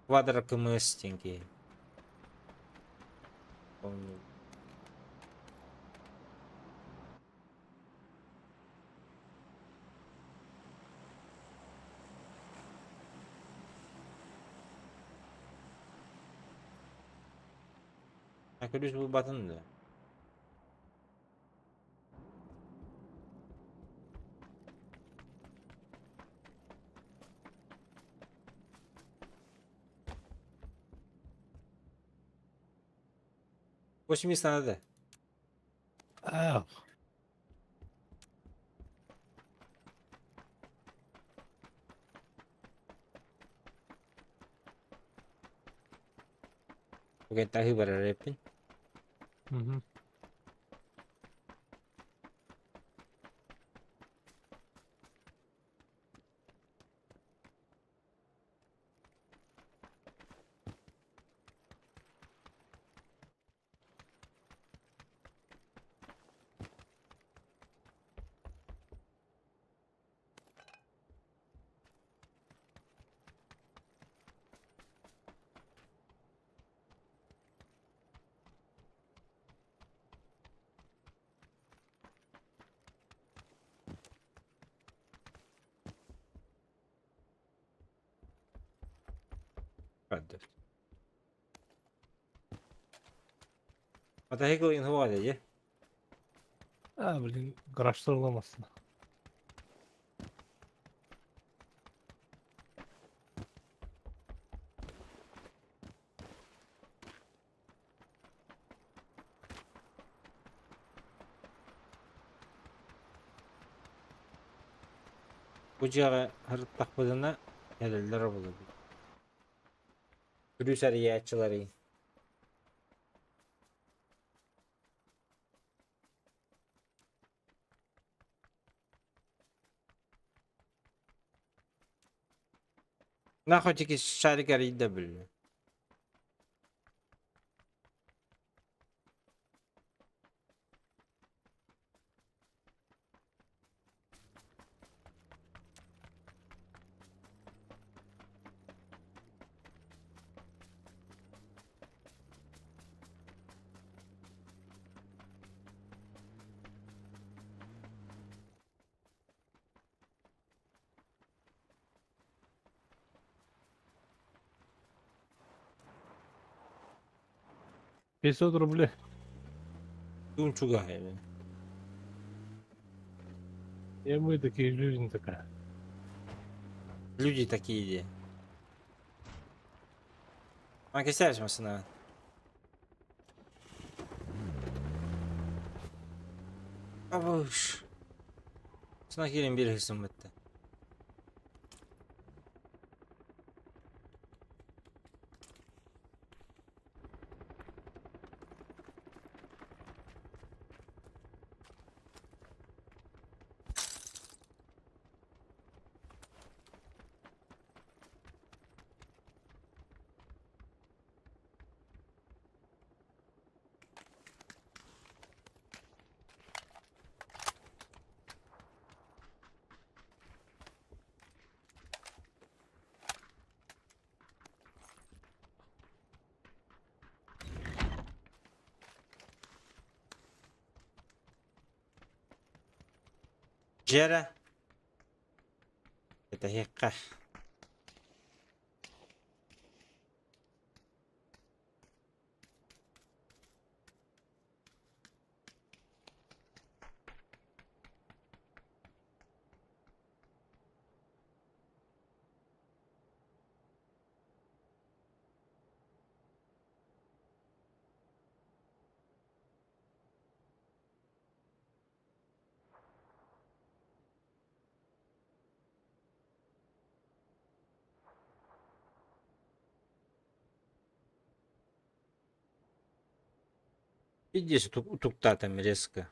Квадро КМС тенки. Помню. Акөлүс бу батын да. 80 надо. А, Okei, tää hyvä repin. Мгм. Hadi. Ата хекл инхуа дии. А, блин, гаражтар olamazsın. Бу дьиэҕэ һырыттахпытына кэлэллэр буолуо. Күлүүс арыйааччыларый. Нахуй тики шарик арыйда били. 500 рублей. Тунчуга эбин. И мы такие, жизнь такая. Люди такие де. Макисяш машина. Абыш. Сына кирен бир хысым бітті. Жера. Это хекка. Иди утуктатам резко.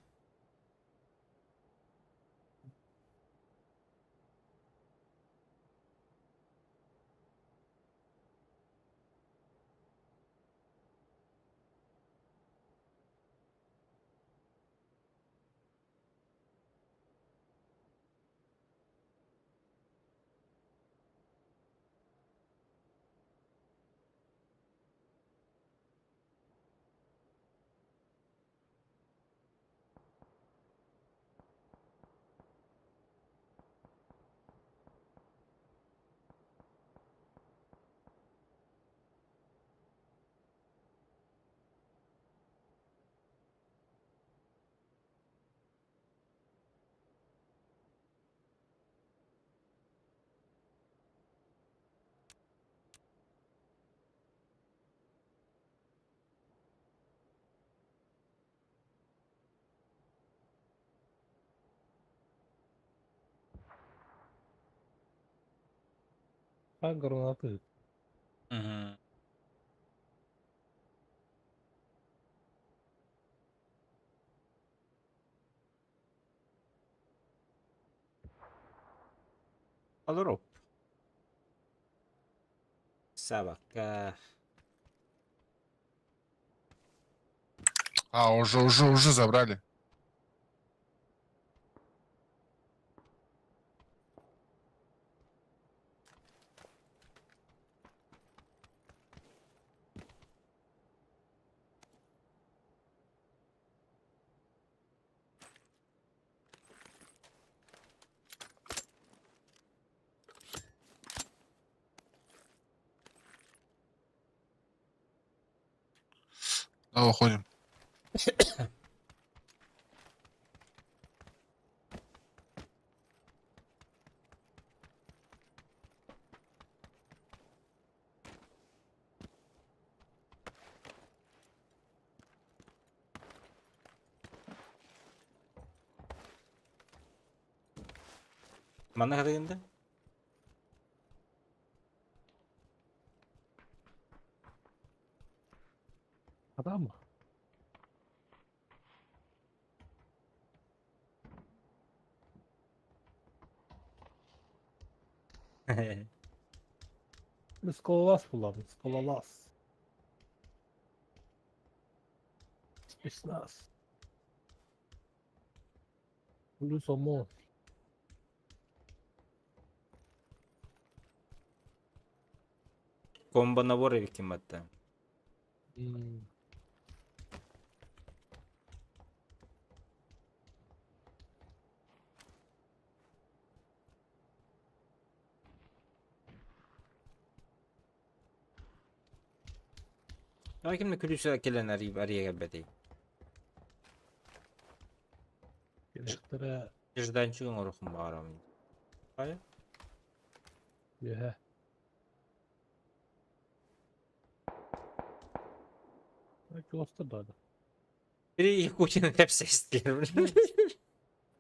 А гранаты. Угу. Алроп. Собака. А, уже, уже, уже забрали. Да, уходим. Манна хатыгында? Адам. Скалолаз буламын, скалолаз. Спецназ. Плюс ОМОН. Комбо наборы викиматта. М. Давай кимне күлүсэ келен ария келбетей. Келехтері Жданчыгын орухун баарам. Ай? Үөһэ. Чугастар да. Бiri Якутина hepsi istiyorum.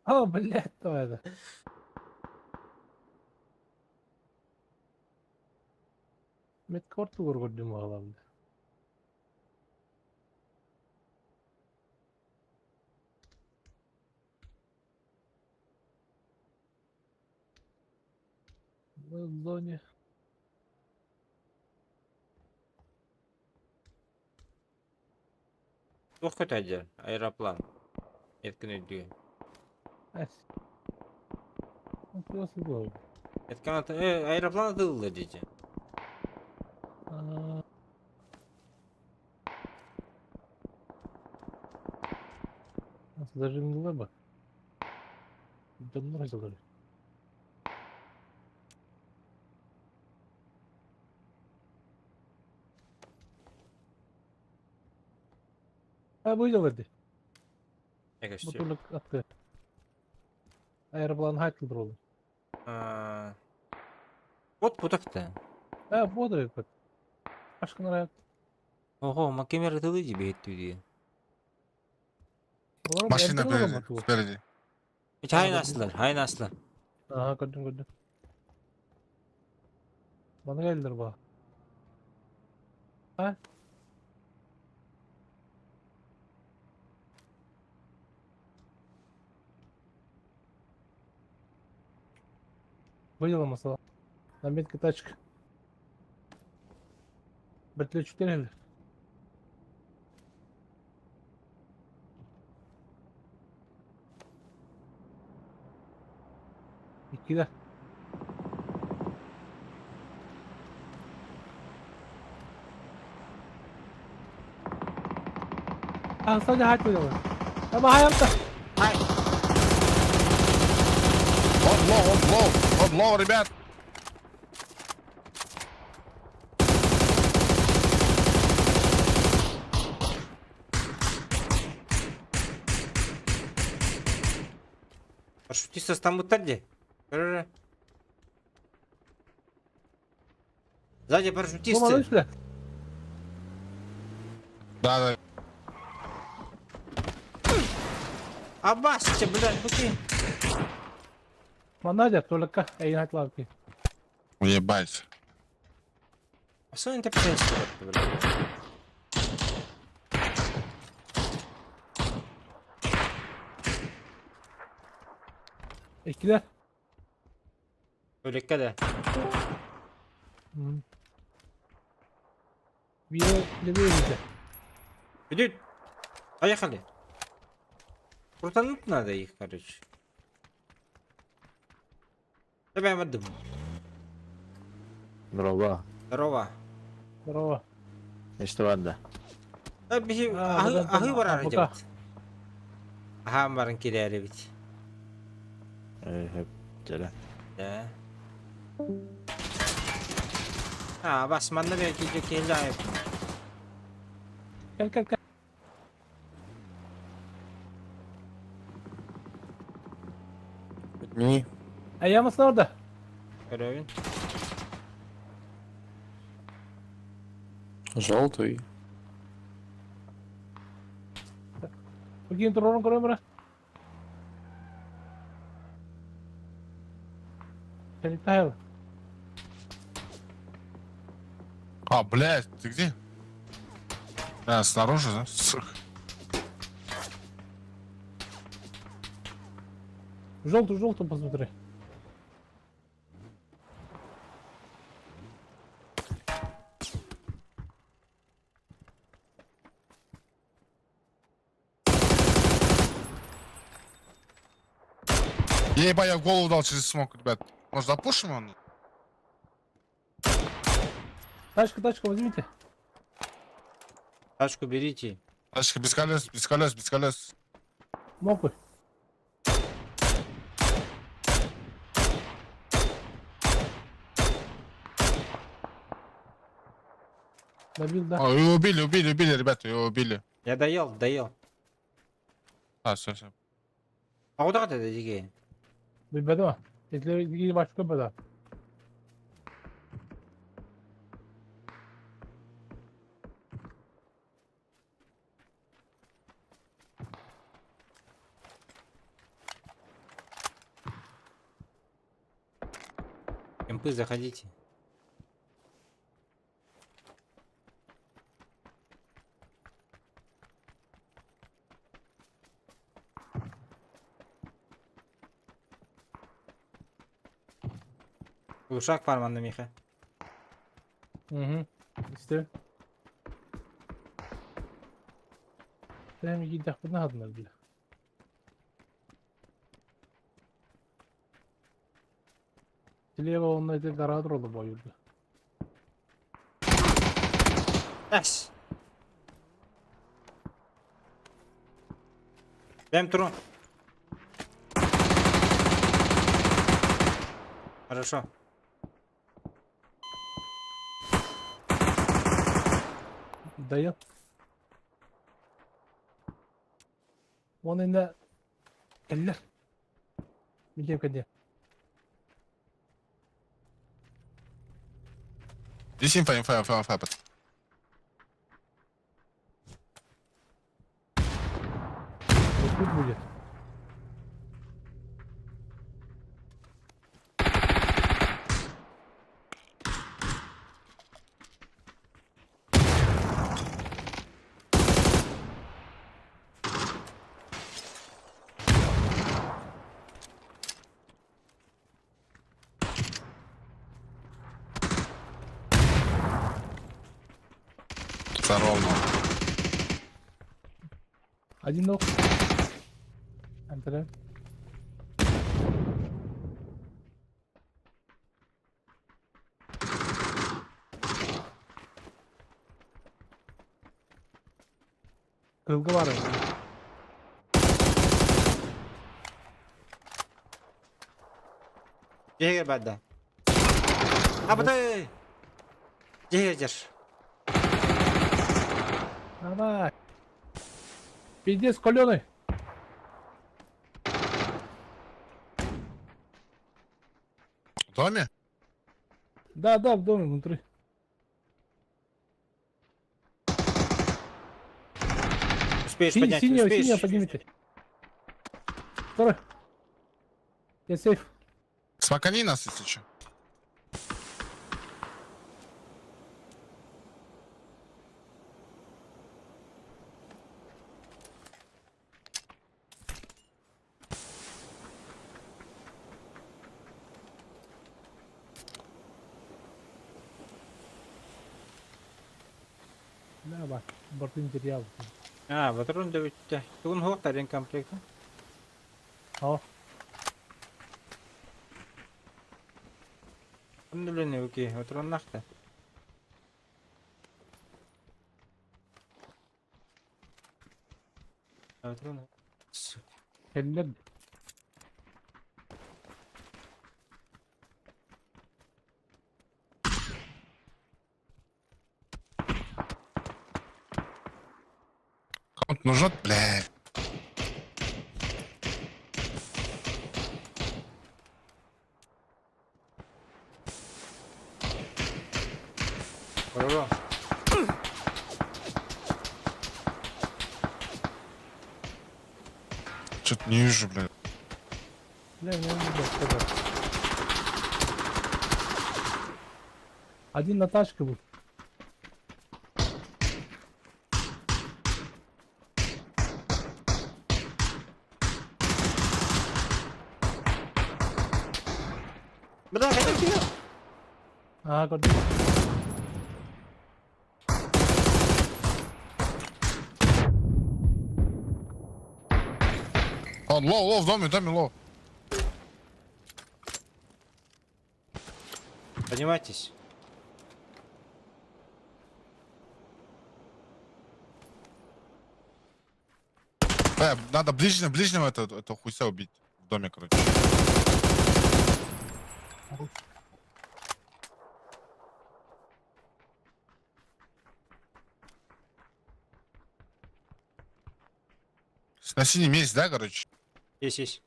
А, блядь, давай это. Медкарту көргөрдүм аламды. Мы в зоне. Туох көтөдө аэроплан. Эркин өйдүгү. Эс. Просто был. Эркин аэроплан атылды дети. Зажимнула бы. Давно сделали. А выделали. Бутылок атты. Аэроплан хайтыл туралы. Вот путакта. А, бодрый бит. Ашкынара. Ого, макемер атылды диби эттү Машина впереди, спереди. Хайын аслар, хайын аслар. Ага, көрдүм, көрдүм. Бана келдер ба. А? Выдела масала. На метке тачка. Бертли 4 Иккиде. А, Саня хайт выдела. Ама хайамта. Хай. Он low, он low, он low, ребят. Парашютист там где? Сзади парашютисты. Да, да. Абасте, блядь, буки. Манадя, только эй, лавки. Ебать. А что они так блядь? Иккилер. Өлөккө да. Бир левее виде. Идут. Поехали. Крутануть надо их, короче. Давай воду. Здорово. Здорово. Здорово. Что ладно? Ахы барар идет. Аха барын кирәре бит. Чара. Да. А, басманны бер киҗе килә. Кел, кел, кел. Не. А я масна orada. Көрөбүн. Желтый. Бүгін турорун көрөм бара. Летаю. А, блядь, ты где? Да, снаружи, да? Сука. Желтую, желтую посмотри. Ебать, я в голову дал через смок, ребят. Может, запушим он? Тачку, тачку возьмите. Тачку берите. Тачка без колес, без колес, без колес. Мокрый. Добил, да. О, его убили, убили, убили, ребята, его убили. Я доел, доел. А, все, все. А куда ты, дигей? Билбэтим. Этилер башка бада. МП, заходите. Ушак бар манна Миха. Угу. Истэ. Тэм киирдэхпинэ хадынар бile. Слева он эти гора туралы бойырды. Эс. Бэм турун. Хорошо. Дает. Он инде кэллэр. Билиэм кэнниэ. Здесь инфа, инфа, инфа, инфа. пацаны. Вот тут будет. Взорвал. Один ног. Антре. Кылга бар. Дьиэгэ бада. Абытай! Дьиэгэ дьэр. Давай. Пиздец, каленый. В доме? Да, в доме внутри. Успеешь поднять, Синего, успеешь. синего поднимите. Второй. Я сейф. Смокани нас, если что. Да, бар. Бортын материал. А, патрон да бүттэ. Тугун хуох тарин комплект. О. Онно билен окей, патрон нахта. Патрон. Сука. Кэллэр. Кому-то нужно, бля. Хорошо. Что-то не вижу, бля. Бля, не могу сказать. Один на тачке был. Бля, хотел тебя. А, көрдүм. Он low, low, в доме, в доме, low. Поднимайтесь. Надо ближнего, ближнего это хуйся убить. В доме, короче. На синем есть, да, короче? Есть, есть.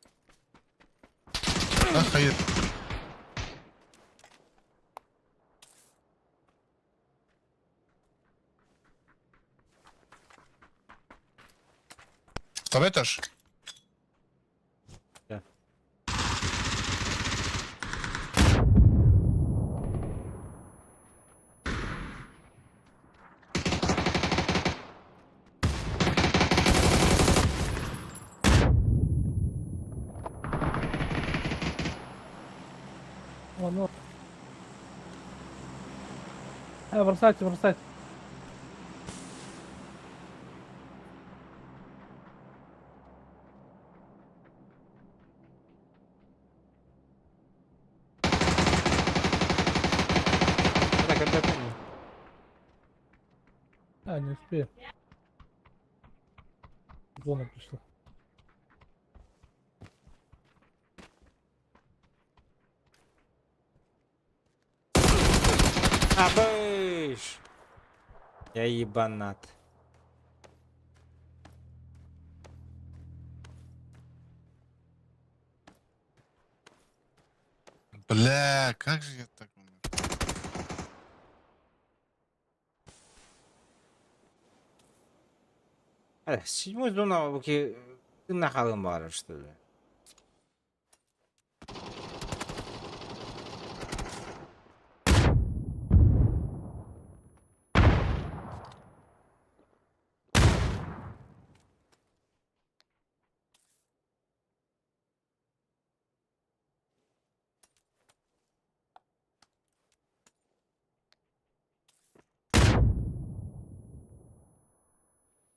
Да, хае. Второй этаж? Да. О, ну. Бросайте, бросайте. Так, это А, не успею. Зона пришла. А, быш! Я ебанат. Бля, как же я так... Седьмой зона, окей, ты нахалым баар, что ли?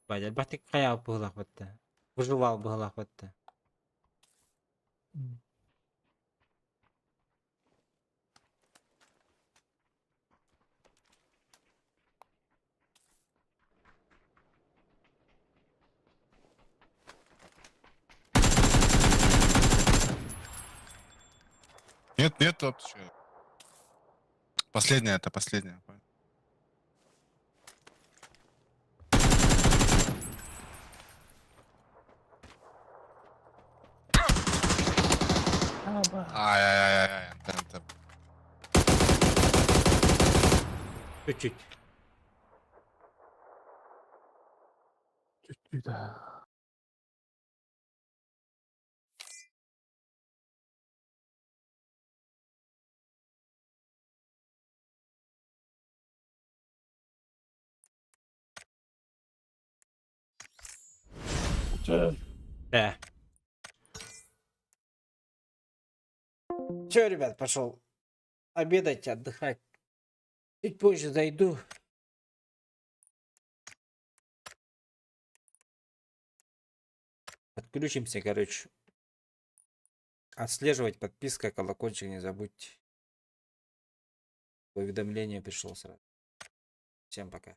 Бадя, бахтик кая быһылах батта. Выживал быһылах батта. Нет, нет, вообще. Последняя, это последняя. Ай-яй-яй-яй, НТ, НТ. Чуть-чуть. Чуть-чуть, да. Да. Че, ребят, пошел обедать, отдыхать. Чуть позже зайду. Подключимся, короче. Отслеживать подписка, колокольчик не забудьте. Уведомление пришло сразу. Всем пока.